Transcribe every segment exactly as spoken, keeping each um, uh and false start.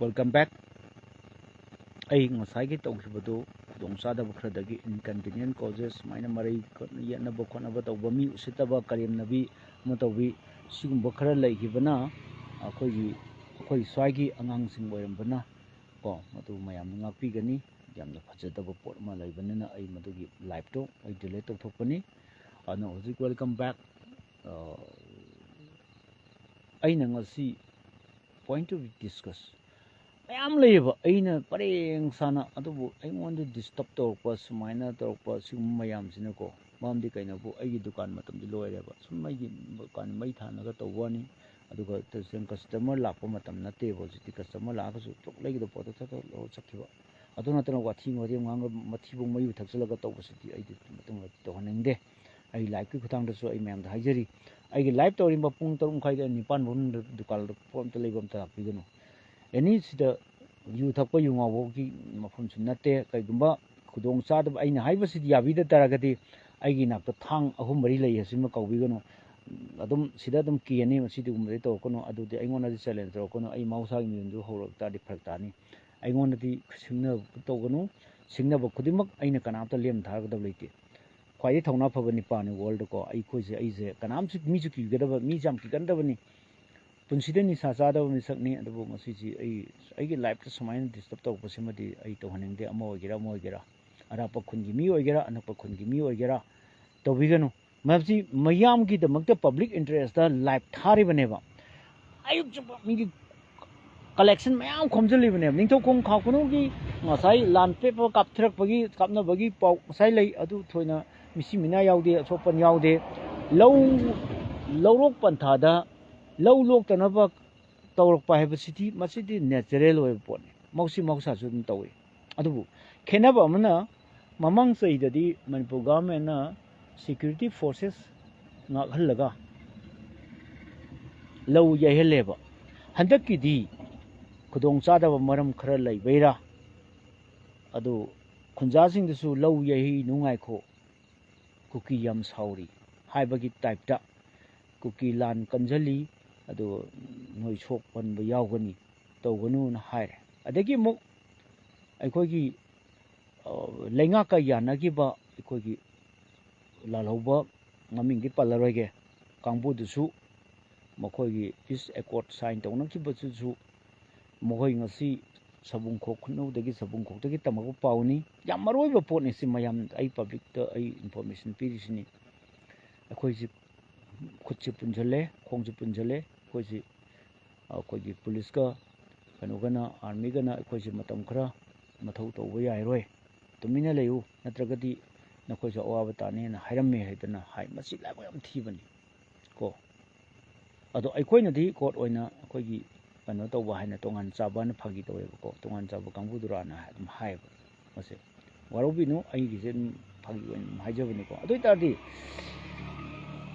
Welcome back. ꯑꯩ ꯉꯁꯥꯏꯒꯤ ꯇꯧꯈꯤꯕꯗꯨ ꯈꯨꯗꯣꯡꯆꯥꯗꯕ ꯈꯔꯗꯒꯤ, inconvenient causes, ꯁꯨꯃꯥꯏꯅ ꯃꯔꯩ ꯈꯣꯠ-, ꯌꯦꯠꯅꯕ ꯈꯣꯠꯅꯕ ꯇꯧꯕ, ꯃꯤ ꯎꯁꯤꯠꯇꯕ ꯀꯔꯦꯝꯅꯕꯤ ꯑꯃ ꯇꯧꯕꯤ, ꯁꯤꯒꯨꯝꯕ ꯈꯔ ꯂꯩꯈꯤꯕꯅ ꯑꯩꯈꯣꯏꯒꯤ, ꯑꯩꯈꯣꯏ ꯁ꯭ꯋꯥꯏꯒꯤ ꯑꯉꯥꯡꯁꯤꯡ ꯑꯣꯏꯔꯝꯕꯅ ꯀꯣ, ꯃꯗꯨ ꯃꯌꯥꯝꯅ ꯉꯥꯛꯄꯤꯒꯅꯤ꯫ ꯌꯥꯝꯅ ꯐꯖꯗꯕ ꯄꯣꯠ ꯑꯃ ꯂꯩꯕꯅꯤꯅ ꯑꯩ ꯃꯗꯨꯒꯤ live ꯇꯣ ꯑꯩ delete ꯇꯧꯊꯣꯛꯄꯅꯤ꯫ ꯑꯗꯨꯅ ꯍꯧꯖꯤꯛ welcome back꯫ ꯑ, ꯑꯩꯅ ꯉꯁꯤ point to be discuss ꯃꯌꯥꯝ ꯂꯩꯌꯦꯕ, ꯑꯩꯅ ꯄꯔꯦꯡ ꯁꯥꯅ, ꯑꯗꯨꯕꯨ ꯑꯩꯉꯣꯟꯗ disturb ꯇꯧꯔꯛꯄ, ꯁꯨꯃꯥꯏꯅ ꯇꯧꯔꯛꯄ ꯁꯤꯒꯨꯝꯕ ꯃꯌꯥꯝꯁꯤꯅꯀꯣ, ꯃꯔꯝꯗꯤ ꯀꯩꯅꯣꯕꯨ ꯑꯩꯒꯤ ꯗꯨꯀꯥꯟ ꯃꯇꯝꯗꯤ ꯂꯣꯏꯔꯦꯕ꯫ ꯁꯨꯝ ꯑꯩꯒꯤ ꯗꯨꯀꯥꯟ ꯃꯩ ꯊꯥꯅꯒ ꯇꯧꯕ ꯋꯥꯅꯤ꯫ ꯑꯗꯨꯒ ꯇꯁꯦꯡ customer ꯂꯥꯛꯄ ꯃꯇꯝ ꯅꯠꯇꯦꯕ ꯍꯧꯖꯤꯛꯇꯤ꯫ Customer ꯂꯥꯛꯑꯒꯁꯨ ꯇꯣꯛ ꯂꯩꯒꯗꯕ ꯄꯣꯠꯇꯣ ꯊꯛ ꯊꯛ ꯂꯧꯔ ꯆꯠꯈꯤꯕ꯫ ꯑꯗꯨ ꯅꯠꯇꯅ ꯋꯥꯊꯤ ꯋꯥꯔꯦꯝ ꯉꯥꯡꯉ ꯃꯊꯤꯕꯣꯡ ꯃꯌꯨ ꯊꯛꯆꯜꯂꯒ ꯇꯧꯕꯁꯤꯗꯤ ꯑꯩꯗꯤ ꯃꯇꯨꯡ ꯇꯧꯍꯟꯅꯤꯡꯗꯦ꯫ ꯑꯩ live ꯀꯤ ꯈꯨꯊꯥꯡꯗꯁꯨ ꯑꯩ ꯃꯌꯥꯝꯗ ꯍꯥꯏꯖꯔꯤ, ꯑꯩꯒꯤ live ꯇꯧꯔꯤꯕ ꯄꯨꯡ ꯇꯔꯨꯛ ꯃꯈꯥꯏꯗ ꯅꯤꯄꯥꯟ ꯐꯥꯎ ꯃꯅꯨꯡꯗ ꯗꯨꯀꯥꯟꯗ ꯄꯣꯠ ꯑꯝꯇ ꯂꯩꯕ ꯑꯝꯇ ꯂꯥꯛꯄꯤꯒꯅꯨ꯫ Any ꯁꯤꯗ ꯌꯨ ꯊꯛꯄ, ꯌꯨ ꯉꯥꯎꯕꯒꯤ ꯃꯐꯝꯁꯨ ꯅꯠꯇꯦ꯫ ꯀꯩꯒꯨꯝꯕ ꯈꯨꯗꯣꯡ ꯆꯥꯗꯕ ꯑꯩꯅ ꯍꯥꯏꯕꯁꯤꯗꯤ ꯌꯥꯕꯤꯗ ꯇꯥꯔꯒꯗꯤ ꯑꯩꯒꯤ ꯏꯅꯥꯛꯇ ꯊꯥꯡ ꯑꯍꯨꯝ ꯃꯔꯤ ꯂꯩ, ꯑꯁꯤꯃ ꯀꯥꯎꯕꯤꯒꯅꯨ꯫ ꯑꯗꯨꯝ ꯁꯤꯗ ꯑꯗꯨꯝ ꯀꯦꯅꯤ, ꯃꯁꯤꯗꯤꯒꯨꯝꯕꯗꯤ ꯇꯧꯔꯛꯀꯅꯨ꯫ ꯑꯗꯨꯗꯤ ꯑꯩꯉꯣꯟꯗꯗꯤ challenge ꯇꯧꯔꯛꯀꯅꯨ꯫ ꯑꯩ ꯃꯍꯧꯁꯥꯒꯤ ꯃꯤꯗꯨ ꯍꯧꯔꯛ ꯇꯥꯔꯗꯤ ꯐꯔꯛ ꯇꯥꯅꯤ꯫ ꯑꯩꯉꯣꯟꯗꯗꯤ ꯁꯤꯡꯅꯕ ꯇꯧꯒꯅꯨ꯫ ꯁꯤꯡꯅꯕ ꯈꯨꯗꯤꯡꯃꯛ ꯑꯩꯅ ꯀꯅꯥꯝꯇ ꯂꯦꯝ ꯊꯥꯔꯛꯀꯗꯕ ꯂꯩꯇꯦ꯫ ꯈ꯭ꯋꯥꯏꯗꯒꯤ ꯊꯧꯅꯥ ꯐꯕ ꯅꯤꯄꯥꯅꯤ world ꯀꯣ꯫ ꯑꯩꯈꯣꯏꯁꯦ, ꯑꯩꯁꯦ ꯀꯅꯥꯝꯁꯨ, ꯃꯤꯁꯨ ꯀꯤꯒꯗꯕ, ꯃꯤꯁꯦ ꯌꯥꯝ ꯀꯤꯒꯟꯗꯕꯅꯤ꯫ ꯄꯨꯟꯁꯤꯗ ꯅꯤꯁꯥ ꯆꯥꯗꯕ ꯃꯤꯁꯛꯅꯤ꯫ ꯑꯗꯨꯕꯨ ꯉꯁꯤꯁꯤ ꯑꯩ, ꯑꯩꯒꯤ live ꯇ ꯁꯨꯃꯥꯏꯅ disturb ꯇꯧꯔꯛꯄꯁꯤꯃꯗꯤ ꯑꯩ ꯇꯧꯍꯟꯅꯤꯡꯗꯦ꯫ ꯑꯃ ꯑꯣꯏꯒꯦꯔꯥ, ꯑꯃ ꯑꯣꯏꯒꯦꯔꯥ, ꯑꯔꯥꯞꯄ ꯈꯨꯟꯒꯤ ꯃꯤ ꯑꯣꯏꯒꯦꯔꯥ, ꯑꯅꯛꯄ ꯈꯨꯟꯒꯤ ꯃꯤ ꯑꯣꯏꯒꯦꯔꯥ, ꯇꯧꯕꯤꯒꯅꯨ꯫ ꯃꯁꯤ ꯃꯌꯥꯝꯒꯤꯗꯃꯛꯇ, public interest ꯇ live ꯊꯥꯔꯤꯕꯅꯦꯕ꯫ ꯑꯌꯨꯛ ꯆꯨꯞꯄ ꯃꯤꯒꯤ collection ꯃꯌꯥꯝ ꯈꯣꯝꯖꯤꯜꯂꯤꯕꯅꯦꯕ꯫ ꯅꯤꯡꯊꯧꯈꯣꯡ ꯈꯥꯎ ꯈꯨꯅꯧꯒꯤ ꯉꯁꯥꯏ ꯂꯥꯟ ꯄꯦꯞꯄ ꯀꯥꯞꯊꯔꯛꯄꯒꯤ, ꯀꯥꯞꯅꯕꯒꯤ ꯄꯥꯎ ꯉꯁꯥꯏ ꯂꯩ꯫ ꯑꯗꯨ ꯊꯣꯏꯅ ꯃꯤꯁꯤ ꯃꯤꯅꯥ ꯌꯥꯎꯗꯦ, ꯑꯁꯣꯛꯄꯟ ꯌꯥꯎꯗꯦ꯫ ꯂꯧ, ꯂꯧꯔꯣꯛ ꯄꯟꯊꯥꯗ ꯂꯧ ꯂꯣꯛꯇꯅꯕ ꯇꯧꯔꯛꯄ ꯍꯥꯏꯕꯁꯤꯗꯤ, ꯃꯁꯤꯗꯤ natural ꯑꯣꯏꯕ ꯄꯣꯠꯅꯤ꯫ ꯃꯍꯧꯁꯤ ꯃꯍꯧꯁꯥꯁꯨ ꯑꯗꯨꯝ ꯇꯧꯏ꯫ ꯑꯗꯨꯕꯨ ꯈꯦꯠꯅꯕ ꯑꯃꯅ, ꯃꯃꯥꯡ ꯆꯍꯤꯗꯗꯤ ꯃꯅꯤꯄꯨꯔ government ꯅ security forces ꯉꯥꯛꯍꯜꯂꯒ ꯂꯧ ꯌꯩꯍꯜꯂꯦꯕ꯫ ꯍꯟꯗꯛꯀꯤꯗꯤ ꯈꯨꯗꯣꯡꯆꯥꯗꯕ ꯃꯔꯝ ꯈꯔ ꯂꯩꯕꯩꯔꯥ, ꯑꯗꯨ ꯈꯨꯟꯖꯥꯁꯤꯡꯗꯁꯨ "ꯂꯧ ꯌꯩꯅꯨ, ꯉꯥꯏꯈꯣ, ꯀꯨꯀꯤ ꯌꯥꯝ ꯁꯥꯎꯔꯤ" ꯍꯥꯏꯕꯒꯤ type ꯇ ꯀꯨꯀꯤ ꯂꯥꯟ ꯀꯟꯖꯜꯂꯤ, ꯑꯗꯨ ꯅꯣꯏ ꯁꯣꯛ ꯄꯟꯕ ꯌꯥꯎꯒꯅꯤ꯫ ꯇꯧꯒꯅꯨꯅ ꯍꯥꯏꯔꯦ꯫ ꯑꯗꯒꯤ ꯑꯃꯨꯛ ꯑꯩꯈꯣꯏꯒꯤ, ꯑ, ꯂꯩꯉꯥꯛꯀ ꯌꯥꯅꯈꯤꯕ ꯑꯩꯈꯣꯏꯒꯤ ꯂꯥꯜꯍꯧꯕ, ꯃꯃꯤꯡꯗꯤ ꯄꯜꯂꯔꯣꯏꯒꯦ, ꯀꯥꯡꯕꯨꯗꯨꯁꯨ ꯃꯈꯣꯏꯒꯤ peace accord sign ꯇꯧꯅꯈꯤꯕꯗꯨꯁꯨ ꯃꯈꯣꯏ ꯉꯁꯤ ꯁꯕꯨꯡꯈꯣꯛ ꯈꯨꯠꯅꯧꯗꯒꯤ, ꯁꯕꯨꯡꯈꯣꯛꯇꯒꯤ ꯇꯝꯃꯛꯄ ꯄꯥꯎꯅꯤ꯫ ꯌꯥꯝ ꯃꯔꯨ ꯑꯣꯏꯕ ꯄꯣꯠꯅꯤ ꯁꯤ ꯃꯌꯥꯝ, ꯑꯩ publicꯇ ꯑꯩ information ꯄꯤꯔꯤꯁꯤꯅꯤ꯫ ꯑꯩꯈꯣꯏꯁꯤ ꯈꯨꯠꯁꯤ ꯄꯨꯟꯁꯤꯜꯂꯦ, ꯈꯣꯡꯁꯤ ꯄꯨꯟꯁꯤꯜꯂꯦ, ꯑꯩꯈꯣꯏꯁꯤ ꯑꯩꯈꯣꯏꯒꯤ ꯄꯨꯂꯤꯁꯀ ꯀꯩꯅꯣꯒꯅ, armyꯒꯅ ꯑꯩꯈꯣꯏꯁꯦ ꯃꯇꯝ ꯈꯔ ꯃꯊꯧ ꯇꯧꯕ ꯌꯥꯔꯣꯏ, ꯇꯨꯃꯤꯟꯅ ꯂꯩꯌꯨ, ꯅꯠꯇ꯭ꯔꯒꯗꯤ ꯅꯈꯣꯏꯁꯨ ꯑꯋꯥꯕ ꯇꯥꯅꯤꯅ ꯍꯥꯏꯔꯝꯃꯦ ꯍꯥꯏꯗꯅ ꯍꯥꯏ꯫ ꯃꯁꯤ ꯂꯥꯏꯕꯛ ꯌꯥꯝ ꯊꯤꯕꯅꯤ ꯀꯣ꯫ ꯑꯗꯣ ꯑꯩꯈꯣꯏꯅꯗꯤ court ꯑꯣꯏꯅ ꯑꯩꯈꯣꯏꯒꯤ ꯀꯩꯅꯣ ꯇꯧꯕ ꯍꯥꯏꯅ ꯇꯣꯉꯥꯟ ꯆꯥꯕꯅ ꯐꯥꯒꯤ ꯇꯧꯋꯦꯕꯀꯣ, ꯇꯣꯉꯥꯟ ꯆꯥꯕ ꯀꯥꯡꯕꯨꯗꯨꯔꯥꯅ ꯑꯗꯨꯝ ꯍꯥꯏꯌꯦꯕ꯫ ꯃꯁꯦ ꯋꯥꯔꯧꯕꯤꯅꯨ, ꯑꯩꯒꯤꯁꯦ ꯑꯗꯨꯝ ꯐꯥꯒꯤ ꯑꯣꯏꯅ ꯑꯗꯨꯝ ꯍꯥꯏꯖꯕꯅꯤꯀꯣ꯫ ꯑꯗꯨ ꯑꯣꯏ ꯇꯥꯔꯗꯤ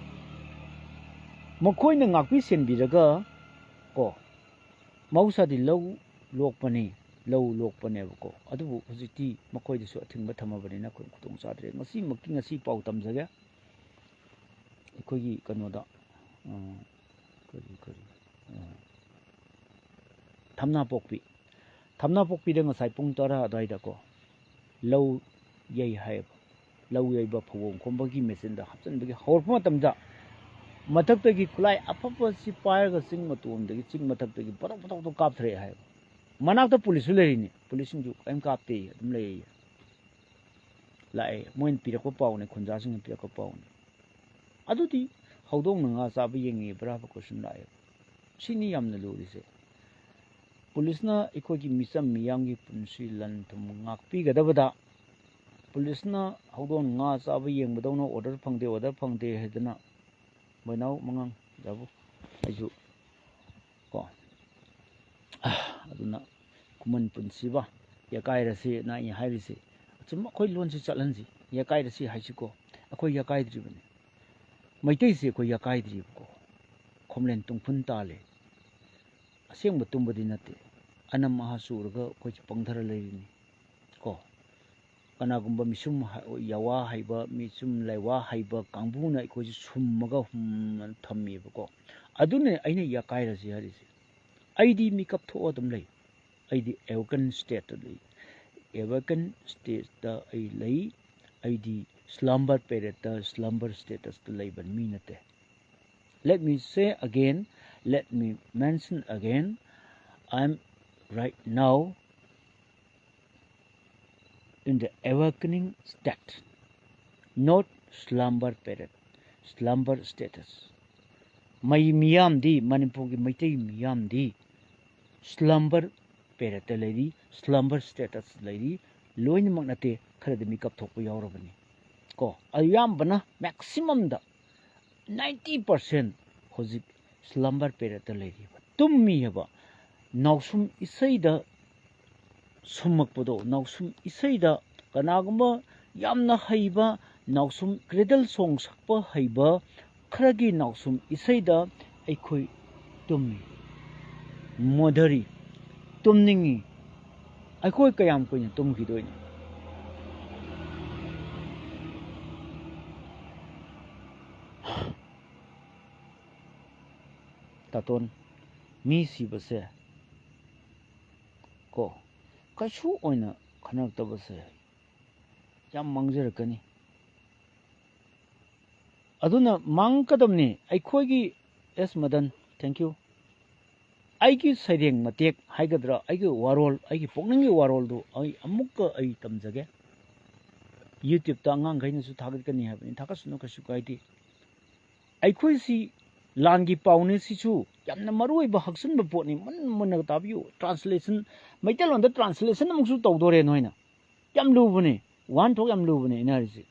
ꯃꯈꯣꯏꯅ ꯉꯥꯛꯄꯤ ꯁꯦꯟꯕꯤꯔꯒ ꯀꯣ, ꯃꯍꯧꯁꯥꯗꯤ ꯂꯧ ꯂꯣꯛꯄꯅꯤ, ꯂꯧ ꯂꯣꯛꯄꯅꯦꯕꯀꯣ꯫ ꯑꯗꯨꯕꯨ ꯍꯧꯖꯤꯛꯇꯤ ꯃꯈꯣꯏꯗꯁꯨ ꯑꯊꯤꯡꯕ ꯊꯝꯃꯕꯅꯤꯅ ꯑꯩꯈꯣꯏ ꯈꯨꯗꯣꯡ ꯆꯥꯗ꯭ꯔꯦ꯫ ꯉꯁꯤꯃꯛꯀꯤ ꯉꯁꯤ ꯄꯥꯎ ꯇꯝꯖꯒꯦ꯫ ꯑꯩꯈꯣꯏꯒꯤ ꯀꯩꯅꯣꯗ, ꯑ, ꯀꯔꯤ, ꯀꯔꯤ, ꯑ, ꯊꯝꯅꯥꯄꯣꯛꯄꯤ, ꯊꯝꯅꯥꯄꯣꯛꯄꯤꯗ ꯉꯁꯥꯏ ꯄꯨꯡ ꯇꯔꯥ ꯑꯗꯨꯋꯥꯏꯗꯀꯣ, ꯂꯧ ꯌꯩ ꯍꯥꯏꯌꯦꯕ, ꯂꯧ ꯌꯩꯕ ꯐꯧꯕꯣꯝ ꯈꯣꯝꯕꯒꯤ machineꯗ ꯍꯥꯞꯆꯤꯟꯕꯒꯤ ꯍꯧꯔꯛꯄ ꯃꯇꯝꯗ ꯃꯊꯛꯇꯒꯤ ꯈꯨꯠꯂꯥꯏ ꯑꯐꯕꯁꯤ ꯄꯥꯏꯔꯒ ꯆꯤꯡ ꯃꯇꯣꯟꯗꯒꯤ, ꯆꯤꯡ ꯃꯊꯛꯇꯒꯤ ꯄꯣꯇꯣꯛ ꯄꯣꯇꯣꯛ ꯄꯣꯇꯣꯛ ꯀꯥꯞꯊꯔꯛꯑꯦ ꯍꯥꯏꯌꯦꯕ꯫ ꯃꯅꯥꯛꯇ ꯄꯨꯂꯤꯁꯁꯨ ꯂꯩꯔꯤꯅꯤ, ꯄꯨꯂꯤꯁꯁꯤꯡꯁꯨ ꯀꯔꯤꯝ ꯀꯥꯞꯇꯦ, ꯑꯗꯨꯝ ꯂꯩꯌꯦ꯫ ꯂꯥꯛꯑꯦ, ꯃꯣꯏꯅ ꯄꯤꯔꯛꯄ ꯄꯥꯎꯅꯦ, ꯈꯨꯟꯖꯥꯁꯤꯡꯅ ꯄꯤꯔꯛꯄ ꯄꯥꯎꯅꯦ꯫ ꯑꯗꯨꯗꯤ ꯍꯧꯗꯣꯡꯅ ꯉꯥ ꯆꯥꯕ ꯌꯦꯡꯉꯤꯕ꯭ꯔꯥ ꯍꯥꯏꯕ question ꯂꯥꯛꯑꯦ꯫ ꯁꯤꯅꯤ ꯌꯥꯝꯅ ꯂꯨꯔꯤꯁꯦ꯫ ꯄꯨꯂꯤꯁꯅ ꯑꯩꯈꯣꯏꯒꯤ ꯃꯤꯆꯝ ꯃꯤꯌꯥꯝꯒꯤ ꯄꯨꯟꯁꯤ ꯂꯟ ꯊꯨꯝ ꯉꯥꯛꯄꯤꯒꯗꯕꯗ, ꯄꯨꯂꯤꯁꯅ ꯍꯧꯗꯣꯡ ꯉꯥ ꯆꯥꯕ ꯌꯦꯡꯕꯗꯧꯅ order ꯐꯪꯗꯦ, order ꯐꯪꯗꯦ ꯍꯥꯏꯗꯅ ꯃꯣꯏꯅꯥꯎ ꯃꯉꯥꯡ ꯖꯥꯕꯨ ꯑꯩꯁꯨ ꯀꯣ, ꯑꯗꯨꯅ ꯈꯨꯃꯟ ꯄꯨꯟꯁꯤꯕ ꯌꯥꯀꯥꯏꯔꯁꯦꯅ ꯑꯩꯅ ꯍꯥꯏꯔꯤꯁꯦ꯫ ꯑꯆꯨꯝꯕ ꯑꯩꯈꯣꯏ ꯂꯣꯟꯁꯤ ꯆꯠꯍꯟꯁꯤ, ꯌꯥꯀꯥꯏꯔꯁꯤ ꯍꯥꯏꯁꯤꯀꯣ꯫ ꯑꯩꯈꯣꯏ ꯌꯥꯀꯥꯏꯗ꯭ꯔꯤꯕꯅꯤ, ꯃꯩꯇꯩꯁꯤ ꯑꯩꯈꯣꯏ ꯌꯥꯀꯥꯏꯗ꯭ꯔꯤꯕꯀꯣ꯫ ꯈꯣꯝꯂꯦꯟ ꯇꯨꯡꯐꯨꯟ ꯇꯥꯜꯂꯦ, ꯑꯁꯦꯡꯕ ꯇꯨꯝꯕꯗꯤ ꯅꯠꯇꯦ꯫ ꯑꯅꯝ ꯑꯍꯥ ꯆꯨꯔꯒ ꯑꯩꯈꯣꯏꯁꯦ ꯄꯪꯊꯔ ꯂꯩꯔꯤꯅꯤ ꯀꯣ꯫ ꯀꯅꯥꯒꯨꯝꯕ ꯃꯤꯁꯨꯝ ꯍ-, ꯌꯥꯋꯥ ꯍꯩꯕ, ꯃꯤꯁꯨꯝ ꯂꯩꯋꯥ ꯍꯩꯕ ꯀꯥꯡꯕꯨꯅ ꯑꯩꯈꯣꯏꯁꯦ ꯁꯨꯝꯃꯒ ꯍꯨꯝꯅ ꯊꯝꯃꯦꯕꯀꯣ꯫ ꯑꯗꯨꯅ ꯑꯩꯅ ꯌꯥꯀꯥꯏꯔꯁꯤ ꯍꯥꯏꯔꯤꯁꯦ꯫ ꯑꯩꯗꯤ ꯃꯤꯀꯞ ꯊꯣꯛꯑ ꯑꯗꯨꯝ ꯂꯩ꯫ ꯑꯩꯗꯤ awaken stateꯇ ꯂꯩ꯫ Awaken stateꯇ ꯑꯩ ꯂꯩ꯫ ꯑꯩꯗꯤ slumber periodꯇ, slumber statusꯇ ꯂꯩꯕ ꯃꯤ ꯅꯠꯇꯦ꯫ Let me say again, let me mention again, I'm right now in the awakening state, not slumber period, slumber status. ꯃꯩ ꯃꯤꯌꯥꯝꯗꯤ, ꯃꯅꯤꯄꯨꯔꯒꯤ ꯃꯩꯇꯩ ꯃꯤꯌꯥꯝꯗꯤ slumber periodꯇ ꯂꯩꯔꯤ, slumber status ꯂꯩꯔꯤ, ꯂꯣꯏꯅꯃꯛ ꯅꯠꯇꯦ, ꯈꯔꯗꯤ ꯃꯤꯀꯞ ꯊꯣꯛꯄ ꯌꯥꯎꯔꯕꯅꯤ꯫ ꯀꯣ, ꯑꯌꯥꯝꯕꯅ, maximumꯗ ninety percent ꯍꯧꯖꯤꯛ slumber periodꯇ ꯂꯩꯔꯤꯕ, ꯇꯨꯝꯃꯤ ꯍꯥꯏꯕ꯫ ꯅꯥꯎꯁꯨꯝ ꯏꯁꯩꯗ ꯁꯨꯝꯃꯛꯄꯗꯣ, ꯅꯥꯎꯁꯨꯝ ꯏꯁꯩꯗ ꯀꯅꯥꯒꯨꯝꯕ ꯌꯥꯝꯅ ꯍꯩꯕ, ꯅꯥꯎꯁꯨꯝ cradle song ꯁꯛꯄ ꯍꯩꯕ ꯈꯔꯒꯤ ꯅꯥꯎꯁꯨꯝ ꯏꯁꯩꯗ ꯑꯩꯈꯣꯏ ꯇꯨꯝꯃꯤ꯫ ꯃꯣꯗꯔꯤ, ꯇꯨꯝꯅꯤꯡꯉꯤ꯫ ꯑꯩꯈꯣꯏ ꯀꯌꯥꯝ ꯀꯨꯏꯅ ꯇꯨꯝꯈꯤꯗꯣꯏꯅꯣ? ꯇꯥꯇꯣꯟ, ꯃꯤ ꯁꯤꯕꯁꯦ ꯀꯣ, ꯀꯩꯁꯨ ꯑꯣꯏꯅ ꯈꯟꯅꯔꯛꯇꯕꯁꯦ ꯌꯥꯝ ꯃꯥꯡꯖꯔꯛꯀꯅꯤ꯫ ꯑꯗꯨꯅ ꯃꯥꯡꯉꯛꯀꯗꯕꯅꯤ꯫ ꯑꯩꯈꯣꯏꯒꯤ, ꯑꯦꯁ ꯃꯗꯟ, thank you꯫ ꯑꯩꯒꯤ ꯁꯩꯔꯦꯡ ꯃꯇꯦꯛ ꯍꯥꯏꯒꯗ꯭ꯔꯥ, ꯑꯩꯒꯤ ꯋꯥꯔꯣꯜ, ꯑꯩꯒꯤ ꯄꯨꯛꯅꯤꯡꯒꯤ ꯋꯥꯔꯣꯜꯗꯨ ꯑꯩ ꯑꯃꯨꯛꯀ ꯑꯩ ꯇꯝꯖꯒꯦ꯫ YouTubeꯇ ꯑꯉꯥꯡꯈꯩꯅꯁꯨ ꯊꯥꯒꯠꯀꯅꯤ ꯍꯥꯏꯕꯅꯤ, ꯊꯥꯒꯠꯁꯅꯨ, ꯀꯩꯁꯨ ꯀꯥꯏꯗꯦ꯫ ꯑꯩꯈꯣꯏꯁꯤ ꯂꯥꯟꯒꯤ ꯄꯥꯎꯅꯦ, ꯁꯤꯁꯨ ꯌꯥꯝꯅ ꯃꯔꯨ ꯑꯣꯏꯕ ꯍꯛꯆꯤꯟꯕ ꯄꯣꯠꯅꯤ꯫ ꯃꯨꯟꯅ ꯃꯨꯟꯅ ꯇꯥꯕꯤꯌꯨ꯫ Translation, ꯃꯩꯇꯩꯂꯣꯟꯗ translation ꯑꯃꯨꯛꯁꯨ ꯇꯧꯗꯣꯔꯦ ꯅꯣꯏꯅ꯫ ꯌꯥꯝ ꯂꯨꯕꯅꯤ, ꯋꯥꯍꯟꯊꯣꯛ ꯌꯥꯝ ꯂꯨꯕꯅꯤ ꯑꯩꯅ ꯍꯥꯏꯔꯤꯁꯦ꯫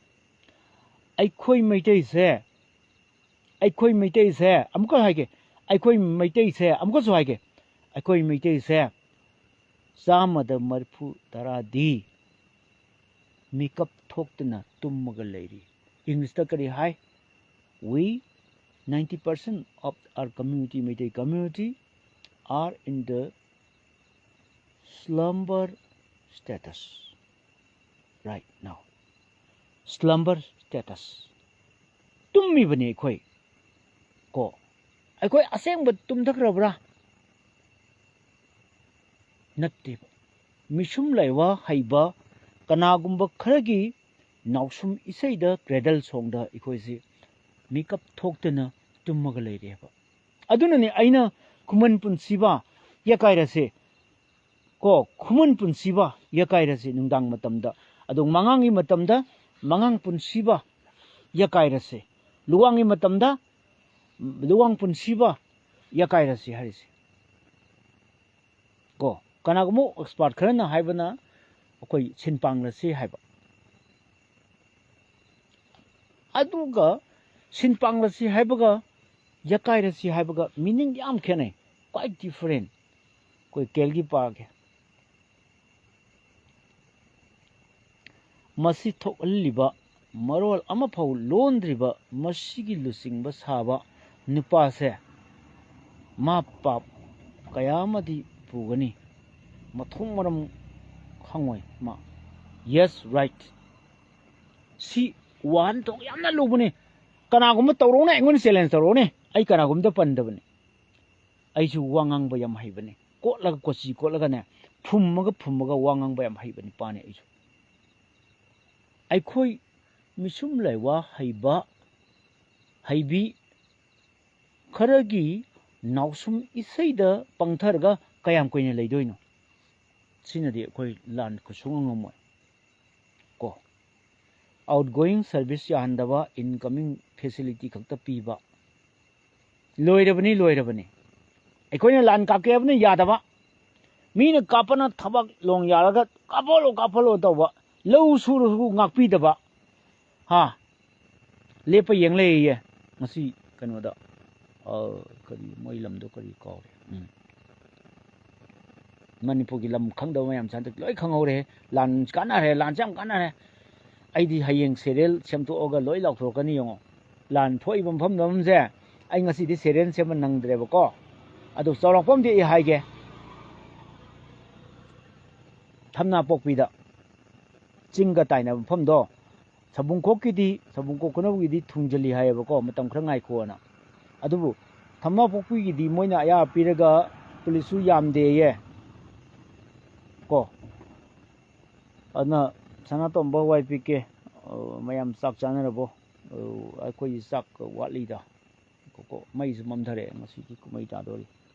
ꯑꯩꯈꯣꯏ ꯃꯩꯇꯩꯁꯦ, ꯑꯩꯈꯣꯏ ꯃꯩꯇꯩꯁꯦ, ꯑꯃꯨꯛꯀ ꯍꯥꯏꯒꯦ, ꯑꯩꯈꯣꯏ ꯃꯩꯇꯩꯁꯦ, ꯑꯃꯨꯛꯀꯁꯨ ꯍꯥꯏꯒꯦ, ꯑꯩꯈꯣꯏ ꯃꯩꯇꯩꯁꯦ ꯆꯥꯝꯃꯗ ꯃꯔꯤꯐꯨ ꯇꯔꯥꯗꯤ ꯃꯤꯀꯞ ꯊꯣꯛꯇꯅ ꯇꯨꯝꯃꯒ ꯂꯩꯔꯤ꯫ Englishꯇ ꯀꯔꯤ ꯍꯥꯏ? We, ninety percent of our community, Meitei community, are in the slumber status right now. Slumber status. ꯇꯨꯝꯃꯤꯕꯅꯤ ꯑꯩꯈꯣꯏ꯫ ꯀꯣ, ꯑꯩꯈꯣꯏ ꯑꯁꯦꯡꯕ ꯇꯨꯝꯊꯈ꯭ꯔꯕ꯭ꯔꯥ? ꯅꯠꯇꯦꯕ꯫ ꯃꯤꯁꯨꯝ ꯂꯩꯋꯥ ꯍꯩꯕ ꯀꯅꯥꯒꯨꯝꯕ ꯈꯔꯒꯤ ꯅꯥꯎꯁꯨꯝ ꯏꯁꯩꯗ, cradle songꯗ ꯑꯩꯈꯣꯏꯁꯤ ꯃꯤꯀꯞ ꯊꯣꯛꯇꯅ ꯇꯨꯝꯃꯒ ꯂꯩꯔꯦꯕ꯫ ꯑꯗꯨꯅꯅꯦ ꯑꯩꯅ ꯈꯨꯃꯟ ꯄꯨꯟꯁꯤꯕ ꯌꯦꯀꯥꯏꯔꯁꯦ ꯀꯣ, ꯈꯨꯃꯟ ꯄꯨꯟꯁꯤꯕ ꯌꯦꯀꯥꯏꯔꯁꯦ ꯅꯨꯡꯗꯥꯡ ꯃꯇꯝꯗ, ꯑꯗꯣ ꯃꯉꯥꯡꯒꯤ ꯃꯇꯝꯗ ꯃꯉꯥꯡ ꯄꯨꯟꯁꯤꯕ ꯌꯦꯀꯥꯏꯔꯁꯦ, ꯂꯨꯋꯥꯡꯒꯤ ꯃꯇꯝꯗ ꯂꯨꯋꯥꯡ ꯄꯨꯟꯁꯤꯕ ꯌꯦꯀꯥꯏꯔꯁꯦ ꯍꯥꯏꯔꯤꯁꯦ꯫ ꯀꯣ, ꯀꯅꯥꯒꯨꯝꯕ expert ꯈꯔꯅ ꯍꯥꯏꯕꯅ ꯑꯩꯈꯣꯏ ꯁꯤꯟ ꯄꯥꯡꯂꯁꯤ ꯍꯥꯏꯕ꯫ ꯑꯗꯨꯒ ꯁꯤꯟ ꯄꯥꯡꯂꯁꯤ ꯍꯥꯏꯕꯒ ꯌꯦꯀꯥꯏꯔꯁꯤ ꯍꯥꯏꯕꯒ meaning ꯌꯥꯝ ꯈꯦꯠꯅꯩ, quite different꯫ ꯑꯩꯈꯣꯏ ꯀꯦꯜꯒꯤ ꯄꯥꯒꯦ꯫ ꯃꯁꯤ ꯊꯣꯛꯍꯜꯂꯤꯕ ꯃꯔꯣꯜ ꯑꯃꯐꯥꯎ ꯂꯣꯟꯗ꯭ꯔꯤꯕ ꯃꯁꯤꯒꯤ ꯂꯨꯆꯤꯡꯕ ꯁꯥꯕ ꯅꯨꯄꯥꯁꯦ ꯃꯥ ꯄꯥꯞ ꯀꯌꯥ ꯑꯃꯗꯤ ꯄꯨꯒꯅꯤ꯫ ꯃꯊꯣꯡ ꯃꯔꯝ ꯈꯪꯉꯣꯏ ꯃꯥ꯫ Yes, right꯫ ꯁꯤ ꯋꯥꯍꯟꯊꯣꯛ ꯌꯥꯝꯅ ꯂꯨꯕꯅꯤ꯫ ꯀꯅꯥꯒꯨꯝꯕ ꯇꯧꯔꯛꯎꯅꯦ, ꯑꯩꯉꯣꯟꯗ challenge ꯇꯧꯔꯛꯎꯅꯦ, ꯑꯩ ꯀꯅꯥꯒꯨꯝꯕꯗ ꯄꯟꯗꯕꯅꯤ꯫ ꯑꯩꯁꯨ ꯋꯥ ꯉꯥꯡꯕ ꯌꯥꯝ ꯍꯩꯕꯅꯤ, ꯀꯣꯠꯂꯒ, ꯀꯣꯆꯤ ꯀꯣꯠꯂꯒꯅꯦ, ꯐꯨꯝꯃꯒ ꯐꯨꯝꯃꯒ ꯋꯥ ꯉꯥꯡꯕ ꯌꯥꯝ ꯍꯩꯕ ꯅꯨꯄꯥꯅꯤ ꯑꯩꯁꯨ꯫ ꯑꯩꯈꯣꯏ ꯃꯤꯁꯨꯝ ꯂꯩꯋꯥ ꯍꯩꯕ, ꯍꯩꯕꯤ ꯈꯔꯒꯤ ꯅꯥꯎꯁꯨꯝ ꯏꯁꯩꯗ ꯄꯪꯊꯔꯒ ꯀꯌꯥꯝ ꯀꯨꯏꯅ ꯂꯩꯗꯣꯏꯅꯣ? ꯁꯤꯅꯗꯤ ꯑꯩꯈꯣꯏ ꯂꯥꯟ ꯁꯨꯡꯉꯝ ꯉꯝꯃꯣꯏ꯫ ꯀꯣ, outgoing service ꯌꯥꯍꯟꯗꯕ, incoming facility ꯈꯛꯇ ꯄꯤꯕ, ꯂꯣꯏꯔꯕꯅꯤ, ꯂꯣꯏꯔꯕꯅꯤ꯫ ꯑꯩꯈꯣꯏꯅ ꯂꯥꯟ ꯀꯥꯞꯀꯦ ꯍꯥꯏꯕꯅ ꯌꯥꯗꯕ, ꯃꯤꯅ ꯀꯥꯞꯄꯅ ꯊꯕꯛ ꯂꯣꯡ ꯌꯥꯔꯒ ꯀꯥꯞꯍꯜꯂꯣ, ꯀꯥꯞꯍꯜꯂꯣ ꯇꯧꯕ, ꯂꯧ ꯁꯨꯔꯁꯨ ꯉꯥꯛꯄꯤꯗꯕ꯫ ꯍꯥ? ꯂꯦꯞꯄ ꯌꯦꯡ ꯂꯩꯌꯦ ꯉꯁꯤ ꯀꯩꯅꯣꯗ, ꯑ, ꯀꯔꯤ, ꯃꯣꯏ ꯂꯝꯗꯣ ꯀꯔꯤ ꯀꯥꯎꯔꯦ꯫ ꯎꯝ꯫ ꯃꯅꯤꯄꯨꯔꯒꯤ ꯂꯝ ꯈꯪꯗꯕ ꯃꯌꯥꯝꯁꯦ ꯍꯟꯗꯛ ꯂꯣꯏ ꯈꯪꯍꯧꯔꯦ꯫ ꯂꯥꯟ ꯀꯥꯟꯅꯔꯦ, ꯂꯥꯟꯁꯦ ꯌꯥꯝ ꯀꯥꯟꯅꯔꯦ꯫ ꯑꯩꯗꯤ ꯍꯌꯦꯡ serial ꯁꯦꯝꯗꯣꯛꯑꯒ ꯂꯣꯏ ꯂꯥꯎꯊꯣꯔꯛꯀꯅꯤ ꯌꯦꯡꯉꯣ꯫ ꯂꯥꯟ ꯊꯣꯛꯏꯕ ꯃꯐꯝ ꯃꯐꯝꯁꯦ ꯑꯩ ꯉꯁꯤꯗꯤ serial ꯁꯦꯝꯕ ꯅꯪꯗ꯭ꯔꯦꯕꯀꯣ꯫ ꯑꯗꯨ ꯆꯥꯎꯔꯥꯛꯄ ꯑꯃꯗꯤ ꯑꯩ ꯍꯥꯏꯒꯦ꯫ ꯊꯝꯅꯥꯄꯣꯛꯄꯤꯗ ꯆꯤꯡꯒ ꯇꯥꯏꯅꯕ ꯃꯐꯝꯗꯣ, ꯁꯕꯨꯡꯈꯣꯛꯀꯤꯗꯤ, ꯁꯕꯨꯡꯈꯣꯛ ꯈꯨꯅꯧꯒꯤꯗꯤ ꯊꯨꯡꯖꯤꯜꯂꯤ ꯍꯥꯏꯌꯦꯕꯀꯣ, ꯃꯇꯝ ꯈꯔ ꯉꯥꯏꯈꯣꯅ꯫ ꯑꯗꯨꯕꯨ ꯊꯝꯅꯥꯄꯣꯛꯄꯤꯒꯤꯗꯤ ꯃꯣꯏꯅ ꯑꯌꯥꯕ ꯄꯤꯔꯒ ꯄꯨꯂꯤꯁꯁꯨ ꯌꯥꯝꯗꯦꯌꯦ꯫ ꯀꯣ꯫ ꯑꯗꯨꯅ ꯁꯅꯥꯇꯣꯝꯕ ꯋꯥꯏ ꯄꯤ ꯀꯦ, ꯑ, ꯃꯌꯥꯝ ꯆꯥꯛ ꯆꯥꯅꯔꯕꯣ? ꯑ, ꯑꯩꯈꯣꯏꯗꯤ ꯆꯥꯛ ꯋꯥꯠꯂꯤꯗ꯫ ꯀꯣ, ꯀꯣ, ꯃꯩꯁꯨ ꯃꯝꯊꯔꯛꯑꯦ, ꯉꯁꯤꯗꯤ ꯀꯨꯝꯍꯩ ꯇꯥꯗꯣꯔꯤ꯫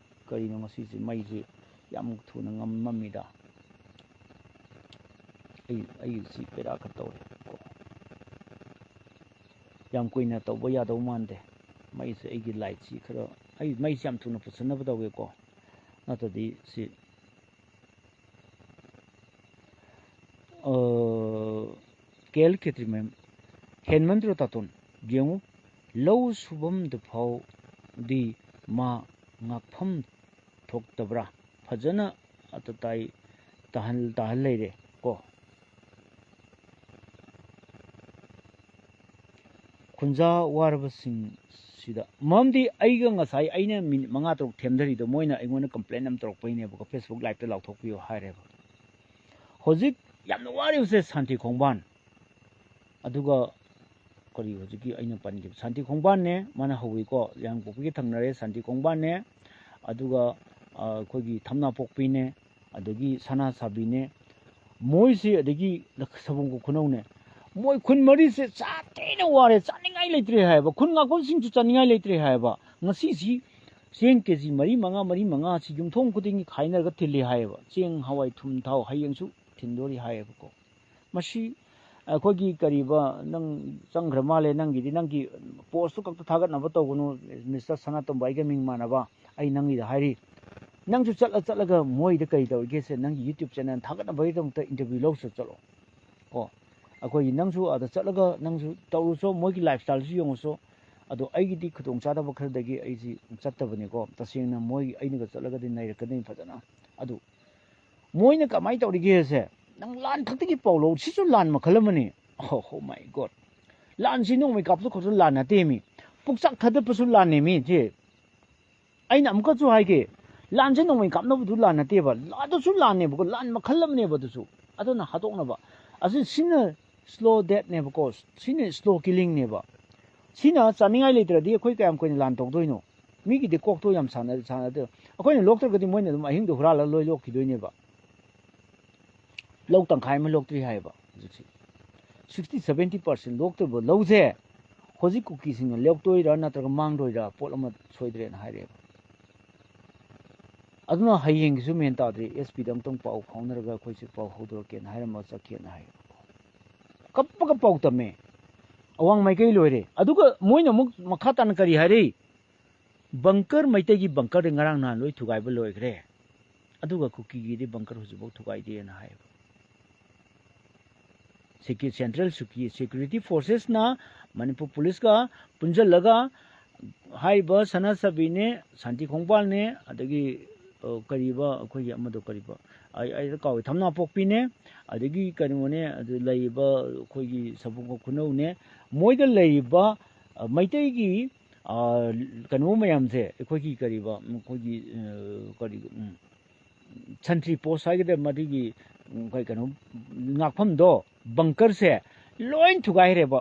ꯀꯔꯤꯅꯣ ꯉꯁꯤꯁꯦ ꯃꯩꯁꯦ ꯌꯥꯝ ꯊꯨꯅ ꯉꯝ-, ꯃꯝꯃꯤꯗ꯫ ꯑꯩ, ꯑꯩꯒꯤꯁꯤ ꯕꯦꯔꯥ ꯈꯔ ꯇꯧꯔꯦ ꯀꯣ꯫ ꯌꯥꯝ ꯀꯨꯏꯅ ꯇꯧꯕ ꯌꯥꯗꯧ ꯃꯥꯟꯗꯦ꯫ ꯃꯩꯁꯦ, ꯑꯩꯒꯤ ꯂꯥꯏꯠꯁꯤ ꯈꯔ, ꯑꯩ ꯃꯩꯁꯤ ꯌꯥꯝ ꯊꯨꯅ ꯄꯨꯁꯟꯅꯕ ꯇꯧꯒꯦꯀꯣ꯫ ꯅꯠꯇ꯭ꯔꯗꯤ ꯁꯤ ꯑ, ꯀꯦ ꯑꯦꯜ ꯈꯦꯇ꯭ꯔꯤꯃꯌꯨꯝ, ꯍꯦꯟꯃꯟꯗ꯭ꯔꯣ ꯇꯥꯇꯣꯟ? ꯌꯦꯡꯉꯨ, ꯂꯧ ꯁꯨꯐꯝꯗꯨ ꯐꯥꯎꯗꯤ ꯃꯥ ꯉꯥꯛꯐꯝ ꯊꯣꯛꯇꯕ꯭ꯔꯥ? ꯐꯖꯅ ꯑꯇꯇꯥꯏ ꯇꯥꯍꯟ, ꯇꯥꯍꯟ ꯂꯩꯔꯦ ꯀꯣ꯫ ꯈꯨꯟꯖꯥ ꯋꯥꯔꯕꯁꯤꯡꯁꯤꯗ, ꯃꯔꯝꯗꯤ ꯑꯩꯒ ꯉꯁꯥꯏ ꯑꯩꯅ ꯃꯤꯅꯤꯠ ꯃꯉꯥ ꯇꯔꯨꯛ ꯊꯦꯝꯊꯔꯤꯗꯣ ꯃꯣꯏꯅ ꯑꯩꯉꯣꯟꯗ ꯀꯝꯄ꯭ꯂꯦꯟ ꯑꯃ ꯇꯧꯔꯛꯄꯩꯅꯦꯕꯀꯣ, ꯐꯦꯁꯕꯨꯛ ꯂꯥꯏꯞꯇ ꯂꯥꯎꯊꯣꯛꯄꯤꯌꯣ ꯍꯥꯏꯔꯦꯕ꯫ ꯍꯧꯖꯤꯛ ꯌꯥꯝꯅ ꯋꯥꯔꯤꯕꯁꯦ ꯁꯥꯟꯇꯤ ꯈꯣꯡꯕꯥꯟ, ꯑꯗꯨꯒ ꯀꯔꯤ ꯍꯧꯖꯤꯛꯀꯤ ꯑꯩꯅ ꯄꯟꯈꯤꯕ ꯁꯥꯟꯇꯤ ꯈꯣꯡꯕꯥꯟꯅꯦ, ꯃꯥꯅ ꯍꯧꯋꯤꯀꯣ, ꯌꯥꯡꯄꯣꯛꯄꯤꯒ ꯊꯪꯅꯔꯦ ꯁꯥꯟꯇꯤ ꯈꯣꯡꯕꯥꯟꯅꯦ, ꯑꯗꯨꯒ, ꯑ, ꯑꯩꯈꯣꯏꯒꯤ ꯊꯝꯅꯥꯄꯣꯛꯄꯤꯅꯦ, ꯑꯗꯒꯤ ꯁꯅꯥ ꯁꯥꯕꯤꯅꯦ, ꯃꯣꯏꯁꯤ, ꯑꯗꯒꯤ ꯁꯕꯨꯝ ꯈꯨꯅꯧꯅꯦ, ꯃꯣꯏ ꯈꯨꯟ ꯃꯔꯤꯁꯦ ꯆꯥ ꯊꯤꯅ ꯋꯥꯔꯦ, ꯆꯥꯅꯤꯡꯉꯥꯏ ꯂꯩꯇ꯭ꯔꯦ ꯍꯥꯏꯌꯦꯕ, ꯈꯨꯟ ꯉꯥꯛꯐꯝꯁꯤꯡꯁꯨ ꯆꯥꯅꯤꯡꯉꯥꯏ ꯂꯩꯇ꯭ꯔꯦ ꯍꯥꯏꯌꯦꯕ꯫ ꯉꯁꯤꯁꯤ ꯆꯦꯡ ꯀꯦ ꯖꯤ ꯃꯔꯤ ꯃꯉꯥ, ꯃꯔꯤ ꯃꯉꯥꯁꯤ ꯌꯨꯝꯊꯣꯡ ꯈꯨꯗꯤꯡꯒꯤ ꯈꯥꯏꯅꯔꯒ ꯊꯤꯜꯂꯤ ꯍꯥꯏꯌꯦꯕ꯫ ꯆꯦꯡ, ꯍꯋꯥꯏ, ꯊꯨꯝ, ꯊꯥꯎ ꯍꯌꯦꯡꯁꯨ ꯊꯤꯟꯗꯣꯔꯤ ꯍꯥꯏꯌꯦꯕꯀꯣ꯫ ꯃꯁꯤ ꯑꯩꯈꯣꯏꯒꯤ ꯀꯔꯤꯕ, ꯅꯪ ꯆꯪꯈ꯭ꯔ ꯃꯥꯜꯂꯦ, ꯅꯪꯒꯤꯗꯤ ꯅꯪꯒꯤ ꯄꯣꯁꯇꯨ ꯈꯛꯇ ꯊꯥꯒꯠꯅꯕ ꯇꯧꯒꯅꯨ꯫ ꯃꯤꯁꯇꯔ ꯁꯅꯥꯇꯣꯝꯕ ꯑꯩꯒ ꯃꯤꯡ ꯃꯥꯟꯅꯕ, ꯑꯩ ꯅꯪꯒꯤꯗ ꯍꯥꯏꯔꯤ, ꯅꯪꯁꯨ ꯆꯠꯂ ꯆꯠꯂꯒ ꯃꯣꯏꯗ ꯀꯔꯤ ꯇꯧꯔꯤꯒꯦꯁꯦ, ꯅꯪꯒꯤ YouTube ꯆꯦꯅꯦꯜ ꯊꯥꯒꯠꯅꯕꯒꯤꯗꯃꯛꯇ ꯏꯟꯇꯔꯚ꯭ꯌꯨ ꯂꯧꯁꯨ ꯆꯠꯂꯣ꯫ ꯀꯣ, ꯑꯩꯈꯣꯏꯒꯤ ꯅꯪꯁꯨ ꯑꯥꯗ ꯆꯠꯂꯒ ꯅꯪꯁꯨ ꯇꯧꯔꯨꯆꯣ, ꯃꯣꯏꯒꯤ ꯂꯥꯏꯐ ꯁ꯭ꯇꯥꯏꯜꯁꯨ ꯌꯦꯡꯉꯨꯆꯣ꯫ ꯑꯗꯣ ꯑꯩꯒꯤꯗꯤ ꯈꯨꯗꯣꯡꯆꯥꯗꯕ ꯈꯔꯗꯒꯤ ꯑꯩꯁꯤ ꯆꯠꯇꯕꯅꯤꯀꯣ꯫ ꯇꯁꯦꯡꯅ ꯃꯣꯏ, ꯑꯩꯅꯒ ꯆꯠꯂꯒꯗꯤ ꯅꯩꯔꯛꯀꯗꯣꯏꯅꯤ ꯐꯖꯅ꯫ ꯑꯗꯨ ꯃꯣꯏꯅ ꯀꯃꯥꯏꯅ ꯇꯧꯔꯤꯒꯦꯁꯦ, ꯅꯪ ꯂꯥꯟ ꯈꯛꯇꯒꯤ ꯄꯥꯎ ꯂꯧ, ꯁꯤꯁꯨ ꯂꯥꯟ ꯃꯈꯜ ꯑꯃꯅꯤ꯫ Oh, oh my God! ꯂꯥꯟꯁꯤ ꯅꯣꯡꯃꯩ ꯀꯥꯞꯄꯗ ꯈꯛꯇ ꯂꯥꯟ ꯅꯠꯇꯦꯃꯤ, ꯄꯨꯛꯆꯥꯛ ꯊꯥꯗꯠꯄꯁꯨ ꯂꯥꯟꯅꯦꯃꯤ ꯁꯤ꯫ ꯑꯩꯅ ꯑꯃꯨꯛꯀꯁꯨ ꯍꯥꯏꯒꯦ, ꯂꯥꯟꯁꯦ ꯅꯣꯡꯃꯩ ꯀꯥꯞꯅꯕꯗꯨ ꯂꯥꯟ ꯅꯠꯇꯦꯕ, ꯑꯗꯨꯁꯨ ꯂꯥꯟꯅꯦꯕꯀꯣ, ꯂꯥꯟ ꯃꯈꯜ ꯑꯃꯅꯦꯕ ꯑꯗꯨꯁꯨ꯫ ꯑꯗꯨꯅ ꯍꯥꯠꯇꯣꯛꯅꯕ꯫ ꯑꯁꯤ, ꯁꯤꯅ ꯁ꯭ꯂꯣ ꯗꯦꯠꯅꯦꯕꯀꯣ, ꯁꯤꯅ ꯁ꯭ꯂꯣ ꯀꯤꯂꯤꯡꯅꯦꯕ꯫ ꯁꯤꯅ ꯆꯥꯅꯤꯡꯉꯥꯏ ꯂꯩꯇ꯭ꯔꯗꯤ ꯑꯩꯈꯣꯏ ꯀꯌꯥꯝ ꯀꯨꯏꯅ ꯂꯥꯟ ꯇꯧꯗꯣꯏꯅꯣ? ꯃꯤꯒꯤꯗꯤ ꯀꯣꯛꯇꯣ ꯌꯥꯝ ꯁꯥꯟꯅ-, ꯁꯥꯟꯅꯗꯦ꯫ ꯑꯩꯈꯣꯏꯅ ꯂꯣꯛꯇ꯭ꯔꯒꯗꯤ ꯃꯣꯏꯅ ꯑꯗꯨꯝ ꯑꯍꯤꯡꯗꯣ ꯍꯨꯔꯥꯜꯂꯒ ꯂꯣꯏ ꯂꯣꯛꯈꯤꯗꯣꯏꯅꯦꯕ꯫ ꯂꯧ ꯇꯪꯈꯥꯏ ꯑꯃ ꯂꯣꯛꯇ꯭ꯔꯤ ꯍꯥꯏꯌꯦꯕ ꯍꯧꯖꯤꯛꯁꯦ꯫ ꯁꯤꯛꯁꯇꯤ ꯁꯕꯦꯟꯇꯤ ꯄꯥꯔꯁꯦꯟ ꯂꯣꯛꯇ꯭ꯔꯤꯕ ꯂꯧꯁꯦ ꯍꯧꯖꯤꯛ ꯀꯨꯀꯤꯁꯤꯡꯅ ꯂꯣꯛꯇꯣꯏꯔꯥ ꯅꯠꯇ꯭ꯔꯒ ꯃꯥꯡꯗꯣꯏꯔꯥ, ꯄꯣꯠ ꯑꯃ ꯁꯣꯏꯗ꯭ꯔꯦꯅ ꯍꯥꯏꯔꯛꯑꯦꯕ꯫ ꯑꯗꯨꯅ ꯍꯌꯦꯡꯒꯤꯁꯨ ꯃꯦꯟ ꯇꯥꯗ꯭ꯔꯤ꯫ ꯑꯦꯁ ꯄꯤꯗ ꯑꯃꯨꯛꯇꯪ ꯄꯥꯎ ꯐꯥꯎꯅꯔꯒ ꯑꯩꯈꯣꯏꯁꯦ ꯄꯥꯎ ꯍꯧꯗꯣꯔꯛꯀꯦꯅ ꯍꯥꯏꯔꯝꯃꯒ ꯆꯠꯈꯤꯑꯅ ꯍꯥꯏꯌꯦꯕꯀꯣ꯫ ꯀꯞꯄꯒ ꯄꯥꯎ ꯇꯝꯃꯦ꯫ ꯑꯋꯥꯡ ꯃꯥꯏꯀꯩ ꯂꯣꯏꯔꯦ꯫ ꯑꯗꯨꯒ ꯃꯣꯏꯅ ꯑꯃꯨꯛ ꯃꯈꯥ ꯇꯥꯅ ꯀꯔꯤ ꯍꯥꯏꯔꯤ? ꯕꯪꯀꯔ, ꯃꯩꯇꯩꯒꯤ ꯕꯪꯀꯔꯗꯤ ꯉꯔꯥꯡ ꯅꯍꯥꯟ ꯂꯣꯏ ꯊꯨꯒꯥꯏꯕ ꯂꯣꯏꯈ꯭ꯔꯦ, ꯑꯗꯨꯒ ꯀꯨꯀꯤꯒꯤꯗꯤ ꯕꯪꯀꯔ ꯍꯧꯖꯤꯛꯐꯥꯎ ꯊꯨꯒꯥꯏꯗꯦꯅ ꯍꯥꯏꯌꯦꯕ꯫ ꯁꯦꯀ꯭ꯌꯨ-, ꯁꯦꯟꯇ꯭ꯔꯦꯜ ꯁꯦꯀ꯭ꯌꯨ-, ꯁꯦꯀ꯭ꯌꯨꯔꯤꯇꯤ ꯐꯣꯔꯁꯦꯁꯅ ꯃꯅꯤꯄꯨꯔ ꯄꯨꯂꯤꯁꯀ ꯄꯨꯟꯁꯤꯜꯂꯒ ꯍꯥꯏꯔꯤꯕ ꯁꯅꯥꯆꯕꯤꯅꯦ, ꯁꯥꯟꯇꯤ ꯈꯣꯡꯕꯥꯜꯅꯦ, ꯑꯗꯒꯤ, ꯑ, ꯀꯔꯤꯕ ꯑꯩꯈꯣꯏꯒꯤ ꯑꯃꯗꯣ ꯀꯔꯤꯕ, ꯑꯩ, ꯑꯩ ꯀꯥꯎꯋꯦ, ꯊꯝꯅꯥꯄꯣꯛꯄꯤꯅꯦ, ꯑꯗꯒꯤ ꯀꯩꯅꯣꯅꯦ, ꯑꯗꯨ ꯂꯩꯔꯤꯕ ꯑꯩꯈꯣꯏꯒꯤ ꯁꯕꯨꯡꯈꯣꯛ ꯈꯨꯅꯧꯅꯦ, ꯃꯣꯏꯗ ꯂꯩꯔꯤꯕ, ꯑ, ꯃꯩꯇꯩꯒꯤ, ꯑ, ꯀꯩꯅꯣ ꯃꯌꯥꯝꯁꯦ, ꯑꯩꯈꯣꯏꯒꯤ ꯀꯔꯤꯕ, ꯑꯩꯈꯣꯏꯒꯤ, ꯑ, ꯀꯔꯤ, ꯎꯝ, ꯁꯟꯇ꯭ꯔꯤ ꯄꯣꯁ ꯍꯥꯏꯒꯗ꯭ꯔꯥ, ꯃꯗꯨꯒꯤ, ꯎꯝ, ꯀꯩ-, ꯀꯩꯅꯣ, ꯉꯥꯛꯐꯝꯗꯣ, ꯕꯪꯀꯔꯁꯦ ꯂꯣꯏ ꯊꯨꯒꯥꯏꯈ꯭ꯔꯦꯕ꯫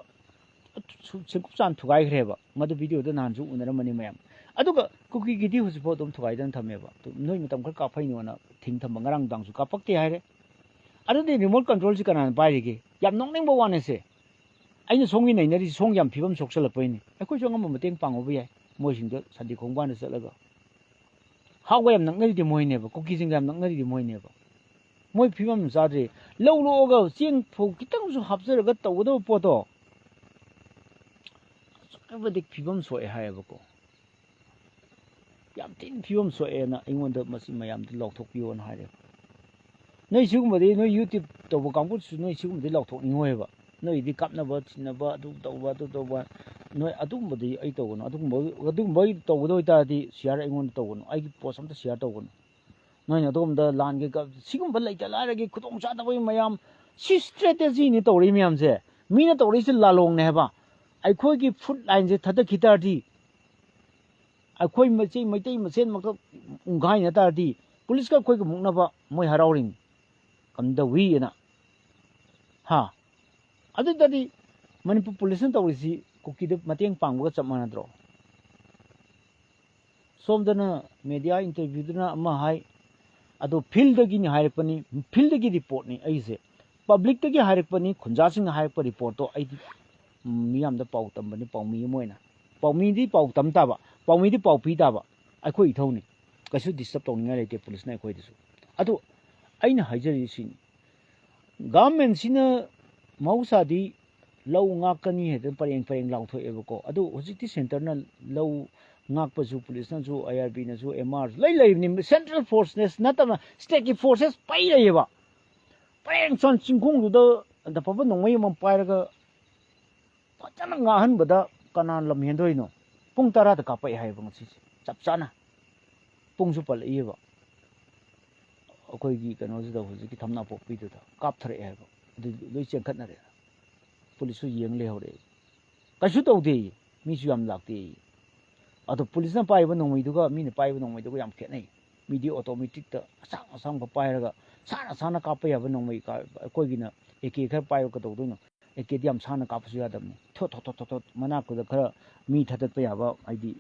ꯁꯦꯡꯀꯨꯞ ꯆꯥꯝ ꯊꯨꯒꯥꯏꯈ꯭ꯔꯦꯕ꯫ ꯃꯗꯨ ꯚꯤꯗꯤꯑꯣꯗ ꯅꯍꯥꯟꯁꯨ ꯎꯅꯔꯝꯃꯅꯤ ꯃꯌꯥꯝ꯫ ꯑꯗꯨꯒ ꯀꯨꯀꯤꯒꯤꯗꯤ ꯍꯧꯖꯤꯛꯐꯥꯎ ꯑꯗꯨꯝ ꯊꯨꯒꯥꯏꯗꯅ ꯊꯝꯃꯦꯕ꯫ ꯑꯗꯨ ꯅꯣꯏ ꯃꯇꯝ ꯈꯔ ꯀꯥꯞꯐꯩꯅꯣꯅ ꯊꯤꯡ ꯊꯝꯕ, ꯉꯔꯥꯡ ꯅꯨꯡꯗꯥꯡꯁꯨ ꯀꯥꯞꯄꯛꯇꯦ ꯍꯥꯏꯔꯦ꯫ ꯑꯗꯨꯗꯤ ꯔꯤꯃꯣꯠ ꯀꯟꯇ꯭ꯔꯣꯜꯁꯤ ꯀꯅꯥꯅ ꯄꯥꯏꯔꯤꯒꯦ? ꯌꯥꯝ ꯅꯣꯛꯅꯤꯡꯕ ꯋꯥꯅꯦꯁꯦ꯫ ꯑꯩꯅ ꯁꯣꯝꯒꯤ ꯅꯩꯅꯔꯤꯁꯤ ꯁꯣꯝꯒꯤ ꯌꯥꯝ ꯐꯤꯕꯝ ꯁꯣꯛꯆꯜꯂꯛꯄꯩꯅꯤ꯫ ꯑꯩꯈꯣꯏꯁꯨ ꯑꯉꯝꯕ ꯃꯇꯦꯡ ꯄꯥꯡꯍꯧꯕ ꯌꯥꯏ꯫ ꯃꯣꯏꯁꯤꯡꯗꯣ ꯁꯟꯗꯤ ꯈꯣꯡꯕꯥꯟꯗ ꯆꯠꯂꯒ ꯍꯥꯎꯒ ꯌꯥꯝ ꯅꯛꯅꯔꯤꯗꯤ ꯃꯣꯏꯅꯦꯕ, ꯀꯨꯀꯤꯁꯤꯡꯒ ꯌꯥꯝ ꯅꯛꯅꯔꯤꯗꯤ ꯃꯣꯏꯅꯦꯕ꯫ ꯃꯣꯏ ꯐꯤꯕꯝ ꯆꯥꯗ꯭ꯔꯤ꯫ ꯂꯧ ꯂꯣꯛꯑꯒ ꯆꯦꯡ ꯐꯧ ꯈꯤꯇꯪꯁꯨ ꯍꯥꯞꯆꯔꯒ ꯇꯧꯒꯗꯕ ꯄꯣꯠꯇꯣ ꯑꯁꯨꯛꯀꯤ ꯃꯇꯤꯛ ꯐꯤꯕꯝ ꯁꯣꯛꯑꯦ ꯍꯥꯏꯌꯦꯕꯀꯣ꯫ ꯌꯥꯝ ꯊꯤꯅ ꯐꯤꯕꯝ ꯁꯣꯛꯑꯦꯅ ꯑꯩꯉꯣꯟꯗ ꯃꯁꯤ ꯃꯌꯥꯝꯗ ꯂꯥꯎꯊꯣꯛꯄꯤꯌꯣꯅ ꯍꯥꯏꯔꯦ꯫ ꯅꯣꯏ ꯁꯤꯒꯨꯝꯕꯗꯤ, ꯅꯣꯏ YouTube ꯇꯧꯕ ꯀꯥꯡꯕꯨꯁꯨ ꯅꯣꯏ ꯁꯤꯒꯨꯝꯕꯗꯤ ꯂꯥꯎꯊꯣꯛꯅꯤꯡꯉꯣꯏꯕ꯫ ꯅꯣꯏꯗꯤ ꯀꯥꯞꯅꯕ, ꯊꯤꯅꯕ, ꯑꯗꯨ ꯇꯧꯕ, ꯑꯗꯨ ꯇꯧꯕ, ꯅꯣꯏ ꯑꯗꯨꯒꯨꯝꯕꯗꯤ ꯑꯩ ꯇꯧꯒꯅꯨ꯫ ꯑꯗꯨꯒꯨꯝꯕ, ꯑꯗꯨꯒꯨꯝꯕ ꯇꯧꯒꯗꯕ ꯑꯣꯏꯇꯥꯔꯗꯤ share ꯑꯩꯉꯣꯟꯗ ꯇꯧꯒꯅꯨ, ꯑꯩꯒꯤ post ꯑꯝꯇ share ꯇꯧꯒꯅꯨ꯫ ꯅꯣꯏꯅ ꯑꯗꯨꯒꯨꯝꯕꯗ ꯂꯥꯟꯒꯤ ꯀ-, ꯁꯤꯒꯨꯝꯕ ꯂꯩꯇ ꯂꯥꯏꯔꯒꯤ ꯈꯨꯗꯣꯡ ꯆꯥꯗꯕꯒꯤ ꯃꯌꯥꯝ, ꯁꯤ strategy ꯅꯤ ꯇꯧꯔꯛꯏ ꯃꯌꯥꯝꯁꯦ꯫ ꯃꯤꯅ ꯇꯧꯔꯛꯏꯁꯦ ꯂꯥꯂꯣꯡꯅꯦ ꯍꯥꯏꯕ꯫ ꯑꯩꯈꯣꯏꯒꯤ front line ꯁꯦ ꯊꯥꯗꯈꯤ ꯇꯥꯔꯗꯤ, ꯑꯩꯈꯣꯏ ꯃꯆꯩ-, ꯃꯩꯇꯩ ꯃꯁꯦꯟꯃꯛꯇ ꯎꯪꯈꯥꯏꯅ ꯇꯥꯔꯗꯤ, ꯄꯨꯂꯤꯁꯀ ꯑꯩꯈꯣꯏꯒ ꯃꯨꯛꯅꯕ ꯃꯣꯏ ꯍꯔꯥꯎꯔꯤꯅꯤ꯫ ꯀꯝꯗꯧꯋꯤꯅ? ꯍꯥ? ꯑꯗꯨ ꯑꯣꯏꯇꯥꯔꯗꯤ ꯃꯅꯤꯄꯨꯔ ꯄꯨꯂꯤꯁꯅ ꯇꯧꯔꯤꯁꯤ ꯀꯨꯀꯤꯗ ꯃꯇꯦꯡ ꯄꯥꯡꯕꯒ ꯆꯞ ꯃꯥꯟꯅꯗ꯭ꯔꯣ? ꯁꯣꯝꯗꯅ media interview ꯗꯅ ꯑꯃ ꯍꯥꯏ, ꯑꯗꯣ ꯐꯤꯜꯗꯒꯤꯅꯤ ꯍꯥꯏꯔꯛꯄꯅꯤ, ꯐꯤꯜꯗꯒꯤ ꯔꯤꯄꯣꯔꯠꯅꯤ ꯑꯩꯁꯦ꯫ ꯄꯕ꯭ꯂꯤꯛꯇꯒꯤ ꯍꯥꯏꯔꯛꯄꯅꯤ, ꯈꯨꯟꯖꯥꯁꯤꯡꯅ ꯍꯥꯏꯔꯛꯄ ꯔꯤꯄꯣꯔꯠꯇꯣ ꯑꯩꯗꯤ, ꯎꯝ, ꯃꯤꯌꯥꯝꯗ ꯄꯥꯎ ꯇꯝꯕꯅꯤ, ꯄꯥꯎꯃꯤ ꯑꯃ ꯑꯣꯏꯅ꯫ ꯄꯥꯎꯃꯤꯗꯤ ꯄꯥꯎ ꯇꯝ ꯇꯥꯕ, ꯄꯥꯎꯃꯤꯗꯤ ꯄꯥꯎ ꯄꯤ ꯇꯥꯕ, ꯑꯩꯈꯣꯏ ꯏꯊꯧꯅꯤ꯫ ꯀꯩꯁꯨ ꯗꯤꯁꯇꯔꯕ ꯇꯧꯅꯤꯡꯉꯥꯏ ꯂꯩꯇꯦ ꯄꯨꯂꯤꯁꯅ ꯑꯩꯈꯣꯏꯗꯁꯨ꯫ ꯑꯗꯣ ꯑꯩꯅ ꯍꯥꯏꯖꯔꯤꯁꯤꯅꯤ, ꯒꯚꯔꯟꯃꯦꯟꯁꯤꯅ ꯃꯍꯧꯁꯥꯗꯤ ꯂꯧ ꯉꯥꯛꯀꯅꯤ ꯍꯥꯏꯗꯅ ꯄꯔꯦꯡ ꯄꯔꯦꯡ ꯂꯥꯎꯊꯣꯛꯑꯦꯕꯀꯣ꯫ ꯑꯗꯨ ꯍꯧꯖꯤꯛꯇꯤ ꯁꯦꯟꯇꯔꯅ ꯂꯧ ꯉꯥꯛꯄꯁꯨ, ꯄꯨꯂꯤꯁꯅꯁꯨ, ꯑꯥꯏ ꯑꯥꯔ ꯕꯤꯅꯁꯨ, ꯑꯦꯝ ꯑꯥꯔꯁꯨ ꯂꯣꯏ ꯂꯩꯕꯅꯤ꯫ ꯁꯦꯟꯇ꯭ꯔꯦꯜ ꯐꯣꯔꯁꯅꯦꯁ ꯅꯠꯇꯅ ꯁ꯭ꯇꯦꯠꯀꯤ ꯐꯣꯔꯁꯦꯁ ꯄꯩ ꯂꯩꯌꯦꯕ꯫ ꯄꯔꯦꯡ ꯆꯥꯟ ꯆꯤꯡꯈꯣꯡꯗꯨꯗ ꯗꯐꯕ ꯅꯣꯡꯃꯩ ꯑꯃ ꯄꯥꯏꯔꯒ ꯐꯖꯅ ꯉꯥꯛꯍꯟꯕꯗ ꯀꯅꯥ ꯂꯝ ꯍꯦꯟꯗꯣꯏꯅꯣ? ꯄꯨꯡ ꯇꯔꯥꯗ ꯀꯥꯞꯄꯛꯑꯦ ꯍꯥꯏꯌꯦꯕ ꯉꯁꯤꯁꯦ, ꯆꯞ ꯆꯥꯅ꯫ ꯄꯨꯡꯁꯨ ꯄꯜꯂꯛꯏꯕ꯫ ꯑꯩꯈꯣꯏꯒꯤ ꯀꯩꯅꯣꯁꯤꯗ, ꯍꯧꯖꯤꯛꯀꯤ ꯊꯝꯅꯥꯄꯣꯛꯄꯤꯗꯨꯗ ꯀꯥꯞꯊꯔꯛꯑꯦ ꯍꯥꯏꯕ꯫ ꯑꯗꯨ ꯂꯣꯏ ꯆꯦꯟꯈꯠꯅꯔꯦ꯫ ꯄꯨꯂꯤꯁꯁꯨ ꯌꯦꯡ ꯂꯩꯍꯧꯔꯦ꯫ ꯀꯩꯁꯨ ꯇꯧꯗꯦ, ꯃꯤꯁꯨ ꯌꯥꯝ ꯂꯥꯛꯇꯦ꯫ ꯑꯗꯣ ꯄꯨꯂꯤꯁꯅ ꯄꯥꯏꯕ ꯅꯣꯡꯃꯩꯗꯨꯒ ꯃꯤꯅ ꯄꯥꯏꯕ ꯅꯣꯡꯃꯩꯗꯨꯒ ꯌꯥꯝ ꯈꯦꯠꯅꯩ꯫ ꯃꯤꯗꯤ ꯑꯣꯇꯣꯃꯦꯇꯤꯛꯇ ꯑꯁꯥꯡ ꯑꯁꯥꯡꯕ ꯄꯥꯏꯔꯒ ꯁꯥꯟꯅ ꯁꯥꯟꯅ ꯀꯥꯞꯄ ꯌꯥꯕ ꯅꯣꯡꯃꯩ ꯀꯥ-, ꯑꯩꯈꯣꯏꯒꯤꯅ ꯑꯦ ꯀꯦ ꯈꯔ ꯄꯥꯏꯕ ꯀꯩꯗꯧꯗꯣꯏꯅꯣ? ꯑꯦ ꯀꯦꯗꯤ ꯌꯥꯝ ꯁꯥꯟꯅ ꯀꯥꯞꯄꯁꯨ ꯌꯥꯗꯕꯅꯤ꯫ ꯊꯣꯠ ꯊꯣꯠ ꯊꯣꯠ ꯊꯣꯠ ꯊꯣꯠ ꯃꯅꯥꯛꯇꯨꯗ ꯈꯔ ꯃꯤ ꯊꯥꯗꯠꯄ ꯌꯥꯕ, ꯍꯥꯏꯗꯤ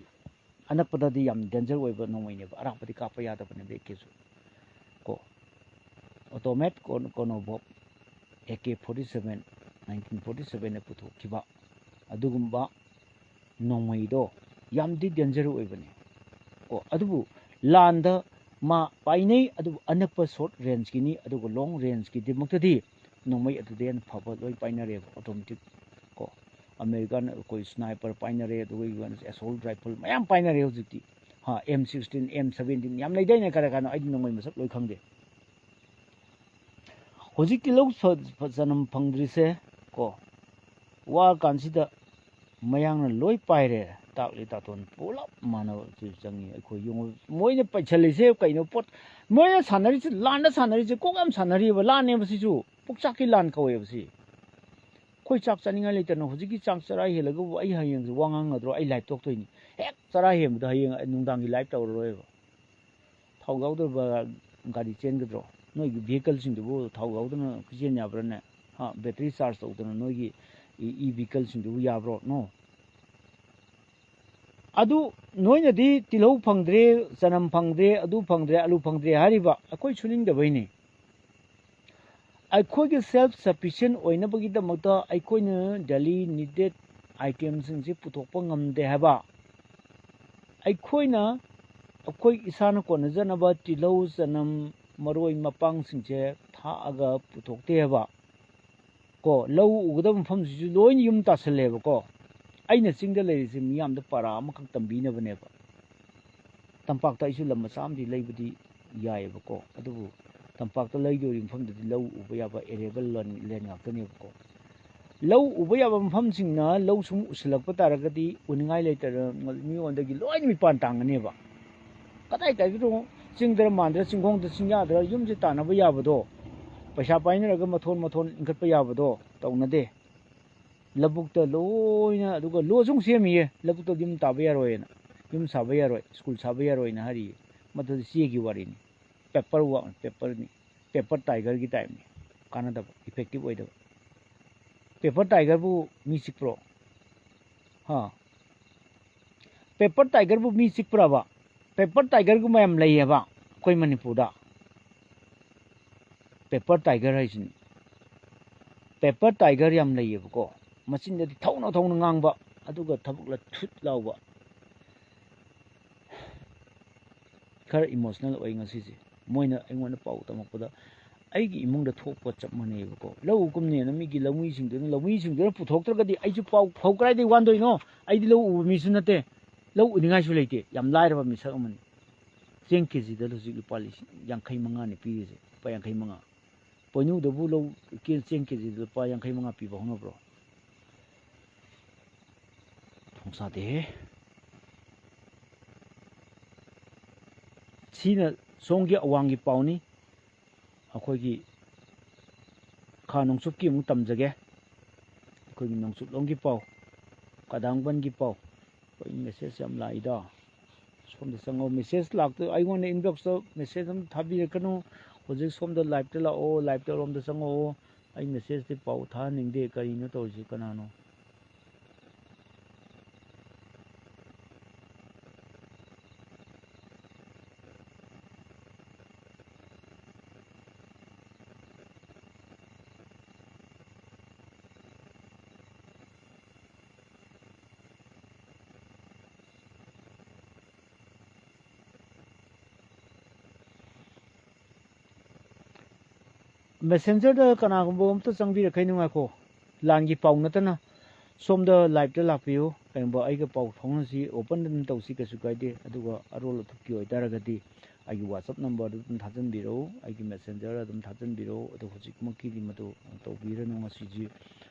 ꯑꯅꯛꯄꯗꯗꯤ ꯌꯥꯝ ꯗꯦꯟꯖꯔ ꯑꯣꯏꯕ ꯅꯣꯡꯃꯩꯅꯦꯕ, ꯑꯔꯥꯞꯄꯗꯤ ꯀꯥꯞꯄ ꯌꯥꯗꯕꯅꯦꯕ ꯑꯦ ꯀꯦꯁꯨ ꯀꯣ꯫ ꯑꯣꯇꯣꯃꯦꯠ ꯀꯣꯟ-, ꯀꯣꯅꯣꯕꯣꯞ A K forty seven, nineteen forty ꯁꯚꯦꯟꯗ ꯄꯨꯊꯣꯛꯈꯤꯕ ꯑꯗꯨꯒꯨꯝꯕ ꯅꯣꯡꯃꯩꯗꯣ ꯌꯥꯝꯗꯤ ꯗꯦꯟꯖꯔ ꯑꯣꯏꯕꯅꯦ ꯀꯣ꯫ ꯑꯗꯨꯕꯨ ꯂꯥꯟꯗ ꯃꯥ ꯄꯥꯏꯅꯩ, ꯑꯗꯨꯕꯨ ꯑꯅꯛꯄ ꯁꯣꯔꯠ ꯔꯦꯟꯖꯀꯤꯅꯤ, ꯑꯗꯨꯒ ꯂꯣꯡ ꯔꯦꯟꯖꯀꯤꯗꯃꯛꯇꯗꯤ ꯅꯣꯡꯃꯩ ꯑꯗꯨꯗꯩ ꯍꯦꯟꯅ ꯐꯕ ꯂꯣꯏ ꯄꯥꯏꯅꯔꯦꯕ, ꯑꯣꯇꯣꯃꯦꯇꯤꯛ ꯀꯣ꯫ ꯑꯃꯦꯔꯤꯀꯥꯟ ꯑꯩꯈꯣꯏ ꯁ꯭ꯅꯥꯏꯄꯔ ꯄꯥꯏꯅꯔꯦ, ꯑꯗꯨꯒ ꯌꯨ ꯑꯦꯟ ꯑꯦꯁꯣꯜꯠ ꯔꯥꯏꯐꯜ ꯃꯌꯥꯝ ꯄꯥꯏꯅꯔꯦ ꯍꯧꯖꯤꯛꯇꯤ꯫ ꯍꯥ, ꯑꯦꯝ ꯁꯤꯛꯁꯇꯤꯟ, ꯑꯦꯝ ꯁꯕꯦꯟꯇꯤꯟ ꯌꯥꯝ ꯂꯩꯗꯥꯏꯅꯦ, ꯀꯔꯥꯏ ꯀꯥꯏꯅꯣ, ꯑꯩꯗꯤ ꯅꯣꯡꯃꯩ ꯃꯁꯛ ꯂꯣꯏ ꯈꯪꯗꯦ꯫ ꯍꯧꯖꯤꯛꯇꯤ ꯂꯧ ꯐ-, ꯐ-, ꯆꯅꯝ ꯐꯪꯗ꯭ꯔꯤꯁꯦ ꯀꯣ, ꯋꯥꯔ ꯀꯥꯟꯁꯤꯗ ꯃꯌꯥꯡꯅ ꯂꯣꯏ ꯄꯥꯏꯔꯦ, ꯇꯥꯛꯂꯤ ꯇꯥꯇꯣꯟ ꯄꯨꯂꯞ ꯃꯥꯟꯅꯕ ꯁꯤ ꯆꯪꯉꯤ꯫ ꯑꯩꯈꯣꯏ ꯌꯦꯡꯉꯨ, ꯃꯣꯏꯅ ꯄꯩꯁꯜꯂꯤꯁꯦ ꯀꯩꯅꯣ? ꯄꯣꯠ, ꯃꯣꯏꯅ ꯁꯥꯟꯅꯔꯤꯁꯦ, ꯂꯥꯟꯗ ꯁꯥꯟꯅꯔꯤꯁꯦ ꯀꯣꯛ ꯌꯥꯝ ꯁꯥꯟꯅꯔꯤꯕ ꯂꯥꯟꯅꯦꯕ ꯁꯤꯁꯨ, ꯄꯨꯛꯆꯥꯛꯀꯤ ꯂꯥꯟ ꯀꯧꯋꯦꯕ ꯁꯤ꯫ ꯑꯩꯈꯣꯏ ꯆꯥꯛ ꯆꯥꯅꯤꯡꯉꯥꯏ ꯂꯩꯇꯅ ꯍꯧꯖꯤꯛꯀꯤ ꯆꯥꯛ ꯆꯔꯥ ꯍꯦꯜꯂꯒꯕꯨ ꯑꯩ ꯍꯌꯦꯡꯁꯦ ꯋꯥ ꯉꯥꯡꯒꯗ꯭ꯔꯣ? ꯑꯩ ꯂꯥꯏꯞ ꯇꯣꯛꯇꯣꯏꯅꯤ꯫ ꯍꯦꯛ ꯆꯔꯥ ꯍꯦꯟꯕꯗ ꯍꯌꯦꯡ ꯅꯨꯡꯗꯥꯡꯒꯤ ꯂꯥꯏꯞ ꯇꯧꯔꯔꯣꯏꯕ꯫ ꯊꯥꯎ ꯌꯥꯎꯗꯕ ꯒꯥꯔꯤ ꯆꯦꯟꯒꯗ꯭ꯔꯣ? ꯅꯣꯏꯒꯤ ꯚꯤꯍꯤꯀꯜꯁꯤꯡꯗꯨꯕꯨ ꯊꯥꯎ ꯌꯥꯎꯗꯅ ꯆꯦꯟ ꯌꯥꯕ꯭ꯔꯥꯅꯦ? ꯍꯥ, ꯕꯦꯇ꯭ꯔꯤ ꯆꯥꯔꯖ ꯇꯧꯗꯅ ꯅꯣꯏꯒꯤ ꯏ-, ꯏ ꯚꯤꯍꯤꯀꯜꯁꯤꯡꯗꯨꯕꯨ ꯌꯥꯕ꯭ꯔꯣ? No꯫ ꯑꯗꯨ ꯅꯣꯏꯅꯗꯤ ꯇꯤꯜꯍꯧ ꯐꯪꯗ꯭ꯔꯦ, ꯆꯅꯝ ꯐꯪꯗ꯭ꯔꯦ, ꯑꯗꯨ ꯐꯪꯗ꯭ꯔꯦ, ꯑꯂꯨ ꯐꯪꯗ꯭ꯔꯦ ꯍꯥꯏꯔꯤꯕ, ꯑꯩꯈꯣꯏ ꯁꯨꯅꯤꯡꯗꯕꯩꯅꯤ꯫ ꯑꯩꯈꯣꯏꯒꯤ self sufficient ꯑꯣꯏꯅꯕꯒꯤꯗꯃꯛꯇ ꯑꯩꯈꯣꯏꯅ daily needed item ꯁꯤꯡꯁꯤ ꯄꯨꯊꯣꯛꯄ ꯉꯝꯗꯦ ꯍꯥꯏꯕ꯫ ꯑꯩꯈꯣꯏꯅ ꯑꯩꯈꯣꯏ ꯏꯁꯥꯅ ꯀꯣꯟꯅꯖꯅꯕ ꯇꯤꯜꯍꯧ, ꯆꯅꯝ, ꯃꯔꯣꯏ, ꯃꯄꯥꯡꯁꯤꯡꯁꯦ ꯊꯥꯛꯑꯒ ꯄꯨꯊꯣꯛꯇꯦ ꯍꯥꯏꯕ꯫ ꯀꯣ, ꯂꯧ ꯎꯒꯗꯕ ꯃꯐꯝꯁꯤꯁꯨ ꯂꯣꯏꯅ ꯌꯨꯝ ꯇꯥꯁꯜꯂꯦꯕꯀꯣ꯫ ꯑꯩꯅ ꯆꯤꯡꯗ ꯂꯩꯔꯤꯁꯦ ꯃꯤꯌꯥꯝꯗ ꯄꯔꯥ ꯑꯃꯈꯛ ꯇꯝꯕꯤꯅꯕꯅꯦꯕ꯫ ꯇꯝꯄꯥꯛꯇ ꯑꯩꯁꯨ ꯂꯝ ꯃꯆꯥ ꯑꯃꯗꯤ ꯂꯩꯕꯗꯤ ꯌꯥꯏꯌꯦꯕꯀꯣ, ꯑꯗꯨꯕꯨ ꯇꯝꯄꯥꯛꯇ ꯂꯩꯗꯣꯔꯤ ꯃꯐꯝꯗꯨꯗꯤ ꯂꯧ ꯎꯕ ꯌꯥꯕ arable land, land ꯉꯥꯛꯇꯅꯦꯕꯀꯣ꯫ ꯂꯧ ꯎꯕ ꯌꯥꯕ ꯃꯐꯝꯁꯤꯡꯅ ꯂꯧ ꯁꯨꯝ ꯎꯁꯤꯜꯂꯛꯄ ꯇꯥꯔꯒꯗꯤ ꯎꯅꯤꯡꯉꯥꯏ ꯂꯩꯇꯗꯅ ꯃꯤꯉꯣꯟꯗꯒꯤ ꯂꯣꯏꯅ ꯃꯤꯄꯥꯟ ꯇꯥꯡꯒꯅꯦꯕ꯫ ꯀꯗꯥꯏ ꯀꯥꯏꯗꯅꯣ, ꯆꯤꯡꯗꯔ ꯃꯥꯟꯗꯔ, ꯆꯤꯡꯈꯣꯡꯗ ꯆꯤꯡꯌꯥꯗꯔ ꯌꯨꯝꯁꯦ ꯇꯥꯟꯅꯕ ꯌꯥꯕꯗꯣ, ꯄꯩꯁꯥ ꯄꯥꯏꯅꯔꯒ ꯃꯊꯣꯟ ꯃꯊꯣꯟ ꯏꯟꯈꯠꯄ ꯌꯥꯕꯗꯣ ꯇꯧꯅꯗꯦ꯫ ꯂꯧꯕꯨꯛꯇ ꯂꯣꯏꯅ, ꯑꯗꯨꯒ ꯂꯣꯁꯨ ꯑꯃꯨꯛ ꯁꯦꯝꯃꯤꯌꯦ, ꯂꯧꯕꯨꯛꯇ ꯌꯨꯝ ꯇꯥꯕ ꯌꯥꯔꯣꯏꯅ, ꯌꯨꯝ ꯁꯥꯕ ꯌꯥꯔꯣꯏ, ꯁ꯭ꯀꯨꯜ ꯁꯥꯕ ꯌꯥꯔꯣꯏꯅ ꯍꯥꯏꯔꯤꯌꯦ꯫ ꯃꯗꯨꯗꯤ ꯆꯦꯒꯤ ꯋꯥꯔꯤꯅꯤ, paper work, paper ꯅꯤ, paper tiger ꯒꯤ type ꯅꯤ, ꯀꯥꯟꯅꯗꯕ, effective ꯑꯣꯏꯗꯕ꯫ Paper tiger ꯕꯨ ꯃꯤ ꯆꯤꯛꯄ꯭ꯔꯣ? ꯍꯥ? Paper tiger ꯕꯨ ꯃꯤ ꯆꯤꯛꯄ꯭ꯔꯕ? Paper tiger ꯒꯨꯝꯕ ꯌꯥꯝ ꯂꯩꯌꯦꯕ ꯑꯩꯈꯣꯏ ꯃꯅꯤꯄꯨꯔꯗ꯫ Paper tiger ꯍꯥꯏꯁꯤꯅꯤ꯫ Paper tiger ꯌꯥꯝ ꯂꯩꯌꯦꯕꯀꯣ꯫ ꯃꯆꯤꯟꯗꯗꯤ ꯊꯧꯅ ꯊꯧꯅ ꯉꯥꯡꯕ, ꯑꯗꯨꯒ ꯊꯕꯛ ꯂ ꯊꯨꯠ ꯂꯥꯎꯕ꯫ ꯈꯔ emotional ꯑꯣꯏ ꯉꯁꯤꯁꯦ꯫ ꯃꯣꯏꯅ ꯑꯩꯉꯣꯟꯗ ꯄꯥꯎ ꯇꯝꯃꯛꯄꯗ ꯑꯩꯒꯤ ꯏꯃꯨꯡꯗ ꯊꯣꯛꯄ ꯆꯞ ꯃꯥꯟꯅꯩꯌꯦꯕꯀꯣ꯫ ꯂꯧ ꯀꯨꯝꯅꯦꯅ ꯃꯤꯒꯤ ꯂꯧꯃꯤꯁꯤꯡꯗꯨꯅ, ꯂꯧꯃꯤꯁꯤꯡꯗꯨꯅ ꯄꯨꯊꯣꯛꯇ꯭ꯔꯒꯗꯤ ꯑꯩꯁꯨ ꯄꯥꯎ ꯐꯧ ꯀꯗꯥꯏꯗꯒꯤ ꯋꯥꯟꯗꯣꯏꯅꯣ? ꯑꯩꯗꯤ ꯂꯧ ꯎꯕ ꯃꯤꯁꯨ ꯅꯠꯇꯦ, ꯂꯧ ꯎꯅꯤꯡꯉꯥꯏꯁꯨ ꯂꯩꯇꯦ꯫ ꯌꯥꯝ ꯂꯥꯏꯔꯕ ꯃꯤꯁꯛ ꯑꯃꯅꯤ꯫ ꯆꯦꯡ ꯀꯦꯖꯤꯗ ꯍꯧꯖꯤꯛ ꯂꯨꯄꯥ ꯂꯤꯁꯤꯡ ꯌꯥꯡꯈꯩ ꯃꯉꯥꯅꯤ ꯄꯤꯔꯤꯁꯦ, ꯂꯨꯄꯥ ꯌꯥꯡꯈꯩ ꯃꯉꯥ꯫ ꯄꯣꯏꯅꯨꯗꯕꯨ ꯂꯧ ꯀꯦ-, ꯆꯦꯡ ꯀꯦꯖꯤꯗ ꯂꯨꯄꯥ ꯌꯥꯡꯈꯩ ꯃꯉꯥ ꯄꯤꯕ ꯍꯧꯅꯕ꯭ꯔꯣ? ꯊꯣꯡꯁꯥꯗꯦꯍꯦ꯫ ꯁꯤꯅ ꯁꯣꯝꯒꯤ ꯑꯋꯥꯡꯒꯤ ꯄꯥꯎꯅꯤ꯫ ꯑꯩꯈꯣꯏꯒꯤ ꯈꯥ ꯅꯣꯡꯆꯨꯞꯀꯤ ꯑꯃꯨꯛ ꯇꯝꯖꯒꯦ꯫ ꯑꯩꯈꯣꯏꯒꯤ ꯅꯣꯡꯆꯨꯞꯂꯣꯝꯒꯤ ꯄꯥꯎ, ꯀꯗꯥꯡꯕꯟꯒꯤ ꯄꯥꯎ꯫ ꯑꯩꯈꯣꯏ message ꯌꯥꯝ ꯂꯥꯛꯏꯗ꯫ ꯁꯣꯝꯗ ꯆꯪꯉꯣ, message ꯂꯥꯛꯇ, ꯑꯩꯉꯣꯟꯗ inbox ꯇ message ꯑꯃ ꯊꯥꯕꯤꯔꯛꯀꯅꯨ꯫ ꯍꯧꯖꯤꯛ ꯁꯣꯝꯗ live ꯇ ꯂꯥꯛꯑꯣ, live ꯇ ꯔꯣꯝꯗ ꯆꯪꯉꯛꯑꯣ꯫ ꯑꯩ message ꯇꯤ ꯄꯥꯎ ꯊꯥꯍꯟꯅꯤꯡꯗꯦ꯫ ꯀꯔꯤꯅꯣ ꯇꯧꯔꯤꯁꯤ? ꯀꯅꯥꯅꯣ? ꯃꯦꯁꯦꯟꯖꯔꯗ ꯀꯅꯥꯒꯨꯝꯕ ꯑꯝꯇ ꯆꯪꯕꯤꯔꯛꯈꯩꯅꯣ, ꯉꯥꯏꯈꯣ꯫ ꯂꯥꯟꯒꯤ ꯄꯥꯎ ꯅꯠꯇꯅ ꯁꯣꯝꯗ ꯂꯥꯏꯞꯇ ꯂꯥꯛꯄꯤꯌꯨ꯫ ꯀꯔꯤꯒꯨꯝꯕ ꯑꯩꯒ ꯄꯥꯎ ꯐꯥꯎꯅꯁꯤ, ꯑꯣꯄꯟꯗ ꯑꯗꯨꯝ ꯇꯧꯁꯤ, ꯀꯩꯁꯨ ꯀꯥꯏꯗꯦ꯫ ꯑꯗꯨꯒ ꯑꯔꯣꯜ ꯑꯊꯨꯞꯀꯤ ꯑꯣꯏꯇꯥꯔꯒꯗꯤ ꯑꯩꯒꯤ ꯋꯥꯆꯞ ꯅꯝꯕꯔꯗꯨ ꯑꯗꯨꯝ ꯊꯥꯖꯤꯟꯕꯤꯔꯛꯎ, ꯑꯩꯒꯤ ꯃꯦꯁꯦꯟꯖꯔ ꯑꯗꯨꯝ ꯊꯥꯖꯤꯟꯕꯤꯔꯛꯎ꯫ ꯑꯗꯣ ꯍꯧꯖꯤꯛꯃꯛꯀꯤꯗꯤ ꯃꯗꯨ ꯇꯧꯕꯤꯔꯅꯨ꯫ ꯉꯁꯤꯁꯤ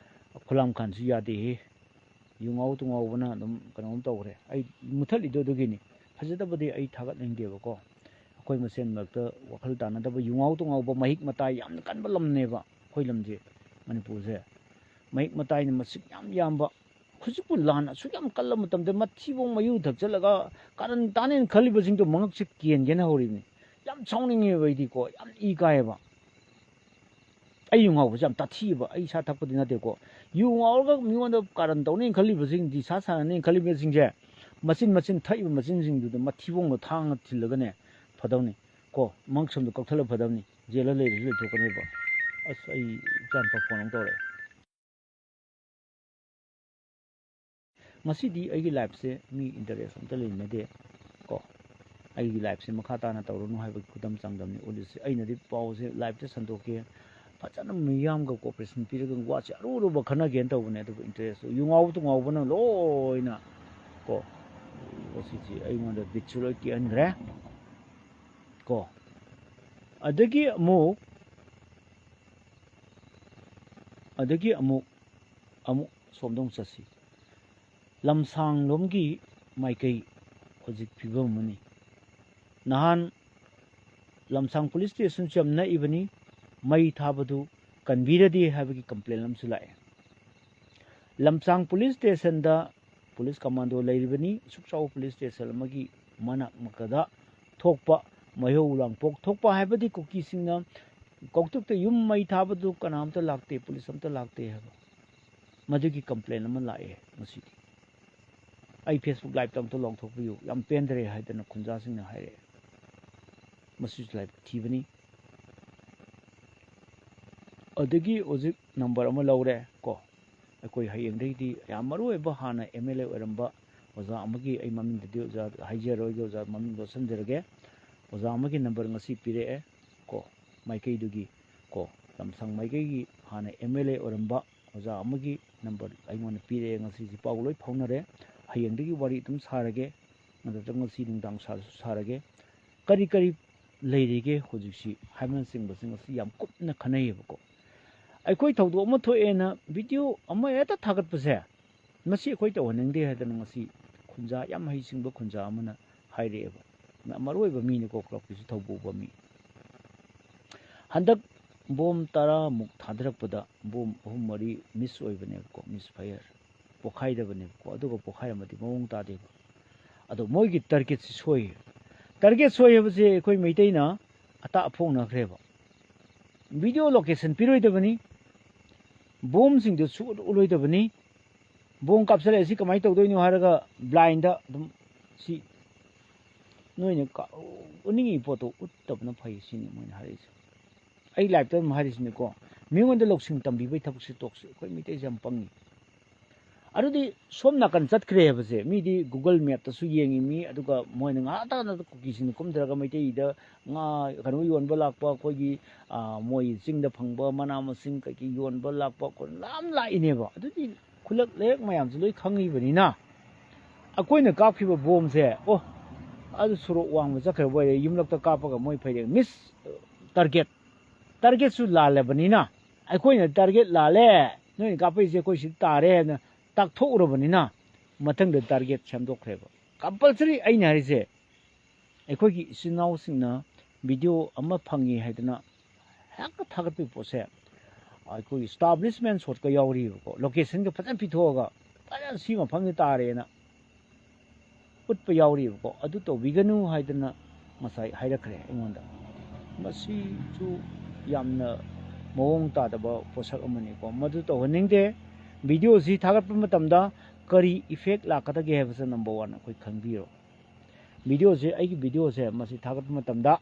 ꯈꯨꯂꯥꯝ ꯈꯥꯟꯁꯨ ꯌꯥꯗꯦꯍꯦ꯫ ꯌꯨ ꯉꯥꯎ ꯇꯨ ꯉꯥꯎꯕꯅ ꯑꯗꯨꯝ ꯀꯩꯅꯣꯝ ꯇꯧꯈ꯭ꯔꯦ꯫ ꯑꯩ ꯃꯨꯊꯠꯂꯤꯗꯣ ꯑꯗꯨꯒꯤꯅꯤ꯫ ꯐꯖꯗꯕꯗꯤ ꯑꯩ ꯊꯥꯒꯠꯅꯤꯡꯗꯦꯕꯀꯣ꯫ ꯑꯩꯈꯣꯏ ꯃꯁꯦꯟ ꯃꯔꯛꯇ ꯋꯥꯈꯜ ꯇꯥꯅꯗꯕ, ꯌꯨ ꯉꯥꯎ ꯇꯨ ꯉꯥꯎꯕ, ꯃꯍꯤꯛ ꯃꯇꯥꯏ ꯌꯥꯝꯅ ꯀꯟꯕ ꯂꯝꯅꯦꯕ ꯑꯩꯈꯣꯏ ꯂꯝꯁꯦ, ꯃꯅꯤꯄꯨꯔꯁꯦ꯫ ꯃꯍꯤꯛ ꯃꯇꯥꯏꯅ ꯃꯁꯤꯡ ꯌꯥꯝ ꯌꯥꯝꯕ꯫ ꯍꯧꯖꯤꯛꯄꯨ ꯂꯥꯟ ꯑꯁꯨꯛ ꯌꯥꯝ ꯀꯜꯂ ꯃꯇꯝꯗ ꯃꯊꯤꯕꯣꯡ ꯃꯌꯨ ꯊꯛꯆꯜꯂꯒ ꯀꯥꯔꯟ ꯇꯥꯅꯦꯅ ꯈꯜꯂꯤꯕꯁꯤꯡꯗꯣ ꯃꯉꯛꯁꯦ ꯀꯦꯟꯒꯦꯅ ꯍꯧꯔꯤꯕꯅꯤ꯫ ꯌꯥꯝ ꯁꯥꯎꯅꯤꯡꯉꯦꯕ ꯑꯩꯗꯤꯀꯣ, ꯌꯥꯝ ꯏ ꯀꯥꯏꯌꯦꯕ꯫ ꯑꯩ ꯌꯨ ꯉꯥꯎꯕꯁꯦ ꯌꯥꯝ ꯇꯥꯊꯤꯑꯕ꯫ ꯑꯩ ꯏꯁꯥ ꯊꯛꯄꯗꯤ ꯅꯠꯇꯦꯀꯣ꯫ ꯌꯨ ꯉꯥꯎꯔꯒ ꯃꯤꯉꯣꯟꯗ ꯀꯥꯔꯟ ꯇꯧꯅꯦꯅ ꯈꯜꯂꯤꯕꯁꯤꯡ, ꯅꯤꯁꯥ ꯁꯥꯟꯅꯅꯦꯅ ꯈꯜꯂꯤꯕꯁꯤꯡꯁꯦ, ꯃꯆꯤꯟ ꯃꯆꯤꯟ ꯊꯛꯏꯕ ꯃꯆꯤꯟꯁꯤꯡꯗꯨꯗ ꯃꯊꯤꯕꯣꯡꯗꯣ ꯊꯥꯡꯅ ꯊꯤꯜꯂꯒꯅꯦ ꯐꯗꯧꯅꯤ ꯀꯣ꯫ ꯃꯉꯛꯁꯝꯗꯣ ꯀꯛꯊꯠꯂ ꯐꯗꯧꯅꯤ꯫ ꯖꯦꯜꯗ ꯂꯩꯔꯁꯨ ꯂꯩꯊꯣꯛꯀꯅꯦꯕ꯫ ꯑꯁ, ꯑꯩ ꯏꯆꯥꯅꯨꯄꯥ ꯐꯣꯟ ꯑꯃꯨꯛ ꯇꯧꯔꯛꯑꯦ꯫ ꯉꯁꯤꯗꯤ ꯑꯩꯒꯤ ꯂꯥꯏꯐꯁꯦ ꯃꯤ ꯏꯟꯇꯔꯦꯁ ꯑꯝꯇ ꯂꯩꯅꯗꯦ ꯀꯣ꯫ ꯑꯩꯒꯤ ꯂꯥꯏꯐꯁꯦ ꯃꯈꯥ ꯇꯥꯅ ꯇꯧꯔꯅꯨ ꯍꯥꯏꯕꯒꯤ ꯈꯨꯗꯝ ꯆꯥꯡꯗꯝꯅꯤ ꯎꯠꯂꯤꯁꯦ꯫ ꯑꯩꯅꯗꯤ ꯄꯥꯎꯁꯦ ꯂꯥꯏꯐꯇ ꯁꯟꯗꯣꯛꯀꯦ, ꯐꯖꯅ ꯃꯤꯌꯥꯝꯒ ꯀꯣꯑꯣꯄꯔꯦꯁꯟ ꯄꯤꯔꯒ ꯋꯥꯁꯦ ꯑꯔꯨ ꯑꯔꯨꯕ ꯈꯟꯅꯒꯦꯅ ꯇꯧꯕꯅꯦ, ꯑꯗꯨꯕꯨ ꯏꯟꯇꯔꯦꯁꯇꯨ ꯌꯨ ꯉꯥꯎꯕ ꯇꯨ ꯉꯥꯎꯕꯅ ꯂꯣꯏꯅ ꯀꯣ, ꯉꯁꯤꯁꯦ ꯑꯩꯉꯣꯟꯗ ꯕꯤꯠꯁꯨ ꯂꯣꯏ ꯇꯦꯛꯍꯟꯈ꯭ꯔꯦ ꯀꯣ꯫ ꯑꯗꯒꯤ ꯑꯃꯨꯛ, ꯑꯗꯒꯤ ꯑꯃꯨꯛ, ꯑꯃꯨꯛ ꯁꯣꯝꯗ ꯑꯃꯨꯛ ꯆꯠꯁꯤ꯫ ꯂꯝꯁꯥꯡꯂꯣꯝꯒꯤ ꯃꯥꯏꯀꯩ ꯍꯧꯖꯤꯛ ꯐꯤꯕꯝ ꯑꯃꯅꯤ꯫ ꯅꯍꯥꯟ ꯂꯝꯁꯥꯡ ꯄꯨꯂꯤꯁ ꯁ꯭ꯇꯦꯁꯟꯁꯨ ꯌꯥꯝ ꯅꯛꯏꯕꯅꯤ, ꯃꯩ ꯊꯥꯕꯗꯨ ꯀꯟꯕꯤꯔꯗꯤ ꯍꯥꯏꯕꯒꯤ ꯀꯝꯄ꯭ꯂꯦꯟ ꯑꯃꯁꯨ ꯂꯥꯛꯑꯦ꯫ ꯂꯝꯁꯥꯡ ꯄꯨꯂꯤꯁ ꯁ꯭ꯇꯦꯁꯟꯗ ꯄꯨꯂꯤꯁ ꯀꯃꯥꯟꯗꯣ ꯂꯩꯔꯤꯕꯅꯤ꯫ ꯑꯁꯨꯛ ꯆꯥꯎꯕ ꯄꯨꯂꯤꯁ ꯁ꯭ꯇꯦꯁꯟ ꯑꯃꯒꯤ ꯃꯅꯥꯛ ꯃꯛꯀꯗ ꯊꯣꯛꯄ ꯃꯩꯍꯧ ꯂꯥꯡꯄꯣꯛ ꯊꯣꯛꯄ ꯍꯥꯏꯕꯗꯤ ꯀꯨꯀꯤꯁꯤꯡꯅ ꯀꯧꯇꯛꯇ ꯌꯨꯝ ꯃꯩ ꯊꯥꯕꯗꯨ ꯀꯅꯥꯝꯇ ꯂꯥꯛꯇꯦ, ꯄꯨꯂꯤꯁ ꯑꯝꯇ ꯂꯥꯛꯇꯦ ꯍꯥꯏꯕ, ꯃꯗꯨꯒꯤ ꯀꯝꯄ꯭ꯂꯦꯟ ꯑꯃ ꯂꯥꯛꯑꯦ ꯉꯁꯤꯗꯤ꯫ ꯑꯩ ꯐꯦꯁꯕꯨꯛ ꯂꯥꯏꯞꯇ ꯑꯝꯇ ꯂꯥꯎꯊꯣꯛꯄꯤꯌꯨ, ꯌꯥꯝ ꯄꯦꯟꯗ꯭ꯔꯦ ꯍꯥꯏꯗꯅ ꯈꯨꯟꯖꯥꯁꯤꯡꯅ ꯍꯥꯏꯔꯛꯑꯦ꯫ ꯃꯁꯤꯁꯨ ꯂꯥꯏꯕꯛ ꯊꯤꯕꯅꯤ꯫ ꯑꯗꯒꯤ ꯍꯧꯖꯤꯛ ꯅꯝꯕꯔ ꯑꯃ ꯂꯧꯔꯦ ꯀꯣ꯫ ꯑꯩꯈꯣꯏ ꯍꯌꯦꯡꯗꯒꯤꯗꯤ ꯌꯥꯝ ꯃꯔꯨ ꯑꯣꯏꯕ, ꯍꯥꯟꯅ ꯑꯦꯝ ꯑꯦꯜ ꯑꯦ ꯑꯣꯏꯔꯝꯕ ꯑꯣꯖꯥ ꯑꯃꯒꯤ, ꯑꯩ ꯃꯃꯤꯡꯗꯨꯗꯤ ꯑꯣꯖꯥ ꯍꯥꯏꯖꯔꯣꯏꯒꯦ, ꯑꯣꯖꯥ ꯃꯃꯤꯡ ꯂꯣꯠꯁꯤꯟꯖꯔꯒꯦ꯫ ꯑꯣꯖꯥ ꯑꯃꯒꯤ ꯅꯝꯕꯔ ꯉꯁꯤ ꯄꯤꯔꯛꯑꯦ ꯀꯣ, ꯃꯥꯏꯀꯩꯗꯨꯒꯤ ꯀꯣ꯫ ꯂꯝꯁꯥꯡ ꯃꯥꯏꯀꯩꯒꯤ ꯍꯥꯟꯅ ꯑꯦꯝ ꯑꯦꯜ ꯑꯦ ꯑꯣꯏꯔꯝꯕ ꯑꯣꯖꯥ ꯑꯃꯒꯤ ꯅꯝꯕꯔ ꯑꯩꯉꯣꯟꯗ ꯄꯤꯔꯛꯑꯦ꯫ ꯉꯁꯤꯁꯤ ꯄꯥꯎ ꯂꯣꯏ ꯐꯥꯎꯅꯔꯦ꯫ ꯍꯌꯦꯡꯗꯒꯤ ꯋꯥꯔꯤ ꯑꯗꯨꯝ ꯁꯥꯔꯒꯦ, ꯅꯠꯇ꯭ꯔꯒ ꯉꯁꯤ ꯅꯨꯡꯗꯥꯡ ꯁꯥꯔꯁꯨ ꯁꯥꯔꯒꯦ꯫ ꯀꯔꯤ ꯀꯔꯤ ꯂꯩꯔꯤꯒꯦ ꯍꯧꯖꯤꯛꯁꯤ ꯍꯥꯏꯕꯅꯆꯤꯡꯕꯁꯤꯡ ꯑꯁꯤ ꯌꯥꯝ ꯀꯨꯞꯅ ꯈꯟꯅꯩꯌꯦꯕꯀꯣ꯫ ꯑꯩꯈꯣꯏ ꯊꯧꯗꯣꯛ ꯑꯃ ꯊꯣꯛꯑꯦꯅ ꯚꯤꯗꯤꯑꯣ ꯑꯃ ꯍꯦꯛꯇ ꯊꯥꯒꯠꯄꯁꯦ, ꯃꯁꯤ ꯑꯩꯈꯣꯏ ꯇꯧꯍꯟꯅꯤꯡꯗꯦ ꯍꯥꯏꯗꯅ ꯉꯁꯤ ꯈꯨꯟꯖꯥ, ꯌꯥꯝ ꯍꯩꯁꯤꯡꯕ ꯈꯨꯟꯖꯥ ꯑꯃꯅ ꯍꯥꯏꯔꯛꯑꯦꯕ꯫ ꯃꯔꯨ ꯑꯣꯏꯕ ꯃꯤꯅꯤꯀꯣ, ꯀ꯭ꯂꯕꯀꯤꯁꯨ ꯊꯧꯕꯨꯕ ꯃꯤ꯫ ꯍꯟꯗꯛ ꯕꯣꯝ ꯇꯔꯥꯃꯨꯛ ꯊꯥꯗꯔꯛꯄꯗ ꯕꯣꯝ ꯑꯍꯨꯝ ꯃꯔꯤ ꯃꯤꯁ ꯑꯣꯏꯕꯅꯦꯕꯀꯣ, ꯃꯤꯁ ꯐꯥꯌꯔ ꯄꯣꯈꯥꯏꯗꯕꯅꯦꯕꯀꯣ꯫ ꯑꯗꯨꯒ ꯄꯣꯈꯥꯏꯔꯝꯃꯗꯤ ꯃꯑꯣꯡ ꯇꯥꯗꯦꯕ꯫ ꯑꯗꯣ ꯃꯣꯏꯒꯤ ꯇꯥꯔꯒꯦꯠꯁꯤ ꯁꯣꯏ꯫ ꯇꯥꯔꯒꯦꯠ ꯁꯣꯏ ꯍꯥꯏꯕꯁꯦ ꯑꯩꯈꯣꯏ ꯃꯩꯇꯩꯅ ꯑꯇꯥꯛ ꯑꯐꯣꯡꯅꯈ꯭ꯔꯦꯕ꯫ ꯚꯤꯗꯤꯑꯣ ꯂꯣꯀꯦꯁꯟ ꯄꯤꯔꯣꯏꯗꯕꯅꯤ, ꯕꯣꯝꯁꯤꯡꯗꯨ ꯁꯨꯛꯎꯠ ꯎꯠꯂꯣꯏꯗꯕꯅꯤ꯫ ꯕꯣꯝ ꯀꯥꯞꯁꯤꯜꯂꯛꯑꯦ, ꯁꯤ ꯀꯃꯥꯏꯅ ꯇꯧꯗꯣꯏꯅꯣ ꯍꯥꯏꯔꯒ ꯕ꯭ꯂꯥꯏꯟꯗ ꯑꯗꯨꯝ ꯁꯤ ꯅꯣꯏꯅ ꯀꯥ-, ꯎꯠꯅꯤꯡꯉꯤ ꯄꯣꯠꯇꯣ ꯎꯠꯇꯕꯅ ꯐꯩ ꯁꯤꯅꯤ ꯃꯣꯏꯅ ꯍꯥꯏꯔꯛꯏꯁꯦ꯫ ꯑꯩ ꯂꯥꯏꯞꯇ ꯑꯗꯨꯝ ꯍꯥꯏꯔꯤꯁꯤꯅꯤꯀꯣ, ꯃꯤꯉꯣꯟꯗ ꯂꯧꯁꯤꯡ ꯇꯝꯕꯤꯕꯒꯤ ꯊꯕꯛꯁꯦ ꯇꯣꯛꯁꯤ꯫ ꯑꯩꯈꯣꯏ ꯃꯤꯇꯩꯁꯦ ꯌꯥꯝ ꯄꯪꯉꯤ꯫ ꯑꯗꯨꯗꯤ ꯁꯣꯝ ꯅꯥꯀꯟ ꯆꯠꯈ꯭ꯔꯦ ꯍꯥꯏꯕꯁꯦ ꯃꯤꯗꯤ ꯒꯨꯒꯜ ꯃꯦꯞꯇꯁꯨ ꯌꯦꯡꯉꯤ ꯃꯤ, ꯑꯗꯨꯒ ꯃꯣꯏꯅ ꯉꯥꯏꯍꯥꯛꯇꯪ ꯀꯨꯀꯤꯁꯤꯡꯅ ꯀꯨꯝꯊꯔꯒ ꯃꯩꯇꯩꯗ ꯉꯥ ꯀꯩꯅꯣ ꯌꯣꯟꯕ ꯂꯥꯛꯄ, ꯑꯩꯈꯣꯏꯒꯤ, ꯑ, ꯃꯣꯏ ꯆꯤꯡꯗ ꯐꯪꯕ ꯃꯅꯥ ꯃꯁꯤꯡ ꯀꯩꯀꯩ ꯌꯣꯟꯕ ꯂꯥꯛꯄ ꯑꯩꯈꯣꯏ ꯃꯌꯥꯝ ꯂꯥꯛꯏꯅꯦꯕ꯫ ꯑꯗꯨꯗꯤ ꯈꯨꯜꯂꯛ ꯂꯩꯔꯛ ꯃꯌꯥꯝꯁꯨ ꯂꯣꯏ ꯈꯪꯉꯤꯕꯅꯤꯅ, ꯑꯩꯈꯣꯏꯅ ꯀꯥꯞꯈꯤꯕ ꯕꯣꯝꯁꯦ, ꯑꯣ, ꯑꯗꯨ ꯁꯣꯔꯣꯛ ꯋꯥꯡꯃ ꯆꯠꯈ꯭ꯔꯕ ꯑꯣꯏꯔꯦ, ꯌꯨꯝꯂꯛꯇ ꯀꯥꯞꯄꯒ ꯃꯣꯏ ꯐꯩꯔꯦ, ꯃꯤꯁ ꯇꯥꯔꯒꯦꯠ, ꯇꯥꯔꯒꯦꯠꯁꯨ ꯂꯥꯜꯂꯕꯅꯤꯅ, ꯑꯩꯈꯣꯏꯅ ꯇꯥꯔꯒꯦꯠ ꯂꯥꯜꯂꯦ, ꯅꯣꯏꯅ ꯀꯥꯞꯄꯛꯏꯁꯦ ꯑꯩꯈꯣꯏ ꯁꯤꯗ ꯇꯥꯔꯦ ꯍꯥꯏꯅ ꯇꯥꯛꯊꯣꯛꯎꯔꯕꯅꯤꯅ, ꯃꯊꯪꯗ ꯇꯥꯔꯒꯦꯠ ꯁꯦꯝꯗꯣꯛꯈ꯭ꯔꯦꯕ꯫ ꯀꯝꯄꯜꯁꯔꯤ ꯑꯩꯅ ꯍꯥꯏꯔꯤꯁꯦ, ꯑꯩꯈꯣꯏꯒꯤ ꯏꯆꯤꯟ ꯏꯅꯥꯎꯁꯤꯡꯅ ꯚꯤꯗꯤꯑꯣ ꯑꯃ ꯐꯪꯉꯤ ꯍꯥꯏꯗꯅ ꯍꯦꯛꯇ ꯊꯥꯒꯠꯄꯒꯤ ꯄꯣꯠꯁꯦ, ꯑꯩꯈꯣꯏꯒꯤ ꯏꯁꯇꯥꯕ꯭ꯂꯤꯁꯃꯦꯟ ꯁꯣꯠꯀ ꯌꯥꯎꯔꯤꯕꯀꯣ, ꯂꯣꯀꯦꯁꯟꯒ ꯐꯖꯅ ꯄꯤꯊꯣꯛꯑꯒ ꯐꯖꯅ ꯁꯤ ꯃꯐꯝꯁꯤ ꯇꯥꯔꯦꯅ ꯎꯠꯄ ꯌꯥꯎꯔꯤꯕꯀꯣ꯫ ꯑꯗꯨ ꯇꯧꯕꯤꯒꯅꯨ ꯍꯥꯏꯗꯅ ꯉꯁꯥꯏ ꯍꯥꯏꯔꯛꯈ꯭ꯔꯦ ꯑꯩꯉꯣꯟꯗ꯫ ꯃꯁꯤꯁꯨ ꯌꯥꯝꯅ ꯃꯑꯣꯡ ꯇꯥꯗꯕ ꯄꯣꯠꯁꯛ ꯑꯃꯅꯤꯀꯣ꯫ ꯃꯗꯨ ꯇꯧꯍꯟꯅꯤꯡꯗꯦ꯫ ꯚꯤꯗꯤꯑꯣꯁꯤ ꯊꯥꯒꯠꯄ ꯃꯇꯝꯗ ꯀꯔꯤ ꯏꯐꯦꯛ ꯂꯥꯛꯀꯗꯒꯦ ꯍꯥꯏꯕꯁꯦ ꯅꯝꯕꯔ ꯋꯥꯟ ꯑꯩꯈꯣꯏ ꯈꯟꯕꯤꯔꯣ꯫ ꯚꯤꯗꯤꯑꯣꯁꯦ, ꯑꯩꯒꯤ ꯚꯤꯗꯤꯑꯣꯁꯦ ꯃꯁꯤ ꯊꯥꯒꯠꯄ ꯃꯇꯝꯗ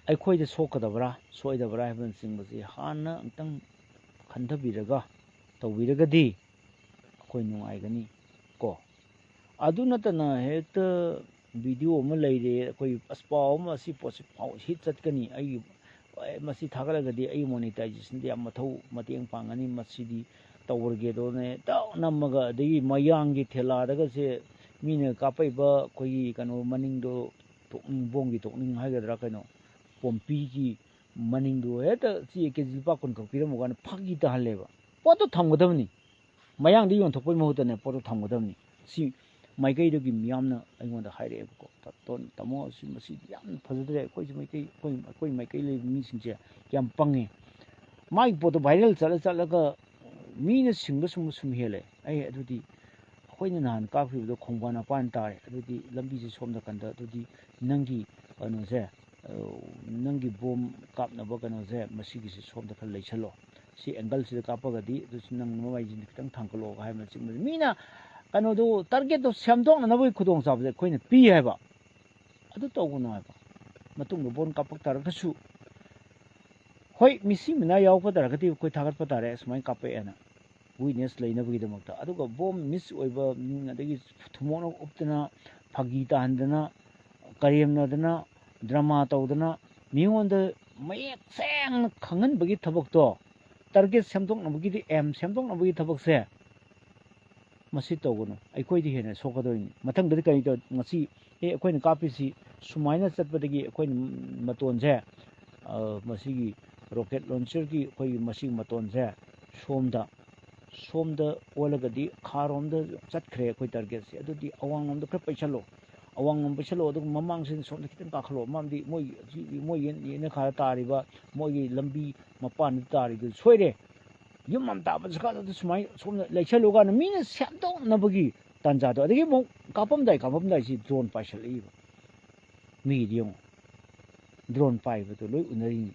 ꯑꯩꯈꯣꯏꯗ ꯁꯣꯛꯀꯗꯕ꯭ꯔꯥ ꯁꯣꯏꯗꯕ꯭ꯔꯥ ꯍꯥꯏꯕꯅꯆꯤꯡꯕꯁꯤ ꯍꯥꯟꯅ ꯑꯃꯨꯛꯇꯪ ꯈꯟꯊꯕꯤꯔꯒ ꯇꯧꯕꯤꯔꯒꯗꯤ ꯑꯩꯈꯣꯏ ꯅꯨꯡꯉꯥꯏꯒꯅꯤ ꯀꯣ꯫ ꯑꯗꯨ ꯅꯠꯇꯅ ꯍꯦꯛꯇ ꯚꯤꯗꯤꯑꯣ ꯑꯃ ꯂꯩꯔꯦ, ꯑꯩꯈꯣꯏ ꯑꯁ ꯄꯥꯎ ꯑꯃ, ꯑꯁꯤ ꯄꯣꯠꯁꯤ ꯄꯥꯎ ꯍꯤꯠ ꯆꯠꯀꯅꯤ, ꯑꯩꯒꯤ, ꯑꯦ, ꯃꯁꯤ ꯊꯥꯒꯠꯂꯒꯗꯤ ꯑꯩ ꯃꯣꯅꯤꯇꯥꯏꯖꯦꯁꯟꯗꯤ ꯌꯥꯝ ꯃꯊꯧ ꯃꯇꯦꯡ ꯄꯥꯡꯒꯅꯤ, ꯃꯁꯤꯗꯤ ꯇꯧꯔꯒꯦꯗꯣꯅꯦ ꯇꯧ ꯅꯝꯃꯒ, ꯑꯗꯒꯤ ꯃꯌꯥꯡꯒꯤ ꯊꯦꯂꯥꯗꯒꯁꯦ ꯃꯤꯅ ꯀꯥꯞꯄꯛꯏꯕ ꯑꯩꯈꯣꯏꯒꯤ ꯀꯩꯅꯣ ꯃꯅꯤꯡꯗꯣ, ꯇꯣꯛꯅꯤꯡ ꯕꯣꯝꯒꯤ ꯇꯣꯛꯅꯤꯡ ꯍꯥꯏꯒꯗ꯭ꯔꯥ ꯀꯩꯅꯣ, ꯄꯣꯝꯄꯤꯒꯤ ꯃꯅꯤꯡꯗꯣ ꯍꯦꯛꯇ ꯆꯦ ꯀꯦ ꯖꯤ ꯂꯨꯄꯥ ꯀꯨꯟꯈꯛ ꯄꯤꯔꯝꯃꯨ ꯀꯥꯏꯅ ꯐꯥꯒꯤ ꯇꯥꯍꯜꯂꯦꯕ꯫ ꯄꯣꯠꯇꯣ ꯊꯝꯒꯗꯕꯅꯤ, ꯃꯌꯥꯡꯗ ꯌꯣꯟꯊꯣꯛꯄꯒꯤ ꯃꯍꯨꯠꯇꯅꯦ ꯄꯣꯠꯇꯣ ꯊꯝꯒꯗꯕꯅꯤ꯫ ꯁꯤ ꯃꯥꯏꯀꯩꯗꯒꯤ ꯃꯤꯌꯥꯝꯅ ꯑꯩꯉꯣꯟꯗ ꯍꯥꯏꯔꯛꯑꯦꯕꯀꯣ, "ꯇꯥ-, ꯇꯣꯟ-, ꯇꯥꯃꯣ, ꯁꯤ, ꯃꯁꯤꯗꯤ ꯌꯥꯝꯅ ꯐꯖꯗ꯭ꯔꯦ, ꯑꯩꯈꯣꯏꯁꯤ ꯃꯩꯇꯩ, ꯑꯩꯈꯣꯏ, ꯑꯩꯈꯣꯏ ꯃꯥꯏꯀꯩ ꯂꯩꯕ ꯃꯤꯁꯤꯡꯁꯦ ꯌꯥꯝ ꯄꯪꯉꯦ, ꯃꯥꯒꯤ ꯄꯣꯠꯇꯣ ꯚꯥꯏꯔꯦꯜ ꯆꯠꯂ ꯆꯠꯂꯒ ꯃꯤꯅ ꯁꯤꯡꯕ ꯁꯨꯝꯕ ꯁꯨꯝ ꯍꯦꯜꯂꯦ꯫ ꯑꯩ ꯑꯗꯨꯗꯤ ꯑꯩꯈꯣꯏꯅ ꯅꯍꯥꯟ ꯀꯥꯞꯈꯤꯕꯗꯣ ꯈꯣꯡꯕꯥꯟ ꯃꯄꯥꯟ ꯇꯥꯔꯦ, ꯑꯗꯨꯗꯤ ꯂꯝꯕꯤꯁꯦ ꯁꯣꯝꯗ ꯀꯟꯗ, ꯑꯗꯨꯗꯤ ꯅꯪꯒꯤ ꯀꯩꯅꯣꯁꯦ, ꯑ, ꯅꯪꯒꯤ ꯕꯣꯝ ꯀꯥꯞꯅꯕ ꯀꯩꯅꯣꯁꯦ ꯃꯁꯤꯒꯤꯁꯦ ꯁꯣꯝꯗ ꯈꯔ ꯂꯩꯁꯜꯂꯣ, ꯁꯤ ꯑꯦꯡꯒꯜꯁꯤꯗ ꯀꯥꯞꯄꯒꯗꯤ ꯑꯗꯨꯁꯨ ꯅꯪ ꯃꯃꯥꯏꯁꯤꯡꯗ ꯈꯤꯇꯪ ꯊꯥꯡꯒꯠꯂꯛꯑꯣ" ꯍꯥꯏꯕꯅꯆꯤꯡꯕ꯫ ꯃꯤꯅ ꯀꯩꯅꯣꯗꯣ, ꯇꯥꯔꯒꯦꯠꯇꯣ ꯁꯦꯝꯗꯣꯛꯅꯅꯕꯒꯤ ꯈꯨꯗꯣꯡꯆꯥꯕꯁꯦ ꯑꯩꯈꯣꯏꯅ ꯄꯤ ꯍꯥꯏꯕ꯫ ꯑꯗꯨ ꯇꯧꯒꯅꯨ ꯍꯥꯏꯕ꯫ ꯃꯇꯨꯡꯗ ꯕꯣꯝ ꯀꯥꯞꯄꯛ ꯇꯥꯔꯒꯁꯨ, ꯍꯣꯏ, ꯃꯤꯁꯤ ꯃꯤꯅꯥ ꯌꯥꯎꯔꯛꯄ ꯇꯥꯔꯒꯗꯤ ꯑꯩꯈꯣꯏ ꯊꯥꯒꯠꯄ ꯇꯥꯔꯦ, ꯁꯨꯃꯥꯏꯅ ꯀꯥꯞꯄꯛꯑꯦꯅ, ꯋꯤꯠꯅꯦꯁ ꯂꯩꯅꯕꯒꯤꯗꯃꯛꯇ꯫ ꯑꯗꯨꯒ ꯕꯣꯝ ꯃꯤꯁ ꯑꯣꯏꯕ, ꯎꯝ, ꯑꯗꯒꯤ ꯊꯨꯝꯃꯣꯛꯅ ꯎꯞꯇꯅ, ꯐꯥꯒꯤ ꯇꯥꯍꯟꯗꯅ, ꯀꯔꯦꯝꯅꯗꯅ, ꯗ꯭ꯔꯃꯥ ꯇꯧꯗꯅ, ꯃꯤꯉꯣꯟꯗ ꯃꯌꯦꯛ ꯁꯦꯡꯅ ꯈꯪꯍꯟꯕꯒꯤ ꯊꯕꯛꯇꯣ, ꯇꯥꯔꯒꯦꯠ ꯁꯦꯝꯗꯣꯛꯅꯕꯒꯤꯗꯤ, ꯑꯦꯝ ꯁꯦꯝꯗꯣꯛꯅꯕꯒꯤ ꯊꯕꯛꯁꯦ, ꯃꯁꯤ ꯇꯧꯒꯅꯨ꯫ ꯑꯩꯈꯣꯏꯗꯤ ꯍꯦꯟꯅ ꯁꯣꯛꯀꯗꯣꯏꯅꯤ꯫ ꯃꯊꯪꯗꯗꯤ ꯀꯔꯤ ꯇꯧ-, ꯉꯁꯤ, ꯑꯦ, ꯑꯩꯈꯣꯏꯅ ꯀꯥꯞꯄꯤꯁꯤ ꯁꯨꯃꯥꯏꯅ ꯆꯠꯄꯗꯒꯤ ꯑꯩꯈꯣꯏꯅ ꯃꯇꯣꯟꯁꯦ, ꯑ, ꯃꯁꯤꯒꯤ ꯔꯣꯀꯦꯠ ꯂꯣꯟꯆꯔꯒꯤ ꯑꯩꯈꯣꯏꯒꯤ ꯃꯁꯤꯒꯤ ꯃꯇꯣꯟꯁꯦ ꯁꯣꯝꯗ, ꯁꯣꯝꯗ ꯑꯣꯜꯂꯒꯗꯤ ꯈꯥꯔꯣꯝꯗ ꯆꯠꯈ꯭ꯔꯦ ꯑꯩꯈꯣꯏ ꯇꯥꯔꯒꯦꯠꯁꯦ꯫ ꯑꯗꯨꯗꯤ ꯑꯋꯥꯡꯂꯣꯝꯗ ꯈꯔ ꯄꯩꯁꯜꯂꯣ, ꯑꯋꯥꯡꯂꯣꯝ ꯄꯩꯁꯜꯂꯣ, ꯑꯗꯨꯒ ꯃꯃꯥꯡꯁꯤꯗ ꯁꯣꯝꯗ ꯈꯤꯇꯪ ꯀꯥꯈꯠꯂꯣ꯫ ꯃꯔꯝꯗꯤ ꯃꯣꯏ, ꯃꯣꯏ ꯌꯦꯟ-, ꯌꯦꯅꯈꯥꯗ ꯇꯥꯔꯤꯕ, ꯃꯣꯏꯒꯤ ꯂꯝꯕꯤ ꯃꯄꯥꯟꯗ ꯇꯥꯔꯤꯗꯨ ꯁꯣꯏꯔꯦ꯫ ꯌꯨꯝ ꯑꯃ ꯇꯥꯕ ꯖꯒꯥꯗꯨꯗ ꯁꯨꯃꯥꯏꯅ ꯁꯣꯝꯗ ꯂꯩꯁꯜꯂꯨ ꯀꯥꯏꯅ ꯃꯤꯅ ꯁꯦꯝꯗꯣꯛꯅꯕꯒꯤ ꯇꯥꯟꯖꯥꯗꯣ꯫ ꯑꯗꯒꯤ ꯑꯃꯨꯛ ꯀꯥꯞꯄꯝꯗꯥꯏ, ꯀꯥꯞꯄꯝꯗꯥꯏꯁꯤ ꯗ꯭ꯔꯣꯟ ꯄꯥꯏꯁꯜꯂꯛꯏꯕ꯫ ꯃꯤꯒꯤꯗꯤ ꯌꯦꯡꯉꯣ, ꯗ꯭ꯔꯣꯟ ꯄꯥꯏꯕꯗꯣ ꯂꯣꯏ ꯎꯅꯔꯤꯅꯤ꯫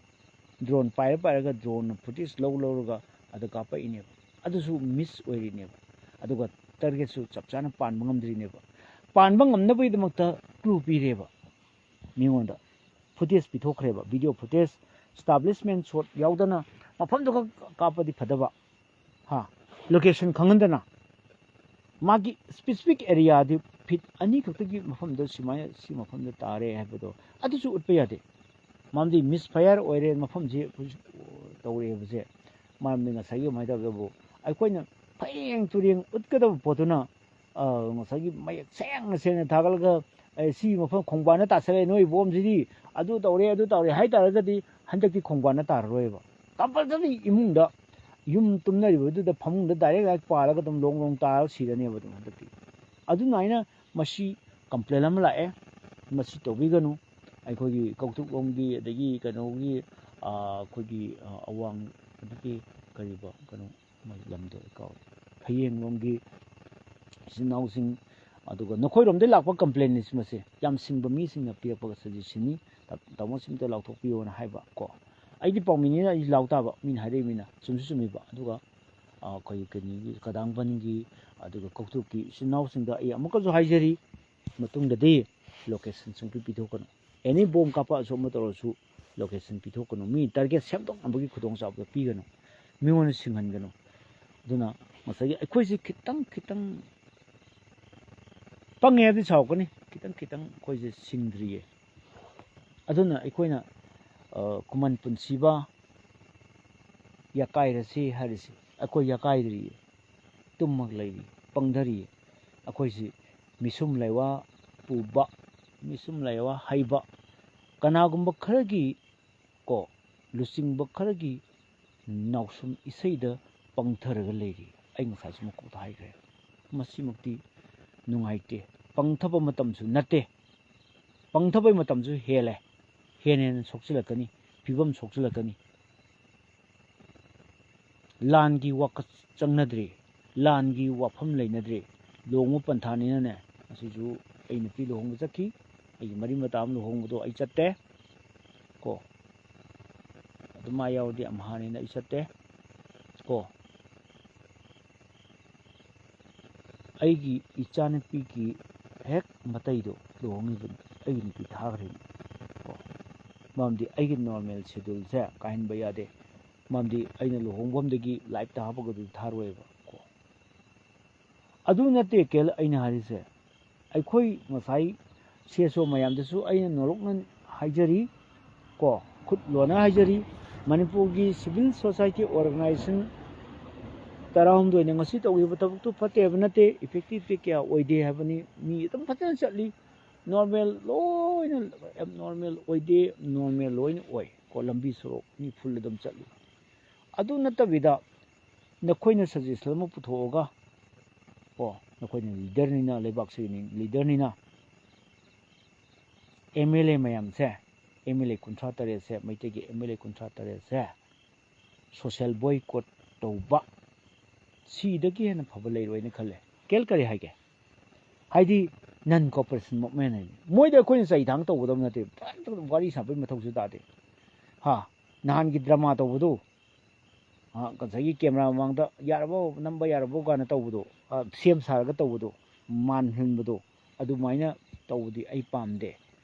ꯗ꯭ꯔꯣꯟ ꯄꯥꯏꯔ ꯄꯥꯏꯔꯒ ꯗ꯭ꯔꯣꯟꯅ ꯐꯨꯇꯦꯖ ꯂꯧ ꯂꯧꯔꯒ ꯑꯗ ꯀꯥꯞꯄꯛꯏꯅꯦꯕ꯫ ꯑꯗꯨꯁꯨ ꯃꯤꯁ ꯑꯣꯏꯔꯤꯅꯦꯕ꯫ ꯑꯗꯨꯒ ꯇꯥꯔꯒꯦꯠꯁꯨ ꯆꯞ ꯆꯥꯅ ꯄꯥꯟꯕ ꯉꯝꯗ꯭ꯔꯤꯅꯦꯕ꯫ ꯄꯥꯟꯕ ꯉꯝꯅꯕꯒꯤꯗꯃꯛꯇ ꯀ꯭ꯂꯨ ꯄꯤꯔꯦꯕ ꯃꯤꯉꯣꯟꯗ꯫ ꯐꯨꯇꯦꯖ ꯄꯤꯊꯣꯛꯈ꯭ꯔꯦꯕ, ꯚꯤꯗꯤꯑꯣ ꯐꯨꯇꯦꯖ, ꯏꯁꯇꯥꯕ꯭ꯂꯤꯁꯃꯦꯟ ꯁꯣꯠ ꯌꯥꯎꯗꯅ ꯃꯐꯝꯗꯨ ꯈꯛ ꯀꯥꯞꯄꯗꯤ ꯐꯗꯕ, ꯍꯥ, ꯂꯣꯀꯦꯁꯟ ꯈꯪꯍꯟꯗꯅ꯫ ꯃꯥꯒꯤ ꯁ꯭ꯄꯦꯁꯤꯐꯤꯛ ꯑꯦꯔꯤꯌꯥꯗꯤ ꯐꯤꯠ ꯑꯅꯤ ꯈꯛꯇꯒꯤ ꯃꯐꯝꯗ ꯁꯨꯃꯥꯏꯅ ꯁꯤ ꯃꯐꯝꯗ ꯇꯥꯔꯦ ꯍꯥꯏꯕꯗꯣ ꯑꯗꯨꯁꯨ ꯎꯠꯄ ꯌꯥꯗꯦ꯫ ꯃꯔꯝꯗꯤ ꯃꯤꯁꯐꯥꯌꯔ ꯑꯣꯏꯔꯦ, ꯃꯐꯝꯁꯤ ꯍꯧꯖꯤꯛ ꯇꯧꯔꯦ ꯍꯥꯏꯕꯁꯦ꯫ ꯃꯔꯝꯗꯤ ꯉꯁꯥꯏꯒꯤ ꯀꯃꯥꯏꯅ ꯇꯧꯒꯦꯕꯨ, ꯑꯩꯈꯣꯏꯅ ꯐꯌꯦꯡ ꯇꯨꯔꯦꯡ ꯎꯠꯀꯗꯕ ꯄꯣꯠꯇꯨꯅ, ꯑ, ꯉꯁꯥꯏꯒꯤ ꯃꯌꯦꯛ ꯁꯦꯡꯅ ꯁꯦꯡꯅ ꯊꯥꯒꯠꯂꯒ, "ꯑꯦ, ꯁꯤ ꯃꯐꯝ ꯈꯣꯡꯕꯥꯟꯗ ꯇꯥꯁꯜꯂꯦ, ꯅꯣꯏ ꯕꯣꯝꯁꯤꯗꯤ ꯑꯗꯨ ꯇꯧꯔꯦ, ꯑꯗꯨ ꯇꯧꯔꯦ" ꯍꯥꯏ ꯇꯥꯔꯒꯗꯤ ꯍꯟꯗꯛꯇꯤ ꯈꯣꯡꯕꯥꯟꯗ ꯇꯥꯔꯔꯣꯏꯕ꯫ ꯀꯝꯄꯜꯁꯔꯤ ꯏꯃꯨꯡꯗ, ꯌꯨꯝ ꯇꯨꯝꯅꯔꯤꯕꯗꯨꯗ ꯐꯃꯨꯡꯗ ꯗꯥꯏꯔꯦꯛ ꯗꯥꯏꯔꯦꯛ ꯄꯥꯜꯂꯒ ꯑꯗꯨꯝ ꯂꯣꯡ ꯂꯣꯡ ꯇꯥꯔꯒ ꯁꯤꯔꯅꯦꯕ ꯑꯗꯨꯝ ꯍꯟꯗꯛꯇꯤ꯫ ꯑꯗꯨꯃꯥꯏꯅ ꯃꯁꯤ ꯀꯝꯄ꯭ꯂꯦꯟ ꯑꯃ ꯂꯥꯛꯑꯦ, ꯃꯁꯤ ꯇꯧꯕꯤꯒꯅꯨ꯫ ꯑꯩꯈꯣꯏꯒꯤ ꯀꯧꯇ꯭ꯔꯨꯛꯂꯣꯝꯒꯤ, ꯑꯗꯒꯤ ꯀꯩꯅꯣꯒꯤ, ꯑꯥ, ꯑꯩꯈꯣꯏꯒꯤ, ꯑꯥ, ꯑꯋꯥꯡ, ꯑꯗꯒꯤ ꯀꯔꯤꯕ, ꯀꯩꯅꯣ, ꯃꯣꯏ ꯂꯝꯗꯣ ꯑꯩ ꯀꯥꯎꯔꯦ, ꯐꯌꯦꯡꯂꯣꯝꯒꯤ ꯏꯆꯤꯟ ꯏꯅꯥꯎꯁꯤꯡ, ꯑꯗꯨꯒ ꯅꯈꯣꯏꯔꯣꯝꯗꯒꯤ ꯂꯥꯛꯄ ꯀꯝꯄ꯭ꯂꯦꯟꯅꯤ ꯃꯁꯦ, ꯌꯥꯝ ꯁꯤꯡꯕ ꯃꯤꯁꯤꯡꯅ ꯄꯤꯔꯛꯄ ꯁꯖꯦꯁꯟꯅꯤ꯫ ꯇꯥ-, ꯇꯥꯃꯣ ꯁꯤꯝꯇ ꯂꯥꯎꯊꯣꯛꯄꯤꯌꯣꯅ ꯍꯥꯏꯕ ꯀꯣ꯫ ꯑꯩꯗꯤ ꯄꯥꯎꯃꯤꯅꯤꯅ ꯑꯩ ꯂꯥꯎ ꯇꯥꯕ, ꯃꯤꯅ ꯍꯥꯏꯔꯛꯏꯃꯤꯅ ꯆꯨꯝꯁꯨ ꯆꯨꯝꯃꯤꯕ꯫ ꯑꯗꯨꯒ, ꯑꯥ, ꯑꯩꯈꯣꯏꯒꯤ ꯀꯩꯅꯣꯒꯤ ꯀꯗꯥꯡꯕꯟꯒꯤ, ꯑꯗꯨꯒ ꯀꯧꯇ꯭ꯔꯨꯛꯀꯤ ꯏꯆꯤꯟ ꯏꯅꯥꯎꯁꯤꯡꯗ ꯑꯩ ꯑꯃꯨꯛꯀꯁꯨ ꯍꯥꯏꯖꯔꯤ, ꯃꯇꯨꯡꯗꯗꯤ ꯂꯣꯀꯦꯁꯟ ꯁꯨꯡꯄꯤ ꯄꯤꯊꯣꯛꯀꯅꯨ꯫ ꯑꯦꯅꯤ ꯕꯣꯝ ꯀꯥꯞꯄꯛꯑꯁꯨ ꯑꯃ ꯇꯧꯔꯁꯨ ꯂꯣꯀꯦꯁꯟ ꯄꯤꯊꯣꯛꯀꯅꯨ꯫ ꯃꯤ ꯇꯥꯔꯒꯦꯠ ꯁꯦꯝꯗꯣꯛꯅꯕꯒꯤ ꯈꯨꯗꯣꯡꯆꯥꯕꯗꯣ ꯄꯤꯒꯅꯨ, ꯃꯤꯉꯣꯟꯗ ꯁꯤꯡꯍꯟꯒꯅꯨ꯫ ꯑꯗꯨꯅ ꯉꯁꯥꯏꯒꯤ ꯑꯩꯈꯣꯏꯁꯦ ꯈꯤꯇꯪ ꯈꯤꯇꯪ ꯄꯪꯉꯦ ꯍꯥꯏꯕꯗꯤ ꯁꯥꯎꯔꯛꯀꯅꯤ, ꯈꯤꯇꯪ ꯈꯤꯇꯪ ꯑꯩꯈꯣꯏꯁꯦ ꯁꯤꯡꯗ꯭ꯔꯤꯌꯦ꯫ ꯑꯗꯨꯅ ꯑꯩꯈꯣꯏꯅ, ꯑ, ꯈꯨꯃꯟ ꯄꯨꯟꯁꯤꯕ ꯌꯥꯀꯥꯏꯔꯁꯤ ꯍꯥꯏꯔꯤꯁꯤ ꯑꯩꯈꯣꯏ ꯌꯥꯀꯥꯏꯗ꯭ꯔꯤꯌꯦ, ꯇꯨꯝꯃꯒ ꯂꯩꯔꯤ, ꯄꯪꯊꯔꯤꯌꯦ꯫ ꯑꯩꯈꯣꯏꯁꯤ ꯃꯤꯁꯨꯝ ꯂꯩꯋꯥ ꯄꯨꯕ, ꯃꯤꯁꯨꯝ ꯂꯩꯋꯥ ꯍꯩꯕ, ꯀꯅꯥꯒꯨꯝꯕ ꯈꯔꯒꯤ ꯀꯣ, ꯂꯨꯆꯤꯡꯕ ꯈꯔꯒꯤ ꯅꯥꯎꯁꯨꯝ ꯏꯁꯩꯗ ꯄꯪꯊꯔꯒ ꯂꯩꯔꯤ꯫ ꯑꯩ ꯉꯁꯥꯏꯁꯨ ꯃꯀꯣꯛꯇ ꯍꯥꯏꯈ꯭ꯔꯦ, ꯃꯁꯤꯃꯛꯇꯤ ꯅꯨꯡꯉꯥꯏꯇꯦ꯫ ꯄꯪꯊꯕ ꯃꯇꯝꯁꯨ ꯅꯠꯇꯦ, ꯄꯪꯊꯕꯩ ꯃꯇꯝꯁꯨ ꯍꯦꯜꯂꯦ, ꯍꯦꯟꯅ ꯍꯦꯟꯅ ꯁꯣꯛꯆꯤꯜꯂꯛꯀꯅꯤ, ꯐꯤꯕꯝ ꯁꯣꯛꯆꯤꯜꯂꯛꯀꯅꯤ꯫ ꯂꯥꯟꯒꯤ ꯋꯥꯈꯜ ꯆꯪꯅꯗ꯭ꯔꯤ, ꯂꯥꯟꯒꯤ ꯋꯥꯐꯝ ꯂꯩꯅꯗ꯭ꯔꯤ꯫ ꯂꯨꯍꯣꯡꯕ ꯄꯟꯊꯥꯅꯤꯅꯅꯦ, ꯉꯁꯤꯁꯨ ꯑꯩ ꯅꯨꯄꯤ ꯂꯨꯍꯣꯡꯕ ꯆꯠꯈꯤ, ꯑꯩꯒꯤ ꯃꯔꯤ ꯃꯇꯥ ꯑꯃ ꯂꯨꯍꯣꯡꯕꯗꯣ ꯑꯩ ꯆꯠꯇꯦ ꯀꯣ꯫ ꯑꯗꯨ ꯃꯥ ꯌꯥꯎꯔꯗꯤ ꯑꯝꯍꯥꯅꯤꯅ ꯑꯩ ꯆꯠꯇꯦ ꯀꯣ꯫ ꯑꯩꯒꯤ ꯏꯆꯥꯅꯨꯄꯤꯒꯤ ꯍꯦꯛ ꯃꯇꯩꯗꯣ ꯂꯨꯍꯣꯡꯉꯤꯕꯅꯤ, ꯑꯩꯒꯤ ꯅꯨꯄꯤ ꯊꯥꯈ꯭ꯔꯤꯕꯅꯤ ꯀꯣ꯫ ꯃꯔꯝꯗꯤ ꯑꯩꯒꯤ ꯅꯣꯔꯃꯦꯜ ꯁꯦꯗꯨꯜꯁꯦ ꯀꯥꯏꯍꯟꯕ ꯌꯥꯗꯦ꯫ ꯃꯔꯝꯗꯤ ꯑꯩꯅ ꯂꯨꯍꯣꯡꯐꯝꯗꯒꯤ ꯂꯥꯏꯞꯇ ꯍꯥꯞꯄꯒꯗꯤ ꯊꯥꯔꯣꯏꯕ ꯀꯣ꯫ ꯑꯗꯨ ꯅꯠꯇꯦ ꯀꯦꯜ ꯑꯩꯅ ꯍꯥꯏꯔꯤꯁꯦ, ꯑꯩꯈꯣꯏ ꯉꯁꯥꯏ ꯁꯤ ꯑꯦꯁ ꯑꯣ ꯃꯌꯥꯝꯗꯁꯨ ꯑꯩꯅ ꯅꯣꯂꯨꯛꯅ ꯍꯥꯏꯖꯔꯤ, ꯀꯣ, ꯈꯨꯠ ꯂꯣꯟꯅ ꯍꯥꯏꯖꯔꯤ, ꯃꯅꯤꯄꯨꯔꯒꯤ civil society organization ꯇꯔꯥꯍꯨꯝꯗꯣꯏꯅ ꯉꯁꯤ ꯇꯧꯈꯤꯕ ꯊꯕꯛꯇꯨ ꯐꯠꯇꯦ ꯍꯥꯏꯕ ꯅꯠꯇꯦ, effective ꯀꯌꯥ ꯑꯣꯏꯗꯦ ꯍꯥꯏꯕꯅꯤ꯫ ꯃꯤ ꯑꯗꯨꯝ ꯐꯖꯅ ꯆꯠꯂꯤ, ꯅꯣꯔꯃꯦꯜ ꯂꯣꯏꯅ, ꯑꯦꯕꯅꯣꯔꯃꯦꯜ ꯑꯣꯏꯗꯦ, ꯅꯣꯔꯃꯦꯜ ꯂꯣꯏꯅ ꯑꯣꯏ, ꯀꯣ, ꯂꯝꯕꯤ ꯁꯣꯔꯣꯛ ꯃꯤ ꯐꯨꯜ ꯑꯗꯨꯝ ꯆꯠꯂꯤ꯫ ꯑꯗꯨ ꯅꯠꯇꯕꯤꯗ ꯅꯈꯣꯏꯅ ꯁꯖꯦꯁꯟ ꯑꯃ ꯄꯨꯊꯣꯛꯑꯒ, ꯀꯣ, ꯅꯈꯣꯏꯅ ꯂꯤꯗꯔꯅꯤꯅ, ꯂꯩꯕꯥꯛꯁꯤꯒꯤ ꯂꯤꯗꯔꯅꯤꯅ, ꯑꯦꯝ ꯑꯦꯜ ꯑꯦ ꯃꯌꯥꯝꯁꯦ, ꯑꯦꯝ ꯑꯦꯜ ꯑꯦ ꯀꯨꯟꯊ꯭ꯔꯥ ꯇꯔꯦꯠꯁꯦ, ꯃꯩꯇꯩꯒꯤ ꯑꯦꯝ ꯑꯦꯜ ꯑꯦ ꯀꯨꯟꯊ꯭ꯔꯥ ꯇꯔꯦꯠꯁꯦ ꯁꯣꯁꯦꯜ ꯕꯣꯏꯀꯣꯠ ꯇꯧꯕ, ꯁꯤꯗꯒꯤ ꯍꯦꯟꯅ ꯐꯕ ꯂꯩꯔꯣꯏꯅ ꯈꯜꯂꯦ꯫ ꯀꯦꯜ ꯀꯔꯤ ꯍꯥꯏꯒꯦ? ꯍꯥꯏꯗꯤ ꯅꯟ ꯀꯣꯑꯣꯄꯔꯦꯁꯟ ꯃꯨꯞꯃꯦꯟ ꯍꯥꯏꯅꯤ꯫ ꯃꯣꯏꯗ ꯑꯩꯈꯣꯏꯅ ꯆꯩ ꯊꯥꯡ ꯇꯧꯒꯗꯕ ꯅꯠꯇꯦ, ꯋꯥꯔꯤ ꯁꯥꯕꯒꯤ ꯃꯊꯧꯁꯨ ꯇꯥꯗꯦ꯫ ꯍꯥ, ꯅꯍꯥꯟꯒꯤ ꯗ꯭ꯔꯃꯥ ꯇꯧꯕꯗꯨ, ꯉꯁꯥꯏꯒꯤ ꯀꯦꯃꯦꯔꯥ ꯃꯃꯥꯡꯗ "ꯌꯥꯔꯕꯣ, ꯅꯝꯕ ꯌꯥꯔꯕꯣ?" ꯀꯥꯏꯅ ꯇꯧꯕꯗꯣ, ꯁꯦꯝ ꯁꯥꯔꯒ ꯇꯧꯕꯗꯣ, ꯃꯥꯟ ꯍꯟꯕꯗꯣ, ꯑꯗꯨꯃꯥꯏꯅ ꯇꯧꯕꯗꯤ ꯑꯩ ꯄꯥꯝꯗꯦ꯫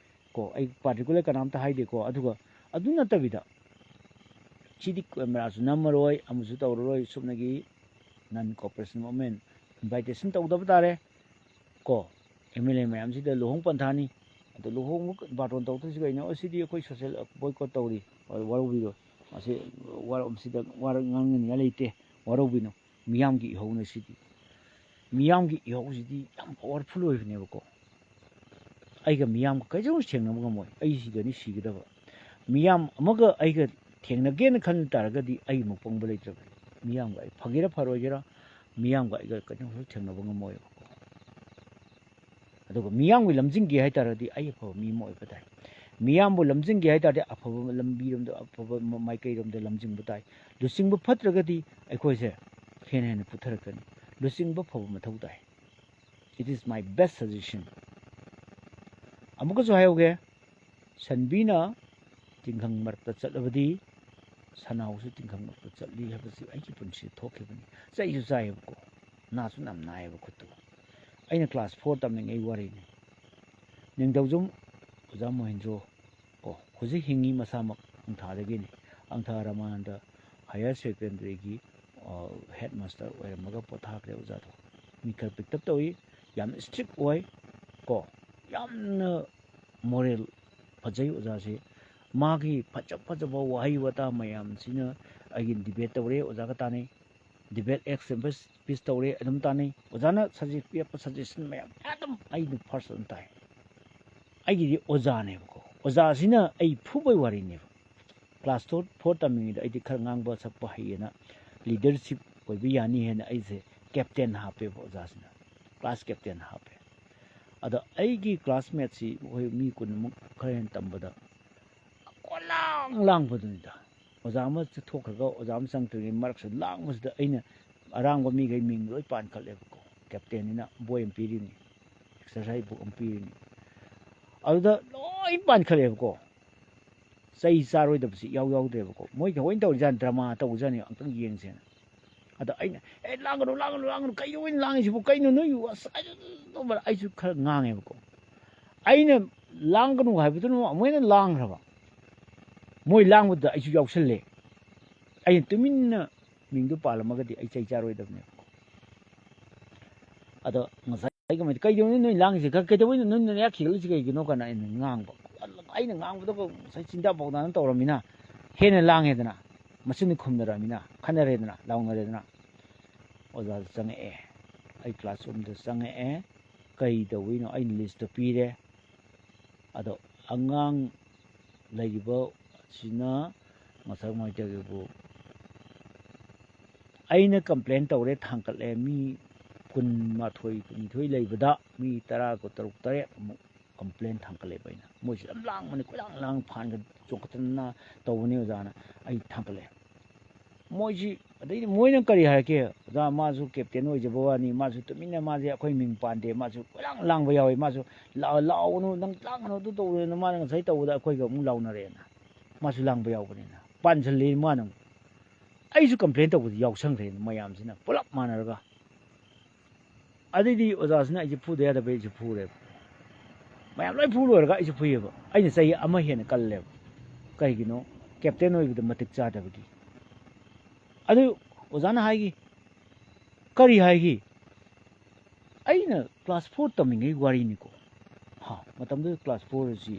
ꯀꯣ, ꯑꯩ ꯄꯥꯔꯇꯤꯀꯨꯂꯔ ꯀꯅꯥꯝꯇ ꯍꯥꯏꯗꯦꯀꯣ꯫ ꯑꯗꯨꯒ ꯑꯗꯨ ꯅꯠꯇꯕꯤꯗ, ꯁꯤꯗꯤ ꯀꯦꯃꯦꯔꯥꯁꯨ ꯅꯝꯃꯔꯣꯏ, ꯑꯃꯁꯨ ꯇꯧꯔꯔꯣꯏ, ꯁꯨꯞꯅꯒꯤ ꯅꯟ ꯀꯣꯑꯣꯄꯔꯦꯁꯟ ꯃꯨꯞꯃꯦꯟ ꯏꯟꯚꯥꯏꯇꯦꯁꯟ ꯇꯧꯗꯕ ꯇꯥꯔꯦ꯫ ꯀꯣ, ꯑꯦꯝ ꯑꯦꯜ ꯑꯦ ꯃꯌꯥꯝꯁꯤꯗ ꯂꯨꯍꯣꯡ ꯄꯟꯊꯥꯅꯤ, ꯑꯗꯣ ꯂꯨꯍꯣꯡꯕ ꯕꯥꯔꯇꯣꯟ ꯇꯧꯗꯣꯏꯁꯤ ꯀꯩꯅꯣ? ꯑꯣ, ꯁꯤꯗꯤ ꯑꯩꯈꯣꯏ ꯁꯣꯁꯦꯜ ꯕꯣꯏꯀꯣꯠ ꯇꯧꯔꯤ, ꯋꯥꯔꯧꯕꯤꯔꯣꯏ꯫ ꯃꯁꯤ ꯋꯥꯔꯣꯝꯁꯤꯗ ꯋꯥꯔ ꯉꯥꯡꯅꯅꯤꯡꯉꯥꯏ ꯂꯩꯇꯦ, ꯋꯥꯔꯧꯕꯤꯅꯨ꯫ ꯃꯤꯌꯥꯝꯒꯤ ꯏꯍꯧꯅ ꯁꯤꯗꯤ꯫ ꯃꯤꯌꯥꯝꯒꯤ ꯏꯍꯧꯁꯤꯗꯤ ꯌꯥꯝ ꯄꯥꯋꯔꯐꯨꯜ ꯑꯣꯏꯕꯅꯦꯕꯀꯣ꯫ ꯑꯩꯒ ꯃꯤꯌꯥꯝꯒ ꯀꯩꯗꯧꯅ ꯊꯦꯡꯅꯕ ꯉꯝꯃꯣꯏ꯫ ꯑꯩ ꯁꯤꯗꯅꯤ ꯁꯤꯒꯗꯕ꯫ ꯃꯤꯌꯥꯝ ꯑꯃꯒ ꯑꯩꯒ ꯊꯦꯡꯅꯒꯦꯅ ꯈꯟ ꯇꯥꯔꯒꯗꯤ ꯑꯩꯃꯨꯛ ꯄꯪꯕ ꯂꯩꯇ꯭ꯔꯕꯅꯤ꯫ ꯃꯤꯌꯥꯝꯒ ꯑꯩ ꯐꯒꯦꯔꯥ ꯐꯔꯣꯏꯒꯦꯔꯥ, ꯃꯤꯌꯥꯝꯒ ꯑꯩꯒ ꯀꯩꯗꯧꯅꯁꯨ ꯊꯦꯡꯅꯕ ꯉꯝꯃꯣꯏꯕꯀꯣ꯫ ꯑꯗꯨꯒ ꯃꯤꯌꯥꯝꯒꯤ ꯂꯝꯖꯤꯡꯒꯦ ꯍꯥꯏ ꯇꯥꯔꯒꯗꯤ ꯑꯩ ꯑꯐꯕ ꯃꯤ ꯑꯃ ꯑꯣꯏꯕ ꯇꯥꯏ꯫ ꯃꯤꯌꯥꯝꯕꯨ ꯂꯝꯖꯤꯡꯒꯦ ꯍꯥꯏ ꯇꯥꯔꯗꯤ ꯑꯐꯕ ꯂꯝꯕꯤꯔꯣꯝꯗ, ꯑꯐꯕ ꯃ-, ꯃꯥꯏꯀꯩꯔꯣꯝꯗ ꯂꯝꯖꯤꯡꯕ ꯇꯥꯏ꯫ ꯂꯨꯆꯤꯡꯕ ꯐꯠꯇ꯭ꯔꯒꯗꯤ ꯑꯩꯈꯣꯏꯁꯦ ꯍꯦꯟꯅ ꯍꯦꯟꯅ ꯄꯨꯊꯔꯛꯀꯅꯤ꯫ ꯂꯨꯆꯤꯡꯕ ꯐꯕ ꯃꯊꯧ ꯇꯥꯏ꯫ It is my best suggestion. ꯑꯃꯨꯛꯀꯁꯨ ꯍꯥꯏꯍꯧꯒꯦ, ꯁꯟꯕꯤꯅ ꯇꯤꯡꯈꯪ ꯃꯔꯛꯇ ꯆꯠꯂꯕꯗꯤ ꯁꯅꯥꯎꯁꯨ ꯇꯤꯡꯈꯪ ꯃꯔꯛꯇ ꯆꯠꯂꯤ ꯍꯥꯏꯕꯁꯤ ꯑꯩꯒꯤ ꯄꯨꯟꯁꯤꯗ ꯊꯣꯛꯈꯤꯕꯅꯤ꯫ ꯆꯩꯁꯨ ꯆꯥꯏꯌꯦꯕꯀꯣ, ꯅꯥꯁꯨ ꯌꯥꯝ ꯅꯥꯏꯌꯦꯕ ꯈꯨꯠꯇꯨ꯫ ꯑꯩꯅ ꯀ꯭ꯂꯥꯁ ꯐꯣꯔ ꯇꯝꯂꯤꯉꯩ ꯋꯥꯔꯤꯅꯤ꯫ ꯅꯤꯡꯊꯧꯖꯝ ꯑꯣꯖꯥ ꯃꯣꯍꯦꯟꯗ꯭ꯔꯣ, ꯑꯣ, ꯍꯧꯖꯤꯛ ꯍꯤꯡꯉꯤ ꯃꯁꯥꯃꯛ, ꯑꯪꯊꯥꯗꯒꯤꯅꯤ꯫ ꯑꯪꯊꯥ ꯔꯃꯥꯅꯟꯗ ꯍꯥꯌꯔ ꯁꯦꯀꯦꯟꯗꯔꯤꯒꯤ, ꯑ, ꯍꯦꯗ ꯃꯥꯁꯇꯔ ꯑꯣꯏꯔꯝꯃꯒ ꯄꯣꯊꯥꯈ꯭ꯔꯦ ꯑꯣꯖꯥꯗꯣ꯫ ꯃꯤ ꯈꯔ ꯄꯤꯛꯇꯞ ꯇꯧꯏ, ꯌꯥꯝ ꯏꯁꯇ꯭ꯔꯤꯛ ꯑꯣꯏ꯫ ꯀꯣ, ꯌꯥꯝꯅ moral ꯐꯖꯩ ꯑꯣꯖꯥꯁꯦ꯫ ꯃꯥꯒꯤ ꯐꯖ ꯐꯖꯕ ꯋꯥꯍꯩ ꯋꯥꯇꯥ ꯃꯌꯥꯝꯁꯤꯅ ꯑꯩꯒꯤ debate ꯇꯧꯔꯦ, ꯑꯣꯖꯥꯒ ꯇꯥꯟꯅꯩ, debate example piece ꯇꯧꯔꯦ, ꯑꯗꯨꯝ ꯇꯥꯟꯅꯩ꯫ ꯑꯣꯖꯥꯅ suggest ꯄꯤꯔꯛꯄ suggestion ꯃꯌꯥꯝ ꯑꯗꯨꯝ ꯑꯩꯅ first ꯑꯗꯨꯝ ꯇꯥꯏ꯫ ꯑꯩꯒꯤꯗꯤ ꯑꯣꯖꯥꯅꯦꯕꯀꯣ, ꯑꯣꯖꯥꯁꯤꯅ ꯑꯩ ꯐꯨꯕꯩ ꯋꯥꯔꯤꯅꯦꯕ꯫ Class four ꯇꯝꯃꯤꯉꯩꯗ ꯑꯩꯗꯤ ꯈꯔ ꯉꯥꯡꯕ ꯁꯛꯄ ꯍꯩꯌꯦꯅ, leadership ꯑꯣꯏꯕ ꯌꯥꯅꯤ ꯍꯥꯏꯅ ꯑꯩꯁꯦ captain ꯍꯥꯞꯄꯦꯕ ꯑꯣꯖꯥꯁꯤꯅ, class captain ꯍꯥꯞꯄꯦ꯫ ꯑꯗꯣ ꯑꯩꯒꯤ classmateꯁꯤ ꯑꯩꯈꯣꯏ ꯃꯤ ꯀꯨꯟꯃꯨꯛ ꯈꯔ ꯍꯦꯟꯅ ꯇꯝꯕꯗ ꯀꯣꯂꯥꯡ ꯂꯥꯡꯕꯗꯨꯅꯤꯗ꯫ ꯑꯣꯖꯥ ꯑꯃ ꯊꯣꯛꯈ꯭ꯔꯒ ꯑꯣꯖꯥ ꯑꯃ ꯆꯪꯗ꯭ꯔꯤꯉꯩ ꯃꯔꯛꯁꯤꯗ ꯂꯥꯡꯕꯁꯤꯗ ꯑꯩꯅ ꯑꯔꯥꯡꯕ ꯃꯤꯈꯩ ꯃꯤꯡ ꯂꯣꯏ ꯄꯥꯟꯈꯠꯂꯦꯕꯀꯣ꯫ Captainꯅꯤꯅ ꯕꯣꯏ ꯑꯃ ꯄꯤꯔꯤꯅꯤ, exercise book ꯑꯃ ꯄꯤꯔꯤꯅꯤ, ꯑꯗꯨꯗ ꯂꯣꯏ ꯄꯥꯟꯈꯠꯂꯦꯕꯀꯣ꯫ ꯆꯩ ꯆꯥꯔꯣꯏꯗꯕꯁꯤ ꯏꯌꯥꯎ ꯌꯥꯎꯗ꯭ꯔꯦꯕꯀꯣ꯫ ꯃꯣꯏ ꯊꯑꯣꯏꯅ ꯇꯧꯔꯤꯖꯥꯠꯅꯤ, drama ꯇꯧꯕꯖꯥꯠꯅꯤ, ꯑꯝꯇꯪ ꯌꯦꯡꯁꯦꯅ꯫ ꯑꯗ ꯑꯩꯅ, "ꯑꯦ, ꯂꯥꯡꯒꯅꯨ, ꯂꯥꯡꯒꯅꯨ, ꯂꯥꯡꯒꯅꯨ, ꯀꯩꯅꯣ ꯅꯣꯏ ꯑꯁ, ꯑꯩ-," ꯑꯩꯁꯨ ꯈꯔ ꯉꯥꯡꯉꯦꯕꯀꯣ꯫ ꯑꯩꯅ ꯂꯥꯡꯒꯅꯨ ꯍꯥꯏꯕꯗꯨꯅ ꯑꯃꯨꯛ ꯍꯦꯟꯅ ꯂꯥꯡꯈ꯭ꯔꯕ꯫ ꯃꯣꯏ ꯂꯥꯡꯕꯗꯨꯗ ꯑꯩꯁꯨ ꯌꯥꯎꯁꯜꯂꯦ꯫ ꯑꯩꯅ ꯇꯨꯃꯤꯟꯅ ꯃꯤꯡꯗꯨ ꯄꯥꯜꯂꯝꯃꯒꯗꯤ ꯑꯩ ꯆꯩ ꯆꯥꯔꯣꯏꯗꯕꯅꯦꯕꯀꯣ꯫ ꯑꯗꯣ ꯉꯁꯥꯏ ꯑꯩꯒ ꯃꯩ-, "ꯀꯩꯗꯧꯅꯤ ꯅꯣꯏ ꯂꯥꯡꯉꯤꯁꯦ? ꯀ-, ꯀꯩꯗꯧꯕꯩꯅꯣ ꯅꯣꯏ ꯅꯌꯥ ꯈꯤꯒꯠꯂꯤꯁꯦ ꯀꯩꯒꯤꯅꯣ?" ꯀꯥꯏꯅ ꯑꯩꯅ ꯉꯥꯡꯕ꯫ ꯑꯩꯅ ꯉꯥꯡꯕꯗꯣ ꯉꯁꯥꯏ ꯆꯤꯟꯖꯥꯛ ꯄꯥꯎꯗꯥꯅ ꯇꯧꯔꯃꯤꯅ ꯍꯦꯟꯅ ꯂꯥꯡꯉꯦꯗꯅ, ꯃꯆꯤꯟ ꯈꯨꯝꯅꯔꯃꯤꯅ ꯈꯟꯅꯔꯦꯗꯅ, ꯂꯥꯎꯅꯔꯦꯗꯅ꯫ ꯑꯣꯖꯥꯗꯨ ꯆꯪꯉꯛꯑꯦ, ꯑꯩ classroomꯗ ꯆꯪꯉꯛꯑꯦ꯫ ꯀꯩ ꯇꯧꯕꯩꯅꯣ? ꯑꯩꯅ listꯇꯣ ꯄꯤꯔꯦ꯫ ꯑꯗꯣ ꯑꯉꯥꯡ ꯂꯩꯔꯤꯕ ꯑꯁꯤꯅ ꯉꯁꯥꯏ ꯀꯃꯥꯏꯅ ꯇꯧꯒꯦꯕꯨ, ꯑꯩꯅ complain ꯇꯧꯔꯦ, ꯊꯥꯡꯒꯠꯂꯦ, ꯃꯤ ꯀꯨꯟꯃꯥꯊꯣꯏ, ꯀꯨꯟꯅꯤꯊꯣꯏ ꯂꯩꯕꯗ ꯃꯤ ꯇꯔꯥ, ꯇꯔꯨꯛ, ꯇꯔꯦꯠ ꯑꯃꯨꯛ complain ꯊꯥꯡꯒꯠꯂꯦꯕ ꯑꯩꯅ꯫ ꯃꯣꯏꯁꯤ ꯌꯥꯝ ꯂꯥꯡꯕꯅꯤ, ꯀꯣꯏꯂꯥꯡ ꯂꯥꯡ, ꯐꯥꯟꯒ ꯆꯣꯡꯈꯠꯇꯅ ꯇꯧꯕꯅꯤ ꯑꯣꯖꯥꯅ꯫ ꯑꯩ ꯊꯥꯡꯒꯠꯂꯦ꯫ ꯃꯣꯏꯁꯤ, ꯑꯗꯩꯗꯤ ꯃꯣꯏꯅ ꯀꯔꯤ ꯍꯥꯏꯔꯛꯀꯦ? "ꯑꯣꯖꯥ, ꯃꯥꯁꯨ captain ꯑꯣꯏꯖꯕ ꯋꯥꯅꯤ, ꯃꯥꯁꯨ ꯇꯨꯃꯤꯟꯅ, ꯃꯥꯁꯦ ꯑꯩꯈꯣꯏ ꯃꯤꯡ ꯄꯥꯟꯗꯦ, ꯃꯥꯁꯨ ꯀꯣꯏꯂꯥꯡ ꯂꯥꯡꯕ ꯌꯥꯎꯋꯦ, ꯃꯥꯁꯨ ꯂꯥ-, ꯂꯥꯎꯒꯅꯨ, ꯅꯪ ꯂꯥꯡꯒꯅꯨ, ꯑꯗꯨ ꯇꯧꯒꯅꯨ", ꯃꯥꯅ ꯉꯁꯥꯏ ꯇꯧꯕꯗ ꯑꯩꯈꯣꯏꯒ ꯑꯃꯨꯛ ꯂꯥꯎꯅꯔꯦꯅ꯫ ꯃꯥꯁꯨ ꯂꯥꯡꯕ ꯌꯥꯎꯕꯅꯤꯅ ꯄꯥꯟꯁꯤꯜꯂꯤ ꯃꯥꯅ ꯑꯃꯨꯛ꯫ ꯑꯩꯁꯨ complain ꯇꯧꯕꯗꯤ ꯌꯥꯎꯁꯟꯈ꯭ꯔꯦ ꯃꯌꯥꯝꯁꯤꯅ ꯄꯨꯂꯞ ꯃꯥꯟꯅꯔꯒ꯫ ꯑꯗꯩꯗꯤ ꯑꯣꯖꯥꯁꯤꯅ ꯑꯩꯁꯦ ꯐꯨꯗ ꯌꯥꯗꯕꯩ ꯑꯩꯁꯦ ꯐꯨꯔꯦꯕ꯫ ꯃꯌꯥꯝ ꯂꯣꯏ ꯐꯨ ꯂꯣꯏꯔꯒ ꯑꯩꯁꯦ ꯐꯨꯏꯌꯦꯕ꯫ ꯑꯩꯅ ꯆꯍꯤ ꯑꯃ ꯍꯦꯟꯅ ꯀꯜꯂꯦꯕ꯫ ꯀꯩꯒꯤꯅꯣ? Captain ꯑꯣꯏꯕꯗ ꯃꯇꯤꯛ ꯆꯥꯗꯕꯒꯤ꯫ ꯑꯗꯨ ꯑꯣꯖꯥꯅ ꯍꯥꯏꯈꯤ, "ꯀꯔꯤ ꯍꯥꯏꯈꯤ?" ꯑꯩꯅ class four ꯇꯝꯃꯤꯉꯩ ꯋꯥꯔꯤꯅꯤꯀꯣ꯫ ꯍꯥ, ꯃꯇꯝꯗꯨꯗ class four ꯑꯁꯤ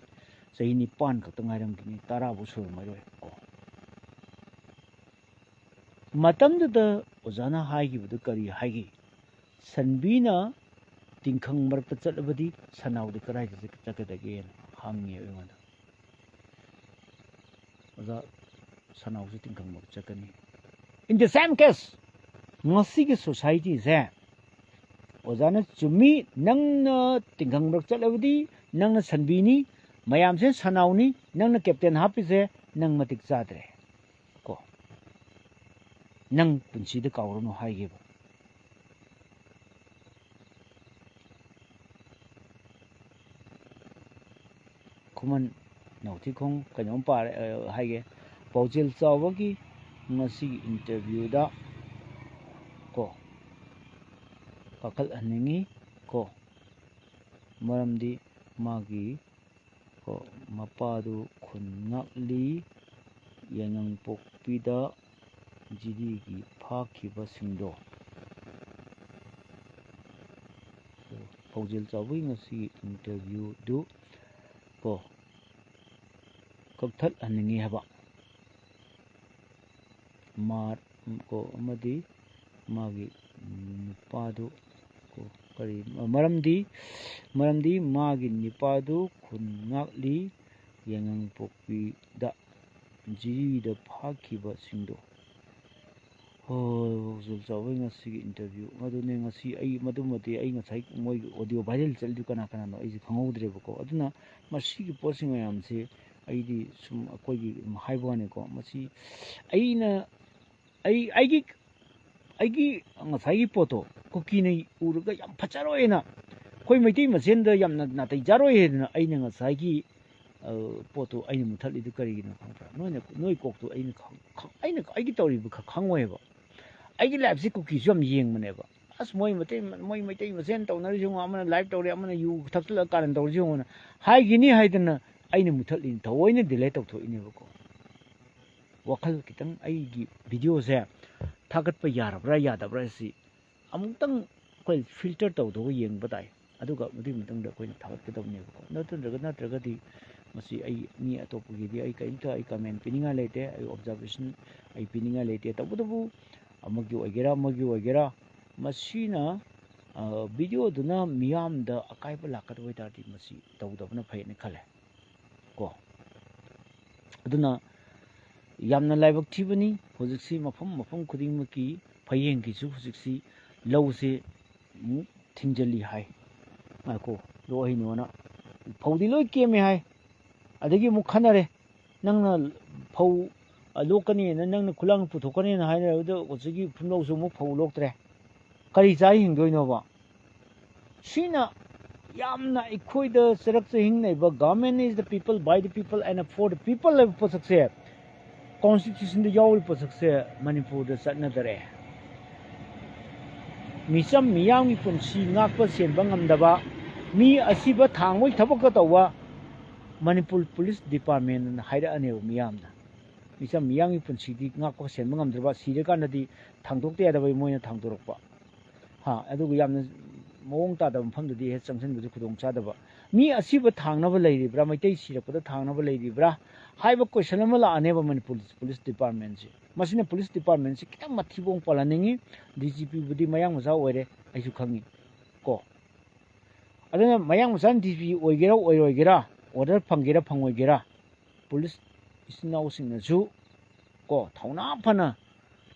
ꯆꯍꯤ ꯅꯤꯄꯥꯟ ꯈꯛꯇ ꯉꯥꯏꯔꯝꯈꯤꯅꯤ, ꯇꯔꯥꯐꯥꯎ ꯁꯨꯔꯝꯃꯔꯣꯏ ꯀꯣ꯫ ꯃꯇꯝꯗꯨꯗ ꯑꯣꯖꯥꯅ ꯍꯥꯏꯈꯤꯕꯗꯨ ꯀꯔꯤ ꯍꯥꯏꯒꯦ? "ꯁꯟꯕꯤꯅ ꯇꯤꯡꯈꯪ ꯃꯔꯛꯇ ꯆꯠꯂꯕꯗꯤ ꯁꯟꯅꯥꯎꯗꯤ ꯀꯗꯥꯏꯗ ꯆꯠ-, ꯆꯠꯀꯗꯒꯦꯅ?" ꯍꯪꯉꯦꯕ ꯑꯩꯉꯣꯟꯗ꯫ "ꯑꯣꯖꯥ, ꯁꯟꯅꯥꯎꯁꯨ ꯇꯤꯡꯈꯪ ꯃꯔꯛꯇ ꯆꯠꯀꯅꯤ?" In the same case, ꯉꯁꯤꯒꯤ societyꯁꯦ ꯑꯣꯖꯥꯅ ꯆꯨꯝꯃꯤ, ꯅꯪꯅ ꯇꯤꯡꯈꯪ ꯃꯔꯛ ꯆꯠꯂꯕꯗꯤ ꯅꯪꯅ ꯁꯟꯕꯤꯅꯤ, ꯃꯌꯥꯝꯁꯦ ꯁꯟꯅꯥꯎꯅꯤ, ꯅꯪꯅ captain ꯍꯥꯞꯄꯤꯁꯦ ꯅꯪ ꯃꯇꯤꯛ ꯆꯥꯗ꯭ꯔꯦ ꯀꯣ꯫ ꯅꯪ ꯄꯨꯟꯁꯤꯗ ꯀꯥꯎꯔꯅꯨ ꯍꯥꯏꯒꯦꯕ꯫ ꯈꯨꯃꯟ ꯅꯥꯎꯊꯤꯈꯣꯡ ꯀꯩꯅꯣꯝ ꯄꯥꯔꯦ, ꯑ, ꯍꯥꯏꯒꯦ꯫ ꯄꯥꯎꯖꯦꯜ ꯆꯥꯎꯕꯒꯤ ꯉꯁꯤꯒꯤ interviewꯗ ꯀꯣ ꯀꯥꯈꯠꯍꯟꯅꯤꯡꯉꯤ ꯀꯣ꯫ ꯃꯔꯝꯗꯤ ꯃꯥꯒꯤ ꯀꯣ, ꯃꯄꯥꯗꯨ ꯈꯨꯟ ꯉꯥꯛꯂꯤ꯫ ꯌꯥꯏꯉꯪꯄꯣꯛꯄꯤꯗ ꯖꯤꯔꯤꯒꯤ ꯐꯥꯈꯤꯕꯁꯤꯡꯗꯣ꯫ ꯄꯥꯎꯖꯦꯜ ꯆꯥꯎꯕꯒꯤ ꯉꯁꯤꯒꯤ interviewꯗꯨ ꯀꯣ, ꯀꯛꯊꯠꯍꯟꯅꯤꯡꯉꯤ ꯍꯥꯏꯕ꯫ ꯃꯥ-, ꯀꯣ, ꯑꯃꯗꯤ ꯃꯥꯒꯤ ꯅꯨꯄꯥꯗꯨ, ꯀꯣ, ꯀꯔꯤ, ꯃꯔꯝꯗꯤ, ꯃꯔꯝꯗꯤ ꯃꯥꯒꯤ ꯅꯨꯄꯥꯗꯨ ꯈꯨꯟ ꯉꯥꯛꯂꯤ꯫ ꯌꯥꯏꯉꯪꯄꯣꯛꯄꯤꯗ ꯖꯤꯔꯤꯗ ꯐꯥꯈꯤꯕꯁꯤꯡꯗꯣ꯫ ꯍꯣꯏ, ꯄꯥꯎꯖꯦꯜ ꯆꯥꯎꯕꯒꯤ ꯉꯁꯤꯒꯤ interview꯫ ꯑꯗꯨꯅꯦ, ꯉꯁꯤ ꯑꯩ ꯃꯗꯨꯃꯗꯤ ꯑꯩ ꯉꯁꯥꯏ ꯃꯣꯏꯒꯤ audio viral ꯆꯠꯂꯤꯗꯨ ꯀꯅꯥ ꯀꯅꯥꯅꯣ ꯑꯩꯁꯦ ꯈꯪꯍꯧꯗ꯭ꯔꯦꯕꯀꯣ꯫ ꯑꯗꯨꯅ ꯃꯁꯤꯒꯤ ꯄꯣꯠꯁꯤꯡ ꯃꯌꯥꯝꯁꯦ ꯑꯩꯗꯤ ꯁꯨꯝ ꯑꯩꯈꯣꯏꯒꯤ ꯍꯥꯏꯕ ꯋꯥꯅꯤꯀꯣ꯫ ꯃꯁꯤ ꯑꯩꯅ, ꯑꯩ, ꯑꯩꯒꯤ, ꯑꯩꯒꯤ ꯉꯁꯥꯏꯒꯤ ꯄꯣꯠꯇꯣ ꯀꯨꯀꯤꯅ ꯎꯔꯒ ꯌꯥꯝ ꯐꯖꯔꯣꯏꯅ, ꯑꯩꯈꯣꯏ ꯃꯩꯇꯩ ꯃꯁꯦꯟꯗ ꯌꯥꯝꯅ ꯅꯥꯇꯩ ꯆꯥꯔꯣꯏ ꯍꯥꯏꯗꯅ ꯑꯩꯅ ꯉꯁꯥꯏꯒꯤ, ꯑ, ꯄꯣꯠꯇꯣ ꯑꯩꯅ ꯃꯨꯊꯠꯂꯤꯗꯨ ꯀꯔꯤꯒꯤꯅꯣ ꯈꯪꯕ꯭ꯔꯥ? ꯅꯣꯏꯅ, ꯅꯣꯏ ꯀꯣꯛꯇꯨ ꯑꯩꯅ ꯈꯪ-, ꯈꯪ-, ꯑꯩꯅ, ꯑꯩꯒꯤ ꯇꯧꯔꯤꯕ ꯈ-, ꯈꯪꯉꯣꯏꯕ꯫ ꯑꯩꯒꯤ liveꯁꯤ ꯀꯨꯀꯤꯁꯨ ꯌꯥꯝ ꯌꯦꯡꯕꯅꯦꯕ꯫ "ꯑꯁ, ꯃꯣꯏ ꯃꯩꯇꯩ, ꯃꯣꯏ ꯃꯩꯇꯩ ꯃꯁꯦꯟ ꯇꯧꯅꯔꯤꯁꯤ ꯌꯦꯡꯉꯣ, ꯑꯃꯅ live ꯇꯧꯔꯦ, ꯑꯃꯅ ꯌꯨ ꯊꯛꯆꯜꯂꯒ ꯀꯥꯔꯟ ꯇꯧꯔꯤꯁꯤ ꯌꯦꯡꯉꯣꯅ" ꯍꯥꯏꯈꯤꯅꯤ ꯍꯥꯏꯗꯅ ꯑꯩꯅ ꯃꯨꯊꯠꯂꯤꯅꯤ, ꯊꯑꯣꯏꯅ delete ꯇꯧꯊꯣꯛꯏꯅꯦꯕꯀꯣ꯫ ꯋꯥꯈꯜ ꯈꯤꯇꯪ ꯑꯩꯒꯤ videoꯁꯦ ꯊꯥꯒꯠꯄ ꯌꯥꯔꯕ꯭ꯔꯥ ꯌꯥꯗꯕ꯭ꯔꯥ ꯁꯤ ꯑꯃꯨꯛꯇꯪ ꯑꯩꯈꯣꯏ ꯐꯤꯜꯇꯔ ꯇꯧꯗꯧꯕ ꯌꯦꯡꯕ ꯇꯥꯏ꯫ ꯑꯗꯨꯒ ꯃꯗꯨꯒꯤ ꯃꯇꯨꯡꯗ ꯑꯩꯈꯣꯏꯅ ꯊꯥꯒꯠꯀꯗꯕꯅꯦꯕꯀꯣ꯫ ꯅꯠꯇ꯭ꯔꯒ, ꯅꯠꯇ꯭ꯔꯒꯗꯤ ꯃꯁꯤ ꯑꯩ ꯃꯤ ꯑꯇꯣꯞꯄꯒꯤꯗꯤ ꯑꯩ ꯀꯔꯤꯝꯇ ꯑꯩ ꯀꯃꯦꯟ ꯄꯤꯅꯤꯡꯉꯥꯏ ꯂꯩꯇꯦ, ꯑꯩ ꯑꯣꯕꯖꯥꯔꯕꯦꯁꯟ ꯑꯩ ꯄꯤꯅꯤꯡꯉꯥꯏ ꯂꯩꯇꯦ꯫ ꯇꯧꯕꯇꯕꯨ ꯑꯃꯒꯤ ꯑꯣꯏꯒꯦꯔꯥ, ꯑꯃꯒꯤ ꯑꯣꯏꯒꯦꯔꯥ, ꯃꯁꯤꯅ, ꯑ, ꯚꯤꯗꯤꯑꯣꯗꯨꯅ ꯃꯤꯌꯥꯝꯗ ꯑꯀꯥꯏꯕ ꯂꯥꯛꯀꯗꯕ ꯑꯣꯏ ꯇꯥꯔꯗꯤ ꯃꯁꯤ ꯇꯧꯗꯕꯅ ꯐꯩꯅ ꯈꯜꯂꯦ ꯀꯣ꯫ ꯑꯗꯨꯅ ꯌꯥꯝꯅ ꯂꯥꯏꯕꯛ ꯊꯤꯕꯅꯤ꯫ ꯍꯧꯖꯤꯛꯁꯤ ꯃꯐꯝ, ꯃꯐꯝ ꯈꯨꯗꯤꯡꯃꯛꯀꯤ ꯐꯌꯦꯡꯒꯤꯁꯨ ꯍꯧꯖꯤꯛꯁꯤ ꯂꯧꯁꯤ ꯑꯃꯨꯛ ꯊꯤꯡꯖꯤꯜꯂꯤ ꯍꯥꯏ꯫ ꯉꯥꯏꯈꯣ, ꯂꯣꯛꯍꯩꯅꯣꯅ ꯐꯧꯗꯤ ꯂꯣꯏ ꯀꯦꯝꯃꯦ ꯍꯥꯏ꯫ ꯑꯗꯒꯤ ꯑꯃꯨꯛ ꯈꯟꯅꯔꯦ, ꯅꯪꯅ ꯐꯧ, ꯑ, ꯂꯣꯛꯀꯅꯤꯅ, ꯅꯪꯅ ꯈꯨꯂꯪ ꯄꯨꯊꯣꯛꯀꯅꯤꯅ ꯍꯥꯏꯅꯔꯕꯗ ꯍꯧꯖꯤꯛꯀꯤ ꯐꯨꯝꯂꯧꯁꯨ ꯑꯃꯨꯛ ꯐꯧ ꯂꯣꯛꯇ꯭ꯔꯦ꯫ ꯀꯔꯤ ꯆꯥꯔ ꯍꯤꯡꯗꯣꯏꯅꯣꯕ? ꯁꯤꯅ ꯌꯥꯝꯅ ꯑꯩꯈꯣꯏꯗ ꯆꯔꯛ ꯆꯍꯤꯡ ꯂꯩꯕ "Government is the people, by the people and for the people" ꯍꯥꯏꯕ ꯄꯣꯠꯁꯛꯁꯦ, ꯀꯣꯟꯁꯇꯤꯇ꯭ꯌꯨꯁꯟꯗ ꯌꯥꯎꯔꯤꯕ ꯄꯣꯠꯁꯛꯁꯦ ꯃꯅꯤꯄꯨꯔꯗ ꯆꯠꯅꯗꯔꯦ꯫ ꯃꯤꯆꯝ ꯃꯤꯌꯥꯝꯒꯤ ꯄꯨꯟꯁꯤ ꯉꯥꯛꯄ ꯁꯦꯟꯕ ꯉꯝꯗꯕ, ꯃꯤ ꯑꯁꯤꯕ ꯊꯥꯡꯕꯒꯤ ꯊꯕꯛꯀ ꯇꯧꯕ ꯃꯅꯤꯄꯨꯔ ꯄꯨꯂꯤꯁ ꯗꯤꯄꯥꯔꯠꯃꯦꯟꯅ ꯍꯥꯏꯔꯛꯑꯅꯦꯕ ꯃꯤꯌꯥꯝꯅ꯫ ꯃꯤꯆꯝ ꯃꯤꯌꯥꯝꯒꯤ ꯄꯨꯟꯁꯤꯗꯤ ꯉꯥꯛꯄ ꯁꯦꯟꯕ ꯉꯝꯗ꯭ꯔꯕ, ꯁꯤꯔꯀꯥꯟꯗꯗꯤ ꯊꯥꯡꯗꯣꯛꯇ ꯌꯥꯗꯕꯒꯤ ꯃꯣꯏꯅ ꯊꯥꯡꯗꯣꯔꯛꯄ꯫ ꯍꯥ, ꯑꯗꯨꯒ ꯌꯥꯝꯅ ꯃꯑꯣꯡ ꯇꯥꯗꯕ ꯃꯐꯝꯗꯗꯤ ꯍꯦꯛ ꯆꯪꯁꯤꯟꯕꯗꯨ ꯈꯨꯗꯣꯡ ꯆꯥꯗꯕ꯫ ꯃꯤ ꯑꯁꯤꯕ ꯊꯥꯡꯅꯕ ꯂꯩꯔꯤꯕ꯭ꯔꯥ, ꯃꯩꯇꯩ ꯁꯤꯔꯛꯄꯗ ꯊꯥꯡꯅꯕ ꯂꯩꯔꯤꯕ꯭ꯔꯥ ꯍꯥꯏꯕ ꯀꯣꯏꯁꯟ ꯑꯃ ꯂꯥꯛꯑꯅꯦꯕ ꯃꯅꯤꯄꯨꯔ ꯄꯨꯂꯤꯁ ꯗꯤꯄꯥꯔꯠꯃꯦꯟꯁꯤ꯫ ꯃꯁꯤꯅ ꯄꯨꯂꯤꯁ ꯗꯤꯄꯥꯔꯠꯃꯦꯟꯁꯤ ꯈꯤꯇꯪ ꯃꯊꯤꯕꯣꯡ ꯄꯥꯜꯍꯟꯅꯤꯡꯉꯤ꯫ ꯗꯤ ꯖꯤ ꯄꯤꯕꯨꯗꯤ ꯃꯌꯥꯡ ꯃꯆꯥ ꯑꯣꯏꯔꯦ, ꯑꯩꯁꯨ ꯈꯪꯉꯤ ꯀꯣ꯫ ꯑꯗꯨꯅ ꯃꯌꯥꯡ ꯃꯆꯥꯅ ꯗꯤ ꯖꯤ ꯄꯤ ꯑꯣꯏꯒꯦꯔꯥ ꯑꯣꯏꯔꯣꯏꯒꯦꯔꯥ, ꯑꯣꯔꯗꯔ ꯐꯪꯒꯦꯔꯥ ꯐꯪꯉꯣꯏꯒꯦꯔꯥ, ꯄꯨꯂꯤꯁ ꯏꯆꯤꯟ ꯏꯅꯥꯎꯁꯤꯡꯅꯁꯨ ꯀꯣ, ꯊꯧꯅꯥ ꯐꯅ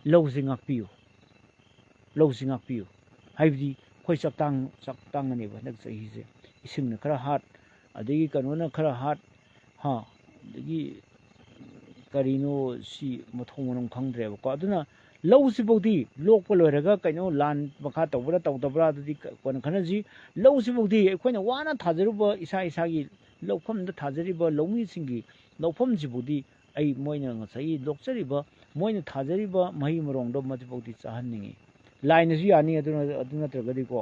ꯂꯧꯁꯤ ꯉꯥꯛꯄꯤꯌꯨ, ꯂꯧꯁꯤ ꯉꯥꯛꯄꯤꯌꯨ꯫ ꯍꯥꯏꯕꯗꯤ ꯑꯩꯈꯣꯏ ꯆꯥꯛꯇꯥꯡ, ꯆꯥꯛꯇꯥꯡꯒꯅꯦꯕ ꯍꯟꯗꯛ ꯆꯍꯤꯁꯦ꯫ ꯏꯁꯤꯡꯅ ꯈꯔ ꯍꯥꯠ, ꯑꯗꯒꯤ ꯀꯩꯅꯣꯅ ꯈꯔ ꯍꯥꯠ, ꯍꯥ, ꯑꯗꯒꯤ ꯀꯔꯤꯅꯣ ꯁꯤ ꯃꯊꯣꯡ ꯃꯔꯝ ꯈꯪꯗ꯭ꯔꯦꯕꯀꯣ꯫ ꯑꯗꯨꯅ ꯂꯧꯁꯤꯐꯧꯗꯤ ꯂꯣꯛꯄ ꯂꯣꯏꯔꯒ ꯀꯩꯅꯣ ꯂꯥꯟ ꯃꯈꯥ ꯇꯧꯕ꯭ꯔꯥ ꯇꯧꯗꯕ꯭ꯔꯥ ꯑꯗꯨꯗꯤ ꯀꯣꯟꯅ ꯈꯟꯅꯁꯤ꯫ ꯂꯧꯁꯤꯐꯧꯗꯤ ꯑꯩꯈꯣꯏꯅ ꯋꯥꯅ ꯊꯥꯖꯔꯨꯕ ꯏꯁꯥ ꯏꯁꯥꯒꯤ ꯂꯧꯐꯝꯗ ꯊꯥꯖꯔꯤꯕ ꯂꯧꯃꯤꯁꯤꯡꯒꯤ ꯂꯧꯐꯝꯁꯤꯕꯨꯗꯤ ꯑꯩ ꯃꯣꯏꯅ ꯉꯁꯥꯏꯒꯤ ꯂꯣꯛꯆꯔꯤꯕ, ꯃꯣꯏꯅ ꯊꯥꯖꯔꯤꯕ ꯃꯍꯩ ꯃꯔꯣꯡꯗꯣ ꯃꯗꯨꯐꯥꯎꯗꯤ ꯆꯥꯍꯟꯅꯤꯡꯉꯤ꯫ ꯂꯥꯏꯅꯁꯨ ꯌꯥꯅꯤ, ꯑꯗꯨꯅ, ꯑꯗꯨ ꯅꯠꯇ꯭ꯔꯒꯗꯤꯀꯣ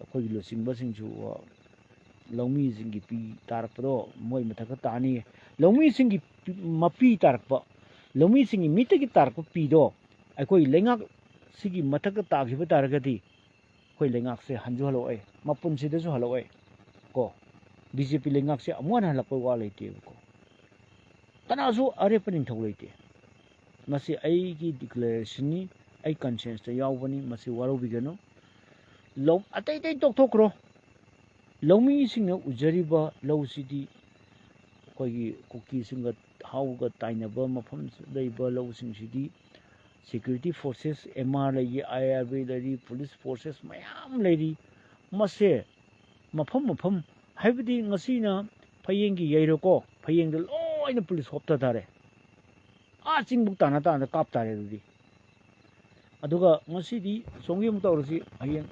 ꯑꯩꯈꯣꯏꯒꯤ ꯂꯨꯆꯤꯡꯕꯁꯤꯡꯁꯨ, ꯑ, ꯂꯧꯃꯤꯁꯤꯡꯒꯤ ꯄꯤ ꯇꯥꯔꯛꯄꯗꯣ ꯃꯣꯏ ꯃꯊꯛꯇ ꯇꯥꯅꯤ꯫ ꯂꯧꯃꯤꯁꯤꯡꯒꯤ ꯄꯤ-, ꯃꯄꯤ ꯇꯥꯔꯛꯄ, ꯂꯧꯃꯤꯁꯤꯡꯒꯤ ꯃꯤꯠꯇꯒꯤ ꯇꯥꯔꯛꯄ ꯄꯤꯗꯣ ꯑꯩꯈꯣꯏ ꯂꯩꯉꯥꯛꯁꯤꯒꯤ ꯃꯊꯛꯇ ꯇꯥꯈꯤꯕ ꯇꯥꯔꯒꯗꯤ ꯑꯩꯈꯣꯏ ꯂꯩꯉꯥꯛꯁꯦ ꯍꯟꯁꯨ ꯍꯜꯂꯛꯑꯣꯏ, ꯃꯄꯨꯟꯁꯤꯗꯁꯨ ꯍꯜꯂꯛꯑꯣꯏ꯫ ꯀꯣ, ꯕꯤ ꯖꯦ ꯄꯤ ꯂꯩꯉꯥꯛꯁꯦ ꯑꯃꯨꯛ ꯍꯟꯅ ꯍꯜꯂꯛꯄꯩ ꯋꯥ ꯂꯩꯇꯦꯕꯀꯣ꯫ ꯀꯅꯥꯁꯨ ꯑꯔꯦꯞꯄ ꯅꯤꯡꯊꯧ ꯂꯩꯇꯦ꯫ ꯃꯁꯤ ꯑꯩꯒꯤ declaration ꯅꯤ, ꯑꯩ conscience ꯇ ꯌꯥꯎꯕꯅꯤ, ꯃꯁꯤ ꯋꯥꯔꯧꯕꯤꯒꯅꯨ꯫ ꯂꯧ ꯑꯇꯩ ꯑꯇꯩ ꯇꯣꯛꯊꯣꯛꯈ꯭ꯔꯣ, ꯂꯧꯃꯤꯁꯤꯡꯅ ꯎꯖꯔꯤꯕ ꯂꯧꯁꯤꯗꯤ ꯑꯩꯈꯣꯏꯒꯤ ꯀꯨꯀꯤꯁꯤꯡꯒ ꯍꯥꯎꯒ ꯇꯥꯏꯅꯕ ꯃꯐꯝ ꯂꯩꯕ ꯂꯧꯁꯤꯡꯁꯤꯗꯤ security forces, M R ꯂꯩꯔꯤ, I R B ꯂꯩꯔꯤ, police forces ꯃꯌꯥꯝ ꯂꯩꯔꯤ꯫ ꯃꯁꯦ ꯃꯐꯝ ꯃꯐꯝ, ꯍꯥꯏꯕꯗꯤ ꯉꯁꯤꯅ ꯐꯌꯦꯡꯒꯤ ꯌꯩꯔꯣꯀꯣ, ꯐꯌꯦꯡꯗ ꯂꯣꯏꯅ police ꯍꯣꯞꯊ ꯇꯥꯔꯦ꯫ ꯑꯥ ꯆꯤꯡꯕꯨꯛ ꯇꯥꯅ ꯇꯥꯅ ꯀꯥꯞ ꯇꯥꯔꯦ ꯑꯗꯨꯗꯤ꯫ ꯑꯗꯨꯒ ꯉꯁꯤꯗꯤ ꯁꯣꯝꯒꯤ ꯑꯃꯨꯛ ꯇꯧꯔꯁꯤ, ꯍꯌꯦꯡ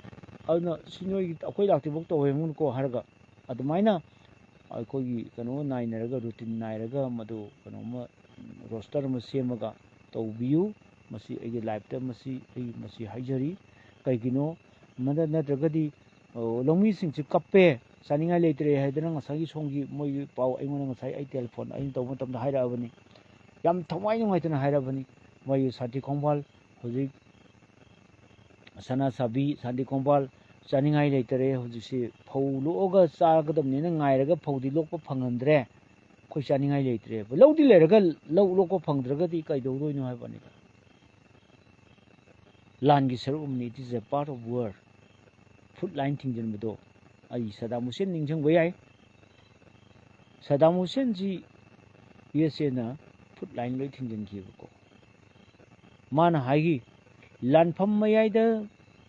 ꯑꯗꯨꯅ ꯁꯤ ꯅꯣꯏꯒꯤ ꯑꯩꯈꯣꯏ ꯂꯥꯛꯇ꯭ꯔꯤꯐꯥꯎ ꯇꯧꯍꯟꯒꯅꯨꯀꯣ ꯍꯥꯏꯔꯒ ꯑꯗꯨꯃꯥꯏꯅ ꯑꯩꯈꯣꯏꯒꯤ ꯀꯩꯅꯣ ꯅꯥꯏꯅꯔꯒ, routine ꯅꯥꯏꯔꯒ ꯃꯗꯨ ꯀꯩꯅꯣꯝꯃ, roster ꯑꯃ ꯁꯦꯝꯃꯒ ꯇꯧꯕꯤꯌꯨ꯫ ꯃꯁꯤ ꯑꯩꯒꯤ life ꯇ ꯃꯁꯤ ꯑꯩ ꯃꯁꯤ ꯍꯥꯏꯖꯔꯤ꯫ ꯀꯩꯒꯤꯅꯣ? ꯃꯗ ꯅꯠꯇ꯭ꯔꯒꯗꯤ, ꯑꯣ, ꯂꯧꯃꯤꯁꯤꯡꯁꯤ ꯀꯞꯄꯦ, ꯆꯥꯅꯤꯡꯉꯥꯏ ꯂꯩꯇ꯭ꯔꯦ ꯍꯥꯏꯗꯅ ꯉꯁꯥꯏꯒꯤ ꯁꯣꯝꯒꯤ ꯃꯣꯏꯒꯤ ꯄꯥꯎ ꯑꯩꯉꯣꯟꯗ ꯉꯁꯥꯏ ꯑꯩ telephone ꯑꯩꯅ ꯇꯧꯕ ꯃꯇꯝꯗ ꯍꯥꯏꯔꯛꯑꯕꯅꯤ꯫ ꯌꯥꯝ ꯊꯋꯥꯏ ꯅꯨꯡꯉꯥꯏꯇꯅ ꯍꯥꯏꯔꯕꯅꯤ꯫ ꯃꯣꯏꯒꯤ ꯁꯥꯟꯇꯤ ꯈꯣꯡꯕꯥꯜ ꯍꯧꯖꯤꯛ ꯁꯅꯥ ꯁꯥꯕꯤ, ꯁꯥꯟꯇꯤ ꯈꯣꯡꯕꯥꯜ ꯆꯥꯅꯤꯡꯉꯥꯏ ꯂꯩꯇꯔꯦ꯫ ꯍꯧꯖꯤꯛꯁꯤ ꯐꯧ ꯂꯣꯛꯑꯒ ꯆꯥꯒꯗꯕꯅꯤꯅ ꯉꯥꯏꯔꯒ ꯐꯧꯗꯤ ꯂꯣꯛꯄ ꯐꯪꯍꯟꯗ꯭ꯔꯦ꯫ ꯑꯩꯈꯣꯏ ꯆꯥꯅꯤꯡꯉꯥꯏ ꯂꯩꯇ꯭ꯔꯦꯕ꯫ ꯂꯧꯗꯤ ꯂꯩꯔꯒ ꯂꯧ ꯂꯣꯛꯄ ꯐꯪꯗ꯭ꯔꯒꯗꯤ ꯀꯩꯗꯧꯗꯣꯏꯅꯣ ꯍꯥꯏꯕꯅꯤꯗ꯫ ꯂꯥꯟꯒꯤ ꯁꯔꯨꯛ ꯑꯃꯅꯤ, it is a part of war꯫ Food line ꯊꯤꯡꯖꯤꯟꯕꯗꯣ ꯑꯩ ꯁꯗꯥꯝ ꯍꯨꯁꯦꯟ ꯅꯤꯡꯁꯤꯡꯕ ꯌꯥꯏ꯫ ꯁꯗꯥꯝ ꯍꯨꯁꯦꯟꯁꯤ ꯌꯨ ꯑꯦꯁ ꯑꯦꯅ food line ꯂꯣꯏ ꯊꯤꯡꯖꯤꯟꯈꯤꯕꯀꯣ꯫ ꯃꯥꯅ ꯍꯥꯏꯈꯤ, "ꯂꯥꯟꯐꯝ ꯃꯌꯥꯏꯗ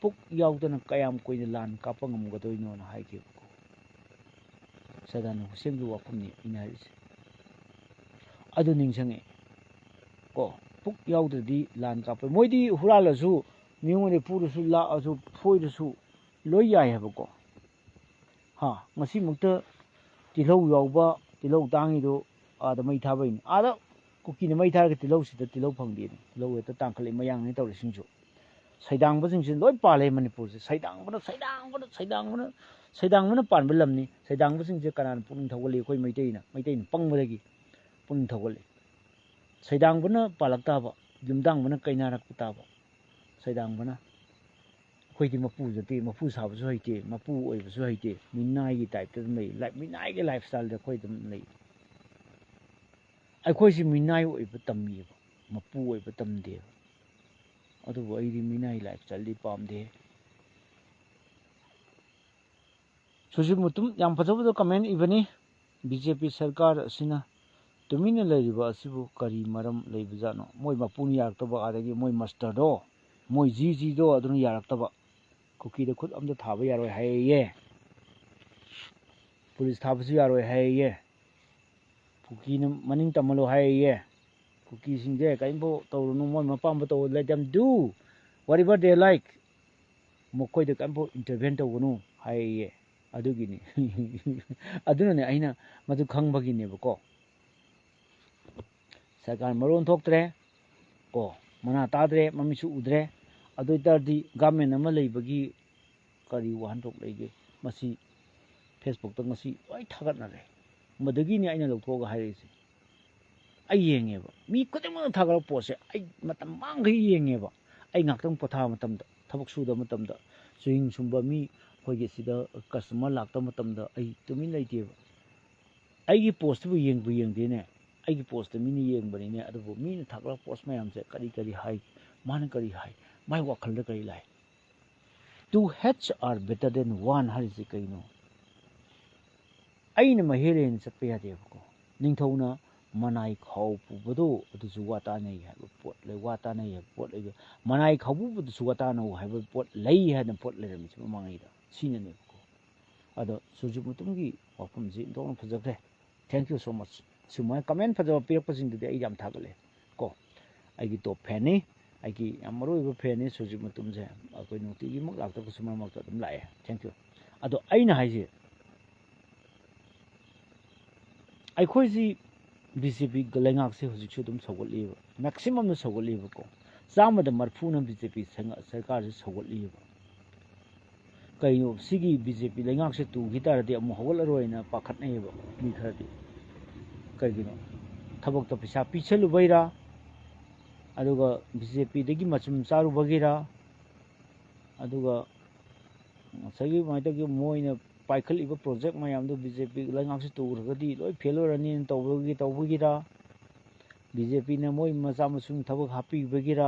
ꯄꯨꯛ ꯌꯥꯎꯗꯅ ꯀꯌꯥꯝ ꯀꯨꯏꯅ ꯂꯥꯟ ꯀꯥꯞꯄ ꯉꯝꯒꯗꯣꯏꯅꯣꯅ" ꯍꯥꯏꯈꯤꯕꯀꯣ꯫ ꯁꯗꯥꯝ ꯍꯨꯁꯦꯟꯒꯤ ꯋꯥꯐꯝꯅꯤ ꯑꯩꯅ ꯍꯥꯏꯔꯤꯁꯦ꯫ ꯑꯗꯨ ꯅꯤꯡꯁꯤꯡꯉꯛꯑꯦ꯫ ꯀꯣ, ꯄꯨꯛ ꯌꯥꯎꯗ꯭ꯔꯗꯤ ꯂꯥꯟ ꯀꯥꯞꯄ꯫ ꯃꯣꯏꯗꯤ ꯍꯨꯔꯥꯜꯂꯁꯨ, ꯃꯤꯉꯣꯟꯗ ꯄꯨꯔꯁꯨ, ꯂꯥꯛꯑꯁꯨ, ꯐꯣꯏꯔꯁꯨ ꯂꯣꯏ ꯌꯥꯏ ꯍꯥꯏꯕꯀꯣ꯫ ꯍꯥ, ꯉꯁꯤꯃꯛꯇ ꯇꯤꯜꯍꯧ ꯌꯥꯎꯕ, ꯇꯤꯜꯍꯧ ꯇꯥꯡꯉꯤꯗꯣ ꯑꯥꯗ ꯃꯩ ꯊꯥꯕꯩꯅꯤ꯫ ꯑꯥꯗ ꯀꯨꯀꯤꯅ ꯃꯩ ꯊꯥꯔꯒ ꯇꯤꯜꯍꯧꯁꯤꯗ ꯇꯤꯜꯍꯧ ꯐꯪꯗꯦꯅꯦ꯫ ꯇꯤꯜꯍꯧ ꯍꯦꯛꯇ ꯇꯥꯡꯈꯠꯂꯛꯏ, ꯃꯌꯥꯡꯅ ꯇꯧꯔꯤꯁꯤꯡꯁꯨ꯫ ꯁꯩꯗꯥꯡꯕꯁꯤꯡꯁꯤ ꯂꯣꯏ ꯄꯥꯜꯂꯦ ꯃꯅꯤꯄꯨꯔꯁꯦ꯫ ꯁꯩꯗꯥꯡꯕꯅ, ꯁꯩꯗꯥꯡꯕꯅ, ꯁꯩꯗꯥꯡꯕꯅ, ꯁꯩꯗꯥꯡꯕꯅ ꯄꯥꯟꯕ ꯂꯝꯅꯤ꯫ ꯁꯩꯗꯥꯡꯕꯁꯤꯡꯁꯦ ꯀꯅꯥꯅ ꯄꯨꯛꯅꯤꯡ ꯊꯧꯒꯠꯂꯤ? ꯑꯩꯈꯣꯏ ꯃꯩꯇꯩꯅ, ꯃꯩꯇꯩꯅ ꯄꯪꯕꯗꯒꯤ ꯄꯨꯛꯅꯤꯡ ꯊꯧꯒꯠꯂꯤ꯫ ꯁꯩꯗꯥꯡꯕꯅ ꯄꯥꯜꯂꯛ ꯇꯥꯕ, ꯌꯨꯝꯗꯥꯡꯕꯅ ꯀꯩꯅꯥꯔꯛꯄ ꯇꯥꯕ꯫ ꯁꯩꯗꯥꯡꯕꯅ꯫ ꯑꯩꯈꯣꯏꯗꯤ ꯃꯄꯨ ꯅꯠꯇꯦ, ꯃꯄꯨ ꯁꯥꯕꯁꯨ ꯍꯩꯇꯦ, ꯃꯄꯨ ꯑꯣꯏꯕꯁꯨ ꯍꯩꯇꯦ, ꯃꯤꯅꯥꯏꯒꯤ type ꯇ ꯑꯗꯨꯝ ꯂꯩ꯫ ꯂꯥꯏ-, ꯃꯤꯅꯥꯏꯒꯤ lifestyle ꯗ ꯑꯩꯈꯣꯏ ꯑꯗꯨꯝ ꯂꯩ꯫ ꯑꯩꯈꯣꯏꯁꯤ ꯃꯤꯅꯥꯏ ꯑꯣꯏꯕ ꯇꯝꯃꯤꯕ, ꯃꯄꯨ ꯑꯣꯏꯕ ꯇꯝꯗꯦꯕ꯫ ꯑꯗꯨꯕꯨ ꯑꯩꯗꯤ ꯃꯤꯅꯥꯏ lifestyle ꯗꯤ ꯄꯥꯝꯗꯦ꯫ ꯁꯨꯖꯤꯠ ꯃꯨꯇꯨꯝ ꯌꯥꯝ ꯐꯖ ꯐꯖꯕ comment ꯏꯕꯅꯤ꯫ ꯕꯤ ꯖꯦ ꯄꯤ ꯁꯔꯀꯥꯔ ꯑꯁꯤꯅ ꯇꯨꯃꯤꯟꯅ ꯂꯩꯔꯤꯕ ꯑꯁꯤꯕꯨ ꯀꯔꯤ ꯃꯔꯝ ꯂꯩꯕꯖꯥꯠꯅꯣ? ꯃꯣꯏ ꯃꯄꯨꯅ ꯌꯥꯔꯛꯇꯕ, ꯑꯗꯒꯤ ꯃꯣꯏ ꯃꯁꯇꯔꯗꯣ, ꯃꯣꯏ ꯖꯤ ꯖꯤꯗꯣ ꯑꯗꯨꯅ ꯌꯥꯔꯛꯇꯕ꯫ ꯀꯨꯀꯤꯗ ꯈꯨꯠ ꯑꯝꯇ ꯊꯥꯕ ꯌꯥꯔꯣꯏ ꯍꯥꯏꯌꯦ꯫ ꯄꯨꯂꯤꯁ ꯊꯥꯕꯁꯨ ꯌꯥꯔꯣꯏ ꯍꯥꯏꯌꯦ꯫ ꯀꯨꯀꯤꯅ ꯃꯅꯤꯡ ꯇꯝꯍꯜꯂꯣ ꯍꯥꯏꯌꯦ꯫ ꯀꯨꯀꯤꯁꯤꯡꯁꯦ ꯀꯔꯤꯝꯐꯥꯎ ꯇꯧꯔꯨꯅꯨ, ꯃꯣꯏ ꯑꯄꯥꯝꯕ ꯇꯧ, let them do whatever they like꯫ ꯃꯈꯣꯏꯗ ꯀꯔꯤꯝꯐꯥꯎ intervene ꯇꯧꯒꯅꯨ ꯍꯥꯏꯌꯦ꯫ ꯑꯗꯨꯒꯤꯅꯤ꯫ ꯑꯗꯨꯅꯅꯦ ꯑꯩꯅ ꯃꯗꯨ ꯈꯪꯕꯒꯤꯅꯦꯕꯀꯣ꯫ ꯁꯔꯀꯥꯔ ꯃꯔꯣꯟ ꯊꯣꯛꯇ꯭ꯔꯦ ꯀꯣ, ꯃꯅꯥ ꯇꯥꯗ꯭ꯔꯦ, ꯃꯃꯤꯠꯁꯨ ꯎꯗ꯭ꯔꯦ꯫ ꯑꯗꯨ ꯑꯣꯏ ꯇꯥꯔꯗꯤ government ꯑꯃ ꯂꯩꯕꯒꯤ ꯀꯔꯤ ꯋꯥꯍꯟꯊꯣꯛ ꯂꯩꯒꯦ? ꯃꯁꯤ Facebook ꯇ ꯉꯁꯤ ꯂꯣꯏ ꯊꯥꯒꯠꯅꯔꯦ꯫ ꯃꯗꯨꯒꯤꯅꯤ ꯑꯩꯅ ꯂꯧꯊꯣꯛꯑꯒ ꯍꯥꯏꯔꯛꯏꯁꯦ꯫ ꯑꯩ ꯌꯦꯡꯉꯦꯕ, ꯃꯤ ꯈꯨꯗꯤꯡꯃꯛꯅ ꯊꯥꯒꯠꯂꯛꯄ ꯄꯣꯠꯁꯦ ꯑꯩ ꯃꯇꯝ ꯃꯥꯡꯈꯩ ꯌꯦꯡꯉꯦꯕ꯫ ꯑꯩ ꯉꯥꯛꯇꯪ ꯄꯣꯊꯥꯕ ꯃꯇꯝꯗ, ꯊꯕꯛ ꯁꯨꯗꯕ ꯃꯇꯝꯗ, ꯆꯨꯍꯤꯡ ꯁꯨꯝꯕ ꯃꯤ ꯑꯩꯈꯣꯏꯒꯤ ꯁꯤꯗ customer ꯂꯥꯛꯇꯕ ꯃꯇꯝꯗ ꯑꯩ ꯇꯨꯃꯤꯟ ꯂꯩꯇꯦꯕ꯫ ꯑꯩꯒꯤ post ꯇꯨꯕꯨ ꯌꯦꯡꯕꯨ ꯌꯦꯡꯗꯦꯅꯦ꯫ ꯑꯩꯒꯤ post ꯇ ꯃꯤꯅ ꯌꯦꯡꯕꯅꯤꯅꯦ꯫ ꯑꯗꯨꯕꯨ ꯃꯤꯅ ꯊꯥꯒꯠꯂꯛꯄ post ꯃꯌꯥꯝꯁꯦ ꯀꯔꯤ ꯀꯔꯤ ꯍꯥꯏ, ꯃꯥꯅ ꯀꯔꯤ ꯍꯥꯏ, ꯃꯥꯏ ꯋꯥꯈꯜꯗ ꯀꯔꯤ ꯂꯥꯛꯏ? Two heads are better than one ꯍꯥꯏꯔꯤꯁꯤ ꯀꯩꯅꯣ? ꯑꯩꯅ ꯃꯍꯦꯜꯂꯦꯅ ꯆꯠꯄ ꯌꯥꯗꯦꯕꯀꯣ꯫ ꯅꯤꯡꯊꯧꯅ ꯃꯅꯥꯏ ꯈꯥꯎ ꯄꯨꯕꯗꯣ ꯑꯗꯨꯁꯨ ꯋꯥ ꯇꯥꯅꯩ ꯍꯥꯏꯕ ꯄꯣꯠ ꯂꯩ, ꯋꯥ ꯇꯥꯅꯩ ꯍꯥꯏꯕ ꯄꯣꯠ ꯂꯩ꯫ ꯃꯅꯥꯏ ꯈꯥꯎ ꯄꯨꯕꯗꯁꯨ ꯋꯥ ꯇꯥꯅꯧ ꯍꯥꯏꯕ ꯄꯣꯠ ꯂꯩ ꯍꯥꯏꯅ ꯄꯣꯠ ꯂꯩꯔꯝꯃꯤꯁꯤ ꯃꯃꯥꯡꯉꯩꯗ꯫ ꯁꯤꯅꯅꯦꯕꯀꯣ꯫ ꯑꯗꯣ ꯁꯨꯔꯖꯤꯠ ꯃꯨꯇꯨꯝꯒꯤ ꯋꯥꯐꯝꯁꯤ ꯑꯣꯟꯊꯣꯛꯅ ꯐꯖꯈ꯭ꯔꯦ꯫ Thank you so much꯫ ꯁꯨꯃꯥꯏꯅ comment ꯐꯖꯕ ꯄꯤꯔꯛꯄꯁꯤꯡꯗꯨꯗꯤ ꯑꯩ ꯌꯥꯝ ꯊꯥꯒꯠꯂꯦ ꯀꯣ꯫ ꯑꯩꯒꯤ top fan ꯅꯤ, ꯑꯩꯒꯤ ꯌꯥꯝ ꯃꯔꯨ ꯑꯣꯏꯕ fan ꯅꯤ ꯁꯨꯔꯖꯤꯠ ꯃꯨꯇꯨꯝꯁꯦ꯫ ꯑꯩꯈꯣꯏ ꯅꯨꯡꯇꯤꯒꯤꯃꯛ ꯂꯥꯛꯇ꯭ꯔꯒꯁꯨ ꯃꯔꯛ ꯃꯔꯛꯇ ꯑꯗꯨꯝ ꯂꯥꯛꯑꯦ꯫ Thank you꯫ ꯑꯗꯣ ꯑꯩꯅ ꯍꯥꯏꯁꯦ, ꯑꯩꯈꯣꯏꯁꯤ ꯕꯤ ꯖꯦ ꯄꯤ ꯂꯩꯉꯥꯛꯁꯦ ꯍꯧꯖꯤꯛꯁꯨ ꯑꯗꯨꯝ ꯁꯧꯒꯠꯂꯤꯕ, maximum ꯅ ꯁꯧꯒꯠꯂꯤꯕꯀꯣ꯫ ꯆꯥꯝꯃꯗ ꯃꯔꯐꯨꯅ ꯕꯤ ꯖꯦ ꯄꯤ ꯁꯔꯀꯥꯔꯁꯦ ꯁꯧꯒꯠꯂꯤꯕ꯫ ꯀꯩꯅꯣ, ꯁꯤꯒꯤ ꯕꯤ ꯖꯦ ꯄꯤ ꯂꯩꯉꯥꯛꯁꯦ ꯇꯨꯈꯤ ꯇꯥꯔꯗꯤ ꯑꯃꯨꯛ ꯍꯧꯒꯠꯂꯔꯣꯏꯅ ꯄꯥꯈꯠꯅꯩꯌꯦꯕ ꯃꯤ ꯈꯔꯗꯤ꯫ ꯀꯩꯒꯤꯅꯣ? ꯊꯕꯛꯇ ꯄꯩꯁꯥ ꯄꯤꯁꯜꯂꯨꯕꯩꯔꯥ? ꯑꯗꯨꯒ ꯕꯤ ꯖꯦ ꯄꯤꯗꯒꯤ ꯃꯆꯨꯝ ꯆꯥꯔꯨꯕꯒꯤꯔꯥ? ꯑꯗꯨꯒ ꯉꯁꯥꯏꯒꯤ ꯑꯗꯨꯃꯥꯏꯅ ꯇꯧꯒꯤ ꯃꯣꯏꯅ ꯄꯥꯏꯈꯠꯂꯤꯕ ꯄ꯭ꯔꯣꯖꯦꯛ ꯃꯌꯥꯝꯗꯣ ꯕꯤ ꯖꯦ ꯄꯤ ꯂꯩꯉꯥꯛꯁꯤ ꯇꯨꯈ꯭ꯔꯒꯗꯤ ꯂꯣꯏ ꯐꯦꯜ ꯑꯣꯏꯔꯅꯤꯅ ꯇꯧꯕꯒꯤ, ꯇꯧꯕꯒꯤꯔ, ꯕꯤ ꯖꯦ ꯄꯤꯅ ꯃꯣꯏ ꯃꯆꯥ ꯃꯁꯨꯒꯤ ꯊꯕꯛ ꯍꯥꯞꯄꯤꯕꯒꯤꯔ,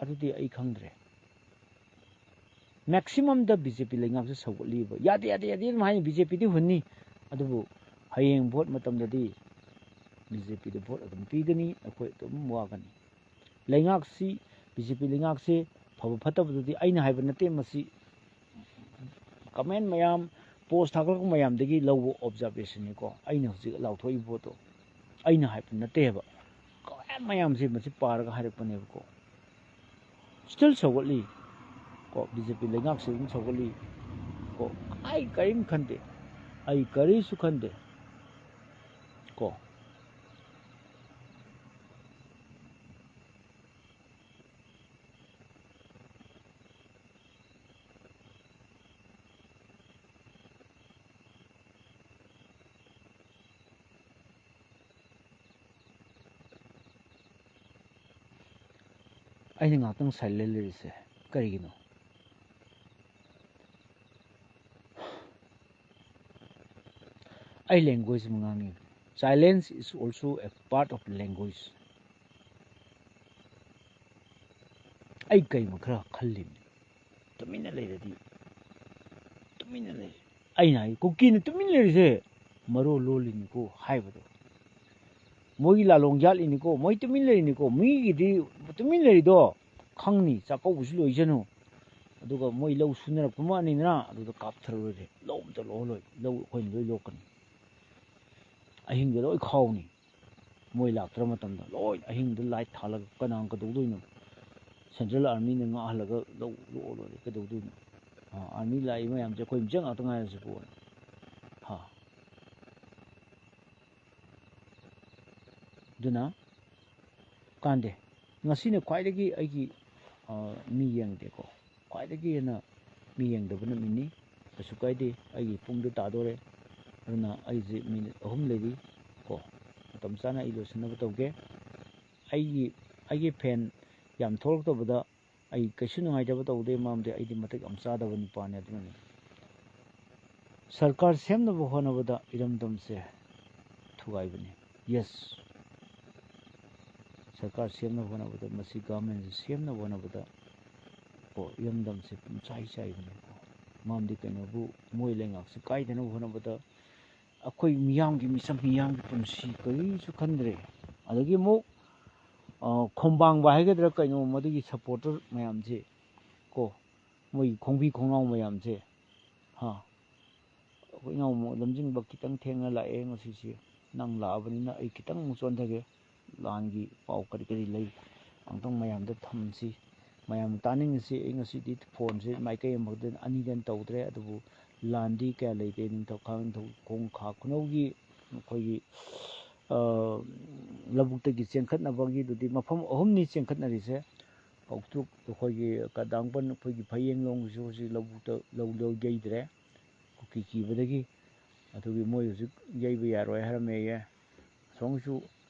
ꯑꯗꯨꯗꯤ ꯑꯩ ꯈꯪꯗ꯭ꯔꯦ꯫ ꯃꯦꯛꯁꯤꯃꯝꯗ ꯕꯤ ꯖꯦ ꯄꯤ ꯂꯩꯉꯥꯛꯁꯦ ꯁꯧꯒꯠꯂꯤꯕ꯫ ꯌꯥꯗꯦ, ꯌꯥꯗꯦ, ꯌꯥꯗꯦ ꯑꯗꯨꯝ ꯍꯥꯏꯅꯤ꯫ ꯕꯤ ꯖꯦ ꯄꯤꯗꯤ ꯍꯨꯟꯅꯤ, ꯑꯗꯨꯕꯨ ꯍꯌꯦꯡ ꯚꯣꯠ ꯃꯇꯝꯗꯗꯤ ꯕꯤ ꯖꯦ ꯄꯤꯗ ꯚꯣꯠ ꯑꯗꯨꯝ ꯄꯤꯒꯅꯤ, ꯑꯩꯈꯣꯏ ꯑꯗꯨꯝ ꯋꯥꯒꯅꯤ꯫ ꯂꯩꯉꯥꯛꯁꯤ, ꯕꯤ ꯖꯦ ꯄꯤ ꯂꯩꯉꯥꯛꯁꯦ ꯐꯕ ꯐꯠꯇꯕꯗꯨꯗꯤ ꯑꯩꯅ ꯍꯥꯏꯕ ꯅꯠꯇꯦ, ꯃꯁꯤ ꯀꯃꯦꯟ ꯃꯌꯥꯝ, ꯄꯣꯁ ꯊꯥꯒꯠꯂꯛꯄ ꯃꯌꯥꯝꯗꯒꯤ ꯂꯧꯕ ꯑꯣꯕꯖꯥꯔꯕꯦꯁꯟꯅꯤꯀꯣ꯫ ꯑꯩꯅ ꯍꯧꯖꯤꯛ ꯂꯥꯎꯊꯣꯛꯏꯕ ꯄꯣꯠꯇꯣ ꯑꯩꯅ ꯍꯥꯏꯕ ꯅꯠꯇꯦꯕ꯫ ꯀꯃꯦꯟ ꯃꯌꯥꯝꯁꯦ ꯃꯁꯤ ꯄꯥꯔꯒ ꯍꯥꯏꯔꯛꯄꯅꯦꯕꯀꯣ꯫ ꯁ꯭ꯇꯤꯜ ꯁꯧꯒꯠꯂꯤ ꯀꯣ, ꯕꯤ ꯖꯦ ꯄꯤ ꯂꯩꯉꯥꯛꯁꯦ ꯑꯗꯨꯝ ꯁꯧꯒꯠꯂꯤ ꯀꯣ꯫ ꯑꯩ ꯀꯔꯤꯝ ꯈꯟꯗꯦ, ꯑꯩ ꯀꯔꯤꯁꯨ ꯈꯟꯗꯦ ꯀꯣ꯫ ꯑꯩꯅ ꯉꯥꯛꯇꯪ ꯁꯥꯏꯂꯦꯟ ꯂꯩꯔꯤꯁꯦ ꯀꯔꯤꯒꯤꯅꯣ? ꯑꯩ ꯂꯦꯡꯒ꯭ꯋꯦꯖ ꯑꯃ ꯉꯥꯡꯉꯤ꯫ Silence is also a part of language. ꯑꯩ ꯀꯩꯃ ꯈꯔ ꯈꯜꯂꯤꯕꯅꯤ꯫ ꯇꯨꯃꯤꯟꯅ ꯂꯩꯔꯗꯤ, ꯇꯨꯃꯤꯟꯅ ꯂꯩ꯫ ꯑꯩꯅ ꯍꯥꯏ, ꯀꯨꯀꯤꯅ ꯇꯨꯃꯤꯟ ꯂꯩꯔꯤꯁꯦ ꯃꯔꯣꯜ ꯂꯣꯜꯂꯤꯅꯤꯀꯣ ꯍꯥꯏꯕꯗꯣ꯫ ꯃꯣꯏꯒꯤ ꯂꯥꯂꯣꯡ ꯌꯥꯠꯂꯤꯅꯤꯀꯣ, ꯃꯣꯏ ꯇꯨꯃꯤꯟ ꯂꯩꯔꯤꯅꯤꯀꯣ, ꯃꯤꯒꯤꯗꯤ ꯇꯨꯃꯤꯟ ꯂꯩꯔꯤꯗꯣ ꯈꯪꯅꯤ, ꯆꯥꯛꯀꯧꯕꯁꯨ ꯂꯣꯏꯖꯅꯨ꯫ ꯑꯗꯨꯒ ꯃꯣꯏ ꯂꯧ ꯁꯨꯅꯔꯛꯄ ꯃꯥꯅꯤꯗꯅ, ꯑꯗꯨꯗ ꯀꯥꯞꯊꯔꯨꯔꯗꯤ ꯂꯧ ꯑꯝꯇ ꯂꯣꯛꯍꯜꯂꯣꯏ, ꯂꯧ ꯑꯩꯈꯣꯏꯅ ꯂꯣꯏ ꯂꯣꯛꯀꯅꯤ꯫ ꯑꯍꯤꯡꯗ ꯂꯣꯏ ꯈꯥꯎꯅꯤ꯫ ꯃꯣꯏ ꯂꯥꯛꯇ꯭ꯔ ꯃꯇꯝꯗ ꯂꯣꯏ ꯑꯍꯤꯡꯗ ꯂꯥꯏꯠ ꯊꯥꯜꯂꯒ ꯀꯅꯥ ꯀꯩꯗꯧꯗꯣꯏꯅꯣ? ꯁꯦꯟꯇ꯭ꯔꯦꯜ ꯑꯥꯔꯃꯤꯅ ꯉꯥꯛꯍꯜꯂꯒ ꯂꯧ ꯂꯣꯛꯑ ꯂꯣꯏꯔꯦ, ꯀꯩꯗꯧꯗꯣꯏꯅꯣ? ꯑꯥ, ꯑꯥꯔꯃꯤ ꯂꯥꯛꯏ ꯃꯌꯥꯝꯁꯦ ꯑꯩꯈꯣꯏ ꯃꯤꯆꯪ ꯉꯥꯛꯇ ꯉꯥꯏꯔꯁꯤꯕꯨ꯫ ꯍꯥ? ꯑꯗꯨꯅ ꯀꯥꯟꯗꯦ꯫ ꯉꯁꯤꯅ ꯈ꯭ꯋꯥꯏꯗꯒꯤ ꯑꯩꯒꯤ, ꯑ, ꯃꯤ ꯌꯦꯡꯗꯦꯀꯣ꯫ ꯈ꯭ꯋꯥꯏꯗꯒꯤ ꯍꯦꯟꯅ ꯃꯤ ꯌꯦꯡꯗꯕ ꯅꯨꯃꯤꯠꯅꯤ꯫ ꯀꯩꯁꯨ ꯀꯥꯏꯗꯦ꯫ ꯑꯩꯒꯤ ꯄꯨꯡꯗꯨ ꯇꯥꯗꯣꯔꯦ꯫ ꯑꯗꯨꯅ ꯑꯩꯁꯦ ꯃꯤꯅꯤꯠ ꯑꯍꯨꯝ ꯂꯩꯔꯤ ꯀꯣ꯫ ꯃꯇꯝ ꯆꯥꯅ ꯑꯩ ꯂꯣꯏꯁꯤꯟꯅꯕ ꯇꯧꯒꯦ꯫ ꯑꯩꯒꯤ, ꯑꯩꯒꯤ ꯐꯦꯟ ꯌꯥꯝ ꯊꯣꯛꯂꯛꯇꯕꯗ ꯑꯩ ꯀꯩꯁꯨ ꯅꯨꯡꯉꯥꯏꯇꯕ ꯇꯧꯗꯦ, ꯃꯔꯝꯗꯤ ꯑꯩꯗꯤ ꯃꯇꯤꯛ ꯌꯥꯝ ꯆꯥꯗꯕ ꯅꯨꯄꯥꯅꯤ꯫ ꯑꯗꯨꯅꯅꯤ ꯁꯔꯀꯥꯔ ꯁꯦꯝꯅꯕ ꯍꯣꯠꯅꯕꯗ ꯏꯔꯝꯗꯝꯁꯦ ꯊꯨꯒꯥꯏꯕꯅꯤ꯫ ꯌꯦꯁ, ꯁꯔꯀꯥꯔ ꯁꯦꯝꯅꯕ ꯍꯣꯠꯅꯕꯗ, ꯃꯁꯤ ꯒꯚꯔꯟꯃꯦꯟꯁꯦ ꯁꯦꯝꯅꯕ ꯍꯣꯠꯅꯕꯗ ꯀꯣ, ꯏꯔꯝꯗꯝꯁꯦ ꯄꯨꯝꯆꯥꯏ ꯆꯥꯏꯕꯅꯤꯀꯣ꯫ ꯃꯔꯝꯗꯤ ꯀꯩꯅꯣꯕꯨ, ꯃꯣꯏ ꯂꯩꯉꯥꯛꯁꯦ ꯀꯥꯏꯗꯅꯕ ꯍꯣꯠꯅꯕꯗ ꯑꯩꯈꯣꯏ ꯃꯤꯌꯥꯝꯒꯤ ꯃꯤꯆꯝ, ꯃꯤꯌꯥꯝꯒꯤ ꯄꯨꯟꯁꯤ ꯀꯔꯤꯁꯨ ꯈꯟꯗ꯭ꯔꯦ꯫ ꯑꯗꯒꯤ ꯑꯃꯨꯛ, ꯑ, ꯈꯣꯡꯕꯥꯡꯕ ꯍꯥꯏꯒꯗ꯭ꯔꯥ ꯀꯩꯅꯣ, ꯃꯗꯨꯒꯤ ꯁꯞꯄꯣꯔꯇꯔ ꯃꯌꯥꯝꯁꯦ ꯀꯣ, ꯃꯣꯏꯒꯤ ꯈꯣꯡꯕꯤ ꯈꯣꯡꯅꯥꯎ ꯃꯌꯥꯝꯁꯦ, ꯍꯥ, ꯑꯩꯈꯣꯏ ꯏꯅꯥꯎ ꯑꯃꯨꯛ ꯂꯝꯖꯤꯡꯕ ꯈꯤꯇꯪ ꯊꯦꯡꯅ ꯂꯥꯛꯑꯦ ꯉꯁꯤꯁꯦ꯫ ꯅꯪ ꯂꯥꯛꯑꯕꯅꯤꯅ ꯑꯩ ꯈꯤꯇꯪ ꯑꯃꯨꯛ ꯆꯣꯟꯊꯒꯦ꯫ ꯂꯥꯟꯒꯤ ꯄꯥꯎ ꯀꯔꯤ ꯀꯔꯤ ꯂꯩ, ꯑꯃꯨꯛꯇꯪ ꯃꯌꯥꯝꯗ ꯊꯝꯁꯤ, ꯃꯌꯥꯝ ꯇꯥꯅꯤꯡꯉꯁꯤ꯫ ꯑꯩ ꯉꯁꯤꯗꯤ ꯐꯣꯟꯁꯦ ꯃꯥꯏꯀꯩ ꯑꯃꯈꯛꯇ ꯑꯅꯤꯗ ꯇꯧꯗ꯭ꯔꯦ, ꯑꯗꯨꯕꯨ ꯂꯥꯟꯗꯤ ꯀꯌꯥ ꯂꯩꯇꯦ꯫ ꯅꯤꯡꯊꯧ ꯈꯥ-, ꯅꯤꯡꯊꯧ ꯈꯣꯡ ꯈꯥ ꯈꯨꯅꯧꯒꯤ ꯑꯩꯈꯣꯏꯒꯤ, ꯑ, ꯂꯧꯕꯨꯛꯇꯒꯤ ꯆꯦꯟꯈꯠꯅꯕꯒꯤꯗꯨꯗꯤ ꯃꯐꯝ ꯑꯍꯨꯝꯅꯤ ꯆꯦꯟꯈꯠꯅꯔꯤꯁꯦ꯫ ꯀꯧꯇ꯭ꯔꯨꯛ ꯑꯩꯈꯣꯏꯒꯤ ꯀꯗꯥꯡꯄꯟ ꯑꯩꯈꯣꯏꯒꯤ ꯐꯌꯦꯡꯂꯣꯡꯒꯤꯁꯨ ꯍꯧꯖꯤꯛ ꯂꯧꯕꯨꯛꯇ ꯂꯧ, ꯂꯧ ꯌꯩꯗ꯭ꯔꯦ꯫ ꯀꯨꯀꯤ ꯀꯤꯕꯗꯒꯤ꯫ ꯑꯗꯨꯒꯤ ꯃꯣꯏ ꯍꯧꯖꯤꯛ ꯌꯩꯕ ꯌꯥꯔꯣꯏ ꯍꯥꯏꯔꯝꯃꯦꯌꯦ꯫ ꯑꯁꯣꯝꯒꯤꯁꯨ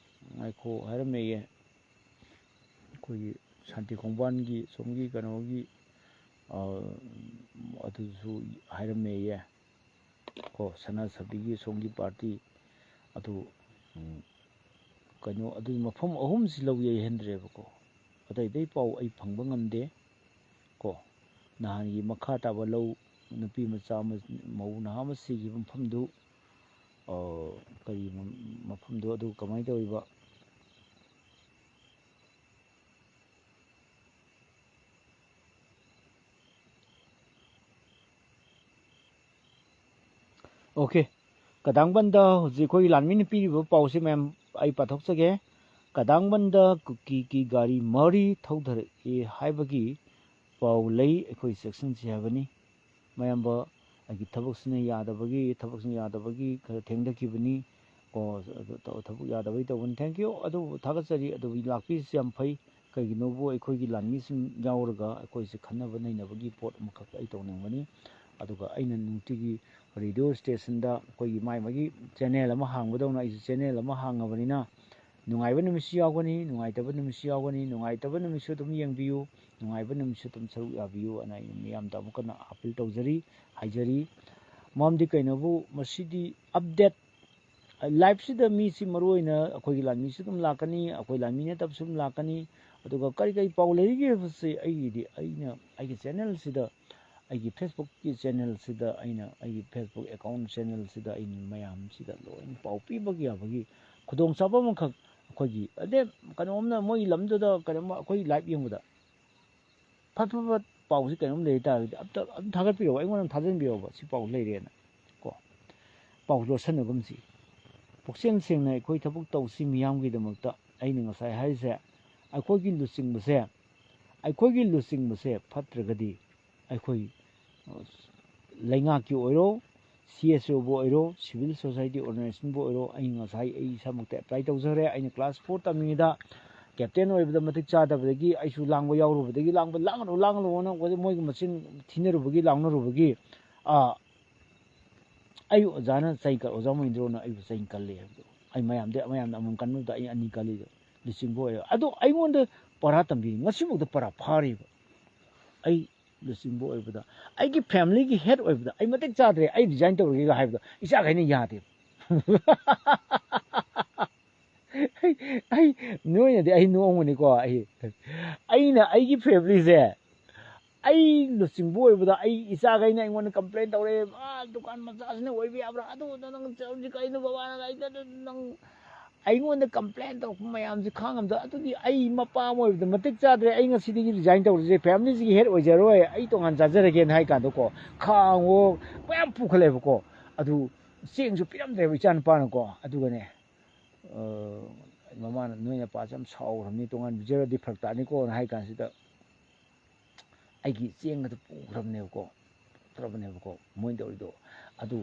ꯉꯥꯏꯈꯣ ꯍꯥꯏꯔꯝꯃꯦꯌꯦ꯫ ꯑꯩꯈꯣꯏꯒꯤ ꯁꯥꯟꯇꯤ ꯈꯣꯡꯕꯥꯟꯒꯤ ꯁꯣꯝꯒꯤ ꯀꯩꯅꯣꯒꯤ, ꯑ, ꯑꯗꯨꯁꯨ ꯍꯥꯏꯔꯝꯃꯦꯌꯦ꯫ ꯀꯣ, ꯁꯅꯥ ꯁꯕꯤꯒꯤ ꯁꯣꯝꯒꯤ ꯄꯥꯔꯇꯤ ꯑꯗꯨ, ꯎꯝ, ꯀꯩꯅꯣ, ꯑꯗꯨ ꯃꯐꯝ ꯑꯍꯨꯝꯁꯤ ꯂꯧ ꯌꯩꯍꯟꯗ꯭ꯔꯦꯕꯀꯣ꯫ ꯑꯇꯩ ꯑꯇꯩ ꯄꯥꯎ ꯑꯩ ꯐꯪꯕ ꯉꯝꯗꯦ꯫ ꯀꯣ, ꯅꯍꯥꯟꯒꯤ ꯃꯈꯥ ꯇꯥꯕ ꯂꯧ, ꯅꯨꯄꯤ ꯃꯆꯥ ꯑꯃ, ꯃꯧ ꯅꯍꯥ ꯑꯃ ꯁꯤꯈꯤꯕ ꯃꯐꯝꯗꯨ, ꯑ, ꯀꯔꯤ ꯃ-, ꯃꯐꯝꯗꯨ ꯑꯗꯨ ꯀꯃꯥꯏꯅ ꯇꯧꯔꯤꯕ? ꯑꯣꯀꯦ, ꯀꯗꯥꯡꯕꯟꯗ ꯍꯧꯖꯤꯛ ꯑꯩꯈꯣꯏꯒꯤ ꯂꯥꯟꯃꯤꯅ ꯄꯤꯔꯤꯕ ꯄꯥꯎꯁꯤ ꯃꯌꯥꯝ ꯑꯩ ꯄꯥꯊꯣꯛꯆꯒꯦ꯫ ꯀꯗꯥꯡꯕꯟꯗ ꯀꯨꯀꯤꯒꯤ ꯒꯥꯔꯤ ꯃꯔꯤ ꯊꯧꯊꯔꯛꯏ ꯍꯥꯏꯕꯒꯤ ꯄꯥꯎ ꯂꯩ, ꯑꯩꯈꯣꯏ ꯆꯦꯛꯁꯤꯟꯁꯤ ꯍꯥꯏꯕꯅꯤ꯫ ꯃꯌꯥꯝꯕ, ꯑꯩꯒꯤ ꯊꯕꯛꯁꯤꯅ ꯌꯥꯗꯕꯒꯤ, ꯊꯕꯛꯁꯤꯅ ꯌꯥꯗꯕꯒꯤ ꯈꯔ ꯊꯦꯡꯊꯈꯤꯕꯅꯤ꯫ ꯀꯣ, ꯊꯕꯛ ꯌꯥꯗꯕꯒꯤ ꯇꯧꯕꯅꯤ꯫ Thank you꯫ ꯑꯗꯨꯕꯨ ꯊꯥꯒꯠꯆꯔꯤ꯫ ꯑꯗꯨꯕꯨ ꯂꯥꯛꯄꯤꯔꯤꯁꯤ ꯌꯥꯝ ꯐꯩ꯫ ꯀꯩꯒꯤꯅꯣꯕꯨ ꯑꯩꯈꯣꯏꯒꯤ ꯂꯥꯟꯃꯤꯁꯤꯡ ꯌꯥꯎꯔꯒ ꯑꯩꯈꯣꯏꯁꯦ ꯈꯟꯅꯕ ꯅꯩꯅꯕꯒꯤ ꯄꯣꯠ ꯑꯃꯈꯛ ꯑꯩ ꯇꯧꯅꯤꯡꯕꯅꯤ꯫ ꯑꯗꯨꯒ ꯑꯩꯅ ꯅꯨꯡꯇꯤꯒꯤ ꯔꯦꯗꯤꯑꯣ ꯁ꯭ꯇꯦꯁꯟꯗ ꯑꯩꯈꯣꯏꯒꯤ ꯃꯥꯏ ꯃꯥꯒꯤ ꯆꯦꯅꯦꯜ ꯑꯃ ꯍꯥꯡꯕꯗꯧꯅ ꯑꯩꯁꯨ ꯆꯦꯅꯦꯜ ꯑꯃ ꯍꯥꯡꯉꯕꯅꯤꯅ ꯅꯨꯡꯉꯥꯏꯕ ꯅꯨꯃꯤꯠꯁꯨ ꯌꯥꯎꯒꯅꯤ, ꯅꯨꯡꯉꯥꯏꯇꯕ ꯅꯨꯃꯤꯠꯁꯨ ꯌꯥꯎꯒꯅꯤ꯫ ꯅꯨꯡꯉꯥꯏꯇꯕ ꯅꯨꯃꯤꯠꯁꯨ ꯑꯗꯨꯝ ꯌꯦꯡꯕꯤꯌꯨ, ꯅꯨꯡꯉꯥꯏꯕ ꯅꯨꯃꯤꯠꯁꯨ ꯑꯗꯨꯝ ꯁꯔꯨꯛ ꯌꯥꯕꯤꯌꯨ ꯑꯅ ꯑꯩꯅ ꯃꯤꯌꯥꯝꯗ ꯑꯃꯨꯛ ꯍꯟꯅ ꯑꯥꯄꯤꯜ ꯇꯧꯖꯔꯤ, ꯍꯥꯏꯖꯔꯤ꯫ ꯃꯔꯝꯗꯤ ꯀꯩꯅꯣꯕꯨ, ꯃꯁꯤꯗꯤ ꯑꯞꯗꯦꯠ, ꯂꯥꯏꯐꯁꯤꯗ ꯃꯤꯁꯤ ꯃꯔꯨ ꯑꯣꯏꯅ ꯑꯩꯈꯣꯏꯒꯤ ꯂꯥꯟꯃꯤꯁꯨ ꯑꯗꯨꯝ ꯂꯥꯛꯀꯅꯤ, ꯑꯩꯈꯣꯏ ꯂꯥꯟꯃꯤ ꯅꯠꯇꯕꯁꯨ ꯑꯗꯨꯝ ꯂꯥꯛꯀꯅꯤ꯫ ꯑꯗꯨꯒ ꯀꯔꯤ ꯀꯔꯤ ꯄꯥꯎ ꯂꯩꯔꯤꯒꯦ ꯍꯥꯏꯕꯁꯤ ꯑꯩꯒꯤꯗꯤ, ꯑꯩꯅ ꯑꯩꯒꯤ ꯆꯦꯅꯦꯜꯁꯤꯗ, ꯑꯩꯒꯤ ꯐꯦꯁꯕꯨꯛꯀꯤ ꯆꯦꯅꯦꯜꯁꯤꯗ, ꯑꯩꯅ ꯑꯩꯒꯤ ꯐꯦꯁꯕꯨꯛ ꯑꯦꯀꯥꯎꯟ ꯆꯦꯅꯦꯜꯁꯤꯗ ꯑꯩꯅ ꯃꯌꯥꯝꯁꯤꯗ ꯂꯣꯏꯅ ꯄꯥꯎ ꯄꯤꯕꯒꯤ ꯌꯥꯕꯒꯤ ꯈꯨꯗꯣꯡꯆꯥꯕ ꯑꯃꯈꯛ ꯑꯩꯈꯣꯏꯒꯤ, ꯑꯗꯩ ꯀꯩꯅꯣꯝꯅ ꯃꯣꯏꯒꯤ ꯂꯝꯗꯨꯗ ꯀꯩꯅꯣꯝꯃ ꯑꯩꯈꯣꯏ ꯂꯥꯏꯚ ꯌꯦꯡꯕꯗ ꯐꯠ ꯐꯠ ꯐꯠ ꯄꯥꯎꯁꯤ ꯀꯩꯅꯣꯝ ꯂꯩ ꯇꯥꯔꯒꯗꯤ ꯑꯝꯇ ꯑꯗꯨꯝ ꯊꯥꯒꯠꯄꯤꯔꯛꯑꯣ, ꯑꯩꯉꯣꯟꯗ ꯑꯗꯨꯝ ꯊꯥꯖꯤꯟꯕꯤꯔꯛꯑꯣꯕ, ꯁꯤ ꯄꯥꯎ ꯂꯩꯔꯦꯅ ꯀꯣ꯫ ꯄꯥꯎ ꯂꯣꯠꯁꯟꯅꯒꯨꯝꯁꯤ꯫ ꯄꯨꯛꯆꯦꯜ ꯁꯦꯡꯅ ꯑꯩꯈꯣꯏ ꯊꯕꯛ ꯇꯧꯁꯤ ꯃꯤꯌꯥꯝꯒꯤꯗꯃꯛꯇ꯫ ꯑꯩꯅ ꯉꯁꯥꯏ ꯍꯥꯏꯔꯤꯁꯦ, ꯑꯩꯈꯣꯏꯒꯤ ꯂꯨꯆꯤꯡꯕꯁꯦ, ꯑꯩꯈꯣꯏꯒꯤ ꯂꯨꯆꯤꯡꯕꯁꯦ ꯐꯠꯇ꯭ꯔꯒꯗꯤ ꯑꯩꯈꯣꯏ, ꯑ, ꯂꯩꯉꯥꯛꯀꯤ ꯑꯣꯏꯔꯣ, ꯁꯤ ꯑꯦꯁ ꯑꯣꯕꯨ ꯑꯣꯏꯔꯣ, ꯁꯤꯚꯤꯜ ꯁꯣꯁꯥꯏꯇꯤ ꯑꯣꯔꯒꯅꯥꯏꯖꯦꯁꯟꯕꯨ ꯑꯣꯏꯔꯣ, ꯑꯩ ꯉꯁꯥꯏ ꯑꯩ ꯏꯁꯥꯃꯛꯇ ꯑꯦꯄ꯭ꯂꯥꯏ ꯇꯧꯖꯈ꯭ꯔꯦ꯫ ꯑꯩꯅ ꯀ꯭ꯂꯥꯁ ꯐꯣꯔ ꯇꯝꯃꯤꯉꯩꯗ ꯀꯦꯞꯇꯦꯟ ꯑꯣꯏꯕꯗ ꯃꯇꯤꯛ ꯆꯥꯗꯕꯗꯒꯤ ꯑꯩꯁꯨ ꯂꯥꯡꯕ ꯌꯥꯎꯔꯨꯕꯗꯒꯤ, ꯂꯥꯡꯕ, "ꯂꯥꯡꯒꯅꯨ, ꯂꯥꯡꯒꯅꯨꯅ" ꯃꯣꯏꯒꯤ ꯃꯆꯤꯟ ꯊꯤꯅꯔꯨꯕꯒꯤ, ꯂꯥꯎꯅꯔꯨꯕꯒꯤ, ꯑ, ꯑꯩ ꯑꯣꯖꯥꯅ ꯆꯩ ꯀ-, ꯑꯣꯖꯥ ꯃꯍꯤꯟꯗ꯭ꯔꯣꯅ ꯑꯩꯕꯨ ꯆꯩ ꯀꯜꯂꯦ ꯍꯥꯏꯕꯗꯣ, ꯑꯩ ꯃꯌꯥꯝꯗ, ꯃꯌꯥꯝꯅ ꯑꯃꯃꯝ ꯀꯟꯕꯗ ꯑꯩ ꯑꯅꯤ ꯀꯜꯂꯤꯗꯣ, ꯂꯨꯆꯤꯡꯕ ꯑꯣꯏꯔꯣ꯫ ꯑꯗꯣ ꯑꯩꯉꯣꯟꯗ ꯄꯔꯥ ꯇꯝꯕꯤꯔꯤ, ꯉꯁꯤꯐꯥꯎꯗ ꯄꯔꯥ ꯐꯥꯔꯤꯕ꯫ ꯑꯩ ꯂꯨꯆꯤꯡꯕ ꯑꯣꯏꯕꯗ, ꯑꯩꯒꯤ ꯐꯦꯃꯤꯂꯤꯒꯤ ꯍꯦꯗ ꯑꯣꯏꯕꯗ ꯑꯩ ꯃꯇꯤꯛ ꯆꯥꯗ꯭ꯔꯦ, ꯑꯩ ꯔꯤꯖꯥꯏꯟ ꯇꯧꯔꯒꯦꯒ ꯍꯥꯏꯕꯗꯣ ꯏꯆꯥꯈꯩꯅ ꯌꯥꯗꯦꯕ꯫ ꯑꯩ, ꯑꯩ, ꯅꯣꯏꯅꯗꯤ ꯑꯩ ꯅꯣꯛꯑꯝꯒꯅꯤꯀꯣ꯫ ꯑꯩ, ꯑꯩꯅ ꯑꯩꯒꯤ ꯐꯦꯃꯤꯂꯤꯁꯦ, ꯑꯩ ꯂꯨꯆꯤꯡꯕ ꯑꯣꯏꯕꯗ ꯑꯩ ꯏꯆꯥꯈꯩꯅ ꯑꯩꯉꯣꯟꯗ ꯀꯝꯄ꯭ꯂꯦꯟ ꯇꯧꯔꯛꯑꯦ, "ꯑꯥ, ꯗꯨꯀꯥꯟ ꯃꯆꯥꯁꯤꯅ ꯑꯣꯏꯕ ꯌꯥꯕ꯭ꯔꯥ? ꯑꯗꯨ ꯅꯪ ꯍꯧꯖꯤꯛ ꯀꯩꯅꯣ ꯕꯕꯥꯅ ꯑꯩ-, ꯅꯪ ꯑꯩꯉꯣꯟꯗ ꯀꯝꯄ꯭ꯂꯦꯟ ꯇꯧꯔꯛꯄ ꯃꯌꯥꯝꯁꯦ ꯈꯥꯡꯉꯝꯗ-, ꯑꯗꯨꯗꯤ ꯑꯩ ꯃꯄꯥ ꯑꯃ ꯑꯣꯏꯕꯗ ꯃꯇꯤꯛ ꯆꯥꯗ꯭ꯔꯦ꯫ ꯑꯩ ꯉꯁꯤꯗꯒꯤ ꯔꯤꯖꯥꯏꯟ ꯇꯧꯔꯁꯦ, ꯐꯦꯃꯤꯂꯤꯁꯤꯒꯤ ꯍꯦꯗ ꯑꯣꯏꯖꯔꯣꯏ, ꯑꯩ ꯇꯣꯉꯥꯟ ꯆꯥꯖꯔꯒꯦꯅ" ꯍꯥꯏ ꯀꯥꯟꯗꯀꯣ, ꯈꯥꯡꯉꯣ ꯃꯌꯥꯝ ꯄꯨꯈꯠꯂꯦꯕꯀꯣ꯫ ꯑꯗꯨ ꯆꯦꯡꯁꯨ ꯄꯤꯔꯝꯗ꯭ꯔꯦꯕ ꯏꯆꯥ ꯅꯨꯄꯥꯅꯀꯣ꯫ ꯑꯗꯨꯒꯅꯦ, ꯑ, ꯃꯃꯥꯅ, "ꯅꯣꯏ ꯅꯄꯥꯁꯦ ꯌꯥꯝ ꯁꯥꯎꯈ꯭ꯔꯕꯅꯤ, ꯇꯣꯉꯥꯟ ꯄꯤꯖꯔꯗꯤ ꯐꯔꯛ ꯇꯥꯅꯤꯀꯣꯅ" ꯍꯥꯏ ꯀꯥꯟꯁꯤꯗ, ꯑꯩꯒꯤ ꯆꯦꯡ ꯑꯗꯨ ꯄꯨꯈ꯭ꯔꯕꯅꯦꯕꯀꯣ, ꯄꯨꯈ꯭ꯔꯕꯅꯦꯕꯀꯣ ꯃꯣꯏꯅ ꯇꯧꯔꯤꯗꯣ꯫ ꯑꯗꯨ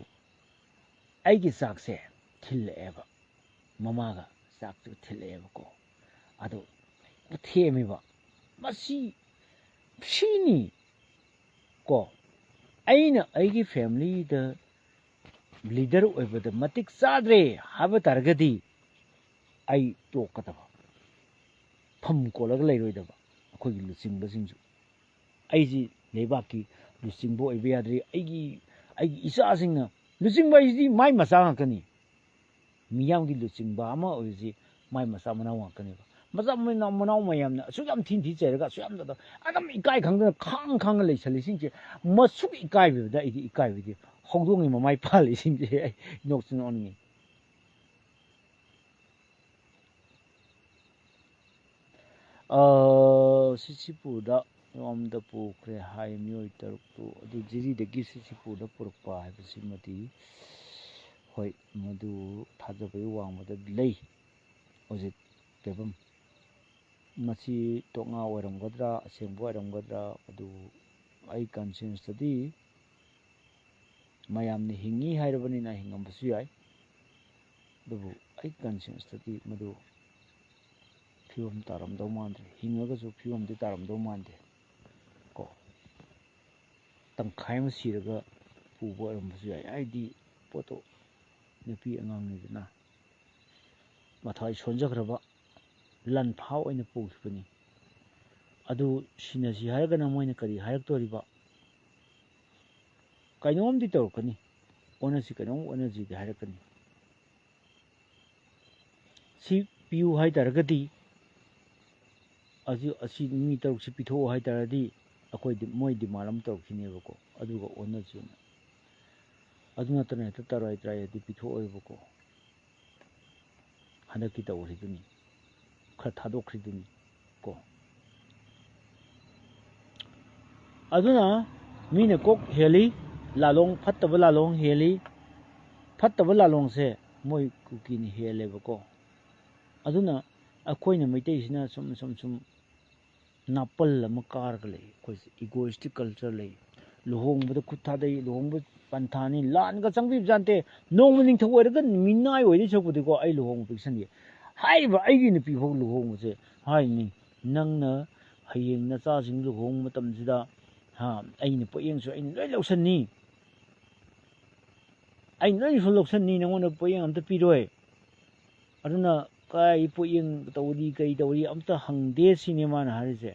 ꯑꯩꯒꯤ ꯆꯥꯛꯁꯦ ꯊꯤꯜꯂꯛꯑꯦꯕ, ꯃꯃꯥꯒ ꯆꯥꯛꯁꯦ ꯊꯤꯜꯂꯛꯑꯦꯕꯀꯣ꯫ ꯑꯗꯨ ꯊꯦꯝꯃꯦꯕ, "ꯃꯁꯤ ꯁꯤꯅꯤ ꯀꯣ, ꯑꯩꯅ ꯑꯩꯒꯤ ꯐꯦꯃꯤꯂꯤꯗ ꯂꯤꯗꯔ ꯑꯣꯏꯕꯗ ꯃꯇꯤꯛ ꯆꯥꯗ꯭ꯔꯦ ꯍꯥꯏꯕ ꯇꯥꯔꯒꯗꯤ, ꯑꯩ ꯇꯣꯛꯀꯗꯕ, ꯐꯝ ꯀꯣꯜꯂꯒ ꯂꯩꯔꯣꯏꯗꯕ꯫ ꯑꯩꯈꯣꯏꯒꯤ ꯂꯨꯆꯤꯡꯕꯁꯤꯡꯁꯨ, ꯑꯩꯁꯤ ꯂꯩꯕꯥꯛꯀꯤ ꯂꯨꯆꯤꯡꯕ ꯑꯣꯏꯕ ꯌꯥꯗ꯭ꯔꯤ, ꯑꯩꯒꯤ ꯑꯩꯒꯤ ꯏꯆꯥꯁꯤꯡꯅ, ꯂꯨꯆꯤꯡꯕ ꯍꯥꯏꯁꯤꯗꯤ ꯃꯥꯏ ꯃꯆꯥ ꯉꯥꯛꯇꯅꯤ꯫ ꯃꯤꯌꯥꯝꯒꯤ ꯂꯨꯆꯤꯡꯕ ꯑꯃ ꯑꯣꯏꯕꯁꯤ ꯃꯥꯏ ꯃꯆꯥ ꯃꯅꯥꯎ ꯉꯥꯛꯇꯅꯦꯕ꯫ ꯃꯆꯥ ꯃꯅꯥꯎ, ꯃꯅꯥꯎ ꯃꯌꯥꯝꯅ ꯑꯁꯨꯛ ꯌꯥꯝ ꯊꯤꯅ ꯊꯤ ꯆꯩꯔꯒ, ꯑꯁꯨꯛ ꯌꯥꯝ ꯇꯧꯗ-, ꯑꯗꯨꯝ ꯏꯀꯥꯏ ꯈꯪꯗꯅ ꯈꯥꯡ ꯈꯥꯡꯉ ꯂꯩꯁꯜꯂꯤꯁꯤꯡꯁꯦ, ꯃꯁꯨꯛ ꯏꯀꯥꯏꯕꯤꯕꯗ ꯑꯩꯗꯤ ꯏꯀꯥꯏꯕꯤꯗꯦ꯫ ꯍꯧꯗꯣꯡꯒꯤ ꯃꯃꯥꯏ ꯄꯥꯜꯂꯤꯁꯤꯡꯁꯦ ꯑꯩ ꯅꯣꯛꯁꯨ ꯅꯣꯛꯅꯤꯡꯉꯤ꯫ ꯑ, ꯁꯤꯁꯤꯄꯨꯔꯗ ꯌꯣꯝꯗ ꯄꯨꯈ꯭ꯔꯦ ꯍꯥꯏ ꯃꯤꯑꯣꯏ ꯇꯔꯨꯛꯇꯨ꯫ ꯑꯗꯨ ꯖꯤꯔꯤꯗꯒꯤ ꯁꯤꯁꯤꯄꯨꯔꯗ ꯄꯨꯔꯛꯄ ꯍꯥꯏꯕꯁꯤꯃꯗꯤ, ꯍꯣꯏ, ꯃꯗꯨ ꯊꯥꯖꯕꯒꯤ ꯋꯥꯡꯃꯗ ꯂꯩ꯫ ꯍꯧꯖꯤꯛ ꯀꯩꯐꯝ, ꯃꯁꯤ ꯇꯣꯛꯉꯥ ꯑꯣꯏꯔꯝꯒꯗ꯭ꯔꯥ, ꯑꯁꯦꯡꯕ ꯑꯣꯏꯔꯝꯒꯗ꯭ꯔꯥ, ꯑꯗꯨ ꯑꯩ ꯀꯟꯁꯤꯌꯟꯁꯇꯗꯤ ꯃꯌꯥꯝꯅ ꯍꯤꯡꯉꯤ ꯍꯥꯏꯔꯕꯅꯤꯅ ꯍꯤꯡꯉꯝꯕꯁꯨ ꯌꯥꯏ꯫ ꯑꯗꯨꯕꯨ ꯑꯩ ꯀꯟꯁꯤꯌꯟꯁꯇꯗꯤ ꯃꯗꯨ ꯐꯤꯕꯝ ꯇꯥꯔꯝꯗꯧ ꯃꯥꯟꯗ꯭ꯔꯦ꯫ ꯍꯤꯡꯉꯒꯁꯨ ꯐꯤꯕꯝꯗꯤ ꯇꯥꯔꯝꯗꯧ ꯃꯥꯟꯗꯦ ꯀꯣ꯫ ꯇꯪꯈꯥꯏ ꯑꯃ ꯁꯤꯔꯒ ꯄꯨꯕ ꯑꯣꯏꯔꯝꯕꯁꯨ ꯌꯥꯏ꯫ ꯍꯥꯏꯗꯤ ꯄꯣꯠꯇꯣ ꯅꯨꯄꯤ ꯑꯉꯥꯡꯅꯤꯗꯅ, ꯃꯊ꯭ꯋꯥꯏ ꯁꯣꯟꯖꯈ꯭ꯔꯕ ꯂꯟꯐꯥ ꯑꯣꯏꯅ ꯄꯨꯈꯤꯕꯅꯤ꯫ ꯑꯗꯨ ꯁꯤꯟꯅꯁꯤ ꯍꯥꯏꯔꯒꯅ ꯃꯣꯏꯅ ꯀꯔꯤ ꯍꯥꯏꯔꯛꯇꯣꯔꯤꯕ? ꯀꯩꯅꯣꯝꯗꯤ ꯇꯧꯔꯛꯀꯅꯤ, ꯑꯣꯟꯅꯁꯤ, ꯀꯩꯅꯣꯝ ꯑꯣꯟꯅꯁꯤꯗꯤ ꯍꯥꯏꯔꯛꯀꯅꯤ꯫ ꯁꯤ ꯄꯤꯌꯨ ꯍꯥꯏ ꯇꯥꯔꯒꯗꯤ, ꯑꯁꯤ, ꯑꯁꯤ ꯃꯤ ꯇꯔꯨꯛꯁꯤ ꯄꯤꯊꯣꯛꯑꯣ ꯍꯥꯏ ꯇꯥꯔꯗꯤ, ꯑꯩꯈꯣꯏ ꯗꯤ-, ꯃꯣꯏ ꯗꯤꯃꯥꯟ ꯑꯃ ꯇꯧꯔꯛꯈꯤꯅꯦꯕꯀꯣ, ꯑꯗꯨꯒ ꯑꯣꯟꯅꯁꯦꯅ꯫ ꯑꯗꯨ ꯅꯠꯇꯅ ꯍꯦꯛꯇ ꯇꯔꯥꯏ ꯇꯔꯥꯏ ꯑꯗꯨ ꯄꯤꯊꯣꯛꯑꯣꯏꯕꯀꯣ꯫ ꯍꯟꯗꯛꯀꯤ ꯇꯧꯈ꯭ꯔꯤꯗꯨꯅꯤ, ꯈꯔ ꯊꯥꯗꯣꯛꯈ꯭ꯔꯤꯗꯨꯅꯤ ꯀꯣ꯫ ꯑꯗꯨꯅ ꯃꯤꯅ ꯀꯣꯛ ꯍꯦꯜꯂꯤ, ꯂꯥꯂꯣꯡ, ꯐꯠꯇꯕ ꯂꯥꯂꯣꯡ ꯍꯦꯜꯂꯤ꯫ ꯐꯠꯇꯕ ꯂꯥꯂꯣꯡꯁꯦ ꯃꯣꯏ ꯀꯨꯀꯤꯅ ꯍꯦꯜꯂꯦꯕꯀꯣ꯫ ꯑꯗꯨꯅ ꯑꯩꯈꯣꯏꯅ ꯃꯩꯇꯩꯁꯤꯅ ꯁꯨꯝ, ꯁꯨꯝ, ꯁꯨꯝ ꯅꯥꯄꯜ ꯑꯃ ꯀꯥꯔꯒ ꯂꯩ꯫ ꯑꯩꯈꯣꯏꯁꯦ egoistic culture ꯂꯩ꯫ ꯂꯨꯍꯣꯡꯕꯗ ꯈꯨꯠ ꯊꯥꯗꯩ, ꯂꯨꯍꯣꯡꯕ ꯄꯟꯊꯥꯅꯤ, ꯂꯥꯟꯒ ꯆꯪꯕꯤꯕ ꯖꯥꯠ ꯅꯠꯇꯦ꯫ ꯅꯣꯡꯃ ꯅꯤꯡꯊꯧ ꯑꯣꯏꯔꯒ ꯃꯤꯅꯥꯏ ꯑꯣꯏꯗꯣꯏ ꯁꯔꯨꯛꯄꯨꯗꯤꯀꯣ, ꯑꯩ ꯂꯨꯍꯣꯡꯕ ꯄꯤꯛꯁꯟꯒꯦ꯫ ꯍꯥꯏꯔꯤꯕ ꯑꯩꯒꯤ ꯅꯨꯄꯤ ꯐꯥꯎ ꯂꯨꯍꯣꯡꯕꯁꯦ ꯍꯥꯏꯅꯤ, ꯅꯪꯅ ꯍꯌꯦꯡ ꯅꯆꯥꯁꯤꯡ ꯂꯨꯍꯣꯡꯕ ꯃꯇꯝꯁꯤꯗ, ꯍꯥ, ꯑꯩꯅ ꯄꯣꯠꯌꯦꯡꯁꯨ ꯑꯩꯅ ꯂꯣꯏ ꯂꯧꯁꯟꯅꯤ, ꯑꯩꯅ ꯂꯣꯏꯅꯁꯨ ꯂꯧꯁꯟꯅꯤ, ꯅꯉꯣꯟꯗ ꯄꯣꯠꯌꯦꯡ ꯑꯝꯇ ꯄꯤꯔꯣꯏ꯫ ꯑꯗꯨꯅ ꯀꯥꯏ ꯄꯣꯠꯌꯦꯡ ꯇꯧꯔꯤ, ꯀꯩ ꯇꯧꯔꯤ ꯑꯝꯇ ꯍꯪꯗꯦ ꯁꯤꯅꯤ ꯃꯥꯅ ꯍꯥꯏꯔꯤꯁꯦ꯫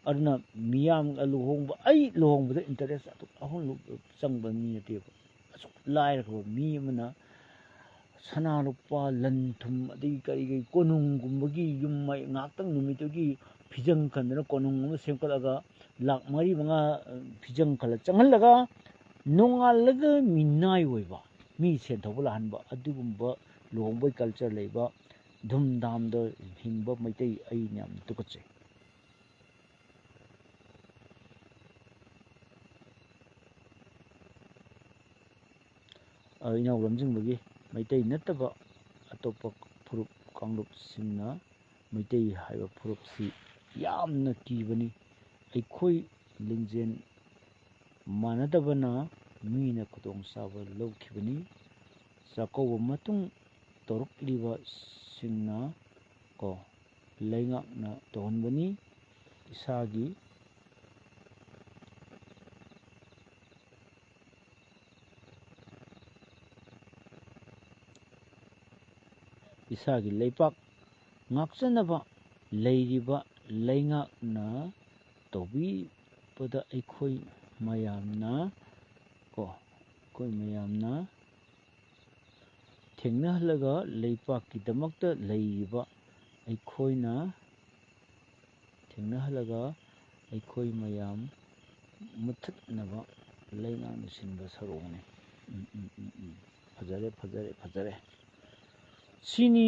ꯑꯗꯨꯅ ꯃꯤꯌꯥꯝ ꯂꯨꯍꯣꯡꯕ, ꯑꯩ ꯂꯨꯍꯣꯡꯕꯗ interest ꯑꯗꯨꯛ ꯑꯍꯨꯝ ꯆꯪꯕ ꯃꯤ ꯅꯠꯇꯦꯕ꯫ ꯑꯁꯨꯛ ꯂꯥꯏꯔꯈ꯭ꯔꯕ ꯃꯤ ꯑꯃꯅ ꯁꯅꯥ ꯂꯨꯄꯥ, ꯂꯟ ꯊꯨꯝ, ꯑꯗꯒꯤ ꯀꯔꯤ ꯀꯔꯤ ꯀꯣꯅꯨꯡꯒꯨꯝꯕꯒꯤ ꯌꯨꯝ ꯃꯩ ꯉꯥꯏꯍꯥꯛꯇꯪ ꯅꯨꯃꯤꯠꯇꯨꯒꯤ ꯐꯤꯖꯪ ꯈꯟꯗꯅ ꯀꯣꯅꯨꯡ ꯑꯃ ꯁꯦꯝꯒꯠꯂꯒ ꯂꯥꯛ ꯃꯔꯤ ꯃꯉꯥ, ꯑ, ꯐꯤꯖꯪ ꯈꯜꯂ ꯆꯪꯍꯜꯂꯒ ꯅꯣꯡꯉꯥꯜꯂꯒ ꯃꯤꯅꯥꯏ ꯑꯣꯏꯕ, ꯃꯤ ꯁꯦꯟ ꯊꯣꯛꯄ ꯂꯥꯛꯍꯟꯕ, ꯑꯗꯨꯒꯨꯝꯕ ꯂꯨꯍꯣꯡꯕꯒꯤ culture ꯂꯩꯕ, ꯙꯨꯝ ꯙꯥꯝꯗ ꯍꯤꯡꯕ ꯃꯩꯇꯩ ꯑꯩꯅ ꯌꯥꯝ ꯇꯨꯀꯠꯆꯩ꯫ ꯑ, ꯏꯅꯥꯎ ꯂꯝꯖꯤꯡꯕꯒꯤ ꯃꯩꯇꯩ ꯅꯠꯇꯕ ꯑꯇꯣꯞꯄ ꯐꯨꯔꯨꯞ ꯀꯥꯡꯂꯨꯞꯁꯤꯡꯅ ꯃꯩꯇꯩ ꯍꯥꯏꯕ ꯐꯨꯔꯨꯞꯁꯤ ꯌꯥꯝꯅ ꯀꯤꯕꯅꯤ꯫ ꯑꯩꯈꯣꯏ ꯂꯤꯡꯖꯦꯜ ꯃꯥꯟꯅꯗꯕꯅ ꯃꯤꯅ ꯈꯨꯗꯣꯡꯆꯥꯕ ꯂꯧꯈꯤꯕꯅꯤ꯫ ꯆꯥꯛꯀꯧꯕ ꯃꯇꯨꯡ ꯇꯧꯔꯛꯂꯤꯕꯁꯤꯡꯅ ꯀꯣ, ꯂꯩꯉꯥꯛꯅ ꯇꯧꯍꯟꯕꯅꯤ꯫ ꯏꯁꯥꯒꯤ ꯏꯁꯥꯒꯤ ꯂꯩꯄꯥꯛ ꯉꯥꯛꯆꯅꯕ ꯂꯩꯔꯤꯕ ꯂꯩꯉꯥꯛꯅ ꯇꯧꯕꯤꯕꯗ ꯑꯩꯈꯣꯏ ꯃꯌꯥꯝꯅ ꯀꯣ, ꯑꯩꯈꯣꯏ ꯃꯌꯥꯝꯅ ꯊꯦꯡꯅꯍꯜꯂꯒ ꯂꯩꯄꯥꯛꯀꯤꯗꯃꯛꯇ ꯂꯩꯔꯤꯕ ꯑꯩꯈꯣꯏꯅ ꯊꯦꯡꯅꯍꯜꯂꯒ ꯑꯩꯈꯣꯏ ꯃꯌꯥꯝ ꯃꯨꯠꯊꯠꯅꯕ ꯂꯩꯉꯥꯛꯅ ꯁꯤꯟꯕ ꯁꯔꯨꯛꯅꯤ꯫ ꯎꯝ, ꯎꯝ, ꯎꯝ, ꯎꯝ꯫ ꯐꯖꯔꯦ, ꯐꯖꯔꯦ, ꯐꯖꯔꯦ꯫ ꯁꯤꯅꯤ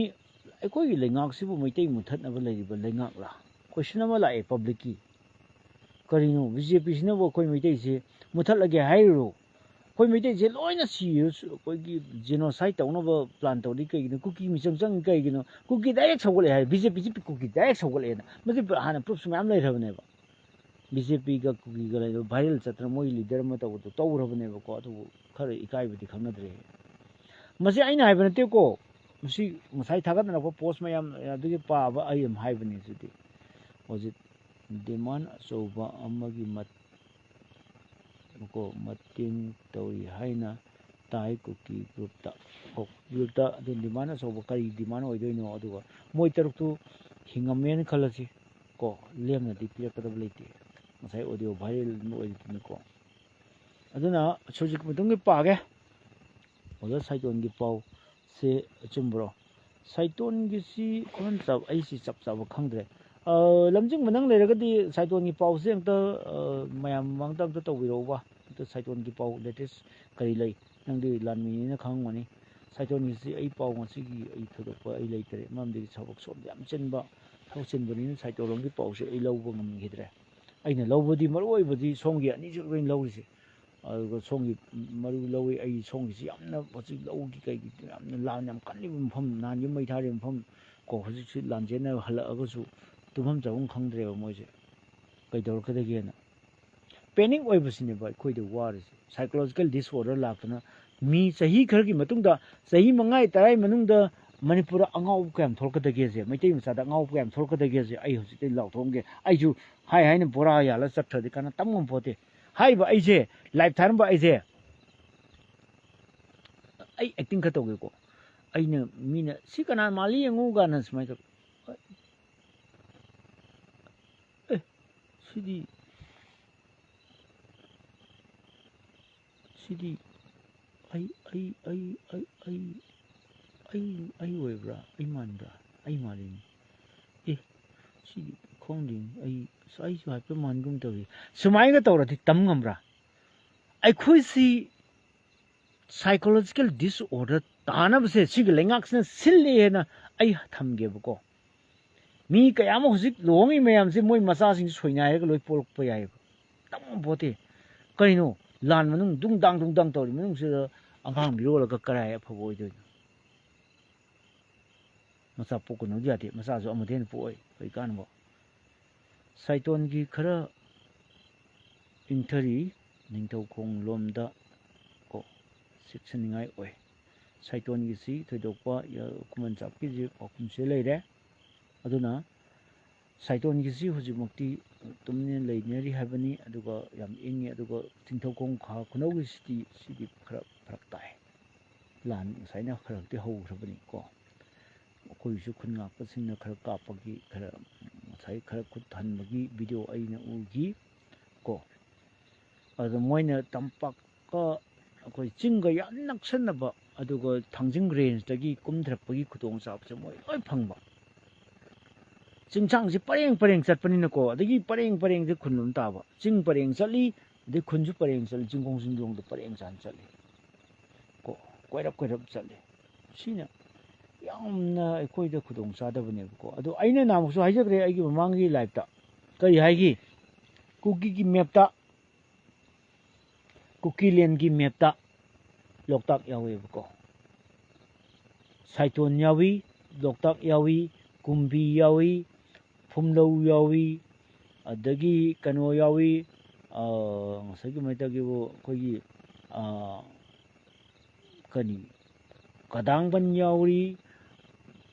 ꯑꯩꯈꯣꯏꯒꯤ ꯂꯩꯉꯥꯛꯁꯤꯕꯨ ꯃꯩꯇꯩ ꯃꯨꯠꯊꯠꯅꯕ ꯂꯩꯔꯤꯕ ꯂꯩꯉꯥꯛꯂꯥ? Question ꯑꯃ ꯂꯥꯛꯑꯦ publicꯀꯤ꯫ ꯀꯔꯤꯅꯣ, BJPꯁꯤꯅꯕꯨ ꯑꯩꯈꯣꯏ ꯃꯩꯇꯩꯁꯦ ꯃꯨꯠꯊꯠꯂꯒꯦ ꯍꯥꯏꯔꯤꯔꯣ? ꯑꯩꯈꯣꯏ ꯃꯩꯇꯩꯁꯦ ꯂꯣꯏꯅ ꯁꯤꯔꯁꯨ ꯑꯩꯈꯣꯏꯒꯤ genocide ꯇꯧꯅꯕ plan ꯇꯧꯔꯤ ꯀꯩꯒꯤꯅꯣ? ꯀꯨꯀꯤ ꯃꯤꯆꯪ ꯆꯪꯉꯤ ꯀꯩꯒꯤꯅꯣ? ꯀꯨꯀꯤ direct ꯁꯧꯒꯠꯂꯛꯑꯦ ꯍꯥꯏ, BJPꯁꯤ ꯀꯨꯀꯤ direct ꯁꯧꯒꯠꯂꯛꯑꯦꯅ꯫ ꯃꯁꯤ ꯍꯥꯟꯅ proofꯁꯨ ꯃꯌꯥꯝ ꯂꯩꯈ꯭ꯔꯕꯅꯦꯕ꯫ BJPꯒ ꯀꯨꯀꯤꯒ ꯂꯩꯕ viral ꯆꯠꯇꯅ ꯃꯣꯏ leader ꯑꯃ ꯇꯧꯕꯗꯣ ꯇꯧꯈ꯭ꯔꯕꯅꯦꯕꯀꯣ, ꯑꯗꯨꯕꯨ ꯈꯔ ꯏꯀꯥꯏꯕꯗꯤ ꯈꯪꯅꯗ꯭ꯔꯦ꯫ ꯃꯁꯤ ꯑꯩꯅ ꯍꯥꯏꯕ ꯅꯠꯇꯦꯀꯣ, ꯃꯁꯤ ꯉꯁꯥꯏ ꯊꯥꯒꯠꯅꯔꯛꯄ post ꯃꯌꯥꯝ ꯑꯗꯨꯒꯤ ꯄꯥꯕ ꯑꯩ ꯑꯗꯨꯝ ꯍꯥꯏꯕꯅꯤ꯫ ꯑꯗꯨꯗꯤ ꯍꯧꯖꯤꯛ demand ꯑꯆꯧꯕ ꯑꯃꯒꯤ ꯃꯠ-, ꯀꯣ, ꯃꯇꯦꯡ ꯇꯧꯔꯤ ꯍꯥꯏꯅ ꯇꯥꯏ ꯀꯨꯀꯤ ꯒ꯭ꯔꯨꯞꯇ꯫ ꯀꯣ, ꯒ꯭ꯔꯨꯞꯇ ꯑꯗꯨ ꯗꯤꯃꯥꯟ ꯑꯆꯧꯕ ꯀꯔꯤ ꯗꯤꯃꯥꯟ ꯑꯣꯏꯗꯣꯏꯅꯣ? ꯑꯗꯨꯒ ꯃꯣꯏ ꯇꯔꯨꯛꯇꯨ ꯍꯤꯡꯉꯝꯃꯦꯅ ꯈꯜꯂꯁꯤ, ꯀꯣ, ꯂꯦꯝꯅꯗꯤ ꯄꯤꯔꯛꯀꯗꯕ ꯂꯩꯇꯦ꯫ ꯉꯁꯥꯏ ꯑꯣꯗꯤꯑꯣ ꯚꯥꯏꯔꯦꯜ ꯑꯃ ꯑꯣꯏꯔꯤꯗꯨꯅꯤꯀꯣ꯫ ꯑꯗꯨꯅ ꯍꯧꯖꯤꯛ ꯃꯇꯨꯡꯒꯤ ꯄꯥꯒꯦ꯫ ꯑꯣꯖꯥ ꯁꯥꯏꯇꯣꯟꯒꯤ ꯄꯥꯎꯁꯦ ꯑꯆꯨꯝꯕ꯭ꯔꯣ? ꯁꯥꯏꯇꯣꯟꯒꯤꯁꯤ ꯈꯨꯃꯟ ꯆꯥꯕ, ꯑꯩꯁꯤ ꯆꯞ ꯆꯥꯕ ꯈꯪꯗ꯭ꯔꯦ꯫ ꯑ, ꯂꯝꯖꯤꯡꯕ ꯅꯪ ꯂꯩꯔꯒꯗꯤ ꯁꯥꯏꯇꯣꯟꯒꯤ ꯄꯥꯎꯁꯦ ꯑꯝꯇ, ꯑ, ꯃꯌꯥꯝ ꯃꯃꯥꯡꯗ ꯑꯝꯇ ꯇꯧꯕꯤꯔꯛꯎꯕ꯫ ꯑꯝꯇ ꯁꯥꯏꯇꯣꯟꯒꯤ ꯄꯥꯎ latest ꯀꯔꯤ ꯂꯩ? ꯅꯪꯗꯤ ꯂꯥꯟꯃꯤꯅꯤꯅ ꯈꯪꯉꯝꯒꯅꯤ꯫ ꯁꯥꯏꯇꯣꯟꯒꯤꯁꯤ ꯑꯩ ꯄꯥꯎ ꯉꯁꯤꯒꯤ ꯑꯩ ꯊꯣꯏꯗꯣꯛꯄ ꯑꯩ ꯂꯩꯇ꯭ꯔꯦ꯫ ꯃꯔꯝꯗꯤ ꯊꯕꯛ ꯁꯣꯝꯗ ꯌꯥꯝ ꯆꯤꯟꯕ, ꯊꯕꯛ ꯆꯤꯟꯕꯅꯤꯅ ꯁꯥꯏꯇꯣꯟꯒꯤ ꯄꯥꯎꯁꯦ ꯑꯩ ꯂꯧꯕ ꯉꯝꯈꯤꯗ꯭ꯔꯦ꯫ ꯑꯩꯅ ꯂꯧꯕꯗꯤ ꯃꯔꯨ ꯑꯣꯏꯕꯗꯤ ꯁꯣꯝꯒꯤ ꯑꯅꯤꯁꯤ ꯈꯛꯇꯅꯤ ꯂꯧꯔꯤꯁꯦ꯫ ꯑꯗꯨꯒ ꯁꯣꯝꯒꯤ ꯃꯔꯨ ꯂꯧꯋꯤ꯫ ꯑꯩ ꯁꯣꯝꯒꯤꯁꯤ ꯌꯥꯝꯅ ꯍꯧꯖꯤꯛ ꯂꯧꯒꯤ ꯀꯩꯒꯤ ꯌꯥꯝꯅ ꯂꯥꯟ ꯌꯥꯝ ꯀꯜꯂꯤꯕ ꯃꯐꯝ, ꯅꯍꯥꯟꯒꯤ ꯃꯩ ꯊꯥꯔꯤꯕ ꯃꯐꯝ ꯀꯣ, ꯍꯧꯖꯤꯛꯁꯤ ꯂꯥꯟꯖꯦꯟꯅ ꯍꯜꯂꯛꯑꯒꯁꯨ ꯇꯨꯝꯐꯝ ꯆꯥꯐꯝ ꯈꯪꯗ꯭ꯔꯦꯕ ꯃꯣꯏꯁꯦ꯫ ꯀꯩꯗꯧꯔꯛꯀꯗꯒꯦꯅ꯫ Panic ꯑꯣꯏꯕꯁꯤꯅꯦꯕ ꯑꯩꯈꯣꯏꯗ ꯋꯥꯔꯤꯁꯦ꯫ Psychological disorder ꯂꯥꯛꯇꯅ ꯃꯤ ꯆꯍꯤ ꯈꯔꯒꯤ ꯃꯇꯨꯡꯗ, ꯆꯍꯤ ꯃꯉꯥ ꯇꯔꯥꯒꯤ ꯃꯅꯨꯡꯗ ꯃꯅꯤꯄꯨꯔꯗ ꯑꯉꯥꯎꯕ ꯀꯌꯥꯝ ꯊꯣꯛꯂꯛꯀꯗꯒꯦꯁꯦ, ꯃꯩꯇꯩ ꯃꯆꯥꯗ ꯑꯉꯥꯎꯕ ꯀꯌꯥꯝ ꯊꯣꯛꯂꯛꯀꯗꯒꯦꯁꯦ ꯑꯩ ꯍꯧꯖꯤꯛꯇꯩ ꯂꯥꯎꯊꯣꯛꯑꯝꯒꯦ꯫ ꯑꯩꯁꯨ ꯍꯥꯏ ꯍꯥꯏꯅ ꯕꯣꯔꯥ ꯌꯥꯜꯂ ꯆꯠꯈ꯭ꯔꯗꯤ ꯀꯅꯥ ꯇꯝ ꯉꯝꯄꯣꯠꯇꯦ꯫ ꯍꯥꯏꯔꯤꯕ ꯑꯩꯁꯦ, live ꯊꯥꯔꯝꯕ ꯑꯩꯁꯦ, ꯑꯩ acting ꯈꯔ ꯇꯧꯒꯦꯀꯣ꯫ ꯑꯩꯅ, ꯃꯤꯅ "ꯁꯤ ꯀꯅꯥ ꯃꯥꯜꯂꯤ ꯌꯦꯡꯉꯨ" ꯀꯥꯏꯅ ꯁꯨꯃꯥꯏꯅ ꯇꯧ-, ꯑꯦ, ꯁꯤꯗꯤ, ꯁꯤꯗꯤ ꯑꯩ, ꯑꯩ, ꯑꯩ, ꯑꯩ, ꯑꯩ, ꯑꯩ, ꯑꯩ ꯑꯣꯏꯕ꯭ꯔꯥ? ꯑꯩ ꯃꯥꯟꯕ꯭ꯔꯥ? ꯑꯩ ꯃꯥꯜꯂꯤꯅꯦ꯫ ꯑꯦ, ꯁꯤꯗꯤ ꯈꯪꯗꯦꯅꯦ꯫ ꯑꯩ, ꯑꯁ, ꯑꯩꯁꯨ ꯍꯥꯏꯐꯦꯠ ꯃꯥꯟꯒꯨꯝ ꯇꯧꯏ꯫ ꯁꯨꯃꯥꯏꯅꯒ ꯇꯧꯔꯗꯤ ꯇꯝ ꯉꯝꯕ꯭ꯔꯥ? ꯑꯩꯈꯣꯏꯁꯤ psychological disorder ꯇꯥꯅꯕꯁꯦ ꯁꯤꯒꯤ ꯂꯩꯉꯥꯛꯁꯤꯅ ꯁꯤꯜꯂꯦꯅ ꯑꯩ ꯊꯝꯒꯦꯕꯀꯣ꯫ ꯃꯤ ꯀꯌꯥ ꯑꯃ ꯍꯧꯖꯤꯛ ꯂꯨꯍꯣꯡꯉꯤ ꯃꯌꯥꯝꯁꯦ ꯃꯣꯏ ꯃꯆꯥꯁꯤꯡꯁꯦ ꯁꯣꯏꯅꯥꯏꯔꯒ ꯂꯣꯏ ꯄꯣꯛꯂꯛꯄ ꯌꯥꯏꯑꯕ꯫ ꯇꯝ ꯉꯝꯄꯣꯠꯇꯦ꯫ ꯀꯩꯅꯣ, ꯂꯥꯟ ꯃꯅꯨꯡ ꯗꯨꯡ ꯗꯥꯡ ꯗꯨꯡ ꯗꯥꯡ ꯇꯧꯔꯤ ꯃꯅꯨꯡꯁꯤꯗ ꯑꯉꯥꯡ ꯃꯤꯔꯣꯜꯂꯒ ꯀꯔꯥꯏ ꯑꯐꯕ ꯑꯣꯏꯗꯣꯏꯅꯣ? ꯃꯆꯥ ꯄꯣꯛꯀꯅꯨꯗꯤ ꯌꯥꯗꯦ, ꯃꯆꯥꯁꯨ ꯑꯃꯗꯩ ꯍꯦꯟꯅ ꯄꯣꯛꯑꯣꯏ ꯍꯧꯖꯤꯛꯀꯥꯟꯕꯨ꯫ ꯁꯥꯏꯇꯣꯟꯒꯤ ꯈꯔ ꯏꯪꯊꯔꯤ, ꯅꯤꯡꯊꯧꯈꯣꯡ ꯂꯣꯝꯗ ꯀꯣ ꯆꯦꯛꯁꯤꯟꯅꯤꯡꯉꯥꯏ ꯑꯣꯏ꯫ ꯁꯥꯏꯇꯣꯟꯒꯤꯁꯤ ꯊꯣꯏꯗꯣꯛꯄ, ꯌ-, ꯈꯨꯃꯟ ꯆꯥꯛꯄꯤꯁꯤ ꯄꯥꯎꯈꯨꯝꯁꯦ ꯂꯩꯔꯦ꯫ ꯑꯗꯨꯅ ꯁꯥꯏꯇꯣꯟꯒꯤꯁꯤ ꯍꯧꯖꯤꯛꯃꯛꯇꯤ ꯇꯨꯃꯤꯟꯅ ꯂꯩꯅꯔꯤ ꯍꯥꯏꯕꯅꯤ꯫ ꯑꯗꯨꯒ ꯌꯥꯝ ꯏꯪꯉꯤ꯫ ꯑꯗꯨꯒ ꯆꯤꯡꯊꯧꯈꯣꯡ ꯈꯥ ꯈꯨꯅꯧꯒꯤ ꯁꯤꯇꯤ ꯁꯤꯗꯤ ꯈꯔ ꯐꯔꯛ ꯇꯥꯏ꯫ ꯂꯥꯟ ꯉꯁꯥꯏꯅ ꯈꯔ ꯈꯛꯇꯤ ꯍꯧꯈ꯭ꯔꯕꯅꯤꯀꯣ꯫ ꯑꯩꯈꯣꯏꯒꯤꯁꯨ ꯈꯨꯟ ꯉꯥꯛꯄꯁꯤꯡꯅ ꯈꯔ ꯀꯥꯞꯄꯒꯤ, ꯈꯔ ꯉꯁꯥꯏ ꯈꯔ ꯈꯨꯠ ꯍꯟꯕꯒꯤ ꯚꯤꯗꯤꯑꯣ ꯑꯩꯅ ꯎꯈꯤ ꯀꯣ꯫ ꯑꯗꯨ ꯃꯣꯏꯅ ꯇꯝꯄꯥꯛꯀ ꯑꯩꯈꯣꯏ ꯆꯤꯡꯒ ꯌꯥꯝ ꯅꯛꯁꯟꯅꯕ, ꯑꯗꯨꯒ ꯊꯥꯡꯖꯤꯡ ꯔꯦꯟꯖꯇꯒꯤ ꯀꯨꯝꯊꯔꯛꯄꯒꯤ ꯈꯨꯗꯣꯡꯆꯥꯕꯁꯦ ꯃꯣꯏ ꯂꯣꯏ ꯐꯪꯕ꯫ ꯆꯤꯡꯁꯥꯡꯁꯤ ꯄꯔꯦꯡ ꯄꯔꯦꯡ ꯆꯠꯄꯅꯤꯅꯀꯣ, ꯑꯗꯒꯤ ꯄꯔꯦꯡ ꯄꯔꯦꯡꯁꯦ ꯈꯨꯟ ꯑꯃ ꯇꯥꯕ, ꯆꯤꯡ ꯄꯔꯦꯡ ꯆꯠꯂꯤ, ꯑꯗꯩ ꯈꯨꯟꯁꯨ ꯄꯔꯦꯡ ꯆꯠꯂꯤ, ꯆꯤꯡꯈꯣꯡ ꯆꯤꯡꯗꯣꯡꯗ ꯄꯔꯦꯡ ꯆꯥꯟ ꯆꯠꯂꯤ ꯀꯣ, ꯀꯣꯏꯔꯞ ꯀꯣꯏꯔꯞ ꯆꯠꯂꯤ꯫ ꯁꯤꯅ ꯌꯥꯝꯅ ꯑꯩꯈꯣꯏꯗ ꯈꯨꯗꯣꯡ ꯆꯥꯗꯕꯅꯦꯕꯀꯣ꯫ ꯑꯗꯣ ꯑꯩꯅ ꯅꯍꯥꯟꯃꯨꯛꯁꯨ ꯍꯥꯏꯖꯈ꯭ꯔꯦ ꯑꯩꯒꯤ ꯃꯃꯥꯡꯒꯤ ꯂꯥꯏꯐꯇ, ꯀꯔꯤ ꯍꯥꯏꯈꯤ? ꯀꯨꯀꯤꯒꯤ ꯃꯦꯞꯇ, ꯀꯨꯀꯤꯂꯦꯟꯒꯤ ꯃꯦꯞꯇ ꯂꯣꯛꯇꯥꯛ ꯌꯥꯎꯋꯦꯕꯀꯣ꯫ ꯁꯥꯏꯇꯣꯟ ꯌꯥꯎꯏ, ꯂꯣꯛꯇꯥꯛ ꯌꯥꯎꯏ, ꯀꯨꯝꯕꯤ ꯌꯥꯎꯏ, ꯐꯨꯝꯂꯧ ꯌꯥꯎꯏ, ꯑꯗꯒꯤ ꯀꯩꯅꯣ ꯌꯥꯎꯏ, ꯑ, ꯉꯁꯥꯏꯒꯤ ꯃꯩꯇꯩꯒꯤꯕꯨ ꯑꯩꯈꯣꯏꯒꯤ, ꯑ, ꯀꯔꯤ, ꯀꯗꯥꯡꯕꯟ ꯌꯥꯎꯔꯤ,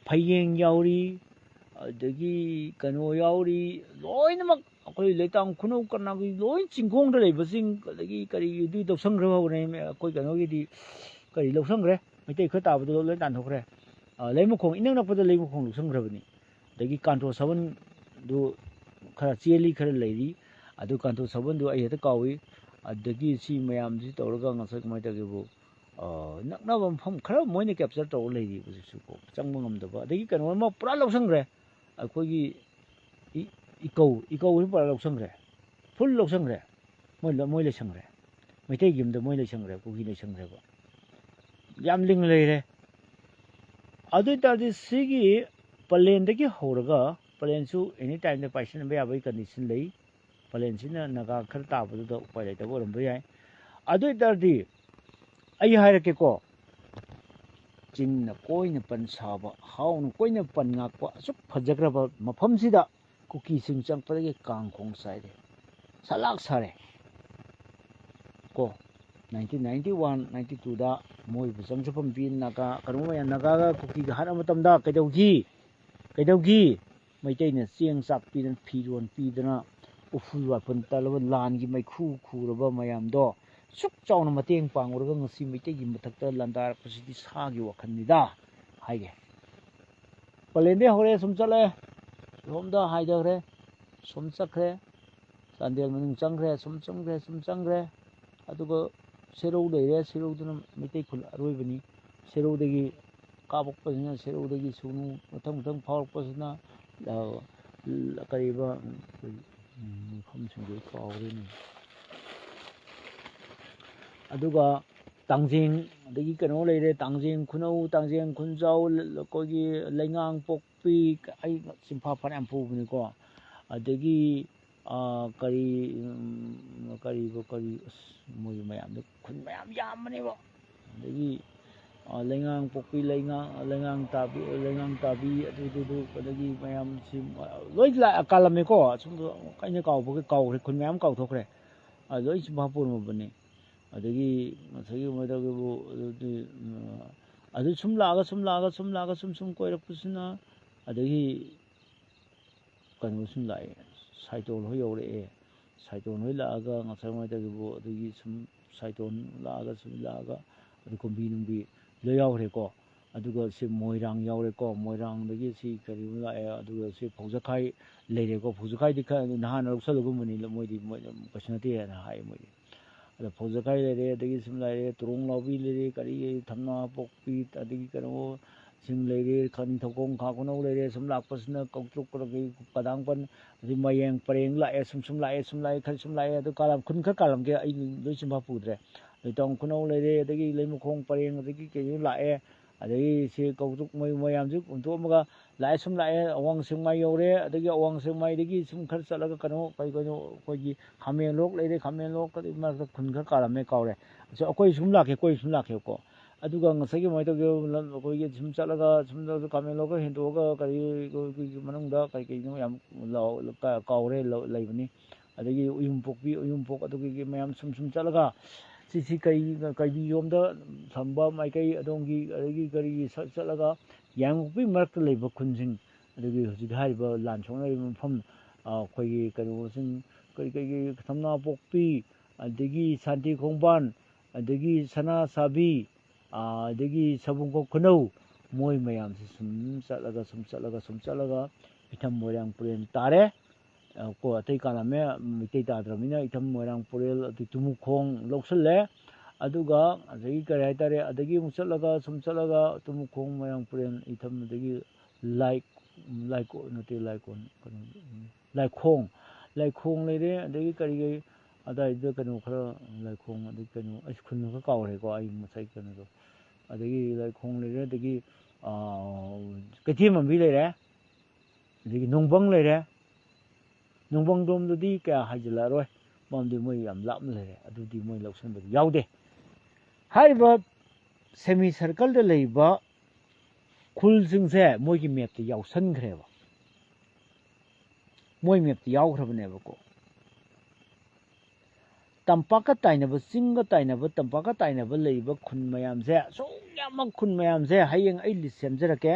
ꯐꯌꯦꯡ ꯌꯥꯎꯔꯤ, ꯑꯗꯒꯤ ꯀꯩꯅꯣ ꯌꯥꯎꯔꯤ, ꯂꯣꯏꯅꯃꯛ ꯑꯩꯈꯣꯏ ꯂꯩꯇꯥꯝ ꯈꯨꯅꯧ ꯀꯔꯅꯥꯒꯤ ꯂꯣꯏ ꯆꯤꯡꯈꯣꯡꯗ ꯂꯩꯕꯁꯤꯡ, ꯑꯗꯒꯤ ꯀꯔꯤ ꯑꯗꯨ ꯂꯧꯁꯪꯈ꯭ꯔ ꯍꯧꯔꯦ꯫ ꯑꯩꯈꯣꯏ ꯀꯩꯅꯣꯒꯤꯗꯤ ꯀꯔꯤ ꯂꯧꯁꯪꯈ꯭ꯔꯦ, ꯃꯩꯇꯩ ꯈꯔ ꯇꯥꯕꯗꯣ ꯂꯣꯏ ꯇꯥꯟꯊꯣꯛꯈ꯭ꯔꯦ꯫ ꯑ, ꯂꯩꯃꯈꯣꯡ, ꯏꯅꯛ ꯅꯛꯄꯗ ꯂꯩꯃꯈꯣꯡ ꯂꯧꯁꯪꯈ꯭ꯔꯕꯅꯤ꯫ ꯑꯗꯒꯤ ꯀꯥꯟꯇꯣ ꯁꯥꯕꯟꯗꯨ ꯈꯔ ꯆꯦꯜꯂꯤ, ꯈꯔ ꯂꯩꯔꯤ꯫ ꯑꯗꯨ ꯀꯥꯟꯇꯣ ꯁꯥꯕꯟꯗꯨ ꯑꯩ ꯍꯦꯛꯇ ꯀꯥꯎꯏ꯫ ꯑꯗꯒꯤ ꯁꯤ ꯃꯌꯥꯝꯁꯤ ꯇꯧꯔꯒ ꯉꯁꯥꯏ ꯀꯃꯥꯏꯅ ꯇꯧꯒꯦꯕꯨ, ꯑ, ꯅꯛꯅꯕ ꯃꯐꯝ ꯈꯔ ꯃꯣꯏꯅ ꯀꯦꯞꯆꯔ ꯇꯧꯔ ꯂꯩꯔꯤ ꯍꯧꯖꯤꯛꯁꯨꯀꯣ, ꯆꯪꯕ ꯉꯝꯗꯕ꯫ ꯑꯗꯒꯤ ꯀꯩꯅꯣ ꯑꯃ ꯄꯨꯔꯥ ꯂꯧꯁꯟꯈ꯭ꯔꯦ, ꯑꯩꯈꯣꯏꯒꯤ ꯏ-, ꯏꯀꯧ, ꯏꯀꯧꯁꯨ ꯄꯨꯔꯥ ꯂꯧꯁꯟꯈ꯭ꯔꯦ, ꯐꯨꯜ ꯂꯧꯁꯟꯈ꯭ꯔꯦ, ꯃꯣꯏ ꯂ-, ꯃꯣꯏ ꯂꯩꯁꯟꯈ꯭ꯔꯦ, ꯃꯩꯇꯩꯒꯤ ꯌꯨꯝꯗ ꯃꯣꯏ ꯂꯩꯁꯟꯈ꯭ꯔꯦ, ꯀꯨꯀꯤ ꯂꯩꯁꯟꯈ꯭ꯔꯦꯕ, ꯌꯥꯝ ꯂꯤꯡ ꯂꯩꯔꯦ꯫ ꯑꯗꯨ ꯑꯣꯏ ꯇꯥꯔꯗꯤ ꯁꯤꯒꯤ ꯄꯂꯦꯟꯗꯒꯤ ꯍꯧꯔꯒ, ꯄꯂꯦꯟꯁꯨ ꯑꯦꯅꯤ ꯇꯥꯏꯝꯗ ꯄꯥꯏꯁꯤꯟꯕ ꯌꯥꯕꯒꯤ ꯀꯟꯗꯤꯁꯟ ꯂꯩ꯫ ꯄꯂꯦꯟꯁꯤꯅ ꯅꯥꯒꯥ ꯈꯔ ꯇꯥꯕꯗꯨꯗ ꯎꯄꯥꯏ ꯂꯩꯇꯕ ꯑꯣꯏꯔꯝꯕ ꯌꯥꯏ꯫ ꯑꯗꯨ ꯑꯣꯏ ꯇꯥꯔꯗꯤ ꯑꯩ ꯍꯥꯏꯔꯛꯀꯦꯀꯣ, ꯆꯤꯡꯅ ꯀꯣꯏꯅ ꯄꯟ ꯁꯥꯕ, ꯍꯥꯎꯅ ꯀꯣꯏꯅ ꯄꯟ ꯉꯥꯛꯄ ꯑꯁꯨꯛ ꯐꯖꯈ꯭ꯔꯕ ꯃꯐꯝꯁꯤꯗ ꯀꯨꯀꯤꯁꯤꯡ ꯆꯪꯉꯛꯄꯗꯒꯤ ꯀꯥꯡ ꯈꯣꯡ ꯆꯥꯏꯔꯦ, ꯁꯂꯥꯛ ꯁꯥꯔꯦ ꯀꯣ꯫ ꯅꯥꯏꯟꯇꯤꯟ ꯅꯥꯏꯟꯇꯤ ꯋꯥꯟ ꯅꯥꯏꯟꯇꯤ ꯇꯨꯗ ꯃꯣꯏꯕꯨ ꯆꯪꯖꯐꯝ ꯄꯤ, ꯅꯥꯒꯥ, ꯀꯩꯅꯣ ꯃꯌꯥꯝ ꯅꯥꯒꯥꯒ ꯀꯨꯀꯤꯒ ꯍꯥꯠꯅꯕ ꯃꯇꯝꯗ ꯀꯩꯗꯧꯈꯤ? ꯀꯩꯗꯧꯈꯤ? ꯃꯩꯇꯩꯅ ꯆꯦꯡ ꯆꯥꯛ ꯄꯤꯗꯅ, ꯐꯤꯔꯣꯜ ꯄꯤꯗꯅ, ꯎꯐꯨꯜ ꯋꯥꯏꯐꯨꯜ ꯇꯜꯂꯕ ꯂꯥꯟꯒꯤ ꯃꯩꯈꯨ ꯈꯨꯔꯕ ꯃꯌꯥꯝꯗꯣ ꯁꯨꯛ ꯆꯥꯎꯅ ꯃꯇꯦꯡ ꯄꯥꯡꯂꯨꯔꯒ ꯉꯁꯤ ꯃꯩꯇꯩꯒꯤ ꯃꯊꯛꯇ ꯂꯥꯟꯗꯥꯔꯛꯄꯁꯤꯗꯤ ꯁꯥꯒꯤ ꯋꯥꯈꯜꯅꯤꯗ ꯍꯥꯏꯒꯦ꯫ ꯄꯂꯦꯟꯗꯩ ꯍꯧꯔꯦ, ꯁꯨꯝ ꯆꯠꯂꯦ, ꯁꯣꯝꯗ ꯍꯥꯏꯊꯈ꯭ꯔꯦ, ꯁꯨꯝ ꯆꯠꯈ꯭ꯔꯦ, ꯆꯥꯟꯗꯦꯜ ꯃꯅꯨꯡ ꯆꯪꯈ꯭ꯔꯦ, ꯁꯨꯝ ꯆꯪꯈ꯭ꯔꯦ, ꯁꯨꯝ ꯆꯪꯈ꯭ꯔꯦ꯫ ꯑꯗꯨꯒ ꯁꯦꯔꯧ ꯂꯩꯔꯦ, ꯁꯦꯔꯧꯗꯨꯅ ꯃꯩꯇꯩ ꯈꯨꯜ ꯑꯔꯣꯏꯕꯅꯤ꯫ ꯁꯦꯔꯧꯗꯒꯤ ꯀꯥꯞꯄꯛꯄꯁꯤꯅ, ꯁꯦꯔꯧꯗꯒꯤ ꯁꯨꯒꯅꯨ ꯃꯊꯪ ꯃꯊꯪ ꯐꯥꯎꯔꯛꯄꯁꯤꯅ, ꯑ, ꯀꯔꯤꯕ, ꯎꯝ, ꯃꯐꯝꯁꯤꯡꯗꯨ ꯀꯥꯎꯔꯦꯅꯦ꯫ ꯑꯗꯨꯒ ꯇꯥꯡꯖꯦꯡ, ꯑꯗꯒꯤ ꯀꯩꯅꯣ ꯂꯩꯔꯦ, ꯇꯥꯡꯖꯦꯡ ꯈꯨꯅꯧ, ꯇꯥꯡꯖꯦꯡ ꯈꯨꯟꯖꯥꯎ, ꯑꯩꯈꯣꯏꯒꯤ ꯂꯩꯉꯥꯡꯄꯣꯛꯄꯤ, ꯑꯩ ꯆꯤꯟꯐꯥ ꯐꯅꯌꯥꯝ ꯄꯨꯕꯅꯤꯀꯣ꯫ ꯑꯗꯒꯤ, ꯑ, ꯀꯔꯤ, ꯎꯝ, ꯀꯔꯤꯕ, ꯀꯔꯤ, ꯑꯁ, ꯃꯣꯏ ꯃꯌꯥꯝꯗꯣ, ꯈꯨꯟ ꯃꯌꯥꯝ ꯌꯥꯝꯕꯅꯦꯕ꯫ ꯑꯗꯒꯤ, ꯑ, ꯂꯩꯉꯥꯡꯄꯣꯛꯄꯤ, ꯂꯩꯉꯥꯡ, ꯂꯩꯉꯥꯡ ꯇꯥꯕꯤ, ꯂꯩꯉꯥꯡ ꯇꯥꯕꯤ, ꯑꯗꯨꯗꯨꯗꯨ, ꯑꯗꯒꯤ ꯃꯌꯥꯝꯁꯤ, ꯑ, ꯂꯣꯏ ꯂꯥꯛ-, ꯀꯥꯜꯂꯝꯃꯦꯀꯣ꯫ ꯑꯁꯨꯝ ꯑꯩꯅ ꯀꯥꯎꯕꯒꯤ ꯀꯥꯎꯈ꯭ꯔꯦ, ꯈꯨꯟ ꯃꯌꯥꯝ ꯀꯥꯎꯊꯣꯛꯈ꯭ꯔꯦ꯫ ꯑ, ꯂꯣꯏ ꯆꯤꯟꯐꯥ ꯄꯨꯔꯝꯃꯕꯅꯤ꯫ ꯑꯗꯒꯤ ꯉꯁꯥꯏꯒꯤ ꯃꯣꯏꯗꯒꯤꯕꯨ ꯑꯗꯨꯗꯤ, ꯎꯝ, ꯑꯗꯨ ꯁꯨꯝ ꯂꯥꯛꯑꯒ, ꯁꯨꯝ ꯂꯥꯛꯑꯒ, ꯁꯨꯝ ꯂꯥꯛꯑꯒ, ꯁꯨꯝ, ꯁꯨꯝ ꯀꯣꯏꯔꯛꯄꯁꯤꯅ, ꯑꯗꯒꯤ ꯀꯩꯅꯣꯁꯤꯡ ꯂꯥꯛꯑꯦ, ꯁꯥꯏꯇꯣꯟ ꯍꯣꯏ ꯌꯧꯔꯛꯑꯦ꯫ ꯁꯥꯏꯇꯣꯟ ꯍꯣꯏ ꯂꯥꯛꯑꯒ ꯉꯁꯥꯏ ꯃꯣꯏꯗꯒꯤꯕꯨ ꯑꯗꯒꯤ ꯁꯨꯝ ꯁꯥꯏꯇꯣꯟ ꯂꯥꯛꯑꯒ, ꯁꯨꯝ ꯂꯥꯛꯑꯒ, ꯑꯗꯨ ꯀꯨꯝꯕꯤ ꯅꯨꯡꯕꯤ ꯂꯣꯏ ꯌꯥꯎꯈ꯭ꯔꯦꯀꯣ꯫ ꯑꯗꯨꯒ ꯁꯤ ꯃꯣꯏꯔꯥꯡ ꯌꯥꯎꯔꯦꯀꯣ, ꯃꯣꯏꯔꯥꯡꯗꯒꯤ ꯁꯤ ꯀꯔꯤꯅꯣ ꯂꯥꯛꯑꯦ, ꯑꯗꯨꯒ ꯁꯤ ꯐꯧꯖꯈꯥꯏ ꯂꯩꯔꯦꯀꯣ꯫ ꯐꯧꯖꯈꯥꯏꯗꯤ ꯈꯔ ꯅꯍꯥꯟ ꯂꯧꯁꯜꯂꯒꯨꯝꯕꯅꯤ, ꯃꯣꯏꯗꯤ, ꯃꯣꯏ ꯀꯩꯁꯨ ꯅꯠꯇꯦ ꯍꯥꯏꯅ ꯍꯥꯏ ꯃꯣꯏꯗꯤ꯫ ꯑꯗ ꯐꯧꯖꯈꯥꯏ ꯂꯩꯔꯦ, ꯑꯗꯒꯤ ꯁꯨꯝ ꯂꯩꯔꯦ, ꯇꯨꯔꯣꯡ ꯂꯥꯎꯕꯤ ꯂꯩꯔꯦ, ꯀꯔꯤ, ꯊꯝꯅꯥ ꯄꯣꯛꯄꯤ, ꯑꯗꯒꯤ ꯀꯩꯅꯣ, ꯁꯤꯡ ꯂꯩꯔꯦ, ꯈ-, ꯅꯤꯡꯊꯧꯈꯣꯡ ꯈꯥ ꯈꯨꯅꯧ ꯂꯩꯔꯦ, ꯁꯨꯝ ꯂꯥꯛꯄꯁꯤꯅ ꯀꯧꯇ꯭ꯔꯨꯛ, ꯑꯗꯒꯤ ꯀꯗꯥꯡꯄꯟ, ꯑꯗꯩ ꯃꯌꯦꯡ ꯄꯔꯦꯡ ꯂꯥꯛꯑꯦ, ꯁꯨꯝ, ꯁꯨꯝ ꯂꯥꯛꯑꯦ, ꯁꯨꯝ ꯂꯥꯛꯑꯦ, ꯈꯔ ꯁꯨꯝ ꯂꯥꯛꯑꯦ, ꯑꯗꯨ ꯀꯥꯂꯝ-, ꯈꯨꯟ ꯈꯔ ꯀꯥꯜꯂꯝꯒꯦ, ꯑꯩ ꯂꯣꯏ ꯆꯤꯟꯐꯥ ꯄꯨꯗ꯭ꯔꯦ꯫ ꯑꯗꯩ ꯇꯥꯎꯟ ꯈꯨꯅꯧ ꯂꯩꯔꯦ, ꯑꯗꯒꯤ ꯂꯩꯃꯈꯣꯡ ꯄꯔꯦꯡ, ꯑꯗꯒꯤ ꯀꯩꯅꯣ ꯂꯥꯛꯑꯦ, ꯑꯗꯒꯤ ꯁꯤ ꯀꯧꯇ꯭ꯔꯨꯛ ꯃꯣꯏ ꯃꯌꯥꯝꯁꯤ ꯍꯨꯟꯗꯣꯛꯑꯝꯃꯒ ꯂꯥꯛꯑꯦ, ꯁꯨꯝ ꯂꯥꯛꯑꯦ, ꯑꯋꯥꯡ ꯁꯦꯛꯃꯥꯏ ꯌꯧꯔꯦ, ꯑꯗꯒꯤ ꯑꯋꯥꯡ ꯁꯦꯛꯃꯥꯏꯗꯒꯤ ꯁꯨꯝ ꯈꯔ ꯆꯠꯂꯒ ꯀꯩꯅꯣ, ꯀꯩ, ꯀꯩꯅꯣ, ꯑꯩꯈꯣꯏꯒꯤ ꯈꯥꯃꯦꯟꯂꯣꯛ ꯂꯩꯔꯦ, ꯈꯥꯃꯦꯟꯂꯣꯛ ꯀꯔꯤ ꯃꯔꯛꯇ ꯈꯨꯟ ꯈꯔ ꯀꯥꯜꯂꯝꯃꯦ, ꯀꯥꯎꯔꯦ꯫ ꯑꯁ, ꯑꯩꯈꯣꯏ ꯁꯨꯝ ꯂꯥꯛꯀꯦ, ꯀꯣꯏ ꯁꯨꯝ ꯂꯥꯛꯀꯦꯕꯀꯣ꯫ ꯑꯗꯨꯒ ꯉꯁꯥꯏꯒꯤ ꯀꯃꯥꯏꯅ ꯇꯧꯒꯦ, ꯂꯝ ꯑꯩꯈꯣꯏꯒꯤ ꯁꯨꯝ ꯆꯠꯂꯒ, ꯁꯨꯝ ꯆꯠꯂꯒ ꯈꯥꯃꯦꯟꯂꯣꯛꯀ ꯍꯦꯟꯗꯣꯛꯑꯒ ꯀꯔꯤ, ꯑꯩꯈꯣꯏꯒꯤ ꯃꯅꯨꯡꯗ ꯀꯔꯤ ꯀꯩꯅꯣ ꯌꯥꯝ ꯂꯥꯎ-, ꯀꯥ-, ꯀꯥꯎꯔꯦ, ꯂꯧ-, ꯂꯩꯕꯅꯤ꯫ ꯑꯗꯒꯤ ꯎꯌꯨꯝꯄꯣꯛꯄꯤ, ꯎꯌꯨꯝꯄꯣꯛ ꯑꯗꯨꯒꯤ ꯃꯌꯥꯝ ꯁꯨꯝ ꯁꯨꯝ ꯆꯠꯂꯒ ꯁꯤꯁꯤ ꯀꯩ, ꯀꯩꯕꯤꯔꯣꯝꯗ ꯊꯝꯕ ꯃꯥꯏꯀꯩ ꯑꯗꯣꯝꯒꯤ, ꯑꯗꯒꯤ ꯀꯔꯤꯒꯤ ꯁ-, ꯆꯠꯂꯒ ꯌꯥꯏꯉꯪꯄꯣꯛꯄꯤ ꯃꯔꯛꯇ ꯂꯩꯕ ꯈꯨꯟꯁꯤꯡ, ꯑꯗꯨꯒꯤ ꯍꯧꯖꯤꯛ ꯍꯥꯏꯔꯤꯕ ꯂꯥꯟ ꯁꯣꯛꯅꯔꯤꯕ ꯃꯐꯝ, ꯑꯩꯈꯣꯏꯒꯤ ꯀꯩꯅꯣꯁꯤꯡ, ꯀꯔꯤ ꯀꯔꯤꯒꯤ, ꯊꯝꯅꯥꯄꯣꯛꯄꯤ, ꯑꯗꯒꯤ ꯁꯥꯟꯇꯤ ꯈꯣꯡꯕꯥꯟ, ꯑꯗꯒꯤ ꯁꯅꯥ ꯁꯥꯕꯤ, ꯑꯗꯒꯤ ꯁꯕꯨꯡꯈꯣꯛ ꯈꯨꯅꯧ, ꯃꯣꯏ ꯃꯌꯥꯝꯁꯤ ꯁꯨꯝ ꯆꯠꯂꯒ, ꯁꯨꯝ ꯆꯠꯂꯒ, ꯁꯨꯝ ꯆꯠꯂꯒ ꯏꯊꯝ ꯃꯣꯏꯔꯥꯡ ꯄꯨꯔꯦꯟ ꯇꯥꯔꯦ꯫ ꯀꯣ, ꯑꯇꯩ ꯀꯥꯂꯝꯃꯦ, ꯃꯩꯇꯩ ꯇꯥꯗ꯭ꯔꯕꯅꯤꯅ ꯏꯊꯝ ꯃꯣꯏꯔꯥꯡ ꯄꯨꯔꯦꯜ, ꯑꯗꯩ ꯇꯨꯃꯨꯈꯣꯡ ꯂꯧꯁꯜꯂꯦ꯫ ꯑꯗꯨꯒ ꯑꯗꯒꯤ ꯀꯔꯤ ꯍꯥꯏꯇꯥꯔꯦ, ꯑꯗꯒꯤ ꯑꯃꯨꯛ ꯆꯠꯂꯒ, ꯁꯨꯝ ꯆꯠꯂꯒ ꯇꯨꯃꯨꯈꯣꯡ, ꯃꯣꯏꯔꯥꯡ ꯄꯨꯔꯦꯜ, ꯏꯊꯝ, ꯑꯗꯒꯤ ꯂꯥꯏ-, ꯂꯥꯏꯀꯣꯟ ꯅꯠꯇꯦ, ꯂꯥꯏꯀꯣꯟ, ꯀꯩꯅꯣ, ꯂꯥꯏꯈꯣꯡ, ꯂꯥꯏꯈꯣꯡ ꯂꯩꯔꯦ꯫ ꯑꯗꯒꯤ ꯀꯔꯤ ꯀꯔꯤ ꯑꯗꯥꯏꯗ ꯀꯩꯅꯣ ꯈꯔ, ꯂꯥꯏꯈꯣꯡ, ꯑꯗꯒꯤ ꯀꯩꯅꯣ, ꯑꯩꯁꯨ ꯈꯨꯟ ꯈꯔ ꯀꯥꯎꯔꯦꯀꯣ, ꯑꯩ ꯉꯁꯥꯏ ꯀꯩꯅꯣꯗꯣ꯫ ꯑꯗꯒꯤ ꯂꯥꯏꯈꯣꯡ ꯂꯩꯔꯦ, ꯑꯗꯒꯤ ꯀꯩꯊꯦꯜ ꯃꯟꯕꯤ ꯂꯩꯔꯦ, ꯑꯗꯒꯤ ꯅꯣꯡꯕꯪ ꯂꯩꯔꯦ꯫ ꯅꯣꯡꯕꯪꯗꯣꯝꯗꯗꯤ ꯀꯌꯥ ꯍꯥꯏꯖꯤꯜꯂꯛꯑꯔꯣꯏ, ꯃꯔꯝꯗꯤ ꯃꯣꯏ ꯌꯥꯝ ꯂꯥꯞꯅ ꯂꯩꯔꯦ, ꯑꯗꯨꯗꯤ ꯃꯣꯏ ꯂꯧꯁꯤꯟꯕꯗꯤ ꯌꯥꯎꯗꯦ꯫ ꯍꯥꯏꯔꯤꯕ ꯁꯦꯃꯤ ꯁꯔꯀꯜꯗ ꯂꯩꯕ ꯈꯨꯜꯁꯤꯡꯁꯦ ꯃꯣꯏꯒꯤ ꯃꯦꯞꯇ ꯌꯥꯎꯁꯟꯈ꯭ꯔꯦꯕ, ꯃꯣꯏ ꯃꯦꯞꯇ ꯌꯥꯎꯈ꯭ꯔꯕꯅꯦꯕꯀꯣ꯫ ꯇꯝꯄꯥꯛꯀ ꯇꯥꯏꯅꯕ, ꯆꯤꯡꯒ ꯇꯥꯏꯅꯕ, ꯇꯝꯄꯥꯛꯀ ꯇꯥꯏꯅꯕ ꯂꯩꯔꯤꯕ ꯈꯨꯟ ꯃꯌꯥꯝꯁꯦ, ꯑꯁꯨꯛ ꯌꯥꯝꯕ ꯈꯨꯟ ꯃꯌꯥꯝꯁꯦ ꯍꯌꯦꯡ ꯑꯩ ꯂꯤꯁ ꯁꯦꯝꯖꯔꯛꯀꯦ,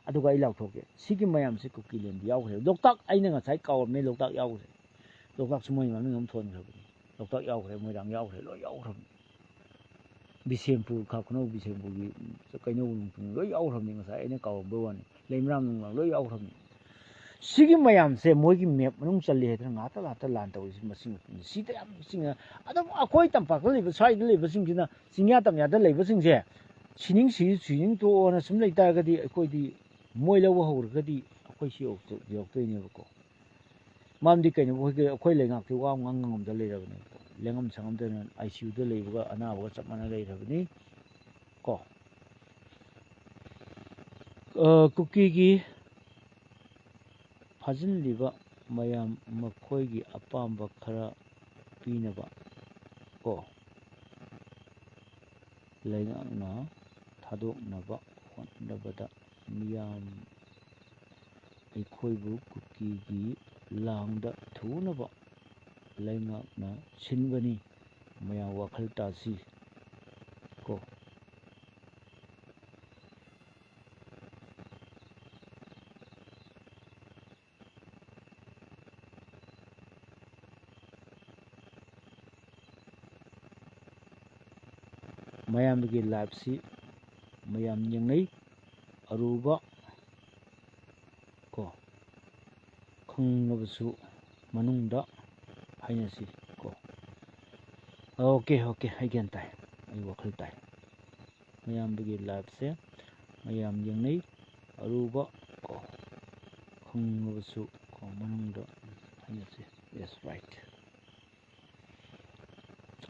ꯑꯗꯨꯒ ꯑꯩ ꯂꯥꯎꯊꯣꯛꯀꯦ꯫ ꯁꯤꯒꯤ ꯃꯌꯥꯝꯁꯦ ꯀꯨꯀꯤꯂꯦꯟꯗ ꯌꯥꯎꯈ꯭ꯔꯦ꯫ ꯂꯣꯛꯇꯥꯛ, ꯑꯩꯅ ꯉꯁꯥꯏ ꯀꯥꯎꯔꯝꯃꯦ, ꯂꯣꯛꯇꯥꯛ ꯌꯥꯎꯈ꯭ꯔꯦ꯫ ꯂꯣꯛꯇꯥꯛꯁꯨ ꯃꯣꯏ ꯃꯃꯤꯡ ꯑꯃ ꯊꯣꯟꯈ꯭ꯔꯕꯅꯤ꯫ ꯂꯣꯛꯇꯥꯛ ꯌꯥꯎꯈ꯭ꯔꯦ, ꯃꯣꯏꯔꯥꯡ ꯌꯥꯎꯈ꯭ꯔꯦ, ꯂꯣꯏ ꯌꯥꯎꯈ꯭ꯔꯕꯅꯤ꯫ ꯕꯤꯁꯦꯝꯄꯨꯔ, ꯈꯥ ꯈꯨꯅꯧ ꯕꯤꯁꯦꯝꯄꯨꯔꯒꯤ ꯀꯩꯅꯧ ꯂꯣꯏ ꯌꯥꯎꯈ꯭ꯔꯕꯅꯤ꯫ ꯉꯁꯥꯏ ꯑꯩꯅ ꯀꯥꯎꯔꯝꯕꯩ ꯋꯥꯅꯤ, ꯂꯩꯃꯔꯥꯝ ꯅꯨꯡꯃꯔꯥꯝ ꯂꯣꯏ ꯌꯥꯎꯈ꯭ꯔꯕꯅꯤ꯫ ꯁꯤꯒꯤ ꯃꯌꯥꯝꯁꯦ ꯃꯣꯏꯒꯤ ꯃꯦꯞ ꯃꯅꯨꯡ ꯆꯜꯂꯤ ꯍꯥꯏꯗꯅ ꯉꯥꯛꯇ ꯉꯥꯛꯇ ꯂꯥꯟ ꯇꯧꯔꯤꯁꯤ ꯃꯁꯤ ꯃꯐꯝꯁꯦ꯫ ꯁꯤꯗ ꯌꯥꯝ ꯆꯤꯡꯅ-, ꯑꯗꯨꯝ ꯑꯩꯈꯣꯏ ꯇꯝꯄꯥꯛꯇ ꯂꯩꯕ, ꯁ꯭ꯋꯥꯏꯗ ꯂꯩꯕꯁꯤꯡꯁꯤꯅ, ꯆꯤꯡꯌꯥ ꯇꯝꯌꯥꯗ ꯂꯩꯕꯁꯤꯡꯁꯦ, ꯁꯤꯅꯤꯡ ꯁꯤ, ꯁꯤꯅꯤꯡ ꯇꯣꯛꯑꯣꯅ ꯁꯨꯝ ꯂꯩ ꯇꯥꯔꯒꯗꯤ, ꯑꯩꯈꯣꯏꯗꯤ ꯃꯣꯏ ꯂꯧꯕ ꯍꯧꯔꯒꯗꯤ ꯑꯩꯈꯣꯏ ꯁꯤ ꯌꯧꯔꯛꯇꯣꯏꯅꯦꯕꯀꯣ꯫ ꯃꯔꯝꯗꯤ ꯀꯩꯅꯣ, ꯑꯩꯈꯣꯏꯒꯤ, ꯑꯩꯈꯣꯏ ꯂꯩꯉꯥꯛꯇꯤ ꯋꯥ ꯉꯥꯡ ꯉꯝꯗ ꯂꯩꯔꯕꯅꯦꯕꯀꯣ꯫ ꯂꯦꯡꯉꯝ ꯁꯪꯉꯝꯗꯅ ꯑꯥꯏ ꯁꯤ ꯌꯨꯗ ꯂꯩꯕꯒ ꯑꯅꯥꯕꯒ ꯆꯞ ꯃꯥꯟꯅ ꯂꯩꯔꯕꯅꯤ ꯀꯣ꯫ ꯑ, ꯀꯨꯀꯤꯒꯤ ꯐꯥꯖꯤꯜꯂꯤꯕ ꯃꯌꯥꯝ ꯃꯈꯣꯏꯒꯤ ꯑꯄꯥꯝꯕ ꯈꯔ ꯄꯤꯅꯕ ꯀꯣ, ꯂꯩꯉꯥꯛꯅ ꯊꯥꯗꯣꯛꯅꯕ ꯍꯣꯠꯅꯕꯗ ꯃꯤꯌꯥꯝ ꯑꯩꯈꯣꯏꯕꯨ ꯀꯨꯀꯤꯒꯤ ꯂꯥꯡꯗ ꯊꯨꯅꯕ ꯂꯩꯉꯥꯛꯅ ꯁꯤꯟꯕꯅꯤ꯫ ꯃꯌꯥꯝ ꯋꯥꯈꯜ ꯇꯥꯁꯤ ꯀꯣ꯫ ꯃꯌꯥꯝꯒꯤ ꯂꯥꯏꯐꯁꯤ ꯃꯌꯥꯝ ꯌꯦꯡꯅꯩ꯫ ꯑꯔꯨꯕ ꯀꯣ, ꯈꯪꯂꯕꯁꯨ ꯃꯅꯨꯡꯗ ꯍꯥꯏꯅꯁꯤ ꯀꯣ꯫ ꯑꯣꯀꯦ, ꯑꯣꯀꯦ, ꯑꯩ ꯒ꯭ꯌꯥꯟ ꯇꯥꯏ, ꯑꯩ ꯋꯥꯈꯜ ꯇꯥꯏ꯫ ꯃꯌꯥꯝꯕꯒꯤ ꯂꯥꯏꯐꯁꯦ ꯃꯌꯥꯝ ꯌꯦꯡꯅꯩ, ꯑꯔꯨꯕ ꯀꯣ, ꯈꯪꯂꯕꯁꯨ ꯀꯣ, ꯃꯅꯨꯡꯗ ꯍꯥꯏꯅꯁꯤ꯫ Yes, right꯫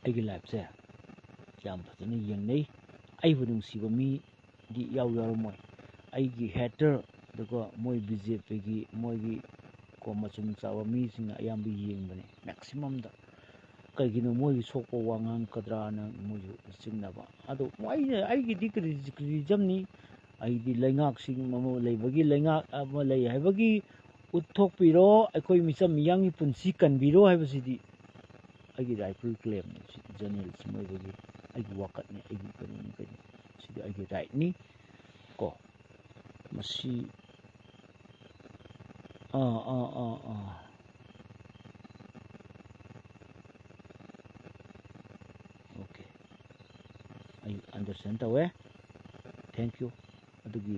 ꯑꯩꯒꯤ ꯂꯥꯏꯐꯁꯦ ꯌꯥꯝ ꯐꯖꯅ ꯌꯦꯡꯅꯩ꯫ ꯑꯩꯕꯨ ꯅꯨꯡꯁꯤꯕ ꯃꯤꯗꯤ ꯏꯌꯥꯎ ꯌꯥꯎꯔꯝꯃꯣꯏ꯫ ꯑꯩꯒꯤ ꯍꯦꯇꯔ, ꯑꯗꯨꯒ ꯃꯣꯏ ꯕꯤ ꯖꯦ ꯄꯤꯒꯤ ꯃꯣꯏꯒꯤ ꯀꯣ ꯃꯆꯨꯝ ꯆꯥꯕ ꯃꯤꯁꯤꯡꯅ ꯑꯌꯥꯝꯕ ꯌꯦꯡꯕꯅꯤ ꯃꯦꯛꯁꯤꯃꯝꯗ꯫ ꯀꯩꯒꯤꯅꯣ, ꯃꯣꯏꯒꯤ ꯁꯣꯛꯄ ꯋꯥꯉꯥꯡꯒꯗ꯭ꯔꯥꯅ ꯃꯣꯏꯁꯨ ꯆꯤꯡꯅꯕ꯫ ꯑꯗꯣ ꯑꯩꯅ, ꯑꯩꯒꯤꯗꯤ ꯀ꯭ꯔꯤꯇꯤꯁꯤꯖꯝꯅꯤ꯫ ꯑꯩꯗꯤ ꯂꯩꯉꯥꯛꯁꯤꯡ ꯑꯃ ꯂꯩꯕꯒꯤ, ꯂꯩꯉꯥꯛ ꯑꯃ ꯂꯩ ꯍꯥꯏꯕꯒꯤ ꯎꯠꯊꯣꯛꯄꯤꯔꯣ, ꯑꯩꯈꯣꯏ ꯃꯤꯆꯝ ꯃꯤꯌꯥꯝꯒꯤ ꯄꯨꯟꯁꯤ ꯀꯟꯕꯤꯔꯣ ꯍꯥꯏꯕꯁꯤꯗꯤ ꯑꯩꯒꯤ ꯔꯥꯏꯠꯐꯨꯜ ꯀ꯭ꯂꯦꯝꯅꯤ꯫ ꯁꯤꯗꯤ ꯖꯔꯅꯦꯂꯤꯁ ꯑꯣꯏꯕꯒꯤ ꯑꯩꯒꯤ ꯋꯥꯀꯠꯅꯤ, ꯑꯩꯒꯤ ꯀꯩꯅꯣꯅꯤ, ꯀꯩꯅꯣ꯫ ꯁꯤꯗꯤ ꯑꯩꯒꯤ ꯔꯥꯏꯠꯅꯤ ꯀꯣ꯫ ꯃꯁꯤ ꯑꯥ, ꯑꯥ, ꯑꯥ, ꯑꯥ꯫ ꯑꯣꯀꯦ꯫ ꯑꯩ ꯑꯟꯗꯔꯁ꯭ꯇꯦꯟ ꯇꯧꯋꯦ꯫ Thank you꯫ ꯑꯗꯨꯒꯤ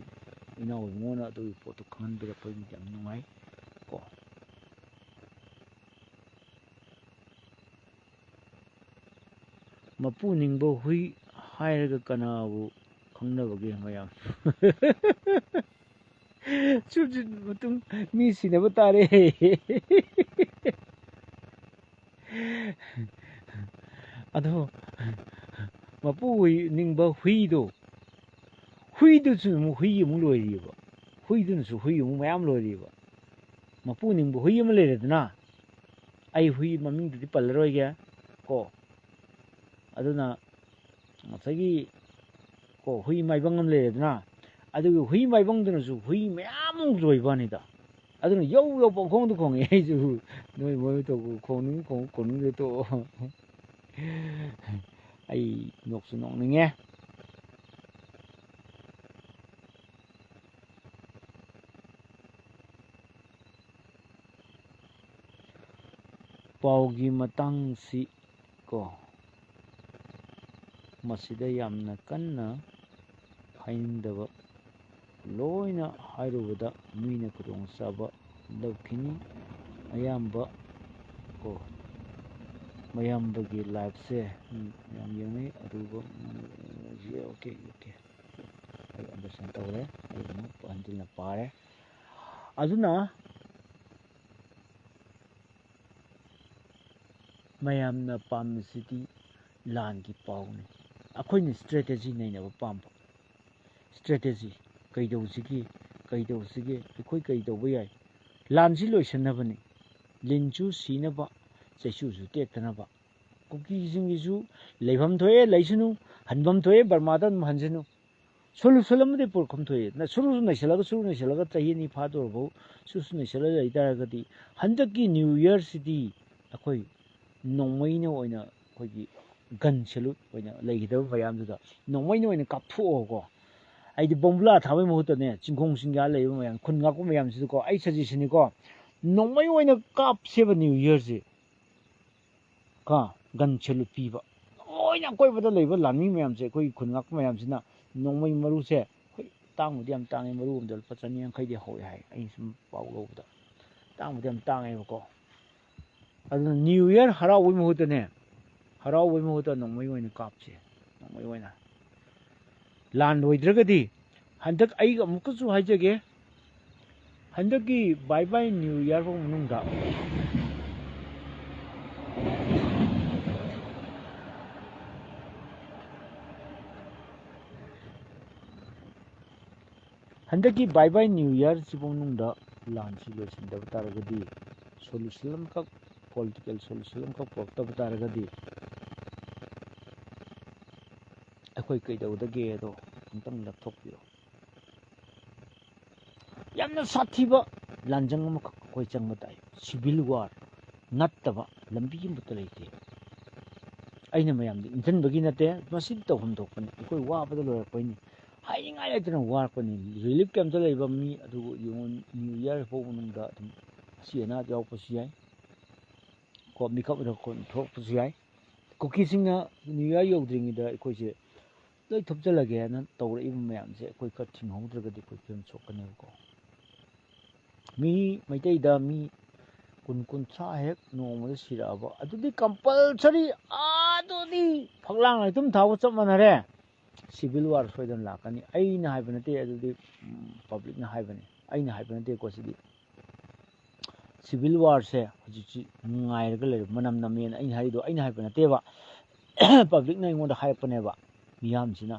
ꯏꯅꯥꯎ ꯏꯕꯨꯡꯉꯣꯅ ꯑꯗꯨꯒꯤ ꯄꯣꯠꯇꯨ ꯈꯪꯍꯟꯕꯤꯔꯛꯄꯒꯤ ꯌꯥꯝ ꯅꯨꯡꯉꯥꯏ ꯀꯣ꯫ ꯃꯄꯨ ꯅꯤꯡꯕ ꯍꯨꯏ ꯍꯥꯏꯔꯒ ꯀꯅꯥꯕꯨ ꯈꯪꯅꯕꯒꯦ ꯃꯌꯥꯝ? ꯁꯨꯝ ꯁꯨꯝ ꯃꯇꯨꯡ ꯃꯤ ꯁꯤꯅꯕ ꯇꯥꯔꯦ꯫ ꯑꯗꯣ ꯃꯄꯨ ꯍꯨꯏ ꯅꯤꯡꯕ ꯍꯨꯏꯗꯣ, ꯍꯨꯏꯗꯨꯁꯨ ꯑꯃꯨꯛ ꯍꯨꯏ ꯑꯃꯨꯛ ꯂꯣꯏꯔꯤꯑꯕ, ꯍꯨꯏꯗꯨꯅꯁꯨ ꯍꯨꯏ ꯑꯃꯨꯛ ꯃꯌꯥꯝ ꯂꯣꯏꯔꯤꯑꯕ꯫ ꯃꯄꯨ ꯅꯤꯡꯕ ꯍꯨꯏ ꯑꯃ ꯂꯩꯔꯦꯗꯅ, ꯑꯩ ꯍꯨꯏ ꯃꯃꯤꯡꯗꯨꯗꯤ ꯄꯜꯂꯔꯣꯏꯒꯦ ꯀꯣ꯫ ꯑꯗꯨꯅ ꯉꯁꯥꯏꯒꯤ ꯀꯣ ꯍꯨꯏ ꯃꯥꯏꯕꯪ ꯑꯃ ꯂꯩꯔꯦꯗꯅ, ꯑꯗꯨꯒꯤ ꯍꯨꯏ ꯃꯥꯏꯕꯪꯗꯨꯅꯁꯨ ꯍꯨꯏ ꯃꯌꯥꯝ ꯑꯃꯨꯛ ꯂꯣꯏꯕ ꯋꯥꯅꯤꯗ꯫ ꯑꯗꯨꯅ ꯌꯧ ꯌꯧ ꯄꯪꯈꯣꯡꯗ ꯈꯣꯡꯉꯦ꯫ ꯑꯩꯁꯨ ꯅꯣꯏ ꯃꯣꯏ ꯇꯧꯕ ꯈꯣꯡꯅꯤꯡ ꯈꯣꯡ-, ꯈꯣꯡꯅꯤꯡꯗ ꯇꯣꯛꯑꯣ꯫ ꯑꯩ ꯅꯣꯛꯁꯨ ꯅꯣꯛꯅꯤꯡꯉꯦ꯫ ꯄꯥꯎꯒꯤ ꯃꯇꯥꯡꯁꯤ ꯀꯣ, ꯃꯁꯤꯗ ꯌꯥꯝꯅ ꯀꯟꯅ ꯍꯥꯏꯅꯤꯡꯗꯕ, ꯂꯣꯏꯅ ꯍꯥꯏꯔꯨꯕꯗ ꯃꯤꯅ ꯈꯨꯗꯣꯡꯆꯥꯕ ꯂꯧꯈꯤꯅꯤ꯫ ꯑꯌꯥꯝꯕ ꯀꯣ, ꯃꯌꯥꯝꯕꯒꯤ ꯂꯥꯏꯐꯁꯦ ꯌꯥꯝ ꯌꯦꯡꯅꯩ꯫ ꯑꯔꯨꯕ, ꯑꯣꯀꯦ, ꯑꯣꯀꯦ, ꯑꯩ ꯑꯟꯗꯔꯁꯇꯦꯟ ꯇꯧꯔꯦ꯫ ꯑꯩ ꯑꯃꯨꯛ ꯍꯟꯖꯤꯟꯅ ꯄꯥꯔꯦ꯫ ꯑꯗꯨꯅ ꯃꯌꯥꯝꯅ ꯄꯥꯝꯕꯁꯤꯗꯤ ꯂꯥꯟꯒꯤ ꯄꯥꯎꯅꯤ꯫ ꯑꯩꯈꯣꯏꯅ ꯏꯁꯇ꯭ꯔꯦꯇꯦꯖꯤ ꯅꯩꯅꯕ ꯄꯥꯝꯕ꯫ ꯏꯁꯇ꯭ꯔꯦꯇꯦꯖꯤ ꯀꯩꯗꯧꯁꯤꯒꯦ? ꯀꯩꯗꯧꯁꯤꯒꯦ? ꯑꯩꯈꯣꯏ ꯀꯩ ꯇꯧꯕ ꯌꯥꯏ? ꯂꯥꯟꯁꯤ ꯂꯣꯏꯁꯤꯟꯅꯕꯅꯤ꯫ ꯂꯤꯟꯁꯨ ꯁꯤꯅꯕ, ꯆꯩꯁꯨꯁꯨ ꯇꯦꯛꯇꯅꯕ꯫ ꯀꯨꯀꯤꯁꯤꯡꯒꯤꯁꯨ ꯂꯩꯐꯝ ꯊꯣꯛꯑꯦ, ꯂꯩꯁꯅꯨ꯫ ꯍꯟꯐꯝ ꯊꯣꯛꯑꯦ, ꯕꯔꯃꯥꯗ ꯑꯗꯨꯝ ꯍꯟꯁꯅꯨ꯫ ꯁꯣꯂꯨꯁꯟ ꯑꯃꯗꯤ ꯄꯨꯔꯛꯐꯝ ꯊꯣꯛꯑꯦ꯫ ꯅ-, ꯁꯨꯔꯨꯁꯨ ꯅꯩꯁꯜꯂꯒ, ꯁꯨꯔꯨ ꯅꯩꯁꯜꯂꯒ ꯆꯍꯤ ꯑꯅꯤ ꯐꯥꯗꯣꯔꯐꯥꯎ ꯁꯨꯔꯨꯁꯨ ꯅꯩꯁꯜꯂꯒ ꯂꯩ ꯇꯥꯔꯒꯗꯤ, ꯍꯟꯗꯛꯀꯤ ꯅ꯭ꯌꯨ ꯌꯔꯁꯤꯗꯤ ꯑꯩꯈꯣꯏ ꯅꯣꯡꯃꯩꯅ ꯑꯣꯏꯅ, ꯑꯩꯈꯣꯏꯒꯤ ꯒꯟ ꯁꯦꯂꯨꯠ ꯑꯣꯏꯅ ꯂꯩꯒꯗꯕ ꯃꯌꯥꯝꯗꯨꯗ ꯅꯣꯡꯃꯩꯅ ꯑꯣꯏꯅ ꯀꯥꯞꯊꯣꯛꯑꯣꯀꯣ꯫ ꯑꯩꯗꯤ ꯕꯣꯝꯕꯨꯂꯥ ꯊꯥꯕꯩ ꯃꯍꯨꯠꯇꯅꯦ, ꯆꯤꯡꯈꯣꯡ ꯆꯤꯡꯌꯥ ꯂꯩꯕ ꯃꯌꯥꯝ, ꯈꯨꯟ ꯉꯥꯛꯄ ꯃꯌꯥꯝꯁꯤꯗꯀꯣ, ꯑꯩ ꯁꯖꯦꯁꯟꯅꯤꯀꯣ, ꯅꯣꯡꯃꯩ ꯑꯣꯏꯅ ꯀꯥꯞꯁꯦꯕ ꯅ꯭ꯌꯨ ꯌꯔꯁꯦ꯫ ꯀꯣ, ꯒꯟ ꯁꯦꯂꯨꯠ ꯄꯤꯕ꯫ ꯂꯣꯏꯅ ꯑꯀꯣꯏꯕꯗ ꯂꯩꯕ ꯂꯥꯟꯃꯤ ꯃꯌꯥꯝꯁꯦ, ꯑꯩꯈꯣꯏꯒꯤ ꯈꯨꯟ ꯉꯥꯛꯄ ꯃꯌꯥꯝꯁꯤꯅ ꯅꯣꯡꯃꯩ ꯃꯔꯨꯁꯦ, ꯑꯩꯈꯣꯏ ꯇꯥꯡꯕꯨꯗꯤ ꯌꯥꯝ ꯇꯥꯡꯉꯦ, ꯃꯔꯨ ꯑꯃꯗ ꯂꯨꯄꯥ ꯆꯅꯤ ꯌꯥꯡꯈꯩꯗꯤ ꯍꯧꯋꯦ ꯍꯥꯏ, ꯑꯩꯅ ꯁꯨꯝ ꯄꯥꯎ ꯂꯧꯕꯗ꯫ ꯇꯥꯡꯕꯨꯗꯤ ꯌꯥꯝ ꯇꯥꯡꯉꯦꯕꯀꯣ꯫ ꯑꯗꯨꯅ ꯅ꯭ꯌꯨ ꯌꯔ ꯍꯔꯥꯎꯕꯩ ꯃꯍꯨꯠꯇꯅꯦ, ꯍꯔꯥꯎꯕꯩ ꯃꯍꯨꯠꯇ ꯅꯣꯡꯃꯩ ꯑꯣꯏꯅ ꯀꯥꯞꯁꯦ, ꯅꯣꯡꯃꯩ ꯑꯣꯏꯅ꯫ ꯂꯥꯟ ꯂꯣꯏꯗ꯭ꯔꯒꯗꯤ, ꯍꯟꯗꯛ ꯑꯩ ꯑꯃꯨꯛꯀꯁꯨ ꯍꯥꯏꯖꯒꯦ, ꯍꯟꯗꯛꯀꯤ ꯕꯥꯏ ꯕꯥꯏ ꯅ꯭ꯌꯨ ꯌꯔ ꯐꯥꯎ ꯃꯅꯨꯡꯗ ꯍꯟꯗꯛꯀꯤ ꯕꯥꯏ ꯕꯥꯏ ꯅ꯭ꯌꯨ ꯌꯔꯁꯤꯕꯨ ꯃꯅꯨꯡꯗ ꯂꯥꯟꯁꯤ ꯂꯣꯏꯁꯤꯟꯗꯕ ꯇꯥꯔꯒꯗꯤ, ꯁꯣꯂꯨꯁꯟ ꯑꯃꯈꯛ, ꯄꯣꯂꯤꯇꯤꯀꯦꯜ ꯁꯣꯂꯨꯁꯟ ꯑꯃꯈꯛ ꯄꯨꯔꯛꯇꯕ ꯇꯥꯔꯒꯗꯤ, ꯑꯩꯈꯣꯏ ꯀꯩꯗꯧꯒꯗꯒꯦꯗꯣ ꯑꯃꯨꯛꯇꯪ ꯂꯦꯞꯊꯣꯛꯄꯤꯔꯣ꯫ ꯌꯥꯝꯅ ꯁꯥꯊꯤꯕ ꯂꯥꯟꯖꯪ ꯑꯃꯈꯛ ꯑꯩꯈꯣꯏ ꯆꯪꯕ ꯇꯥꯏ꯫ ꯁꯤꯚꯤꯜ ꯋꯥꯔ ꯅꯠꯇꯕ ꯂꯝꯕꯤ ꯑꯃꯠꯇ ꯂꯩꯇꯦ꯫ ꯑꯩꯅ ꯃꯌꯥꯝꯗ ꯏꯟꯖꯟꯕꯒꯤ ꯅꯠꯇꯦ, ꯃꯁꯤ ꯇꯧꯐꯝ ꯊꯣꯛꯄꯅꯤ꯫ ꯑꯩꯈꯣꯏ ꯋꯥꯕꯗ ꯂꯣꯏꯔꯛꯄꯩꯅꯤ, ꯍꯥꯏꯅꯤꯡꯉꯥꯏ ꯂꯩꯇꯅ ꯋꯥꯔꯛꯄꯅꯤ꯫ ꯔꯤꯂꯤꯐ ꯀꯦꯝꯇ ꯂꯩꯕ ꯃꯤ ꯑꯗꯨꯕꯨ ꯌꯦꯡꯉꯨ, ꯅ꯭ꯌꯨ ꯌꯔ ꯐꯥꯎ ꯃꯅꯨꯡꯗ ꯑꯗꯨꯝ ꯑꯁꯤ ꯑꯅꯥ ꯌꯥꯎꯔꯛꯄꯁꯨ ꯌꯥꯏ, ꯀꯣ, ꯃꯤꯀꯞ ꯊꯣꯛꯂꯛꯄꯁꯨ ꯌꯥꯏ꯫ ꯀꯨꯀꯤꯁꯤꯡꯅ ꯅ꯭ꯌꯨ ꯏꯌꯥꯔ ꯌꯧꯗ꯭ꯔꯤꯉꯩꯗ ꯑꯩꯈꯣꯏꯁꯦ ꯂꯣꯏ ꯊꯨꯞꯆꯜꯂꯒꯦꯅ ꯇꯧꯔꯛꯏꯕ ꯃꯌꯥꯝꯁꯦ ꯑꯩꯈꯣꯏ ꯈꯔ ꯊꯤꯡꯍꯧꯗ꯭ꯔꯒꯗꯤ ꯑꯩꯈꯣꯏ ꯐꯤꯕꯝ ꯁꯣꯛꯀꯅꯦꯕꯀꯣ꯫ ꯃꯤ ꯃꯩꯇꯩꯗ ꯃꯤ ꯀꯨꯟ ꯀꯨꯟꯊ꯭ꯔꯥ ꯍꯦꯛ ꯅꯣꯡꯃꯗ ꯁꯤꯔꯛꯑꯕ, ꯑꯗꯨꯗꯤ ꯀꯝꯄꯜꯁꯔꯤ, ꯑꯗꯨꯗꯤ ꯐꯛꯂꯥꯡ ꯂꯩꯇꯨꯝ ꯊꯥꯕ ꯆꯞ ꯃꯥꯟꯅꯔꯦ꯫ ꯁꯤꯚꯤꯜ ꯋꯥꯔ ꯁꯣꯏꯗꯅ ꯂꯥꯛꯀꯅꯤ꯫ ꯑꯩꯅ ꯍꯥꯏꯕ ꯅꯠꯇꯦ, ꯑꯗꯨꯗꯤ ꯄꯕ꯭ꯂꯤꯛꯅ ꯍꯥꯏꯕꯅꯤ, ꯑꯩꯅ ꯍꯥꯏꯕ ꯅꯠꯇꯦꯀꯣ ꯁꯤꯗꯤ꯫ ꯁꯤꯚꯤꯜ ꯋꯥꯔꯁꯦ ꯍꯧꯖꯤꯛꯁꯤ ꯉꯥꯏꯔꯒ ꯂꯩꯔꯦ, ꯃꯅꯝ ꯅꯝꯃꯦꯅ ꯑꯩꯅ ꯍꯥꯏꯔꯤꯗꯣ ꯑꯩꯅ ꯍꯥꯏꯕ ꯅꯠꯇꯦꯕ꯫ ꯄꯕ꯭ꯂꯤꯛꯅ ꯑꯩꯉꯣꯟꯗ ꯍꯥꯏꯔꯛꯄꯅꯦꯕ, ꯃꯤꯌꯥꯝꯁꯤꯅ꯫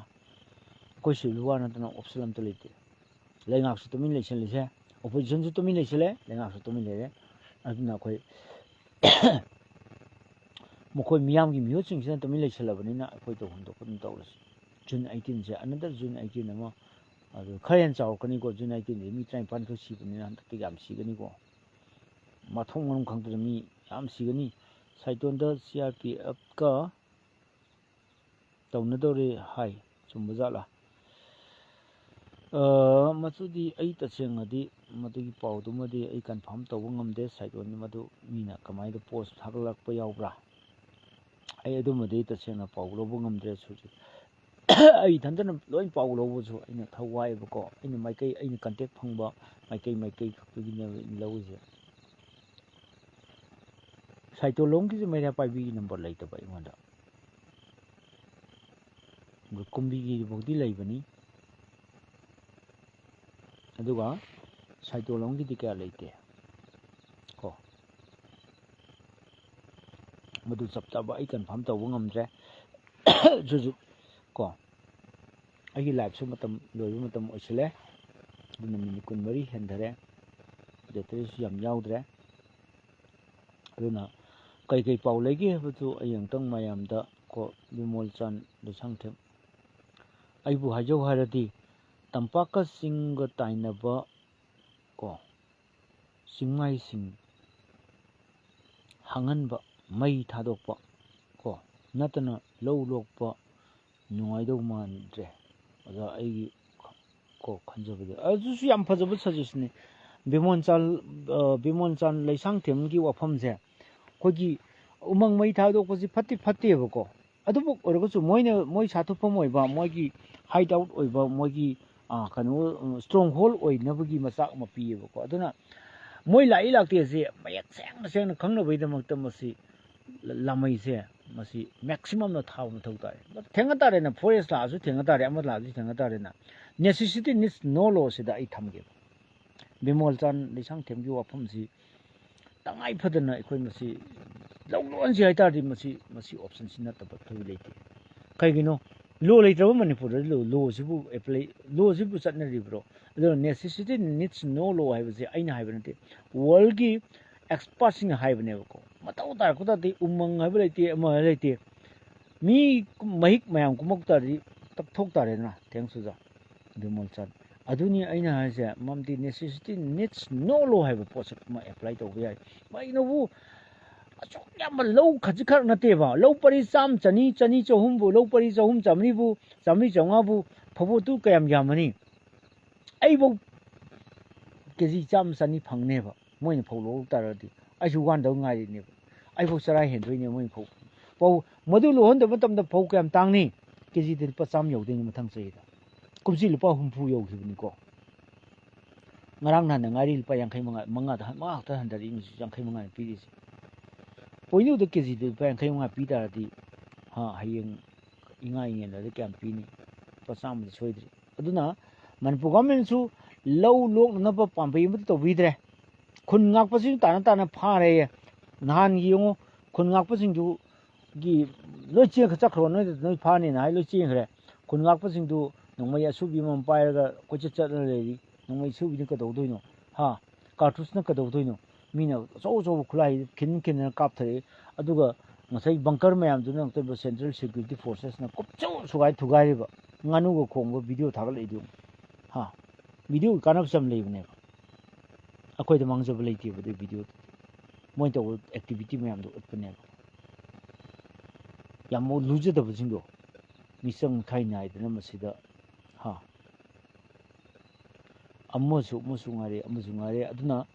ꯑꯩꯈꯣꯏ ꯁꯤꯚꯤꯜ ꯋꯥꯔ ꯅꯠꯇꯅ ꯑꯣꯞꯁꯟ ꯑꯝꯇ ꯂꯩꯇꯦ꯫ ꯂꯩꯉꯥꯛꯁꯨ ꯇꯨꯃꯤꯟ ꯂꯩꯁꯜꯂꯤꯁꯦ, ꯑꯣꯄꯣꯖꯤꯁꯟꯁꯨ ꯇꯨꯃꯤꯟ ꯂꯩꯁꯜꯂꯦ, ꯂꯩꯉꯥꯛꯁꯨ ꯇꯨꯃꯤꯟ ꯂꯩꯔꯦ꯫ ꯑꯗꯨꯅ ꯑꯩꯈꯣꯏ ꯃꯈꯣꯏ ꯃꯤꯌꯥꯝꯒꯤ ꯃꯤꯍꯨꯠꯁꯤꯡꯁꯤꯅ ꯇꯨꯃꯤꯟ ꯂꯩꯁꯜꯂꯕꯅꯤꯅ ꯑꯩꯈꯣꯏ ꯇꯧꯐꯝ ꯊꯣꯛꯄ ꯑꯗꯨꯝ ꯇꯧꯔꯁꯤ꯫ ꯖꯨꯟ ꯑꯩꯇꯤꯟꯁꯦ, another ꯖꯨꯟ ꯑꯩꯇꯤꯟ ꯑꯃ, ꯑꯗꯨ ꯈꯔ ꯍꯦꯟꯅ ꯆꯥꯎꯔꯛꯀꯅꯤꯀꯣ꯫ ꯖꯨꯟ ꯑꯩꯇꯤꯟꯁꯦ ꯃꯤ ꯇꯔꯥꯅꯤꯄꯥꯟ ꯈꯛ ꯁꯤꯕꯅꯤꯅ ꯍꯟꯗꯛꯇꯤ ꯌꯥꯝ ꯁꯤꯒꯅꯤꯀꯣ꯫ ꯃꯊꯣꯡ ꯃꯔꯝ ꯈꯪꯗꯅ ꯃꯤ ꯌꯥꯝ ꯁꯤꯒꯅꯤ꯫ ꯁꯥꯏꯇꯣꯟꯗ ꯁꯤ ꯑꯥꯔ ꯄꯤ ꯑꯦꯐꯀ ꯇꯧꯅꯗꯧꯔꯦ ꯍꯥꯏ꯫ ꯆꯨꯝꯕ ꯖꯥꯠꯂꯥ? ꯑ, ꯃꯗꯨꯗꯤ ꯑꯩ ꯇꯁꯦꯡꯅꯗꯤ ꯃꯗꯨꯒꯤ ꯄꯥꯎꯗꯨꯃꯗꯤ ꯑꯩ ꯀꯟꯐꯥꯔꯝ ꯇꯧꯕ ꯉꯝꯗꯦ꯫ ꯁꯥꯏꯇꯣꯟꯗ ꯃꯗꯨ ꯃꯤꯅ ꯀꯃꯥꯏꯅ ꯄꯣꯁ ꯊꯥꯒꯠꯂꯛꯄ ꯌꯥꯎꯕ꯭ꯔꯥ? ꯑꯩ ꯑꯗꯨꯃꯗꯤ ꯇꯁꯦꯡꯅ ꯄꯥꯎ ꯂꯧꯕ ꯉꯝꯗ꯭ꯔꯦ ꯍꯧꯖꯤꯛ꯫ ꯑꯩ ꯏꯊꯟꯇꯅ ꯂꯣꯏ ꯄꯥꯎ ꯂꯧꯕꯁꯨ ꯑꯩꯅ ꯊꯋꯥꯏꯕꯀꯣ꯫ ꯑꯩꯅ ꯃꯥꯏꯀꯩ, ꯑꯩꯅ ꯀꯟꯇꯦꯛ ꯐꯪꯕ ꯃꯥꯏꯀꯩ, ꯃꯥꯏꯀꯩ ꯈꯛꯇꯒꯤꯅꯦꯕ ꯑꯩꯅ ꯂꯧꯔꯤꯁꯦ꯫ ꯁꯥꯏꯇꯣꯂꯣꯝꯒꯤꯁꯦ ꯃꯩꯔꯥ ꯄꯥꯏꯕꯤꯒꯤ ꯅꯝꯕꯔ ꯂꯩꯇꯕ ꯑꯩꯉꯣꯟꯗ꯫ ꯑꯗꯨ ꯀꯨꯝꯕꯤꯒꯤꯐꯥꯎꯗꯤ ꯂꯩꯕꯅꯤ, ꯑꯗꯨꯒ ꯁꯥꯏꯇꯣꯂꯣꯝꯒꯤꯗꯤ ꯀꯌꯥ ꯂꯩꯇꯦ ꯀꯣ꯫ ꯃꯗꯨ ꯆꯞ ꯆꯥꯕ ꯑꯩ ꯀꯟꯐꯥꯔꯝ ꯇꯧꯕ ꯉꯝꯗ꯭ꯔꯦ꯫ ꯍꯧꯖꯤꯛ ꯀꯣ, ꯑꯩꯒꯤ ꯂꯥꯏꯐꯁꯨ ꯃꯇꯝ ꯂꯣꯏꯕ ꯃꯇꯝ ꯑꯣꯏꯁꯤꯜꯂꯦ꯫ ꯑꯗꯨꯅ ꯃꯤꯅꯤꯠ ꯀꯨꯟꯃꯔꯤ ꯍꯦꯟꯊꯔꯦ, ꯕꯦꯇꯔꯤꯁꯨ ꯌꯥꯝ ꯌꯥꯎꯗ꯭ꯔꯦ꯫ ꯑꯗꯨꯅ ꯀꯩꯀꯩ ꯄꯥꯎ ꯂꯩꯒꯦ ꯍꯥꯏꯕꯗꯨ ꯑꯩ ꯑꯃꯨꯛꯇꯪ ꯃꯌꯥꯝꯗ ꯀꯣ, ꯕꯤꯃꯣꯜ ꯆꯥꯟ ꯂꯩꯁꯥꯡꯊꯦꯝ, ꯑꯩꯕꯨ ꯍꯥꯏꯖꯧ ꯍꯥꯏꯔꯗꯤ ꯇꯝꯄꯥꯛꯀ ꯆꯤꯡꯒ ꯇꯥꯏꯅꯕ ꯀꯣ, ꯆꯤꯡꯃꯥꯏꯁꯤꯡ ꯍꯥꯡꯍꯟꯕ, ꯃꯩ ꯊꯥꯗꯣꯛꯄ ꯀꯣ ꯅꯠꯇꯅ ꯂꯧ ꯂꯣꯛꯄ ꯅꯨꯡꯉꯥꯏꯗꯧ ꯃꯥꯟꯗ꯭ꯔꯦ꯫ ꯑꯣꯖꯥ, ꯑꯩꯒꯤ ꯀꯣ ꯈꯟꯖꯕꯗ ꯑꯗꯨꯁꯨ ꯌꯥꯝ ꯐꯖꯕ ꯁꯖꯦꯁꯟꯅꯤ꯫ ꯕꯤꯃꯣꯟꯆꯥꯟ, ꯑ, ꯕꯤꯃꯣꯟꯆꯥꯟ ꯂꯩꯁꯥꯡꯊꯦꯝꯒꯤ ꯋꯥꯐꯝꯁꯦ ꯑꯩꯈꯣꯏꯒꯤ, ꯎꯃꯪ ꯃꯩ ꯊꯥꯗꯣꯛꯄꯁꯤ ꯐꯠꯇꯤ ꯐꯠꯇꯦꯕꯀꯣ꯫ ꯑꯗꯨꯕꯨ ꯑꯣꯏꯔꯒꯁꯨ ꯃꯣꯏꯅ, ꯃꯣꯏ ꯁꯥꯊꯨꯞꯐꯝ ꯑꯣꯏꯕ, ꯃꯣꯏꯒꯤ hideout ꯑꯣꯏꯕ, ꯃꯣꯏꯒꯤ, ꯑ, ꯀꯩꯅꯣ, stronghold ꯑꯣꯏꯅꯕꯒꯤ ꯃꯆꯥꯛ ꯑꯃ ꯄꯤꯌꯦꯕꯀꯣ꯫ ꯑꯗꯨꯅ ꯃꯣꯏ ꯂꯥꯛꯏ ꯂꯥꯛꯇꯦꯁꯦ ꯃꯌꯦꯛ ꯁꯦꯡꯅ ꯁꯦꯡꯅ ꯈꯪꯅꯕꯒꯤꯗꯃꯛꯇ ꯃꯁꯤ ꯂ-, ꯂꯥꯃꯩꯁꯦ ꯃꯁꯤ maximum ꯅ ꯊꯥꯕ ꯃꯊꯧ ꯇꯥꯏ꯫ ꯊꯦꯡꯅ ꯇꯥꯔꯦꯅ, forest ꯂꯥꯛꯑꯁꯨ ꯊꯦꯡꯅ ꯇꯥꯔꯦ, ꯑꯃ ꯂꯥꯛꯑꯁꯨ ꯊꯦꯡꯅ ꯇꯥꯔꯦꯅ, necessity needs no law ꯁꯤꯗ ꯑꯩ ꯊꯝꯒꯦꯕ꯫ ꯕꯤꯃꯣꯜ ꯆꯥꯟ ꯂꯩꯁꯥꯡꯊꯦꯝꯒꯤ ꯋꯥꯐꯝꯁꯤ ꯇꯉꯥꯏ ꯐꯗꯅ ꯑꯩꯈꯣꯏ ꯃꯁꯤ ꯂꯧ ꯂꯣꯟꯁꯤ ꯍꯥꯏꯇꯥꯔꯗꯤ ꯃꯁꯤ, ꯃꯁꯤ option ꯁꯤ ꯅꯠꯇꯕ ꯑꯇꯩ ꯂꯩꯇꯦ꯫ ꯀꯩꯒꯤꯅꯣ? Law ꯂꯩꯇ꯭ꯔꯕ ꯃꯅꯤꯄꯨꯔꯗ law, law ꯁꯤꯕꯨ apply, law ꯁꯤꯕꯨ ꯆꯠꯅꯔꯤꯕ꯭ꯔꯣ? ꯑꯗꯨꯅ necessity needs no law ꯍꯥꯏꯕꯁꯦ ꯑꯩꯅ ꯍꯥꯏꯕ ꯅꯠꯇꯦ, world ꯀꯤ expert ꯁꯤꯡꯅ ꯍꯥꯏꯕꯅꯦꯕꯀꯣ꯫ ꯃꯊꯧ ꯇꯥꯔꯛꯄ ꯇꯥꯔꯗꯤ ꯎꯃꯪ ꯍꯥꯏꯕ ꯂꯩꯇꯦ, ꯑꯃ ꯍꯥꯏꯕ ꯂꯩꯇꯦ, ꯃꯤ ꯃꯍꯤꯛ ꯃꯌꯥꯝ ꯀꯨꯝꯃꯛ ꯇꯥꯔꯗꯤ ꯇꯛꯊꯣꯛ ꯇꯥꯔꯦꯗꯅ꯫ Thanks ꯑꯣꯖꯥ ꯕꯤꯃꯣꯜ ꯆꯥꯟ꯫ ꯑꯗꯨꯅꯤ ꯑꯩꯅ ꯍꯥꯏꯁꯦ, ꯃꯔꯝꯗꯤ necessity needs no law ꯍꯥꯏꯕ ꯄꯣꯠꯁꯛ ꯑꯃ apply ꯇꯧꯕ ꯌꯥꯏ꯫ ꯀꯩꯅꯣꯕꯨ, ꯑꯁꯨꯛ ꯌꯥꯝꯕ ꯂꯧ ꯈꯖꯤꯛꯈꯛ ꯅꯠꯇꯦꯕ, ꯂꯧ ꯄꯔꯤ ꯆꯥꯝ, ꯆꯅꯤ, ꯆꯅꯤ ꯆꯍꯨꯝꯕꯨ, ꯂꯧ ꯄꯔꯤ ꯆꯍꯨꯝ ꯆꯥꯝꯃꯔꯤꯕꯨ, ꯆꯥꯝꯃꯔꯤ ꯆꯥꯝꯃꯉꯥꯕꯨ ꯐꯧꯕꯣꯠꯇꯨ ꯀꯌꯥꯝ ꯌꯥꯝꯃꯅꯤ? ꯑꯩꯐꯧ ꯀꯦ ꯖꯤ ꯆꯥꯝꯃ ꯆꯅꯤ ꯐꯪꯅꯦꯕ, ꯃꯣꯏꯅ ꯐꯧ ꯂꯣꯛ ꯇꯥꯔꯒꯗꯤ꯫ ꯑꯩꯁꯨ ꯋꯥꯟꯗꯧ ꯉꯥꯏꯔꯤꯅꯦꯕ, ꯑꯩꯐꯧ ꯆꯔꯥ ꯍꯦꯟꯗꯣꯏꯅꯦ ꯃꯣꯏꯅ ꯐꯧ꯫ ꯐꯧ ꯃꯗꯨ ꯂꯣꯛꯍꯟꯗꯕ ꯃꯇꯝꯗ ꯐꯧ ꯀꯌꯥꯝ ꯇꯥꯡꯅꯤ? ꯀꯦ ꯖꯤꯗ ꯂꯨꯄꯥ ꯆꯥꯝꯃ ꯌꯧꯗꯣꯏꯅꯤ ꯃꯊꯪ ꯆꯍꯤꯗ꯫ ꯀꯨꯝꯁꯤ ꯂꯨꯄꯥ ꯍꯨꯝꯐꯨ ꯌꯧꯈꯤꯕꯅꯤꯀꯣ꯫ ꯉꯔꯥꯡ ꯅꯍꯥꯟꯗ ꯉꯥꯏꯔꯤ ꯂꯨꯄꯥ ꯌꯥꯡꯈꯩ ꯃꯉꯥ, ꯃꯉꯥꯗ, ꯃꯉꯥ ꯈꯛꯇ ꯍꯟꯊꯔꯛꯏ, ꯌꯥꯡꯈꯩ ꯃꯉꯥꯅ ꯄꯤꯔꯤꯁꯦ꯫ ꯄꯣꯏꯅꯨꯗ ꯀꯦ ꯖꯤꯗ ꯂꯨꯄꯥ ꯌꯥꯡꯈꯩ ꯃꯉꯥ ꯄꯤ ꯇꯥꯔꯗꯤ, ꯍꯥ, ꯍꯌꯦꯡ ꯏꯉꯥ ꯏꯉꯦꯟꯗꯗꯤ ꯀꯌꯥꯝ ꯄꯤꯅꯤ? ꯂꯨꯄꯥ ꯆꯥꯝꯃꯗꯤ ꯁꯣꯏꯗ꯭ꯔꯤ꯫ ꯑꯗꯨꯅ ꯃꯅꯤꯄꯨꯔ government ꯁꯨ ꯂꯧ ꯂꯣꯛꯅꯅꯕ ꯄꯥꯝꯕꯩ ꯑꯃꯠꯇ ꯇꯧꯕꯤꯗ꯭ꯔꯦ꯫ ꯈꯨꯟ ꯉꯥꯛꯄꯁꯤꯡ ꯇꯥꯅ ꯇꯥꯅ ꯐꯥꯔꯦꯌꯦ꯫ ꯅꯍꯥꯟꯒꯤ ꯌꯦꯡꯉꯨ, ꯈꯨꯟ ꯉꯥꯛꯄꯁꯤꯡꯗꯨꯒꯤ ꯂꯣꯏ ꯆꯦꯟꯈ꯭ꯔ ꯆꯠꯈ꯭ꯔꯣ, ꯅꯣꯏꯗ ꯅꯣꯏ ꯐꯥꯅꯤꯅ ꯍꯥꯏ ꯂꯣꯏ ꯆꯦꯟꯈ꯭ꯔꯦ꯫ ꯈꯨꯟ ꯉꯥꯛꯄꯁꯤꯡꯗꯨ ꯅꯣꯡꯃꯩ ꯑꯁꯨꯕꯤ ꯑꯃꯃꯝ ꯄꯥꯏꯔꯒ ꯀꯣꯏꯆꯠ ꯆꯠꯂ ꯂꯩꯔꯤ꯫ ꯅꯣꯡꯃꯩ ꯑꯁꯨꯕꯤꯅ ꯀꯩꯗꯧꯗꯣꯏꯅꯣ? ꯍꯥ? Cartridge ꯅ ꯀꯩꯗꯧꯗꯣꯏꯅꯣ? ꯃꯤꯅ ꯑꯆꯧ ꯑꯆꯧꯕ ꯈꯨꯠꯂꯥꯏ ꯈꯤꯟ ꯈꯤꯟꯗꯅ ꯀꯥꯞꯊꯔꯛꯏ꯫ ꯑꯗꯨꯒ ꯉꯁꯥꯏ bunker ꯃꯌꯥꯝꯗꯨꯅ ꯅꯣꯏꯕ Central Security Forces ꯅ ꯀꯨꯞꯁꯨ ꯁꯨꯒꯥꯏ ꯊꯨꯒꯥꯏꯔꯤꯕ, ꯉꯥꯅꯨꯒ ꯈꯣꯡꯕ video ꯊꯥꯒꯠꯂꯛꯏꯗꯨ꯫ ꯍꯥ? Video ꯒꯤ ꯀꯥꯟꯅꯕꯁꯨ ꯌꯥꯝ ꯂꯩꯕꯅꯦꯕ꯫ ꯑꯩꯈꯣꯏꯗ ꯃꯥꯡꯖꯕ ꯂꯩꯇꯦꯕ ꯑꯗꯨꯒꯤ video ꯗꯨꯗꯤ꯫ ꯃꯣꯏꯅ ꯇꯧꯕ activity ꯃꯌꯥꯝꯗꯣ ꯎꯠꯄꯅꯦꯕ꯫ ꯌꯥꯝ ꯂꯨꯖꯗꯕꯁꯤꯡꯗꯣ ꯃꯤꯆꯪ ꯃꯤꯈꯥꯏ ꯅꯥꯏꯗꯅ ꯃꯁꯤꯗ, ꯍꯥ, ꯑꯃꯁꯨ, ꯑꯃꯁꯨ ꯉꯥꯏꯔꯦ, ꯑꯃꯁꯨ ꯉꯥꯏꯔꯦ꯫ ꯑꯗꯨꯅ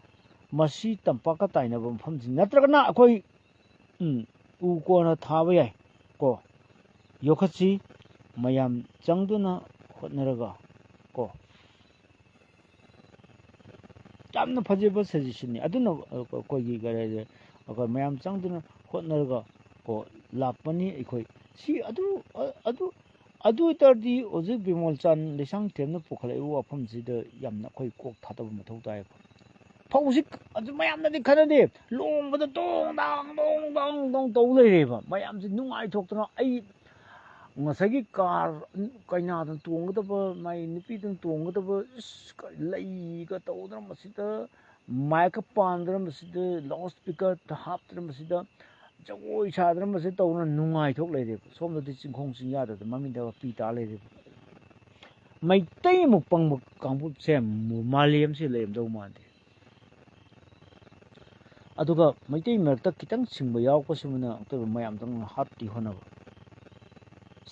ꯃꯁꯤ ꯇꯝꯄꯥꯛꯀ ꯇꯥꯏꯅꯕ ꯃꯐꯝꯁꯤꯡ ꯅꯠꯇ꯭ꯔꯒꯅ ꯑꯩꯈꯣꯏ ꯎꯝ, ꯎ ꯀꯣꯟꯅ ꯊꯥꯕ ꯌꯥꯏ ꯀꯣ꯫ ꯌꯣꯛꯈꯠꯁꯤ, ꯃꯌꯥꯝ ꯆꯪꯗꯨꯅ ꯍꯣꯠꯅꯔꯒ ꯀꯣ꯫ ꯌꯥꯝꯅ ꯐꯖꯕ ꯁꯖꯦꯁꯟꯅꯤ꯫ ꯑꯗꯨꯅ ꯑꯩꯈꯣꯏꯒꯤ ꯀꯔꯤ ꯍꯥꯏꯁꯦ, ꯑꯩꯈꯣꯏ ꯃꯌꯥꯝ ꯆꯪꯗꯨꯅ ꯍꯣꯠꯅꯔꯒ ꯀꯣ ꯂꯥꯛꯄꯅꯤ ꯑꯩꯈꯣꯏ꯫ ꯁꯤ ꯑꯗꯨ ꯑꯗꯨ ꯑꯗꯨ ꯑꯣꯏ ꯇꯥꯔꯗꯤ ꯍꯧꯖꯤꯛ ꯕꯤꯃꯣꯜ ꯆꯥꯟ ꯂꯩꯁꯥꯡꯊꯦꯝꯅ ꯄꯨꯈꯠꯂꯛꯏꯕ ꯋꯥꯐꯝꯁꯤꯗ ꯌꯥꯝꯅ ꯑꯩꯈꯣꯏ ꯀꯣꯛ ꯊꯥꯗꯕ ꯃꯊꯧ ꯇꯥꯏꯌꯦꯕ꯫ ꯐꯧꯁꯤ ꯑꯗꯨ ꯃꯌꯥꯝꯅꯗꯤ ꯈꯟꯅꯗꯦ, ꯂꯣꯡꯕꯗ ꯇꯣꯡ ꯇꯥꯡ ꯇꯣꯡ ꯇꯥꯡ ꯇꯣꯡ ꯇꯧ ꯂꯩꯔꯦꯕ꯫ ꯃꯌꯥꯝꯁꯤ ꯅꯨꯡꯉꯥꯏꯊꯣꯛꯇꯅ ꯑꯩ ꯉꯁꯥꯏꯒꯤ ꯀꯥꯔ ꯀꯩꯅꯥꯗꯅ ꯇꯣꯡꯒꯗꯕ, ꯃꯥꯏ ꯅꯨꯄꯤꯗꯨꯅ ꯇꯣꯡꯒꯗꯕ, ꯏꯁ, ꯀ-, ꯂꯩꯒ ꯇꯧꯗꯅ ꯃꯁꯤꯗ, ꯃꯥꯏꯛꯀ ꯄꯥꯟꯗꯅ ꯃꯁꯤꯗ, ꯂꯥꯎꯠ ꯁ꯭ꯄꯤꯀꯔ ꯍꯥꯞꯇꯅ ꯃꯁꯤꯗ, ꯖꯒꯣꯏ ꯁꯥꯗꯅ ꯃꯁꯤꯗ ꯇꯧꯗꯅ ꯅꯨꯡꯉꯥꯏꯊꯣꯛ ꯂꯩꯔꯦꯕ꯫ ꯁꯣꯝꯗꯗꯤ ꯆꯤꯡꯈꯣꯡ ꯆꯤꯡꯌꯥꯗ ꯃꯃꯤꯡꯗ ꯄꯤ ꯇꯥ ꯂꯩꯔꯦꯕ꯫ ꯃꯩꯇꯩꯃꯨꯛ ꯄꯪꯕ ꯀꯥꯡꯕꯨꯁꯦ ꯃꯥꯂꯦꯝꯁꯤ ꯂꯩꯔꯝꯗꯧ ꯃꯥꯟꯗꯦ꯫ ꯑꯗꯨꯒ ꯃꯩꯇꯩ ꯃꯔꯛꯇ ꯈꯤꯇꯪ ꯁꯤꯡꯕ ꯌꯥꯎꯔꯛꯄꯁꯤꯃꯅ ꯑꯃꯨꯛꯇꯣꯏꯕ ꯃꯌꯥꯝꯗꯪ ꯍꯥꯠꯇꯤ ꯍꯣꯠꯅꯕ꯫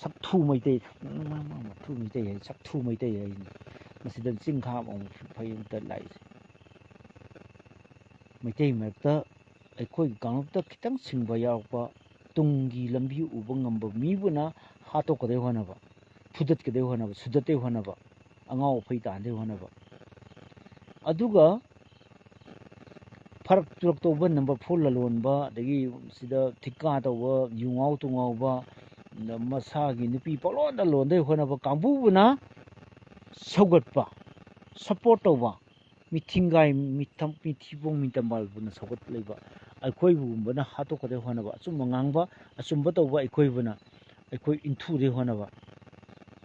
ꯁꯛꯊꯨ ꯃꯩꯇꯩ, ꯃ-, ꯃ-, ꯃ-, ꯃꯊꯨ ꯃꯩꯇꯩ ꯍꯥꯏ, ꯁꯛꯊꯨ ꯃꯩꯇꯩ ꯍꯥꯏꯁꯤꯅꯤ꯫ ꯃꯁꯤꯗ ꯆꯤꯡꯈꯥ ꯑꯃꯨꯛ ꯐꯩ ꯑꯃꯇ ꯂꯥꯛꯏꯁꯦ꯫ ꯃꯩꯇꯩ ꯃꯔꯛꯇ ꯑꯩꯈꯣꯏꯒꯤ ꯀꯥꯡꯂꯨꯞꯇ ꯈꯤꯇꯪ ꯁꯤꯡꯕ ꯌꯥꯎꯔꯛꯄ, ꯇꯨꯡꯒꯤ ꯂꯝꯕꯤ ꯎꯕ ꯉꯝꯕ ꯃꯤꯕꯨꯅ ꯍꯥꯠꯇꯣꯛꯀꯗꯣꯏ ꯍꯣꯠꯅꯕ, ꯐꯨꯗꯠꯀꯗꯣꯏ ꯍꯣꯠꯅꯕ, ꯁꯨꯗꯠꯇꯣꯏ ꯍꯣꯠꯅꯕ, ꯑꯉꯥꯎ ꯑꯐꯩ ꯇꯥꯍꯟꯗꯣꯏ ꯍꯣꯠꯅꯕ꯫ ꯑꯗꯨꯒ ꯐꯔꯛ ꯇꯨꯔꯛ ꯇꯧꯕ, ꯅꯝꯕꯔ ꯐꯣꯔ ꯂꯂꯣꯟꯕ, ꯑꯗꯒꯤ ꯁꯤꯗ ꯊꯤꯀꯥ ꯇꯧꯕ, ꯌꯨ ꯉꯥꯎ ꯇꯨ ꯉꯥꯎꯕ, ꯃꯁꯥꯒꯤ ꯅꯨꯄꯤ ꯄꯪꯂꯣꯟꯗ ꯂꯣꯟꯗꯣꯏ ꯍꯣꯠꯅꯕ ꯀꯥꯡꯕꯨꯕꯨꯅ ꯁꯧꯒꯠꯄ, ꯁꯞꯄꯣꯔꯠ ꯇꯧꯕ, ꯃꯤꯊꯤꯡꯒꯥꯏ, ꯃꯤꯊꯝ-, ꯃꯤꯊꯤꯕꯣꯡ ꯃꯤꯇꯝꯕꯥꯜꯕꯨꯅ ꯁꯧꯒꯠ ꯂꯩꯕ ꯑꯩꯈꯣꯏꯕꯨꯒꯨꯝꯕꯅ ꯍꯥꯠꯇꯣꯛꯀꯗꯣꯏ ꯍꯣꯠꯅꯕ, ꯑꯆꯨꯝꯕ ꯉꯥꯡꯕ, ꯑꯆꯨꯝꯕ ꯇꯧꯕ ꯑꯩꯈꯣꯏꯕꯨꯅ ꯑꯩꯈꯣꯏ ꯏꯟꯊꯨꯗꯣꯏ ꯍꯣꯠꯅꯕ,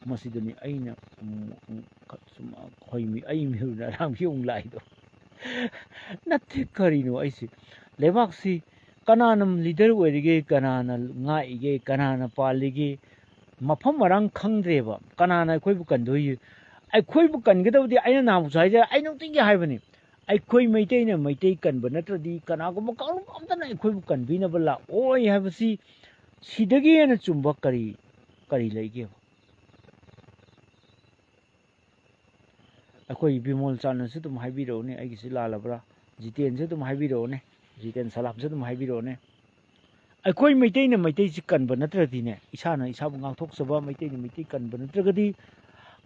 ꯃꯁꯤꯗꯅꯤ ꯑꯩꯅ, ꯎꯝ, ꯎꯝ, ꯁꯨꯝ ꯑꯩꯈꯣꯏ ꯃꯤ-, ꯑꯩ ꯃꯤꯍꯨꯟ ꯑꯔꯥꯡꯕꯤ ꯑꯃꯨꯛ ꯂꯥꯛꯏꯗꯣ꯫ ꯅꯠꯇꯦ, ꯀꯔꯤꯅꯣ ꯑꯩꯁꯦ? ꯂꯩꯕꯥꯛꯁꯤ ꯀꯅꯥꯅ ꯂꯤꯗꯔ ꯑꯣꯏꯔꯤꯒꯦ, ꯀꯅꯥꯅ ꯉꯥꯛꯏꯒꯦ, ꯀꯅꯥꯅ ꯄꯥꯜꯂꯤꯒꯦ, ꯃꯐꯝ ꯃꯔꯥꯡ ꯈꯪꯗ꯭ꯔꯦꯕ꯫ ꯀꯅꯥꯅ ꯑꯩꯈꯣꯏꯕꯨ ꯀꯟꯗꯣꯏ? ꯑꯩꯈꯣꯏꯕꯨ ꯀꯟꯒꯗꯕꯗꯤ, ꯑꯩꯅ ꯅꯍꯥꯟꯃꯨꯛꯁꯨ ꯍꯥꯏꯖꯔꯦ, ꯑꯩ ꯅꯨꯡꯇꯤꯒꯤ ꯍꯥꯏꯕꯅꯤ, ꯑꯩꯈꯣꯏ ꯃꯩꯇꯩꯅ ꯃꯩꯇꯩ ꯀꯟꯕ ꯅꯠꯇ꯭ꯔꯗꯤ ꯀꯅꯥꯒꯨꯝꯕ ꯀꯥꯡꯂꯨꯞ ꯑꯝꯇꯅ ꯑꯩꯈꯣꯏꯕꯨ ꯀꯟꯕꯤꯅꯕ ꯂꯥꯛꯑꯣꯏ ꯍꯥꯏꯕꯁꯤ, ꯁꯤꯗꯒꯤ ꯍꯦꯟꯅ ꯆꯨꯝꯕ ꯀꯔꯤ, ꯀꯔꯤ ꯂꯩꯒꯦꯕ? ꯑꯩꯈꯣꯏ ꯕꯤꯃꯣꯜ ꯆꯥꯟꯅꯁꯨ ꯑꯗꯨꯝ ꯍꯥꯏꯕꯤꯔꯛꯎꯅꯦ, ꯑꯩꯒꯤꯁꯤ ꯂꯥꯜꯂꯕ꯭ꯔꯥ? ꯖꯤꯇꯦꯟꯁꯨ ꯑꯗꯨꯝ ꯍꯥꯏꯕꯤꯔꯛꯎꯅꯦ, ꯖꯤꯇꯦꯟ ꯁꯂꯥꯝꯁꯨ ꯑꯗꯨꯝ ꯍꯥꯏꯕꯤꯔꯛꯎꯅꯦ꯫ ꯑꯩꯈꯣꯏ ꯃꯩꯇꯩꯅ ꯃꯩꯇꯩꯁꯤ ꯀꯟꯕ ꯅꯠꯇ꯭ꯔꯗꯤꯅꯦ, ꯏꯁꯥꯅ ꯏꯁꯥꯕꯨ ꯉꯥꯛꯊꯣꯛꯆꯕ, ꯃꯩꯇꯩꯅ ꯃꯩꯇꯩ ꯀꯟꯕ ꯅꯠꯇ꯭ꯔꯒꯗꯤ,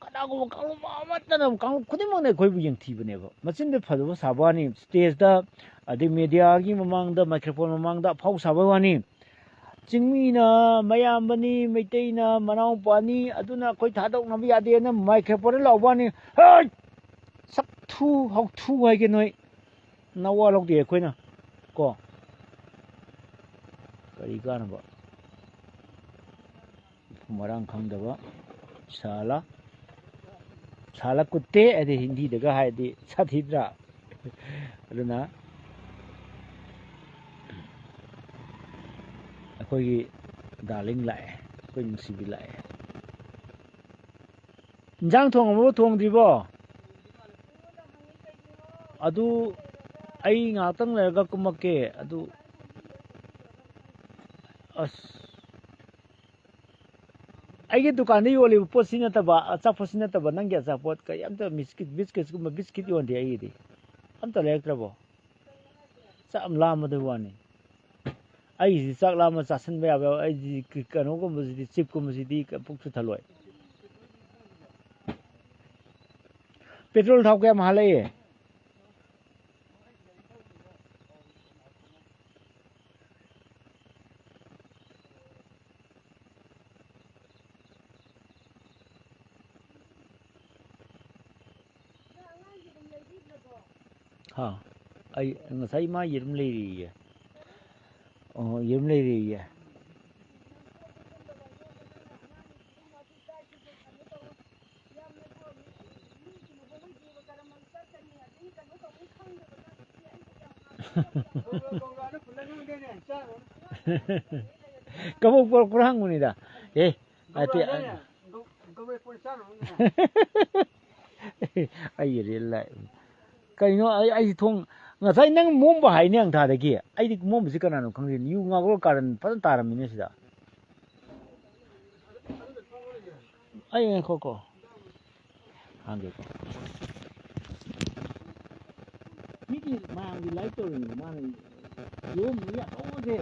ꯀꯅꯥꯒꯨꯝꯕ ꯀꯥꯡꯂꯨꯞ ꯑꯃꯠꯇꯅ, ꯀꯥꯡꯂꯨꯞ ꯈꯨꯗꯤꯡꯃꯛꯅ ꯑꯩꯈꯣꯏꯕꯨ ꯌꯦꯡꯊꯤꯕꯅꯦꯕ꯫ ꯃꯆꯤꯟꯗ ꯐꯖꯕ ꯁꯥꯕ ꯋꯥꯅꯤ, ꯁ꯭ꯇꯦꯖꯇ, ꯑꯗꯩ ꯃꯦꯗꯤꯌꯥꯒꯤ ꯃꯃꯥꯡꯗ, ꯃꯥꯏꯀ꯭ꯔꯣꯐꯣꯟ ꯃꯃꯥꯡꯗ ꯑꯐꯥꯎ ꯁꯥꯕ ꯋꯥꯅꯤ꯫ ꯆꯤꯡꯃꯤꯅ ꯃꯌꯥꯝꯕꯅꯤ, ꯃꯩꯇꯩꯅ ꯃꯅꯥꯎꯄꯥꯅꯤ, ꯑꯗꯨꯅ ꯑꯩꯈꯣꯏ ꯊꯥꯗꯣꯛꯅꯕ ꯌꯥꯗꯦꯅ ꯃꯥꯏꯀ꯭ꯔꯣꯐꯣꯟꯗ ꯂꯥꯎꯕ ꯋꯥꯅꯤ꯫ ꯍꯩ! ꯁꯛꯊꯨ ꯍꯥꯎꯊꯨ ꯍꯥꯏꯒꯦ ꯅꯣꯏ꯫ ꯅꯋꯥ ꯂꯧꯗꯦ ꯑꯩꯈꯣꯏꯅ꯫ ꯀꯣ? ꯀꯔꯤ ꯀꯥꯟꯅꯕ? ꯃꯔꯥꯡ ꯈꯪꯗꯕ꯫ ꯁꯥꯂꯥ꯫ ꯁꯥꯂꯥ ꯀꯨꯠꯇꯦ ꯍꯥꯏꯗꯤ ꯍꯤꯟꯗꯤꯗꯒ ꯍꯥꯏꯔꯗꯤ ꯁꯥꯊꯤꯗ꯭ꯔꯥ? ꯑꯗꯨꯅ ꯑꯩꯈꯣꯏꯒꯤ ꯗꯥꯔꯂꯤꯡ ꯂꯥꯛꯑꯦ, ꯑꯩꯈꯣꯏ ꯅꯨꯡꯁꯤꯕꯤ ꯂꯥꯛꯑꯦ꯫ ꯏꯟꯖꯥꯡ ꯊꯣꯡꯉꯕꯣ, ꯊꯣꯡꯗ꯭ꯔꯤꯕꯣ? ꯑꯗꯨ ꯑꯩ ꯉꯥꯏꯍꯥꯛꯇꯪ ꯂꯩꯔꯒ ꯀꯨꯝꯃꯛꯀꯦ꯫ ꯑꯗꯨ ꯑꯁ, ꯑꯩꯒꯤ ꯗꯨꯀꯥꯟꯗ ꯌꯣꯜꯂꯤꯕ ꯄꯣꯠꯁꯤ ꯅꯠꯇꯕ, ꯑꯆꯥꯄꯣꯠꯁꯤ ꯅꯠꯇꯕ, ꯅꯪꯒꯤ ꯑꯆꯥꯄꯣꯠ ꯀꯔꯤ ꯑꯝꯇ, ꯕꯤꯁꯀꯤꯠ, ꯕꯤꯁꯀꯤꯠꯀꯨꯝꯕ, ꯕꯤꯁꯀꯤꯠ ꯌꯣꯟꯗꯦ ꯑꯩꯒꯤꯗꯤ꯫ ꯑꯝꯇ ꯂꯩꯔꯛꯇ꯭ꯔꯕꯣ? ꯆꯥꯛ ꯌꯥꯝ ꯂꯥꯝꯕꯗꯨ ꯋꯥꯅꯤ꯫ ꯑꯩꯒꯤꯁꯤ ꯆꯥꯛ ꯂꯥꯝꯃ ꯆꯥꯁꯤꯟꯕ ꯌꯥꯕ, ꯑꯩꯗꯤ ꯀꯩꯅꯣꯒꯨꯝꯕꯁꯤꯗꯤ, ꯆꯤꯞꯀꯨꯝꯕꯁꯤꯗꯤ ꯄꯨꯛꯁꯨ ꯊꯜꯂꯣꯏ꯫ ꯄꯦꯇ꯭ꯔꯣꯜ ꯊꯥꯎ ꯀꯌꯥꯝ ꯍꯥꯜꯂꯛꯏ? ꯍꯥ? ꯑꯩ ꯉꯁꯥꯏ ꯃꯥ ꯌꯦꯔꯨꯝ ꯂꯩꯔꯤꯌꯦ꯫ ꯑꯣ, ꯌꯦꯔꯨꯝ ꯂꯩꯔꯤꯌꯦ꯫ ꯀꯕꯣꯛ ꯄꯣꯔꯛꯄ꯭ꯔꯥ ꯍꯪꯕꯅꯤꯗ꯫ ꯑꯦ, ꯅꯠꯇꯦ꯫ ꯑꯩ ꯔꯤꯌꯦꯜ ꯂꯥꯏꯐ꯫ ꯀꯩꯅꯣ, ꯑꯩ, ꯑꯩꯁꯤ ꯊꯣꯡ, ꯉꯁꯥꯏ ꯅꯪ ꯃꯣꯝꯕ ꯍꯥꯏꯅꯦ ꯑꯪꯊꯥꯗꯒꯤ꯫ ꯑꯩꯗꯤ ꯃꯣꯝꯕꯁꯤ ꯀꯅꯥꯅꯣ ꯈꯪꯗꯦ꯫ ꯌꯨ ꯉꯥꯎꯔꯣ ꯀꯥꯔꯟ ꯐꯖꯅ ꯇꯥꯔꯝꯃꯤꯅꯦ ꯁꯤꯗ꯫ ꯑꯩ ꯉꯥꯏꯈꯣꯀꯣ꯫ ꯍꯥꯡꯒꯦꯀꯣ꯫ ꯃꯤꯒꯤ ꯃꯌꯥꯝꯒꯤ ꯂꯥꯏꯔꯤꯛ ꯇꯧꯔꯤꯅꯤ ꯃꯥꯅ ꯌꯣꯝꯃꯤ ꯑꯆꯧꯕꯁꯦ꯫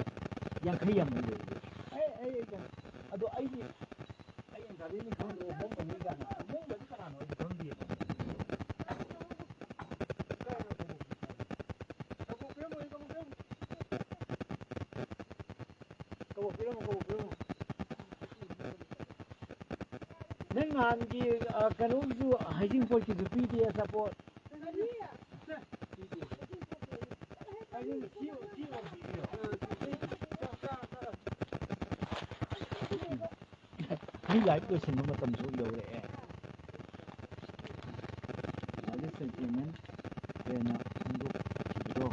ꯌꯥꯡꯈꯩ ꯌꯥꯝꯕ ꯂꯩ꯫ ꯑꯩ ꯑꯩ ꯑꯩ ꯀꯩꯅꯣ, ꯑꯗꯣ ꯑꯩꯗꯤ ꯍꯌꯦꯡ ꯒꯥꯔꯤꯅꯤ ꯈꯪꯗ꯭ꯔꯦ, ꯍꯣꯡꯒꯅꯤ ꯀꯥꯏꯅ꯫ ꯍꯣꯡꯕꯗꯤ ꯀꯅꯥꯅꯣ ꯑꯩꯗꯤ ꯈꯪꯗꯦꯕ꯫ ꯀꯕꯣꯛ ꯄꯤꯔꯝꯃꯣ, ꯀꯕꯣꯛ ꯄꯤꯔꯝꯃꯣ꯫ ꯅꯪ ꯅꯍꯥꯟꯒꯤ, ꯑ, ꯀꯩꯅꯣꯒꯤꯁꯨ, ꯍꯩꯖꯤꯡꯄꯣꯠꯀꯤꯁꯨ ꯄꯤꯗꯦ ꯑꯆꯥꯄꯣꯠ꯫ ꯃꯤ ꯂꯥꯏꯚ ꯂꯣꯏꯁꯤꯟꯕ ꯃꯇꯝꯁꯨ ꯌꯧꯔꯛꯑꯦ꯫ Ladies and gentlemen, ꯍꯦꯟꯅ ꯐꯣꯡꯗꯣꯛꯈꯤꯕꯗꯣ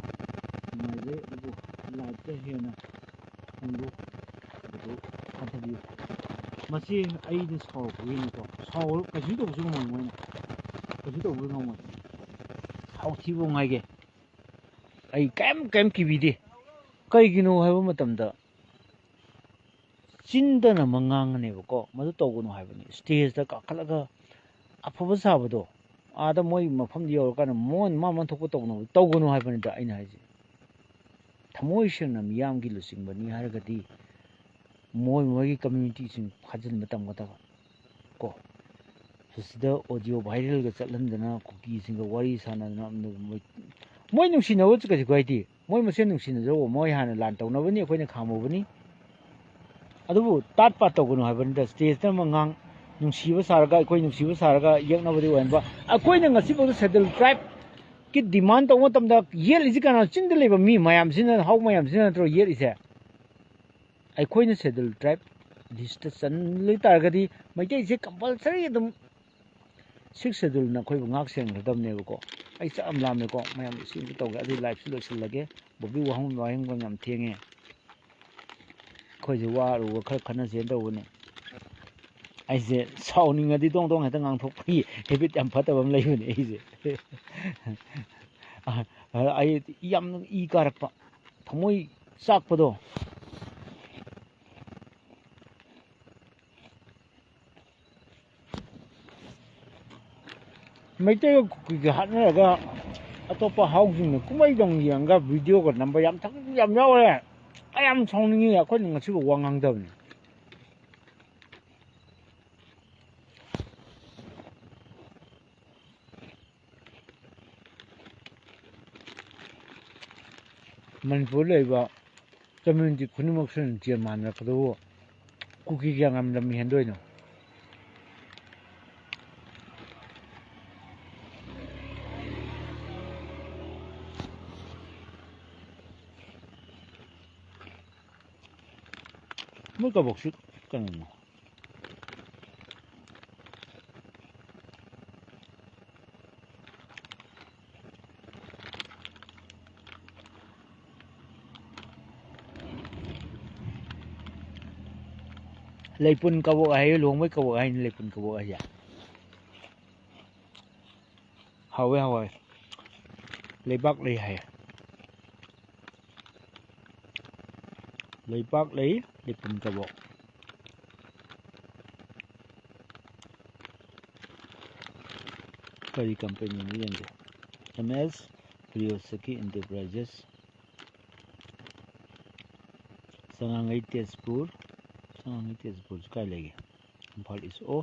ꯅꯨꯡꯉꯥꯏꯖꯩ, ꯑꯗꯨꯕꯨ ꯂꯥꯏꯚꯇ ꯍꯦꯟꯅ ꯐꯣꯡꯗꯣꯛꯈꯤꯕꯗꯨ ꯈꯟꯊꯕꯤꯌꯨ꯫ ꯃꯁꯤ ꯑꯩꯅ ꯁꯥꯎꯔꯛꯄꯒꯤꯅꯤꯀꯣ꯫ ꯁꯥꯎꯔ ꯀꯩꯁꯨ ꯇꯧꯕꯁꯨ ꯉꯝꯃꯣꯏ ꯃꯣꯏꯅ꯫ ꯀꯩꯁꯨ ꯇꯧꯕꯁꯨ ꯉꯝꯃꯣꯏ꯫ ꯁꯥꯎꯊꯤꯕ ꯉꯥꯏꯒꯦ꯫ ꯑꯩ ꯀꯩꯝ, ꯀꯩꯝ ꯀꯤꯕꯤꯗꯦ꯫ ꯀꯩꯒꯤꯅꯣ ꯍꯥꯏꯕ ꯃꯇꯝꯗ, ꯆꯤꯟꯗꯅ ꯑꯃ ꯉꯥꯡꯉꯅꯦꯕꯀꯣ, ꯃꯗꯨ ꯇꯧꯒꯅꯨ ꯍꯥꯏꯕꯅꯤ꯫ ꯁ꯭ꯇꯦꯖꯇ ꯀꯥꯈꯠꯂꯒ ꯑꯐꯕ ꯁꯥꯕꯗꯣ, ꯑꯥꯗ ꯃꯣꯏ ꯃꯐꯝꯗ ꯌꯧꯔꯀꯥꯟꯗ ꯃꯣꯏ ꯃꯥ ꯃꯥ ꯊꯣꯛꯄ ꯇꯧꯅꯕ ꯇꯧꯒꯅꯨ ꯍꯥꯏꯕꯅꯤꯗ ꯑꯩꯅ ꯍꯥꯏꯁꯦ꯫ ꯊꯃꯣꯏ ꯁꯦꯡꯅ ꯃꯤꯌꯥꯝꯒꯤ ꯂꯨꯆꯤꯡꯕꯅꯤ ꯍꯥꯏꯔꯒꯗꯤ ꯃꯣꯏ ꯃꯣꯏꯒꯤ ꯀꯝꯃ꯭ꯌꯨꯅꯤꯇꯤꯁꯤꯡ ꯐꯥꯖꯤꯟꯕ ꯇꯝꯒꯗꯕ ꯀꯣ꯫ ꯁꯤꯗ ꯑꯣꯗꯤꯑꯣ ꯚꯥꯏꯔꯦꯜꯒ ꯆꯠꯍꯟꯗꯅ, ꯀꯨꯀꯤꯁꯤꯡꯒ ꯋꯥꯔꯤ ꯁꯥꯟꯅꯗꯅ, ꯃꯣꯏ, ꯃꯣꯏ ꯅꯨꯡꯁꯤꯅꯕ ꯀꯩꯁꯨ ꯀꯥꯏꯗꯦ, ꯃꯣꯏ ꯃꯁꯦꯟ ꯅꯨꯡꯁꯤꯅꯖꯧꯕ, ꯃꯣꯏ ꯍꯥꯟꯅ ꯂꯥꯟ ꯇꯧꯅꯕꯅꯤ, ꯑꯩꯈꯣꯏꯅ ꯈꯥꯝꯃꯨꯕꯅꯤ꯫ ꯑꯗꯨꯕꯨ ꯇꯥꯠ ꯄꯥꯠ ꯇꯧꯒꯅꯨ ꯍꯥꯏꯕꯅꯤꯗ꯫ ꯁ꯭ꯇꯦꯖꯇ ꯑꯃ ꯉꯥꯡ, ꯅꯨꯡꯁꯤꯕ ꯁꯥꯔꯒ, ꯑꯩꯈꯣꯏ ꯅꯨꯡꯁꯤꯕ ꯁꯥꯔꯒ ꯌꯦꯛꯅꯕꯗꯤ ꯑꯣꯏꯍꯟꯕ꯫ ꯑꯩꯈꯣꯏꯅ ꯉꯁꯤꯐꯥꯎꯗ ꯁꯦꯗꯨꯜ ꯇ꯭ꯔꯥꯏꯕꯀꯤ ꯗꯤꯃꯥꯟ ꯇꯧꯕ ꯃꯇꯝꯗ ꯌꯦꯠꯂꯤꯁꯤ ꯀꯅꯥꯅꯣ? ꯆꯤꯡꯗ ꯂꯩꯕ ꯃꯤ ꯃꯌꯥꯝꯁꯤꯅ, ꯍꯥꯎ ꯃꯌꯥꯝꯁꯤꯅ ꯅꯠꯇ꯭ꯔꯣ ꯌꯦꯠꯂꯤꯁꯦ? ꯑꯩꯈꯣꯏꯅ ꯁꯦꯗꯨꯜ ꯇ꯭ꯔꯥꯏꯕ ꯂꯤꯁꯇ ꯆꯟꯂꯣꯏ ꯇꯥꯔꯒꯗꯤ ꯃꯩꯇꯩꯁꯦ ꯀꯝꯄꯜꯁꯔꯤ ꯑꯗꯨꯝ ꯁꯤꯛꯁ ꯁꯦꯗꯨꯜꯅ ꯑꯩꯈꯣꯏꯕꯨ ꯉꯥꯛ ꯁꯦꯟꯒꯗꯕꯅꯦꯕꯀꯣ꯫ ꯑꯩ ꯆꯥꯛ ꯌꯥꯝ ꯂꯥꯝꯃꯦꯀꯣ, ꯃꯌꯥꯝ ꯁꯤ ꯑꯝꯇ ꯇꯧꯒꯦ, ꯑꯗꯨ ꯂꯥꯏꯐꯁꯤ ꯂꯣꯏꯁꯤꯜꯂꯒꯦ꯫ ꯕꯣꯕꯤ ꯋꯥꯍꯪ ꯋꯥꯍꯪꯕꯝ ꯌꯥꯝ ꯊꯦꯡꯉꯦ꯫ ꯑꯩꯈꯣꯏꯁꯦ ꯋꯥꯔꯨꯕ ꯈꯔ ꯈꯟꯅꯁꯦꯅ ꯇꯧꯕꯅꯦ꯫ ꯑꯩꯁꯦ ꯁꯥꯎꯅꯤꯡꯉꯗꯤ ꯗꯣꯡ ꯗꯣꯡ ꯍꯦꯛꯇ ꯉꯥꯡꯊꯣꯛꯄꯒꯤ ꯍꯦꯕꯤꯠ ꯌꯥꯝ ꯐꯠꯇꯕ ꯑꯃ ꯂꯩꯕꯅꯦ ꯑꯩꯁꯦ꯫ ꯑꯩ ꯌꯥꯝ ꯏ ꯀꯥꯔꯛꯄ, ꯊꯃꯣꯏ ꯆꯥꯛꯄꯗꯣ꯫ ꯃꯩꯇꯩꯒ ꯀꯨꯀꯤꯒ ꯍꯥꯠꯅꯔꯒ ꯑꯇꯣꯞꯄ ꯍꯥꯎꯁꯤꯡꯅ ꯀꯨꯝꯍꯩꯗꯧꯅ ꯌꯦꯡꯉꯒ ꯚꯤꯗꯤꯑꯣꯒ ꯅꯝꯕ ꯌꯥꯝ ꯊꯛ-, ꯌꯥꯝ ꯌꯥꯎꯔꯦ꯫ ꯑꯩ ꯌꯥꯝ ꯁꯥꯎꯅꯤꯡꯉꯤ, ꯑꯩꯈꯣꯏꯅ ꯉꯁꯤꯐꯥꯎ ꯋꯥ ꯉꯥꯡꯗꯕꯅꯤ꯫ ꯃꯅꯤꯄꯨꯔꯗ ꯂꯩꯕ community ꯈꯨꯗꯤꯡꯃꯛꯁꯤꯅ ꯖꯦꯜ ꯃꯥꯟꯅꯔꯛꯄꯗꯨꯕꯨ ꯀꯨꯀꯤꯒꯤ ꯌꯥꯝ ꯂꯝ ꯍꯦꯟꯗꯣꯏꯅꯣ? ꯃꯣꯏ ꯀꯕꯣꯛꯁꯤ ꯀꯩꯅꯣꯅꯣ꯫ ꯂꯩꯄꯨꯟ ꯀꯕꯣꯛ ꯍꯥꯏꯌꯦ, ꯂꯨꯍꯣꯡꯕꯩ ꯀꯕꯣꯛ ꯍꯥꯏꯅꯤ, ꯂꯩꯄꯨꯟ ꯀꯕꯣꯛ ꯍꯥꯏꯁꯦ꯫ ꯍꯥꯎꯋꯦ, ꯍꯥꯎꯋꯦ꯫ ꯂꯩꯕꯥꯛ ꯂꯩ ꯍꯥꯏꯌꯦ꯫ ꯂꯩꯕꯥꯛ ꯂꯩ, ꯂꯩꯄꯨꯟ ꯀꯕꯣꯛ꯫ ꯀꯔꯤ ꯀꯝꯄꯦꯅꯤꯅꯣ ꯌꯦꯡꯒꯦ꯫ ꯑꯦꯝ ꯑꯦꯁ ꯄ꯭ꯔꯤꯌꯣꯁꯈꯤ ꯏꯟꯇꯔꯄ꯭ꯔꯥꯏꯖꯦꯁ꯫ ꯁꯉꯥꯡꯉꯩ ꯇꯦꯖꯄꯨꯔ꯫ ꯁꯉꯥꯡꯉꯩ ꯇꯦꯖꯄꯨꯔꯁꯤ ꯀꯥꯏ ꯂꯩꯒꯦ? ꯏꯝꯐꯥꯜ ꯏꯁ꯫ ꯑꯣ,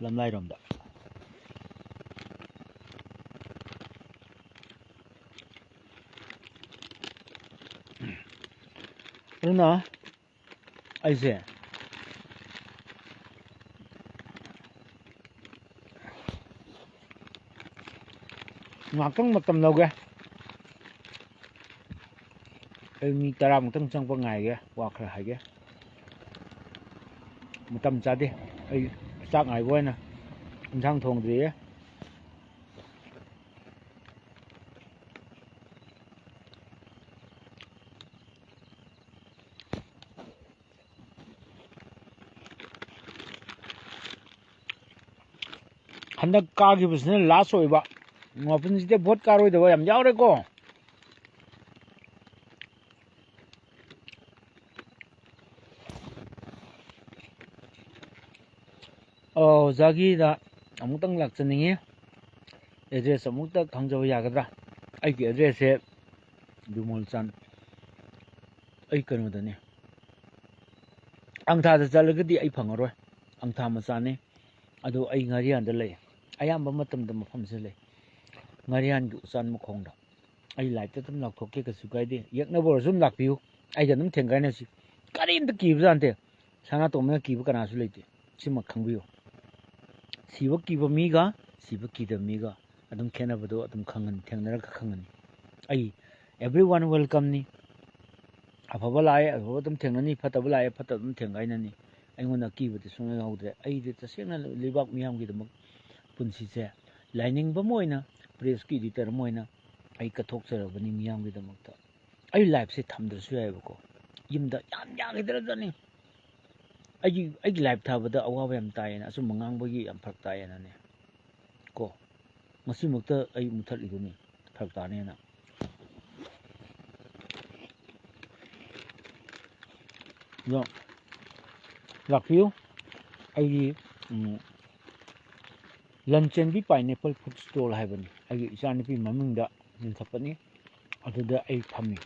ꯂꯝꯂꯥꯏꯔꯣꯝꯗ꯫ ꯑꯗꯨꯅ ꯑꯩꯁꯦ ꯉꯥꯛꯇꯪ ꯃꯇꯝ ꯂꯧꯒꯦ꯫ ꯑꯩ ꯃꯤ ꯇꯔꯥꯃꯨꯛꯇꯪ ꯆꯪꯉꯛꯄ ꯉꯥꯏꯒꯦ, ꯋꯥ ꯈꯔ ꯍꯥꯏꯒꯦ꯫ ꯃꯇꯝ ꯆꯥꯗꯦ, ꯑꯩ ꯆꯥꯛ ꯉꯥꯏꯕ ꯑꯣꯏꯅ ꯏꯟꯁꯥꯡ ꯊꯣꯡꯗ꯭ꯔꯤꯌꯦ꯫ ꯍꯟꯗꯛ ꯀꯥꯈꯤꯕꯁꯤꯅ ꯂꯥꯁ ꯑꯣꯏꯕ꯫ ꯃꯄꯨꯟꯁꯤꯗ ꯚꯣꯠ ꯀꯥꯔꯣꯏꯗꯕ ꯌꯥꯝ ꯌꯥꯎꯔꯦꯀꯣ꯫ ꯑꯣꯖꯥꯒꯤꯗ ꯑꯃꯨꯛꯇꯪ ꯂꯥꯛꯆꯅꯤꯡꯉꯤ꯫ ꯑꯦꯗ꯭ꯔꯦꯁ ꯑꯃꯨꯛꯇ ꯈꯪꯖꯕ ꯌꯥꯒꯗ꯭ꯔꯥ? ꯑꯩꯒꯤ ꯑꯦꯗ꯭ꯔꯦꯁꯁꯦ ꯕꯤꯃꯣꯜ ꯆꯥꯟ, ꯑꯩ ꯀꯩꯅꯣꯗꯅꯤ, ꯑꯪꯊꯥꯗ ꯆꯠꯂꯒꯗꯤ ꯑꯩ ꯐꯪꯉꯔꯣꯏ꯫ ꯑꯪꯊꯥ ꯃꯆꯥꯅꯤ꯫ ꯑꯗꯣ ꯑꯩ ꯉꯥꯔꯤꯌꯥꯟꯗ ꯂꯩ꯫ ꯑꯌꯥꯝꯕ ꯃꯇꯝꯗ ꯃꯐꯝꯁꯦ ꯂꯩ꯫ ꯉꯥꯔꯤꯌꯥꯟꯒꯤ ꯎꯆꯥꯟ ꯃꯈꯣꯡꯗ꯫ ꯑꯩ live-ꯇ ꯑꯗꯨꯝ ꯂꯥꯎꯊꯣꯛꯀꯦ, ꯀꯩꯁꯨ ꯀꯥꯏꯗꯦ꯫ ꯌꯦꯛꯅꯕ ꯑꯣꯏꯔꯁꯨ ꯑꯗꯨꯝ ꯂꯥꯛꯄꯤꯌꯨ꯫ ꯑꯩꯒ ꯑꯗꯨꯝ ꯊꯦꯡꯒꯥꯏꯅꯁꯤ꯫ ꯀꯔꯤꯝꯇ ꯀꯤꯕꯖꯥꯠ ꯅꯠꯇꯦ꯫ ꯁꯅꯥꯇꯣꯝꯕꯅ ꯀꯤꯕ ꯀꯅꯥꯁꯨ ꯂꯩꯇꯦ꯫ ꯁꯤꯃ ꯈꯪꯕꯤꯌꯨ꯫ ꯁꯤꯕ ꯀꯤꯕ ꯃꯤꯒ ꯁꯤꯕ ꯀꯤꯗꯕ ꯃꯤꯒ ꯑꯗꯨꯝ ꯈꯦꯠꯅꯕꯗꯣ ꯑꯗꯨꯝ ꯈꯪꯒꯅꯤ, ꯊꯦꯡꯅꯔꯒ ꯈꯪꯒꯅꯤ꯫ ꯑꯩ everyone welcome-ꯅꯤ꯫ ꯑꯐꯕ ꯂꯥꯛꯑꯦ, ꯑꯐꯕ ꯑꯗꯨꯝ ꯊꯦꯡꯅꯅꯤ, ꯐꯠꯇꯕ ꯂꯥꯛꯑꯦ, ꯐꯠꯇꯕ ꯑꯗꯨꯝ ꯊꯦꯡꯒꯥꯏꯅꯅꯤ꯫ ꯑꯩꯉꯣꯟꯗ ꯑꯀꯤꯕꯗꯤ ꯁꯨꯡꯌꯥꯎ ꯌꯥꯎꯗ꯭ꯔꯦ꯫ ꯑꯩꯗꯤ ꯇꯁꯦꯡꯅ ꯂꯩꯕꯥꯛ ꯃꯤꯌꯥꯝꯒꯤꯗꯃꯛ ꯄꯨꯟꯁꯤꯁꯦ ꯂꯥꯏꯅꯤꯡꯕ ꯑꯃ ꯑꯣꯏꯅ, press-ꯀꯤ editor ꯑꯃ ꯑꯣꯏꯅ ꯑꯩ ꯀꯠꯊꯣꯛꯆꯔꯕꯅꯤ ꯃꯤꯌꯥꯝꯒꯤꯗꯃꯛꯇ꯫ ꯑꯩ live-ꯁꯦ ꯊꯝꯗ꯭ꯔꯁꯨ ꯌꯥꯏꯑꯕꯀꯣ꯫ ꯌꯨꯝꯗ ꯌꯥꯝ ꯌꯥꯈꯤꯗ꯭ꯔꯖꯥꯠꯅꯤ꯫ ꯑꯩꯒꯤ, ꯑꯩꯒꯤ live ꯊꯥꯕꯗ ꯑꯋꯥꯕ ꯌꯥꯝ ꯇꯥꯏꯌꯦꯅ, ꯑꯆꯨꯝꯕ ꯉꯥꯡꯕꯒꯤ ꯌꯥꯝ ꯐꯔꯛ ꯇꯥꯏꯌꯦꯅꯅꯦ꯫ ꯀꯣ, ꯉꯁꯤꯃꯛꯇ ꯑꯩ ꯃꯨꯊꯠꯂꯤꯗꯨꯅꯤ, ꯐꯔꯛ ꯇꯥꯅꯦꯅ꯫ ꯑꯗꯣ ꯂꯥꯛꯄꯤꯌꯨ꯫ ꯑꯩꯒꯤ, ꯎꯝ, ꯂꯟꯆꯦꯟꯕꯤ Pineapple Food Stall ꯍꯥꯏꯕꯅꯤ꯫ ꯑꯩꯒꯤ ꯏꯆꯥꯅꯨꯄꯤ ꯃꯃꯤꯡꯗ ꯂꯤꯡꯈꯠꯄꯅꯤ꯫ ꯑꯗꯨꯗ ꯑꯩ ꯐꯝꯃꯤ꯫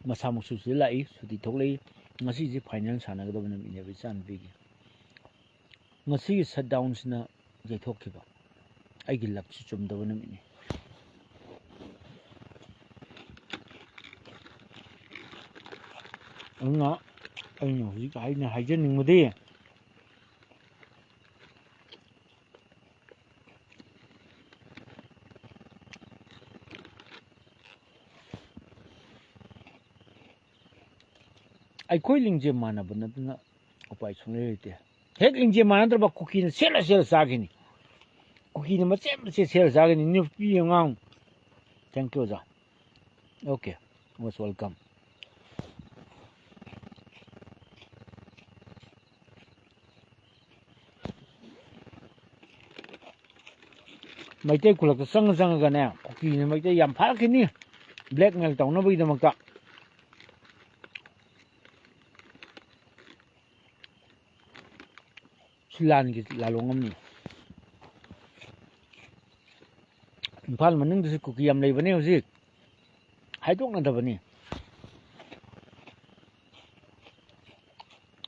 ꯃꯁꯥꯃꯛꯁꯨ ꯁꯤꯗ ꯂꯥꯛꯏ, ꯁꯨꯇꯤ ꯊꯣꯛꯂꯛꯏ꯫ ꯉꯁꯤꯁꯦ final ꯁꯥꯟꯅꯒꯗꯕ ꯅꯨꯃꯤꯠꯅꯦꯕ ꯏꯆꯥꯅꯨꯄꯤꯒꯤ꯫ ꯉꯁꯤꯒꯤ shutdown-ꯁꯤꯅ ꯌꯩꯊꯣꯛꯈꯤꯕ꯫ ꯑꯩꯒꯤ luck-ꯁꯤ ꯆꯨꯝꯗꯕ ꯅꯨꯃꯤꯠꯅꯤ꯫ ꯑꯗꯨꯅ ꯑꯩꯅ ꯍꯧꯖꯤꯛ ꯍꯥꯏꯅ ꯍꯥꯏꯖꯅꯤꯡꯕꯗꯤ, ꯑꯩꯈꯣꯏ ꯂꯤꯡꯖꯦꯜ ꯃꯥꯟꯅꯕ ꯅꯠꯇꯅ ꯎꯄꯥꯏ ꯁꯨꯡꯂꯩ ꯂꯩꯇꯦ꯫ ꯍꯦꯛ ꯂꯤꯡꯖꯦꯜ ꯃꯥꯟꯅꯗ꯭ꯔꯕ ꯀꯨꯀꯤꯅ ꯁꯦꯠꯂ ꯁꯦꯠꯂ ꯆꯥꯈꯤꯅꯤ꯫ ꯀꯨꯀꯤꯅ ꯃꯆꯦꯠ ꯃꯆꯦꯠ ꯁꯦꯠꯂ ꯆꯥꯈꯤꯅꯤ꯫ ꯅꯨꯄꯤ ꯑꯉꯥꯡ꯫ Thank you, ꯑꯣꯖꯥ꯫ Okay, most welcome꯫ ꯃꯩꯇꯩ ꯈꯨꯜꯂꯛꯇ ꯆꯪꯉ ꯆꯪꯉꯒꯅꯦ, ꯀꯨꯀꯤꯅ ꯃꯩꯇꯩ ꯌꯥꯝ ꯐꯥꯔꯛꯈꯤꯅꯤ, blackmail ꯇꯧꯅꯕꯒꯤꯗꯃꯛꯇ꯫ ꯁꯤ ꯂꯥꯟꯒꯤ ꯂꯥꯂꯣꯡ ꯑꯃꯅꯤ꯫ ꯏꯝꯐꯥꯜ ꯃꯅꯨꯡꯗꯁꯨ ꯀꯨꯀꯤ ꯌꯥꯝ ꯂꯩꯕꯅꯦ ꯍꯧꯖꯤꯛ꯫ ꯍꯥꯏꯗꯣꯛꯅꯗꯕꯅꯤ꯫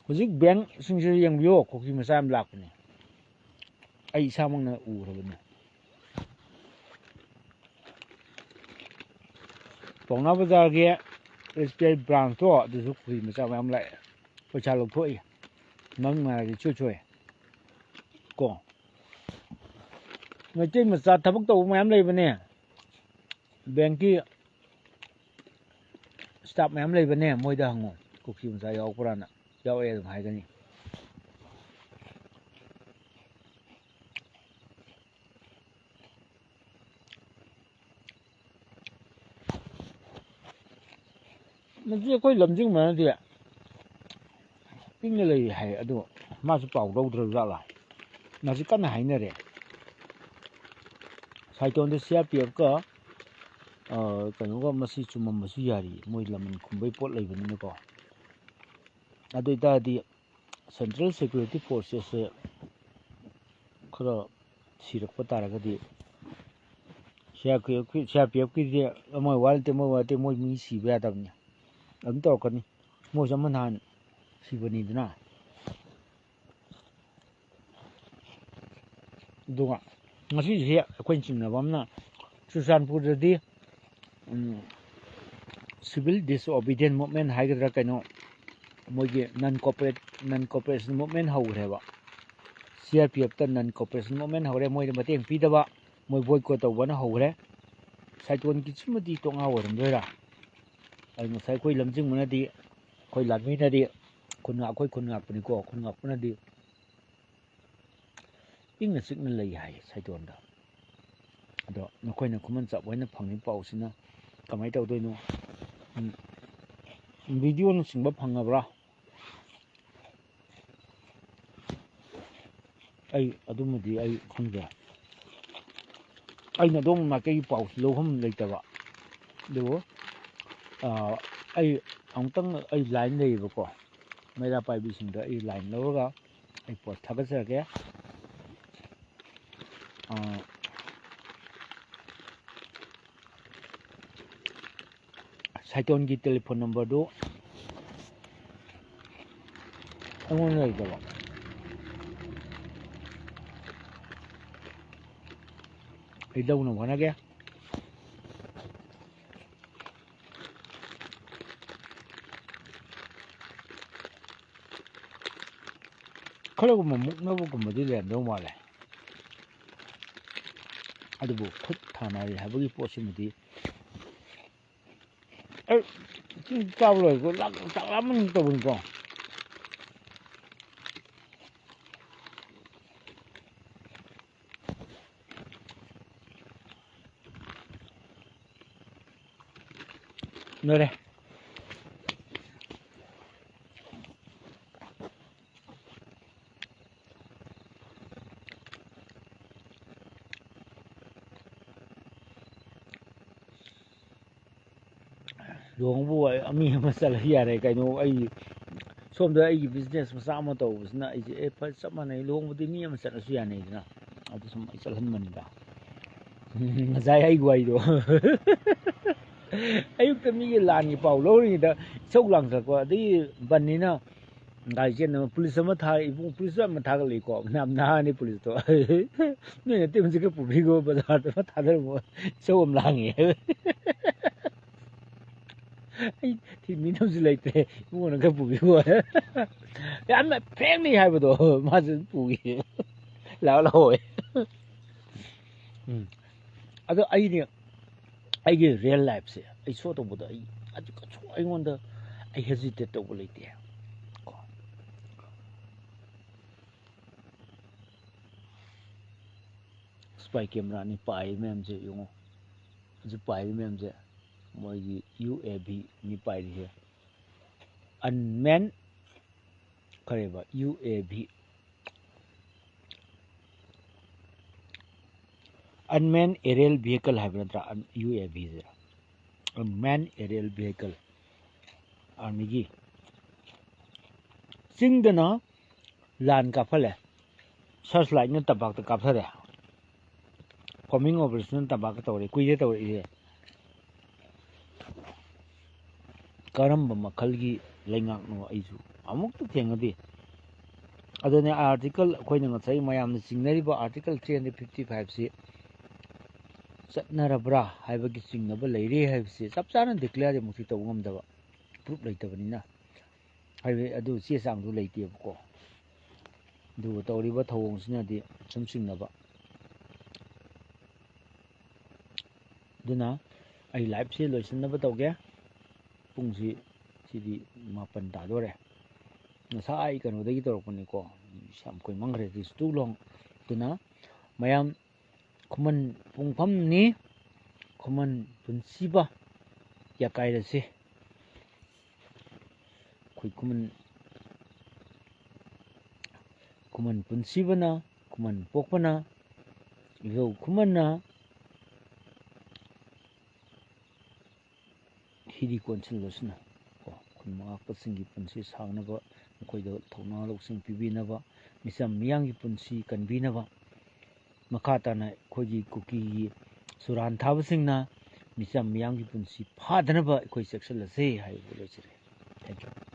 ꯍꯧꯖꯤꯛ ꯕꯦꯡꯁꯤꯡꯁꯤꯗ ꯌꯦꯡꯕꯤꯌꯣ, ꯀꯨꯀꯤ ꯃꯆꯥ ꯌꯥꯝ ꯂꯥꯛꯄꯅꯤ꯫ ꯑꯩ ꯏꯁꯥꯃꯛꯅ ꯎꯔꯕꯅꯤ꯫ ꯄꯥꯎꯅꯥ ꯕꯖꯥꯔꯒꯤ ꯑꯦꯁ ꯕꯤ ꯑꯥꯏ ꯕ꯭ꯔꯥꯟꯁꯇꯣ, ꯑꯗꯨꯁꯨ ꯀꯨꯀꯤ ꯃꯆꯥ ꯃꯌꯥꯝ ꯂꯥꯛꯑꯦ, ꯄꯩꯁꯥ ꯂꯧꯊꯣꯛꯏ, ꯃꯃꯤꯡ ꯃꯥꯟꯅꯗꯤ ꯏꯆꯣꯏ ꯆꯣꯏ ꯀꯣ꯫ ꯃꯩꯇꯩ ꯃꯆꯥ ꯊꯕꯛ ꯇꯧꯕ ꯃꯌꯥꯝ ꯂꯩꯕꯅꯦ, ꯕꯦꯡꯀꯤ ꯁ꯭ꯇꯥꯐ ꯃꯌꯥꯝ ꯂꯩꯕꯅꯦ, ꯃꯣꯏꯗ ꯍꯪꯉꯨ, ꯀꯨꯀꯤ ꯃꯆꯥ ꯌꯥꯎꯕ꯭ꯔꯥꯅ꯫ ꯌꯥꯎꯔꯛꯑꯦ ꯑꯗꯨꯝ ꯍꯥꯏꯒꯅꯤ꯫ ꯃꯁꯤ ꯑꯩꯈꯣꯏ ꯂꯝꯖꯤꯡꯕꯅꯗꯤ ꯄꯤꯛꯅ ꯂꯩꯔꯤ ꯍꯥꯏ, ꯑꯗꯣ ꯃꯥꯁꯨ ꯄꯥꯎ ꯂꯧꯗ꯭ꯔꯕ ꯖꯥꯠꯂꯥ? ꯃꯁꯤ ꯀꯟꯅ ꯍꯥꯏꯅꯔꯦ꯫ ꯁꯥꯏꯇꯣꯟꯗ ꯁꯤ ꯑꯥꯔ ꯄꯤ ꯑꯦꯐꯀ, ꯑ, ꯀꯩꯅꯣꯒ ꯃꯁꯤ ꯆꯨꯝꯃꯝꯕꯁꯨ ꯌꯥꯔꯤ, ꯃꯣꯏ ꯂꯃꯟ ꯈꯨꯝꯕꯩ ꯄꯣꯠ ꯂꯩꯕꯅꯤꯅꯀꯣ꯫ ꯑꯗꯨ ꯑꯣꯏꯇꯥꯔꯗꯤ ꯁꯦꯟꯇ꯭ꯔꯦꯜ ꯁꯦꯀ꯭ꯌꯨꯔꯤꯇꯤ ꯐꯣꯔꯁꯦꯁꯁꯦ ꯈꯔ ꯁꯤꯔꯛꯄ ꯇꯥꯔꯒꯗꯤ, ꯁꯤ ꯑꯥꯔ ꯄꯤ ꯑꯦꯐꯀꯤ, ꯁꯤ ꯑꯥꯔ ꯄꯤ ꯑꯦꯐꯀꯤꯗꯤ ꯑꯃ ꯋꯥ ꯂꯩꯇꯦ, ꯑꯃ ꯋꯥ ꯂꯩꯇꯦ, ꯃꯣꯏ ꯃꯤ ꯁꯤꯕ ꯌꯥꯗꯕꯅꯤ꯫ ꯑꯗꯨꯝ ꯇꯧꯔꯛꯀꯅꯤ꯫ ꯃꯣꯏꯁꯨ ꯑꯃ ꯅꯍꯥꯟ ꯁꯤꯕꯅꯤꯗꯅ꯫ ꯑꯗꯨꯒ ꯉꯁꯤꯁꯦ ꯑꯩꯈꯣꯏꯅ ꯆꯤꯡꯅꯕ ꯑꯃꯅ, ꯆꯨꯔꯆꯥꯟꯄꯨꯔꯗꯗꯤ, ꯎꯝ, civil disobedient movement ꯍꯥꯏꯒꯗ꯭ꯔꯥ ꯀꯩꯅꯣ, ꯃꯣꯏꯒꯤ non cooperate, non cooperation movement ꯍꯧꯈ꯭ꯔꯦꯕ꯫ ꯁꯤ ꯑꯥꯔ ꯄꯤ ꯑꯦꯐꯇ non cooperation movement ꯍꯧꯔꯦ, ꯃꯣꯏꯗ ꯃꯇꯦꯡ ꯄꯤꯗꯕ, ꯃꯣꯏ boycott ꯇꯧꯕꯅ ꯍꯧꯈ꯭ꯔꯦ꯫ ꯁꯥꯏꯇꯣꯟꯒꯤꯁꯤꯃꯗꯤ ꯇꯣꯛꯉꯥ ꯑꯣꯏꯔꯝꯗꯣꯏꯔꯥ? ꯑꯗꯨ ꯉꯁꯥꯏ ꯑꯩꯈꯣꯏ ꯂꯝꯖꯤꯡꯕꯅꯗꯤ, ꯑꯩꯈꯣꯏ ꯂꯥꯟꯃꯤꯅꯗꯤ, ꯈꯨꯟ ꯉꯥꯛ-, ꯑꯩꯈꯣꯏ ꯈꯨꯟ ꯉꯥꯛꯄꯅꯤꯀꯣ, ꯈꯨꯟ ꯉꯥꯛꯄꯅꯗꯤ ꯏꯪꯅ ꯆꯤꯛꯅ ꯂꯩ ꯍꯥꯏ ꯁꯥꯏꯇꯣꯟꯗ꯫ ꯑꯗꯣ ꯅꯈꯣꯏꯅ ꯈꯨꯃꯟ ꯆꯥꯛ ꯑꯣꯏꯅ ꯐꯪꯉꯤ ꯄꯥꯎꯁꯤꯅ ꯀꯃꯥꯏꯅ ꯇꯧꯗꯣꯏꯅꯣ? ꯎꯝ, ꯚꯤꯗꯤꯑꯣꯅꯆꯤꯡꯕ ꯐꯪꯉꯕ꯭ꯔꯥ? ꯑꯩ ꯑꯗꯨꯃꯗꯤ ꯑꯩ ꯈꯪꯗꯦ꯫ ꯑꯩꯅ ꯑꯗꯣꯝ ꯃꯥꯏꯀꯩꯒꯤ ꯄꯥꯎꯁꯤ ꯂꯧꯐꯝ ꯂꯩꯇꯕ꯫ ꯑꯗꯨꯕꯨ, ꯑ, ꯑꯩ ꯑꯃꯨꯛꯇꯪ ꯑꯩ line ꯂꯩꯌꯦꯕꯀꯣ, ꯃꯩꯔꯥ ꯄꯥꯏꯕꯤꯁꯤꯡꯗ ꯑꯩ line ꯂꯧꯔꯒ ꯑꯩ ꯄꯣꯠ ꯊꯥꯒꯠꯆꯔꯛꯀꯦ꯫ ꯑ, ꯁꯥꯏꯇꯣꯟꯒꯤ ꯇꯦꯂꯤꯐꯣꯟ ꯅꯝꯕꯔꯗꯨ ꯑꯩꯉꯣꯟꯗ ꯂꯩꯇꯕ꯫ ꯑꯩ ꯂꯧꯅꯕ ꯍꯣꯠꯅꯒꯦ꯫ ꯈꯔꯒꯨꯝꯕ ꯃꯨꯛꯅꯕꯒꯨꯝꯕꯗꯤ ꯂꯩꯔꯝꯗꯧ ꯃꯥꯜꯂꯦ꯫ ꯑꯗꯨꯕꯨ ꯈꯨꯠ ꯊꯥꯅꯔꯦ ꯍꯥꯏꯕꯒꯤ ꯄꯣꯠꯁꯤꯃꯗꯤ ꯑꯩ ꯆꯤꯡ ꯀꯥꯕ ꯂꯣꯏꯔꯒ ꯂꯥꯛ-, ꯆꯥꯛ ꯂꯥꯝꯃꯟ ꯇꯧꯕꯅꯤꯀꯣ꯫ ꯂꯣꯏꯔꯦ꯫ ꯂꯨꯍꯣꯡꯕꯕꯨ ꯃꯤ ꯑꯃ ꯆꯠꯂ ꯌꯥꯔꯦ ꯀꯩꯅꯣ꯫ ꯑꯩ ꯁꯣꯝꯗ ꯑꯩꯒꯤ business ꯃꯆꯥ ꯑꯃ ꯇꯧꯕꯁꯤꯅ ꯑꯩꯁꯦ, ꯑꯦ, ꯐꯔꯦ, ꯆꯞ ꯃꯥꯟꯅꯩ, ꯂꯨꯍꯣꯡꯕꯗꯤ ꯃꯤ ꯑꯃ ꯆꯠꯂꯁꯨ ꯌꯥꯅꯩꯗꯅ꯫ ꯑꯗꯨ ꯁꯨꯝ ꯑꯩ ꯆꯠꯍꯟꯕꯅꯤꯗ꯫ ꯉꯁꯥꯏ ꯑꯩꯒꯤ ꯋꯥꯔꯤꯗꯣ꯫ ꯑꯌꯨꯛꯇ ꯃꯤꯒꯤ ꯂꯥꯟꯒꯤ ꯄꯥꯎ ꯂꯧꯔꯤꯉꯩꯗ ꯏꯁꯧ ꯂꯥꯡꯊꯔꯛꯄ, ꯑꯗꯒꯤ ꯕꯟꯅꯤꯅ ꯒꯥꯔꯤ ꯆꯦꯟꯅꯕ ꯄꯨꯂꯤꯁ ꯑꯃ ꯊꯥꯔꯛꯏ, ꯏꯕꯨꯡ, ꯄꯨꯂꯤꯁ ꯑꯃ ꯊꯥꯒꯠꯂꯛꯏꯀꯣ, ꯌꯥꯝ ꯅꯍꯥꯅꯤ ꯄꯨꯂꯤꯁꯇꯣ꯫ "ꯅꯣꯏ ꯅꯇꯩꯃꯁꯦ ꯈꯔ ꯄꯨꯕꯤꯈꯣ, ꯕꯖꯥꯔꯗ ꯑꯃ ꯊꯥꯗꯔꯝꯃꯣ, ꯏꯁꯧ ꯑꯃ ꯂꯥꯡꯉꯦ꯫" ꯑꯩ ꯊꯤꯟꯕꯤꯅꯕꯁꯨ ꯂꯩꯇ꯭ꯔꯦ, ꯏꯕꯨꯡꯉꯣꯅ ꯈꯔ ꯄꯨꯕꯤꯈꯣ꯫ ꯌꯥꯝꯅ frankly ꯍꯥꯏꯕꯗꯣ ꯃꯥꯁꯨ ꯑꯗꯨꯝ ꯄꯨꯈꯤ꯫ ꯂꯥꯛꯑꯣ, ꯂꯥꯛꯑꯣ꯫ ꯎꯝ꯫ ꯑꯗꯣ ꯑꯩꯗꯤ ꯑꯩꯒꯤ real lifeꯁꯦ ꯑꯩ show ꯇꯧꯕꯗ ꯑꯩ ꯑꯗꯨ ꯀꯩꯁꯨ ꯑꯩꯉꯣꯟꯗ ꯑꯩ hesitate ꯇꯧꯕ ꯂꯩꯇꯦ ꯀꯣ꯫ Spy cameraꯅꯤ ꯄꯥꯏꯔꯤ ꯃꯌꯥꯝꯁꯦ ꯌꯦꯡꯉꯣ꯫ ꯍꯧꯖꯤꯛ ꯄꯥꯏꯔꯤ ꯃꯌꯥꯝꯁꯦ ꯃꯣꯏꯒꯤ UAVꯅꯤ ꯄꯥꯏꯔꯤꯁꯦ꯫ Unmanned ꯀꯔꯤꯕ UAV, unmanned aerial vehicle ꯍꯥꯏꯕ ꯅꯠꯇ꯭ꯔꯥ? UAVꯁꯦ, unmanned aerial vehicle, armyꯒꯤ꯫ ꯆꯤꯡꯗꯅ ꯂꯥꯟ ꯀꯥꯞꯍꯜꯂꯦ, searchlightꯅ ꯇꯝꯄꯥꯛꯇ ꯀꯥꯞꯊꯔꯦ, combing operationꯅ ꯇꯝꯄꯥꯛꯇ ꯇꯧꯔꯦ, ꯀꯨꯏꯔꯦ ꯇꯧꯔꯛꯏꯁꯦ꯫ ꯀꯔꯝꯕ ꯃꯈꯜꯒꯤ ꯂꯩꯉꯥꯛꯅꯣ ꯑꯩꯁꯨ ꯑꯃꯨꯛꯇ ꯊꯦꯡꯅꯗꯦ꯫ ꯑꯗꯨꯅ ꯑꯥꯔꯇꯤꯀꯜ, ꯑꯩꯈꯣꯏꯅ ꯉꯁꯥꯏ ꯃꯌꯥꯝꯅ ꯆꯤꯡꯅꯔꯤꯕ ꯑꯥꯔꯇꯤꯀꯜ ꯊ꯭ꯔꯤ ꯍꯟꯗ꯭ꯔꯦꯠ ꯐꯤꯐꯇꯤ ꯐꯥꯏꯚꯁꯤ ꯆꯠꯅꯔꯕ꯭ꯔꯥ ꯍꯥꯏꯕꯒꯤ ꯆꯤꯡꯅꯕ ꯂꯩꯔꯦ ꯍꯥꯏꯕꯁꯤ ꯆꯞ ꯆꯥꯅ ꯗꯤꯀ꯭ꯂꯦꯌꯔ ꯑꯃꯨꯛꯇꯤ ꯇꯧꯕ ꯉꯝꯗꯕ, ꯄ꯭ꯔꯨꯞ ꯂꯩꯇꯕꯅꯤꯅ, ꯍꯥꯏꯕꯗꯤ ꯑꯗꯨ ꯆꯦ ꯆꯥꯡꯗꯨ ꯂꯩꯇꯦꯕꯀꯣ꯫ ꯑꯗꯨꯕꯨ ꯇꯧꯔꯤꯕ ꯊꯧꯑꯣꯡꯁꯤꯅꯗꯤ ꯁꯨꯝ ꯆꯤꯡꯅꯕ꯫ ꯑꯗꯨꯅ ꯑꯩ ꯂꯥꯏꯐꯁꯦ ꯂꯣꯏꯁꯤꯟꯅꯕ ꯇꯧꯒꯦ꯫ ꯄꯨꯡꯁꯤ ꯁꯤꯗꯤ ꯃꯥꯄꯟ ꯇꯥꯗꯣꯔꯦ꯫ ꯉꯁꯥꯏ ꯀꯩꯅꯣꯗꯒꯤ ꯇꯧꯔꯛꯄꯅꯤꯀꯣ, ꯌꯥꯝ ꯀꯨꯏꯃꯟꯈ꯭ꯔꯦ, this too long꯫ ꯑꯗꯨꯅ ꯃꯌꯥꯝ, ꯈꯨꯃꯟ ꯄꯨꯡꯐꯝꯅꯤ, ꯈꯨꯃꯟ ꯄꯨꯟꯁꯤꯕ ꯌꯥꯀꯥꯏꯔꯁꯤ꯫ ꯑꯩꯈꯣꯏ ꯈꯨꯃꯟ, ꯈꯨꯃꯟ ꯄꯨꯟꯁꯤꯕꯅ, ꯈꯨꯃꯟ ꯄꯣꯛꯄꯅ, ꯏꯙꯧ ꯈꯨꯃꯟꯅ ꯍꯤꯗꯤ ꯀꯣꯟꯁꯤꯜꯂꯁꯅꯨ꯫ ꯀꯣ, ꯈꯨꯟ ꯃꯉꯥꯛꯄꯁꯤꯡꯒꯤ ꯄꯨꯟꯁꯤ ꯁꯥꯡꯅꯕ, ꯃꯈꯣꯏꯗ ꯊꯧꯅꯥ ꯂꯧꯁꯤꯡ ꯄꯤꯕꯤꯅꯕ, ꯃꯤꯆꯝ ꯃꯤꯌꯥꯝꯒꯤ ꯄꯨꯟꯁꯤ ꯀꯟꯕꯤꯅꯕ, ꯃꯈꯥ ꯇꯥꯅ ꯑꯩꯈꯣꯏꯒꯤ ꯀꯨꯀꯤꯒꯤ ꯁꯨꯔꯥꯟ ꯊꯥꯕꯁꯤꯡꯅ ꯃꯤꯆꯝ ꯃꯤꯌꯥꯝꯒꯤ ꯄꯨꯟꯁꯤ ꯐꯥꯗꯅꯕ ꯑꯩꯈꯣꯏ ꯆꯦꯛꯁꯤꯜꯂꯁꯦ ꯍꯥꯏꯕꯗꯨ ꯂꯣꯏꯁꯤꯜꯂꯦ꯫ Thank you꯫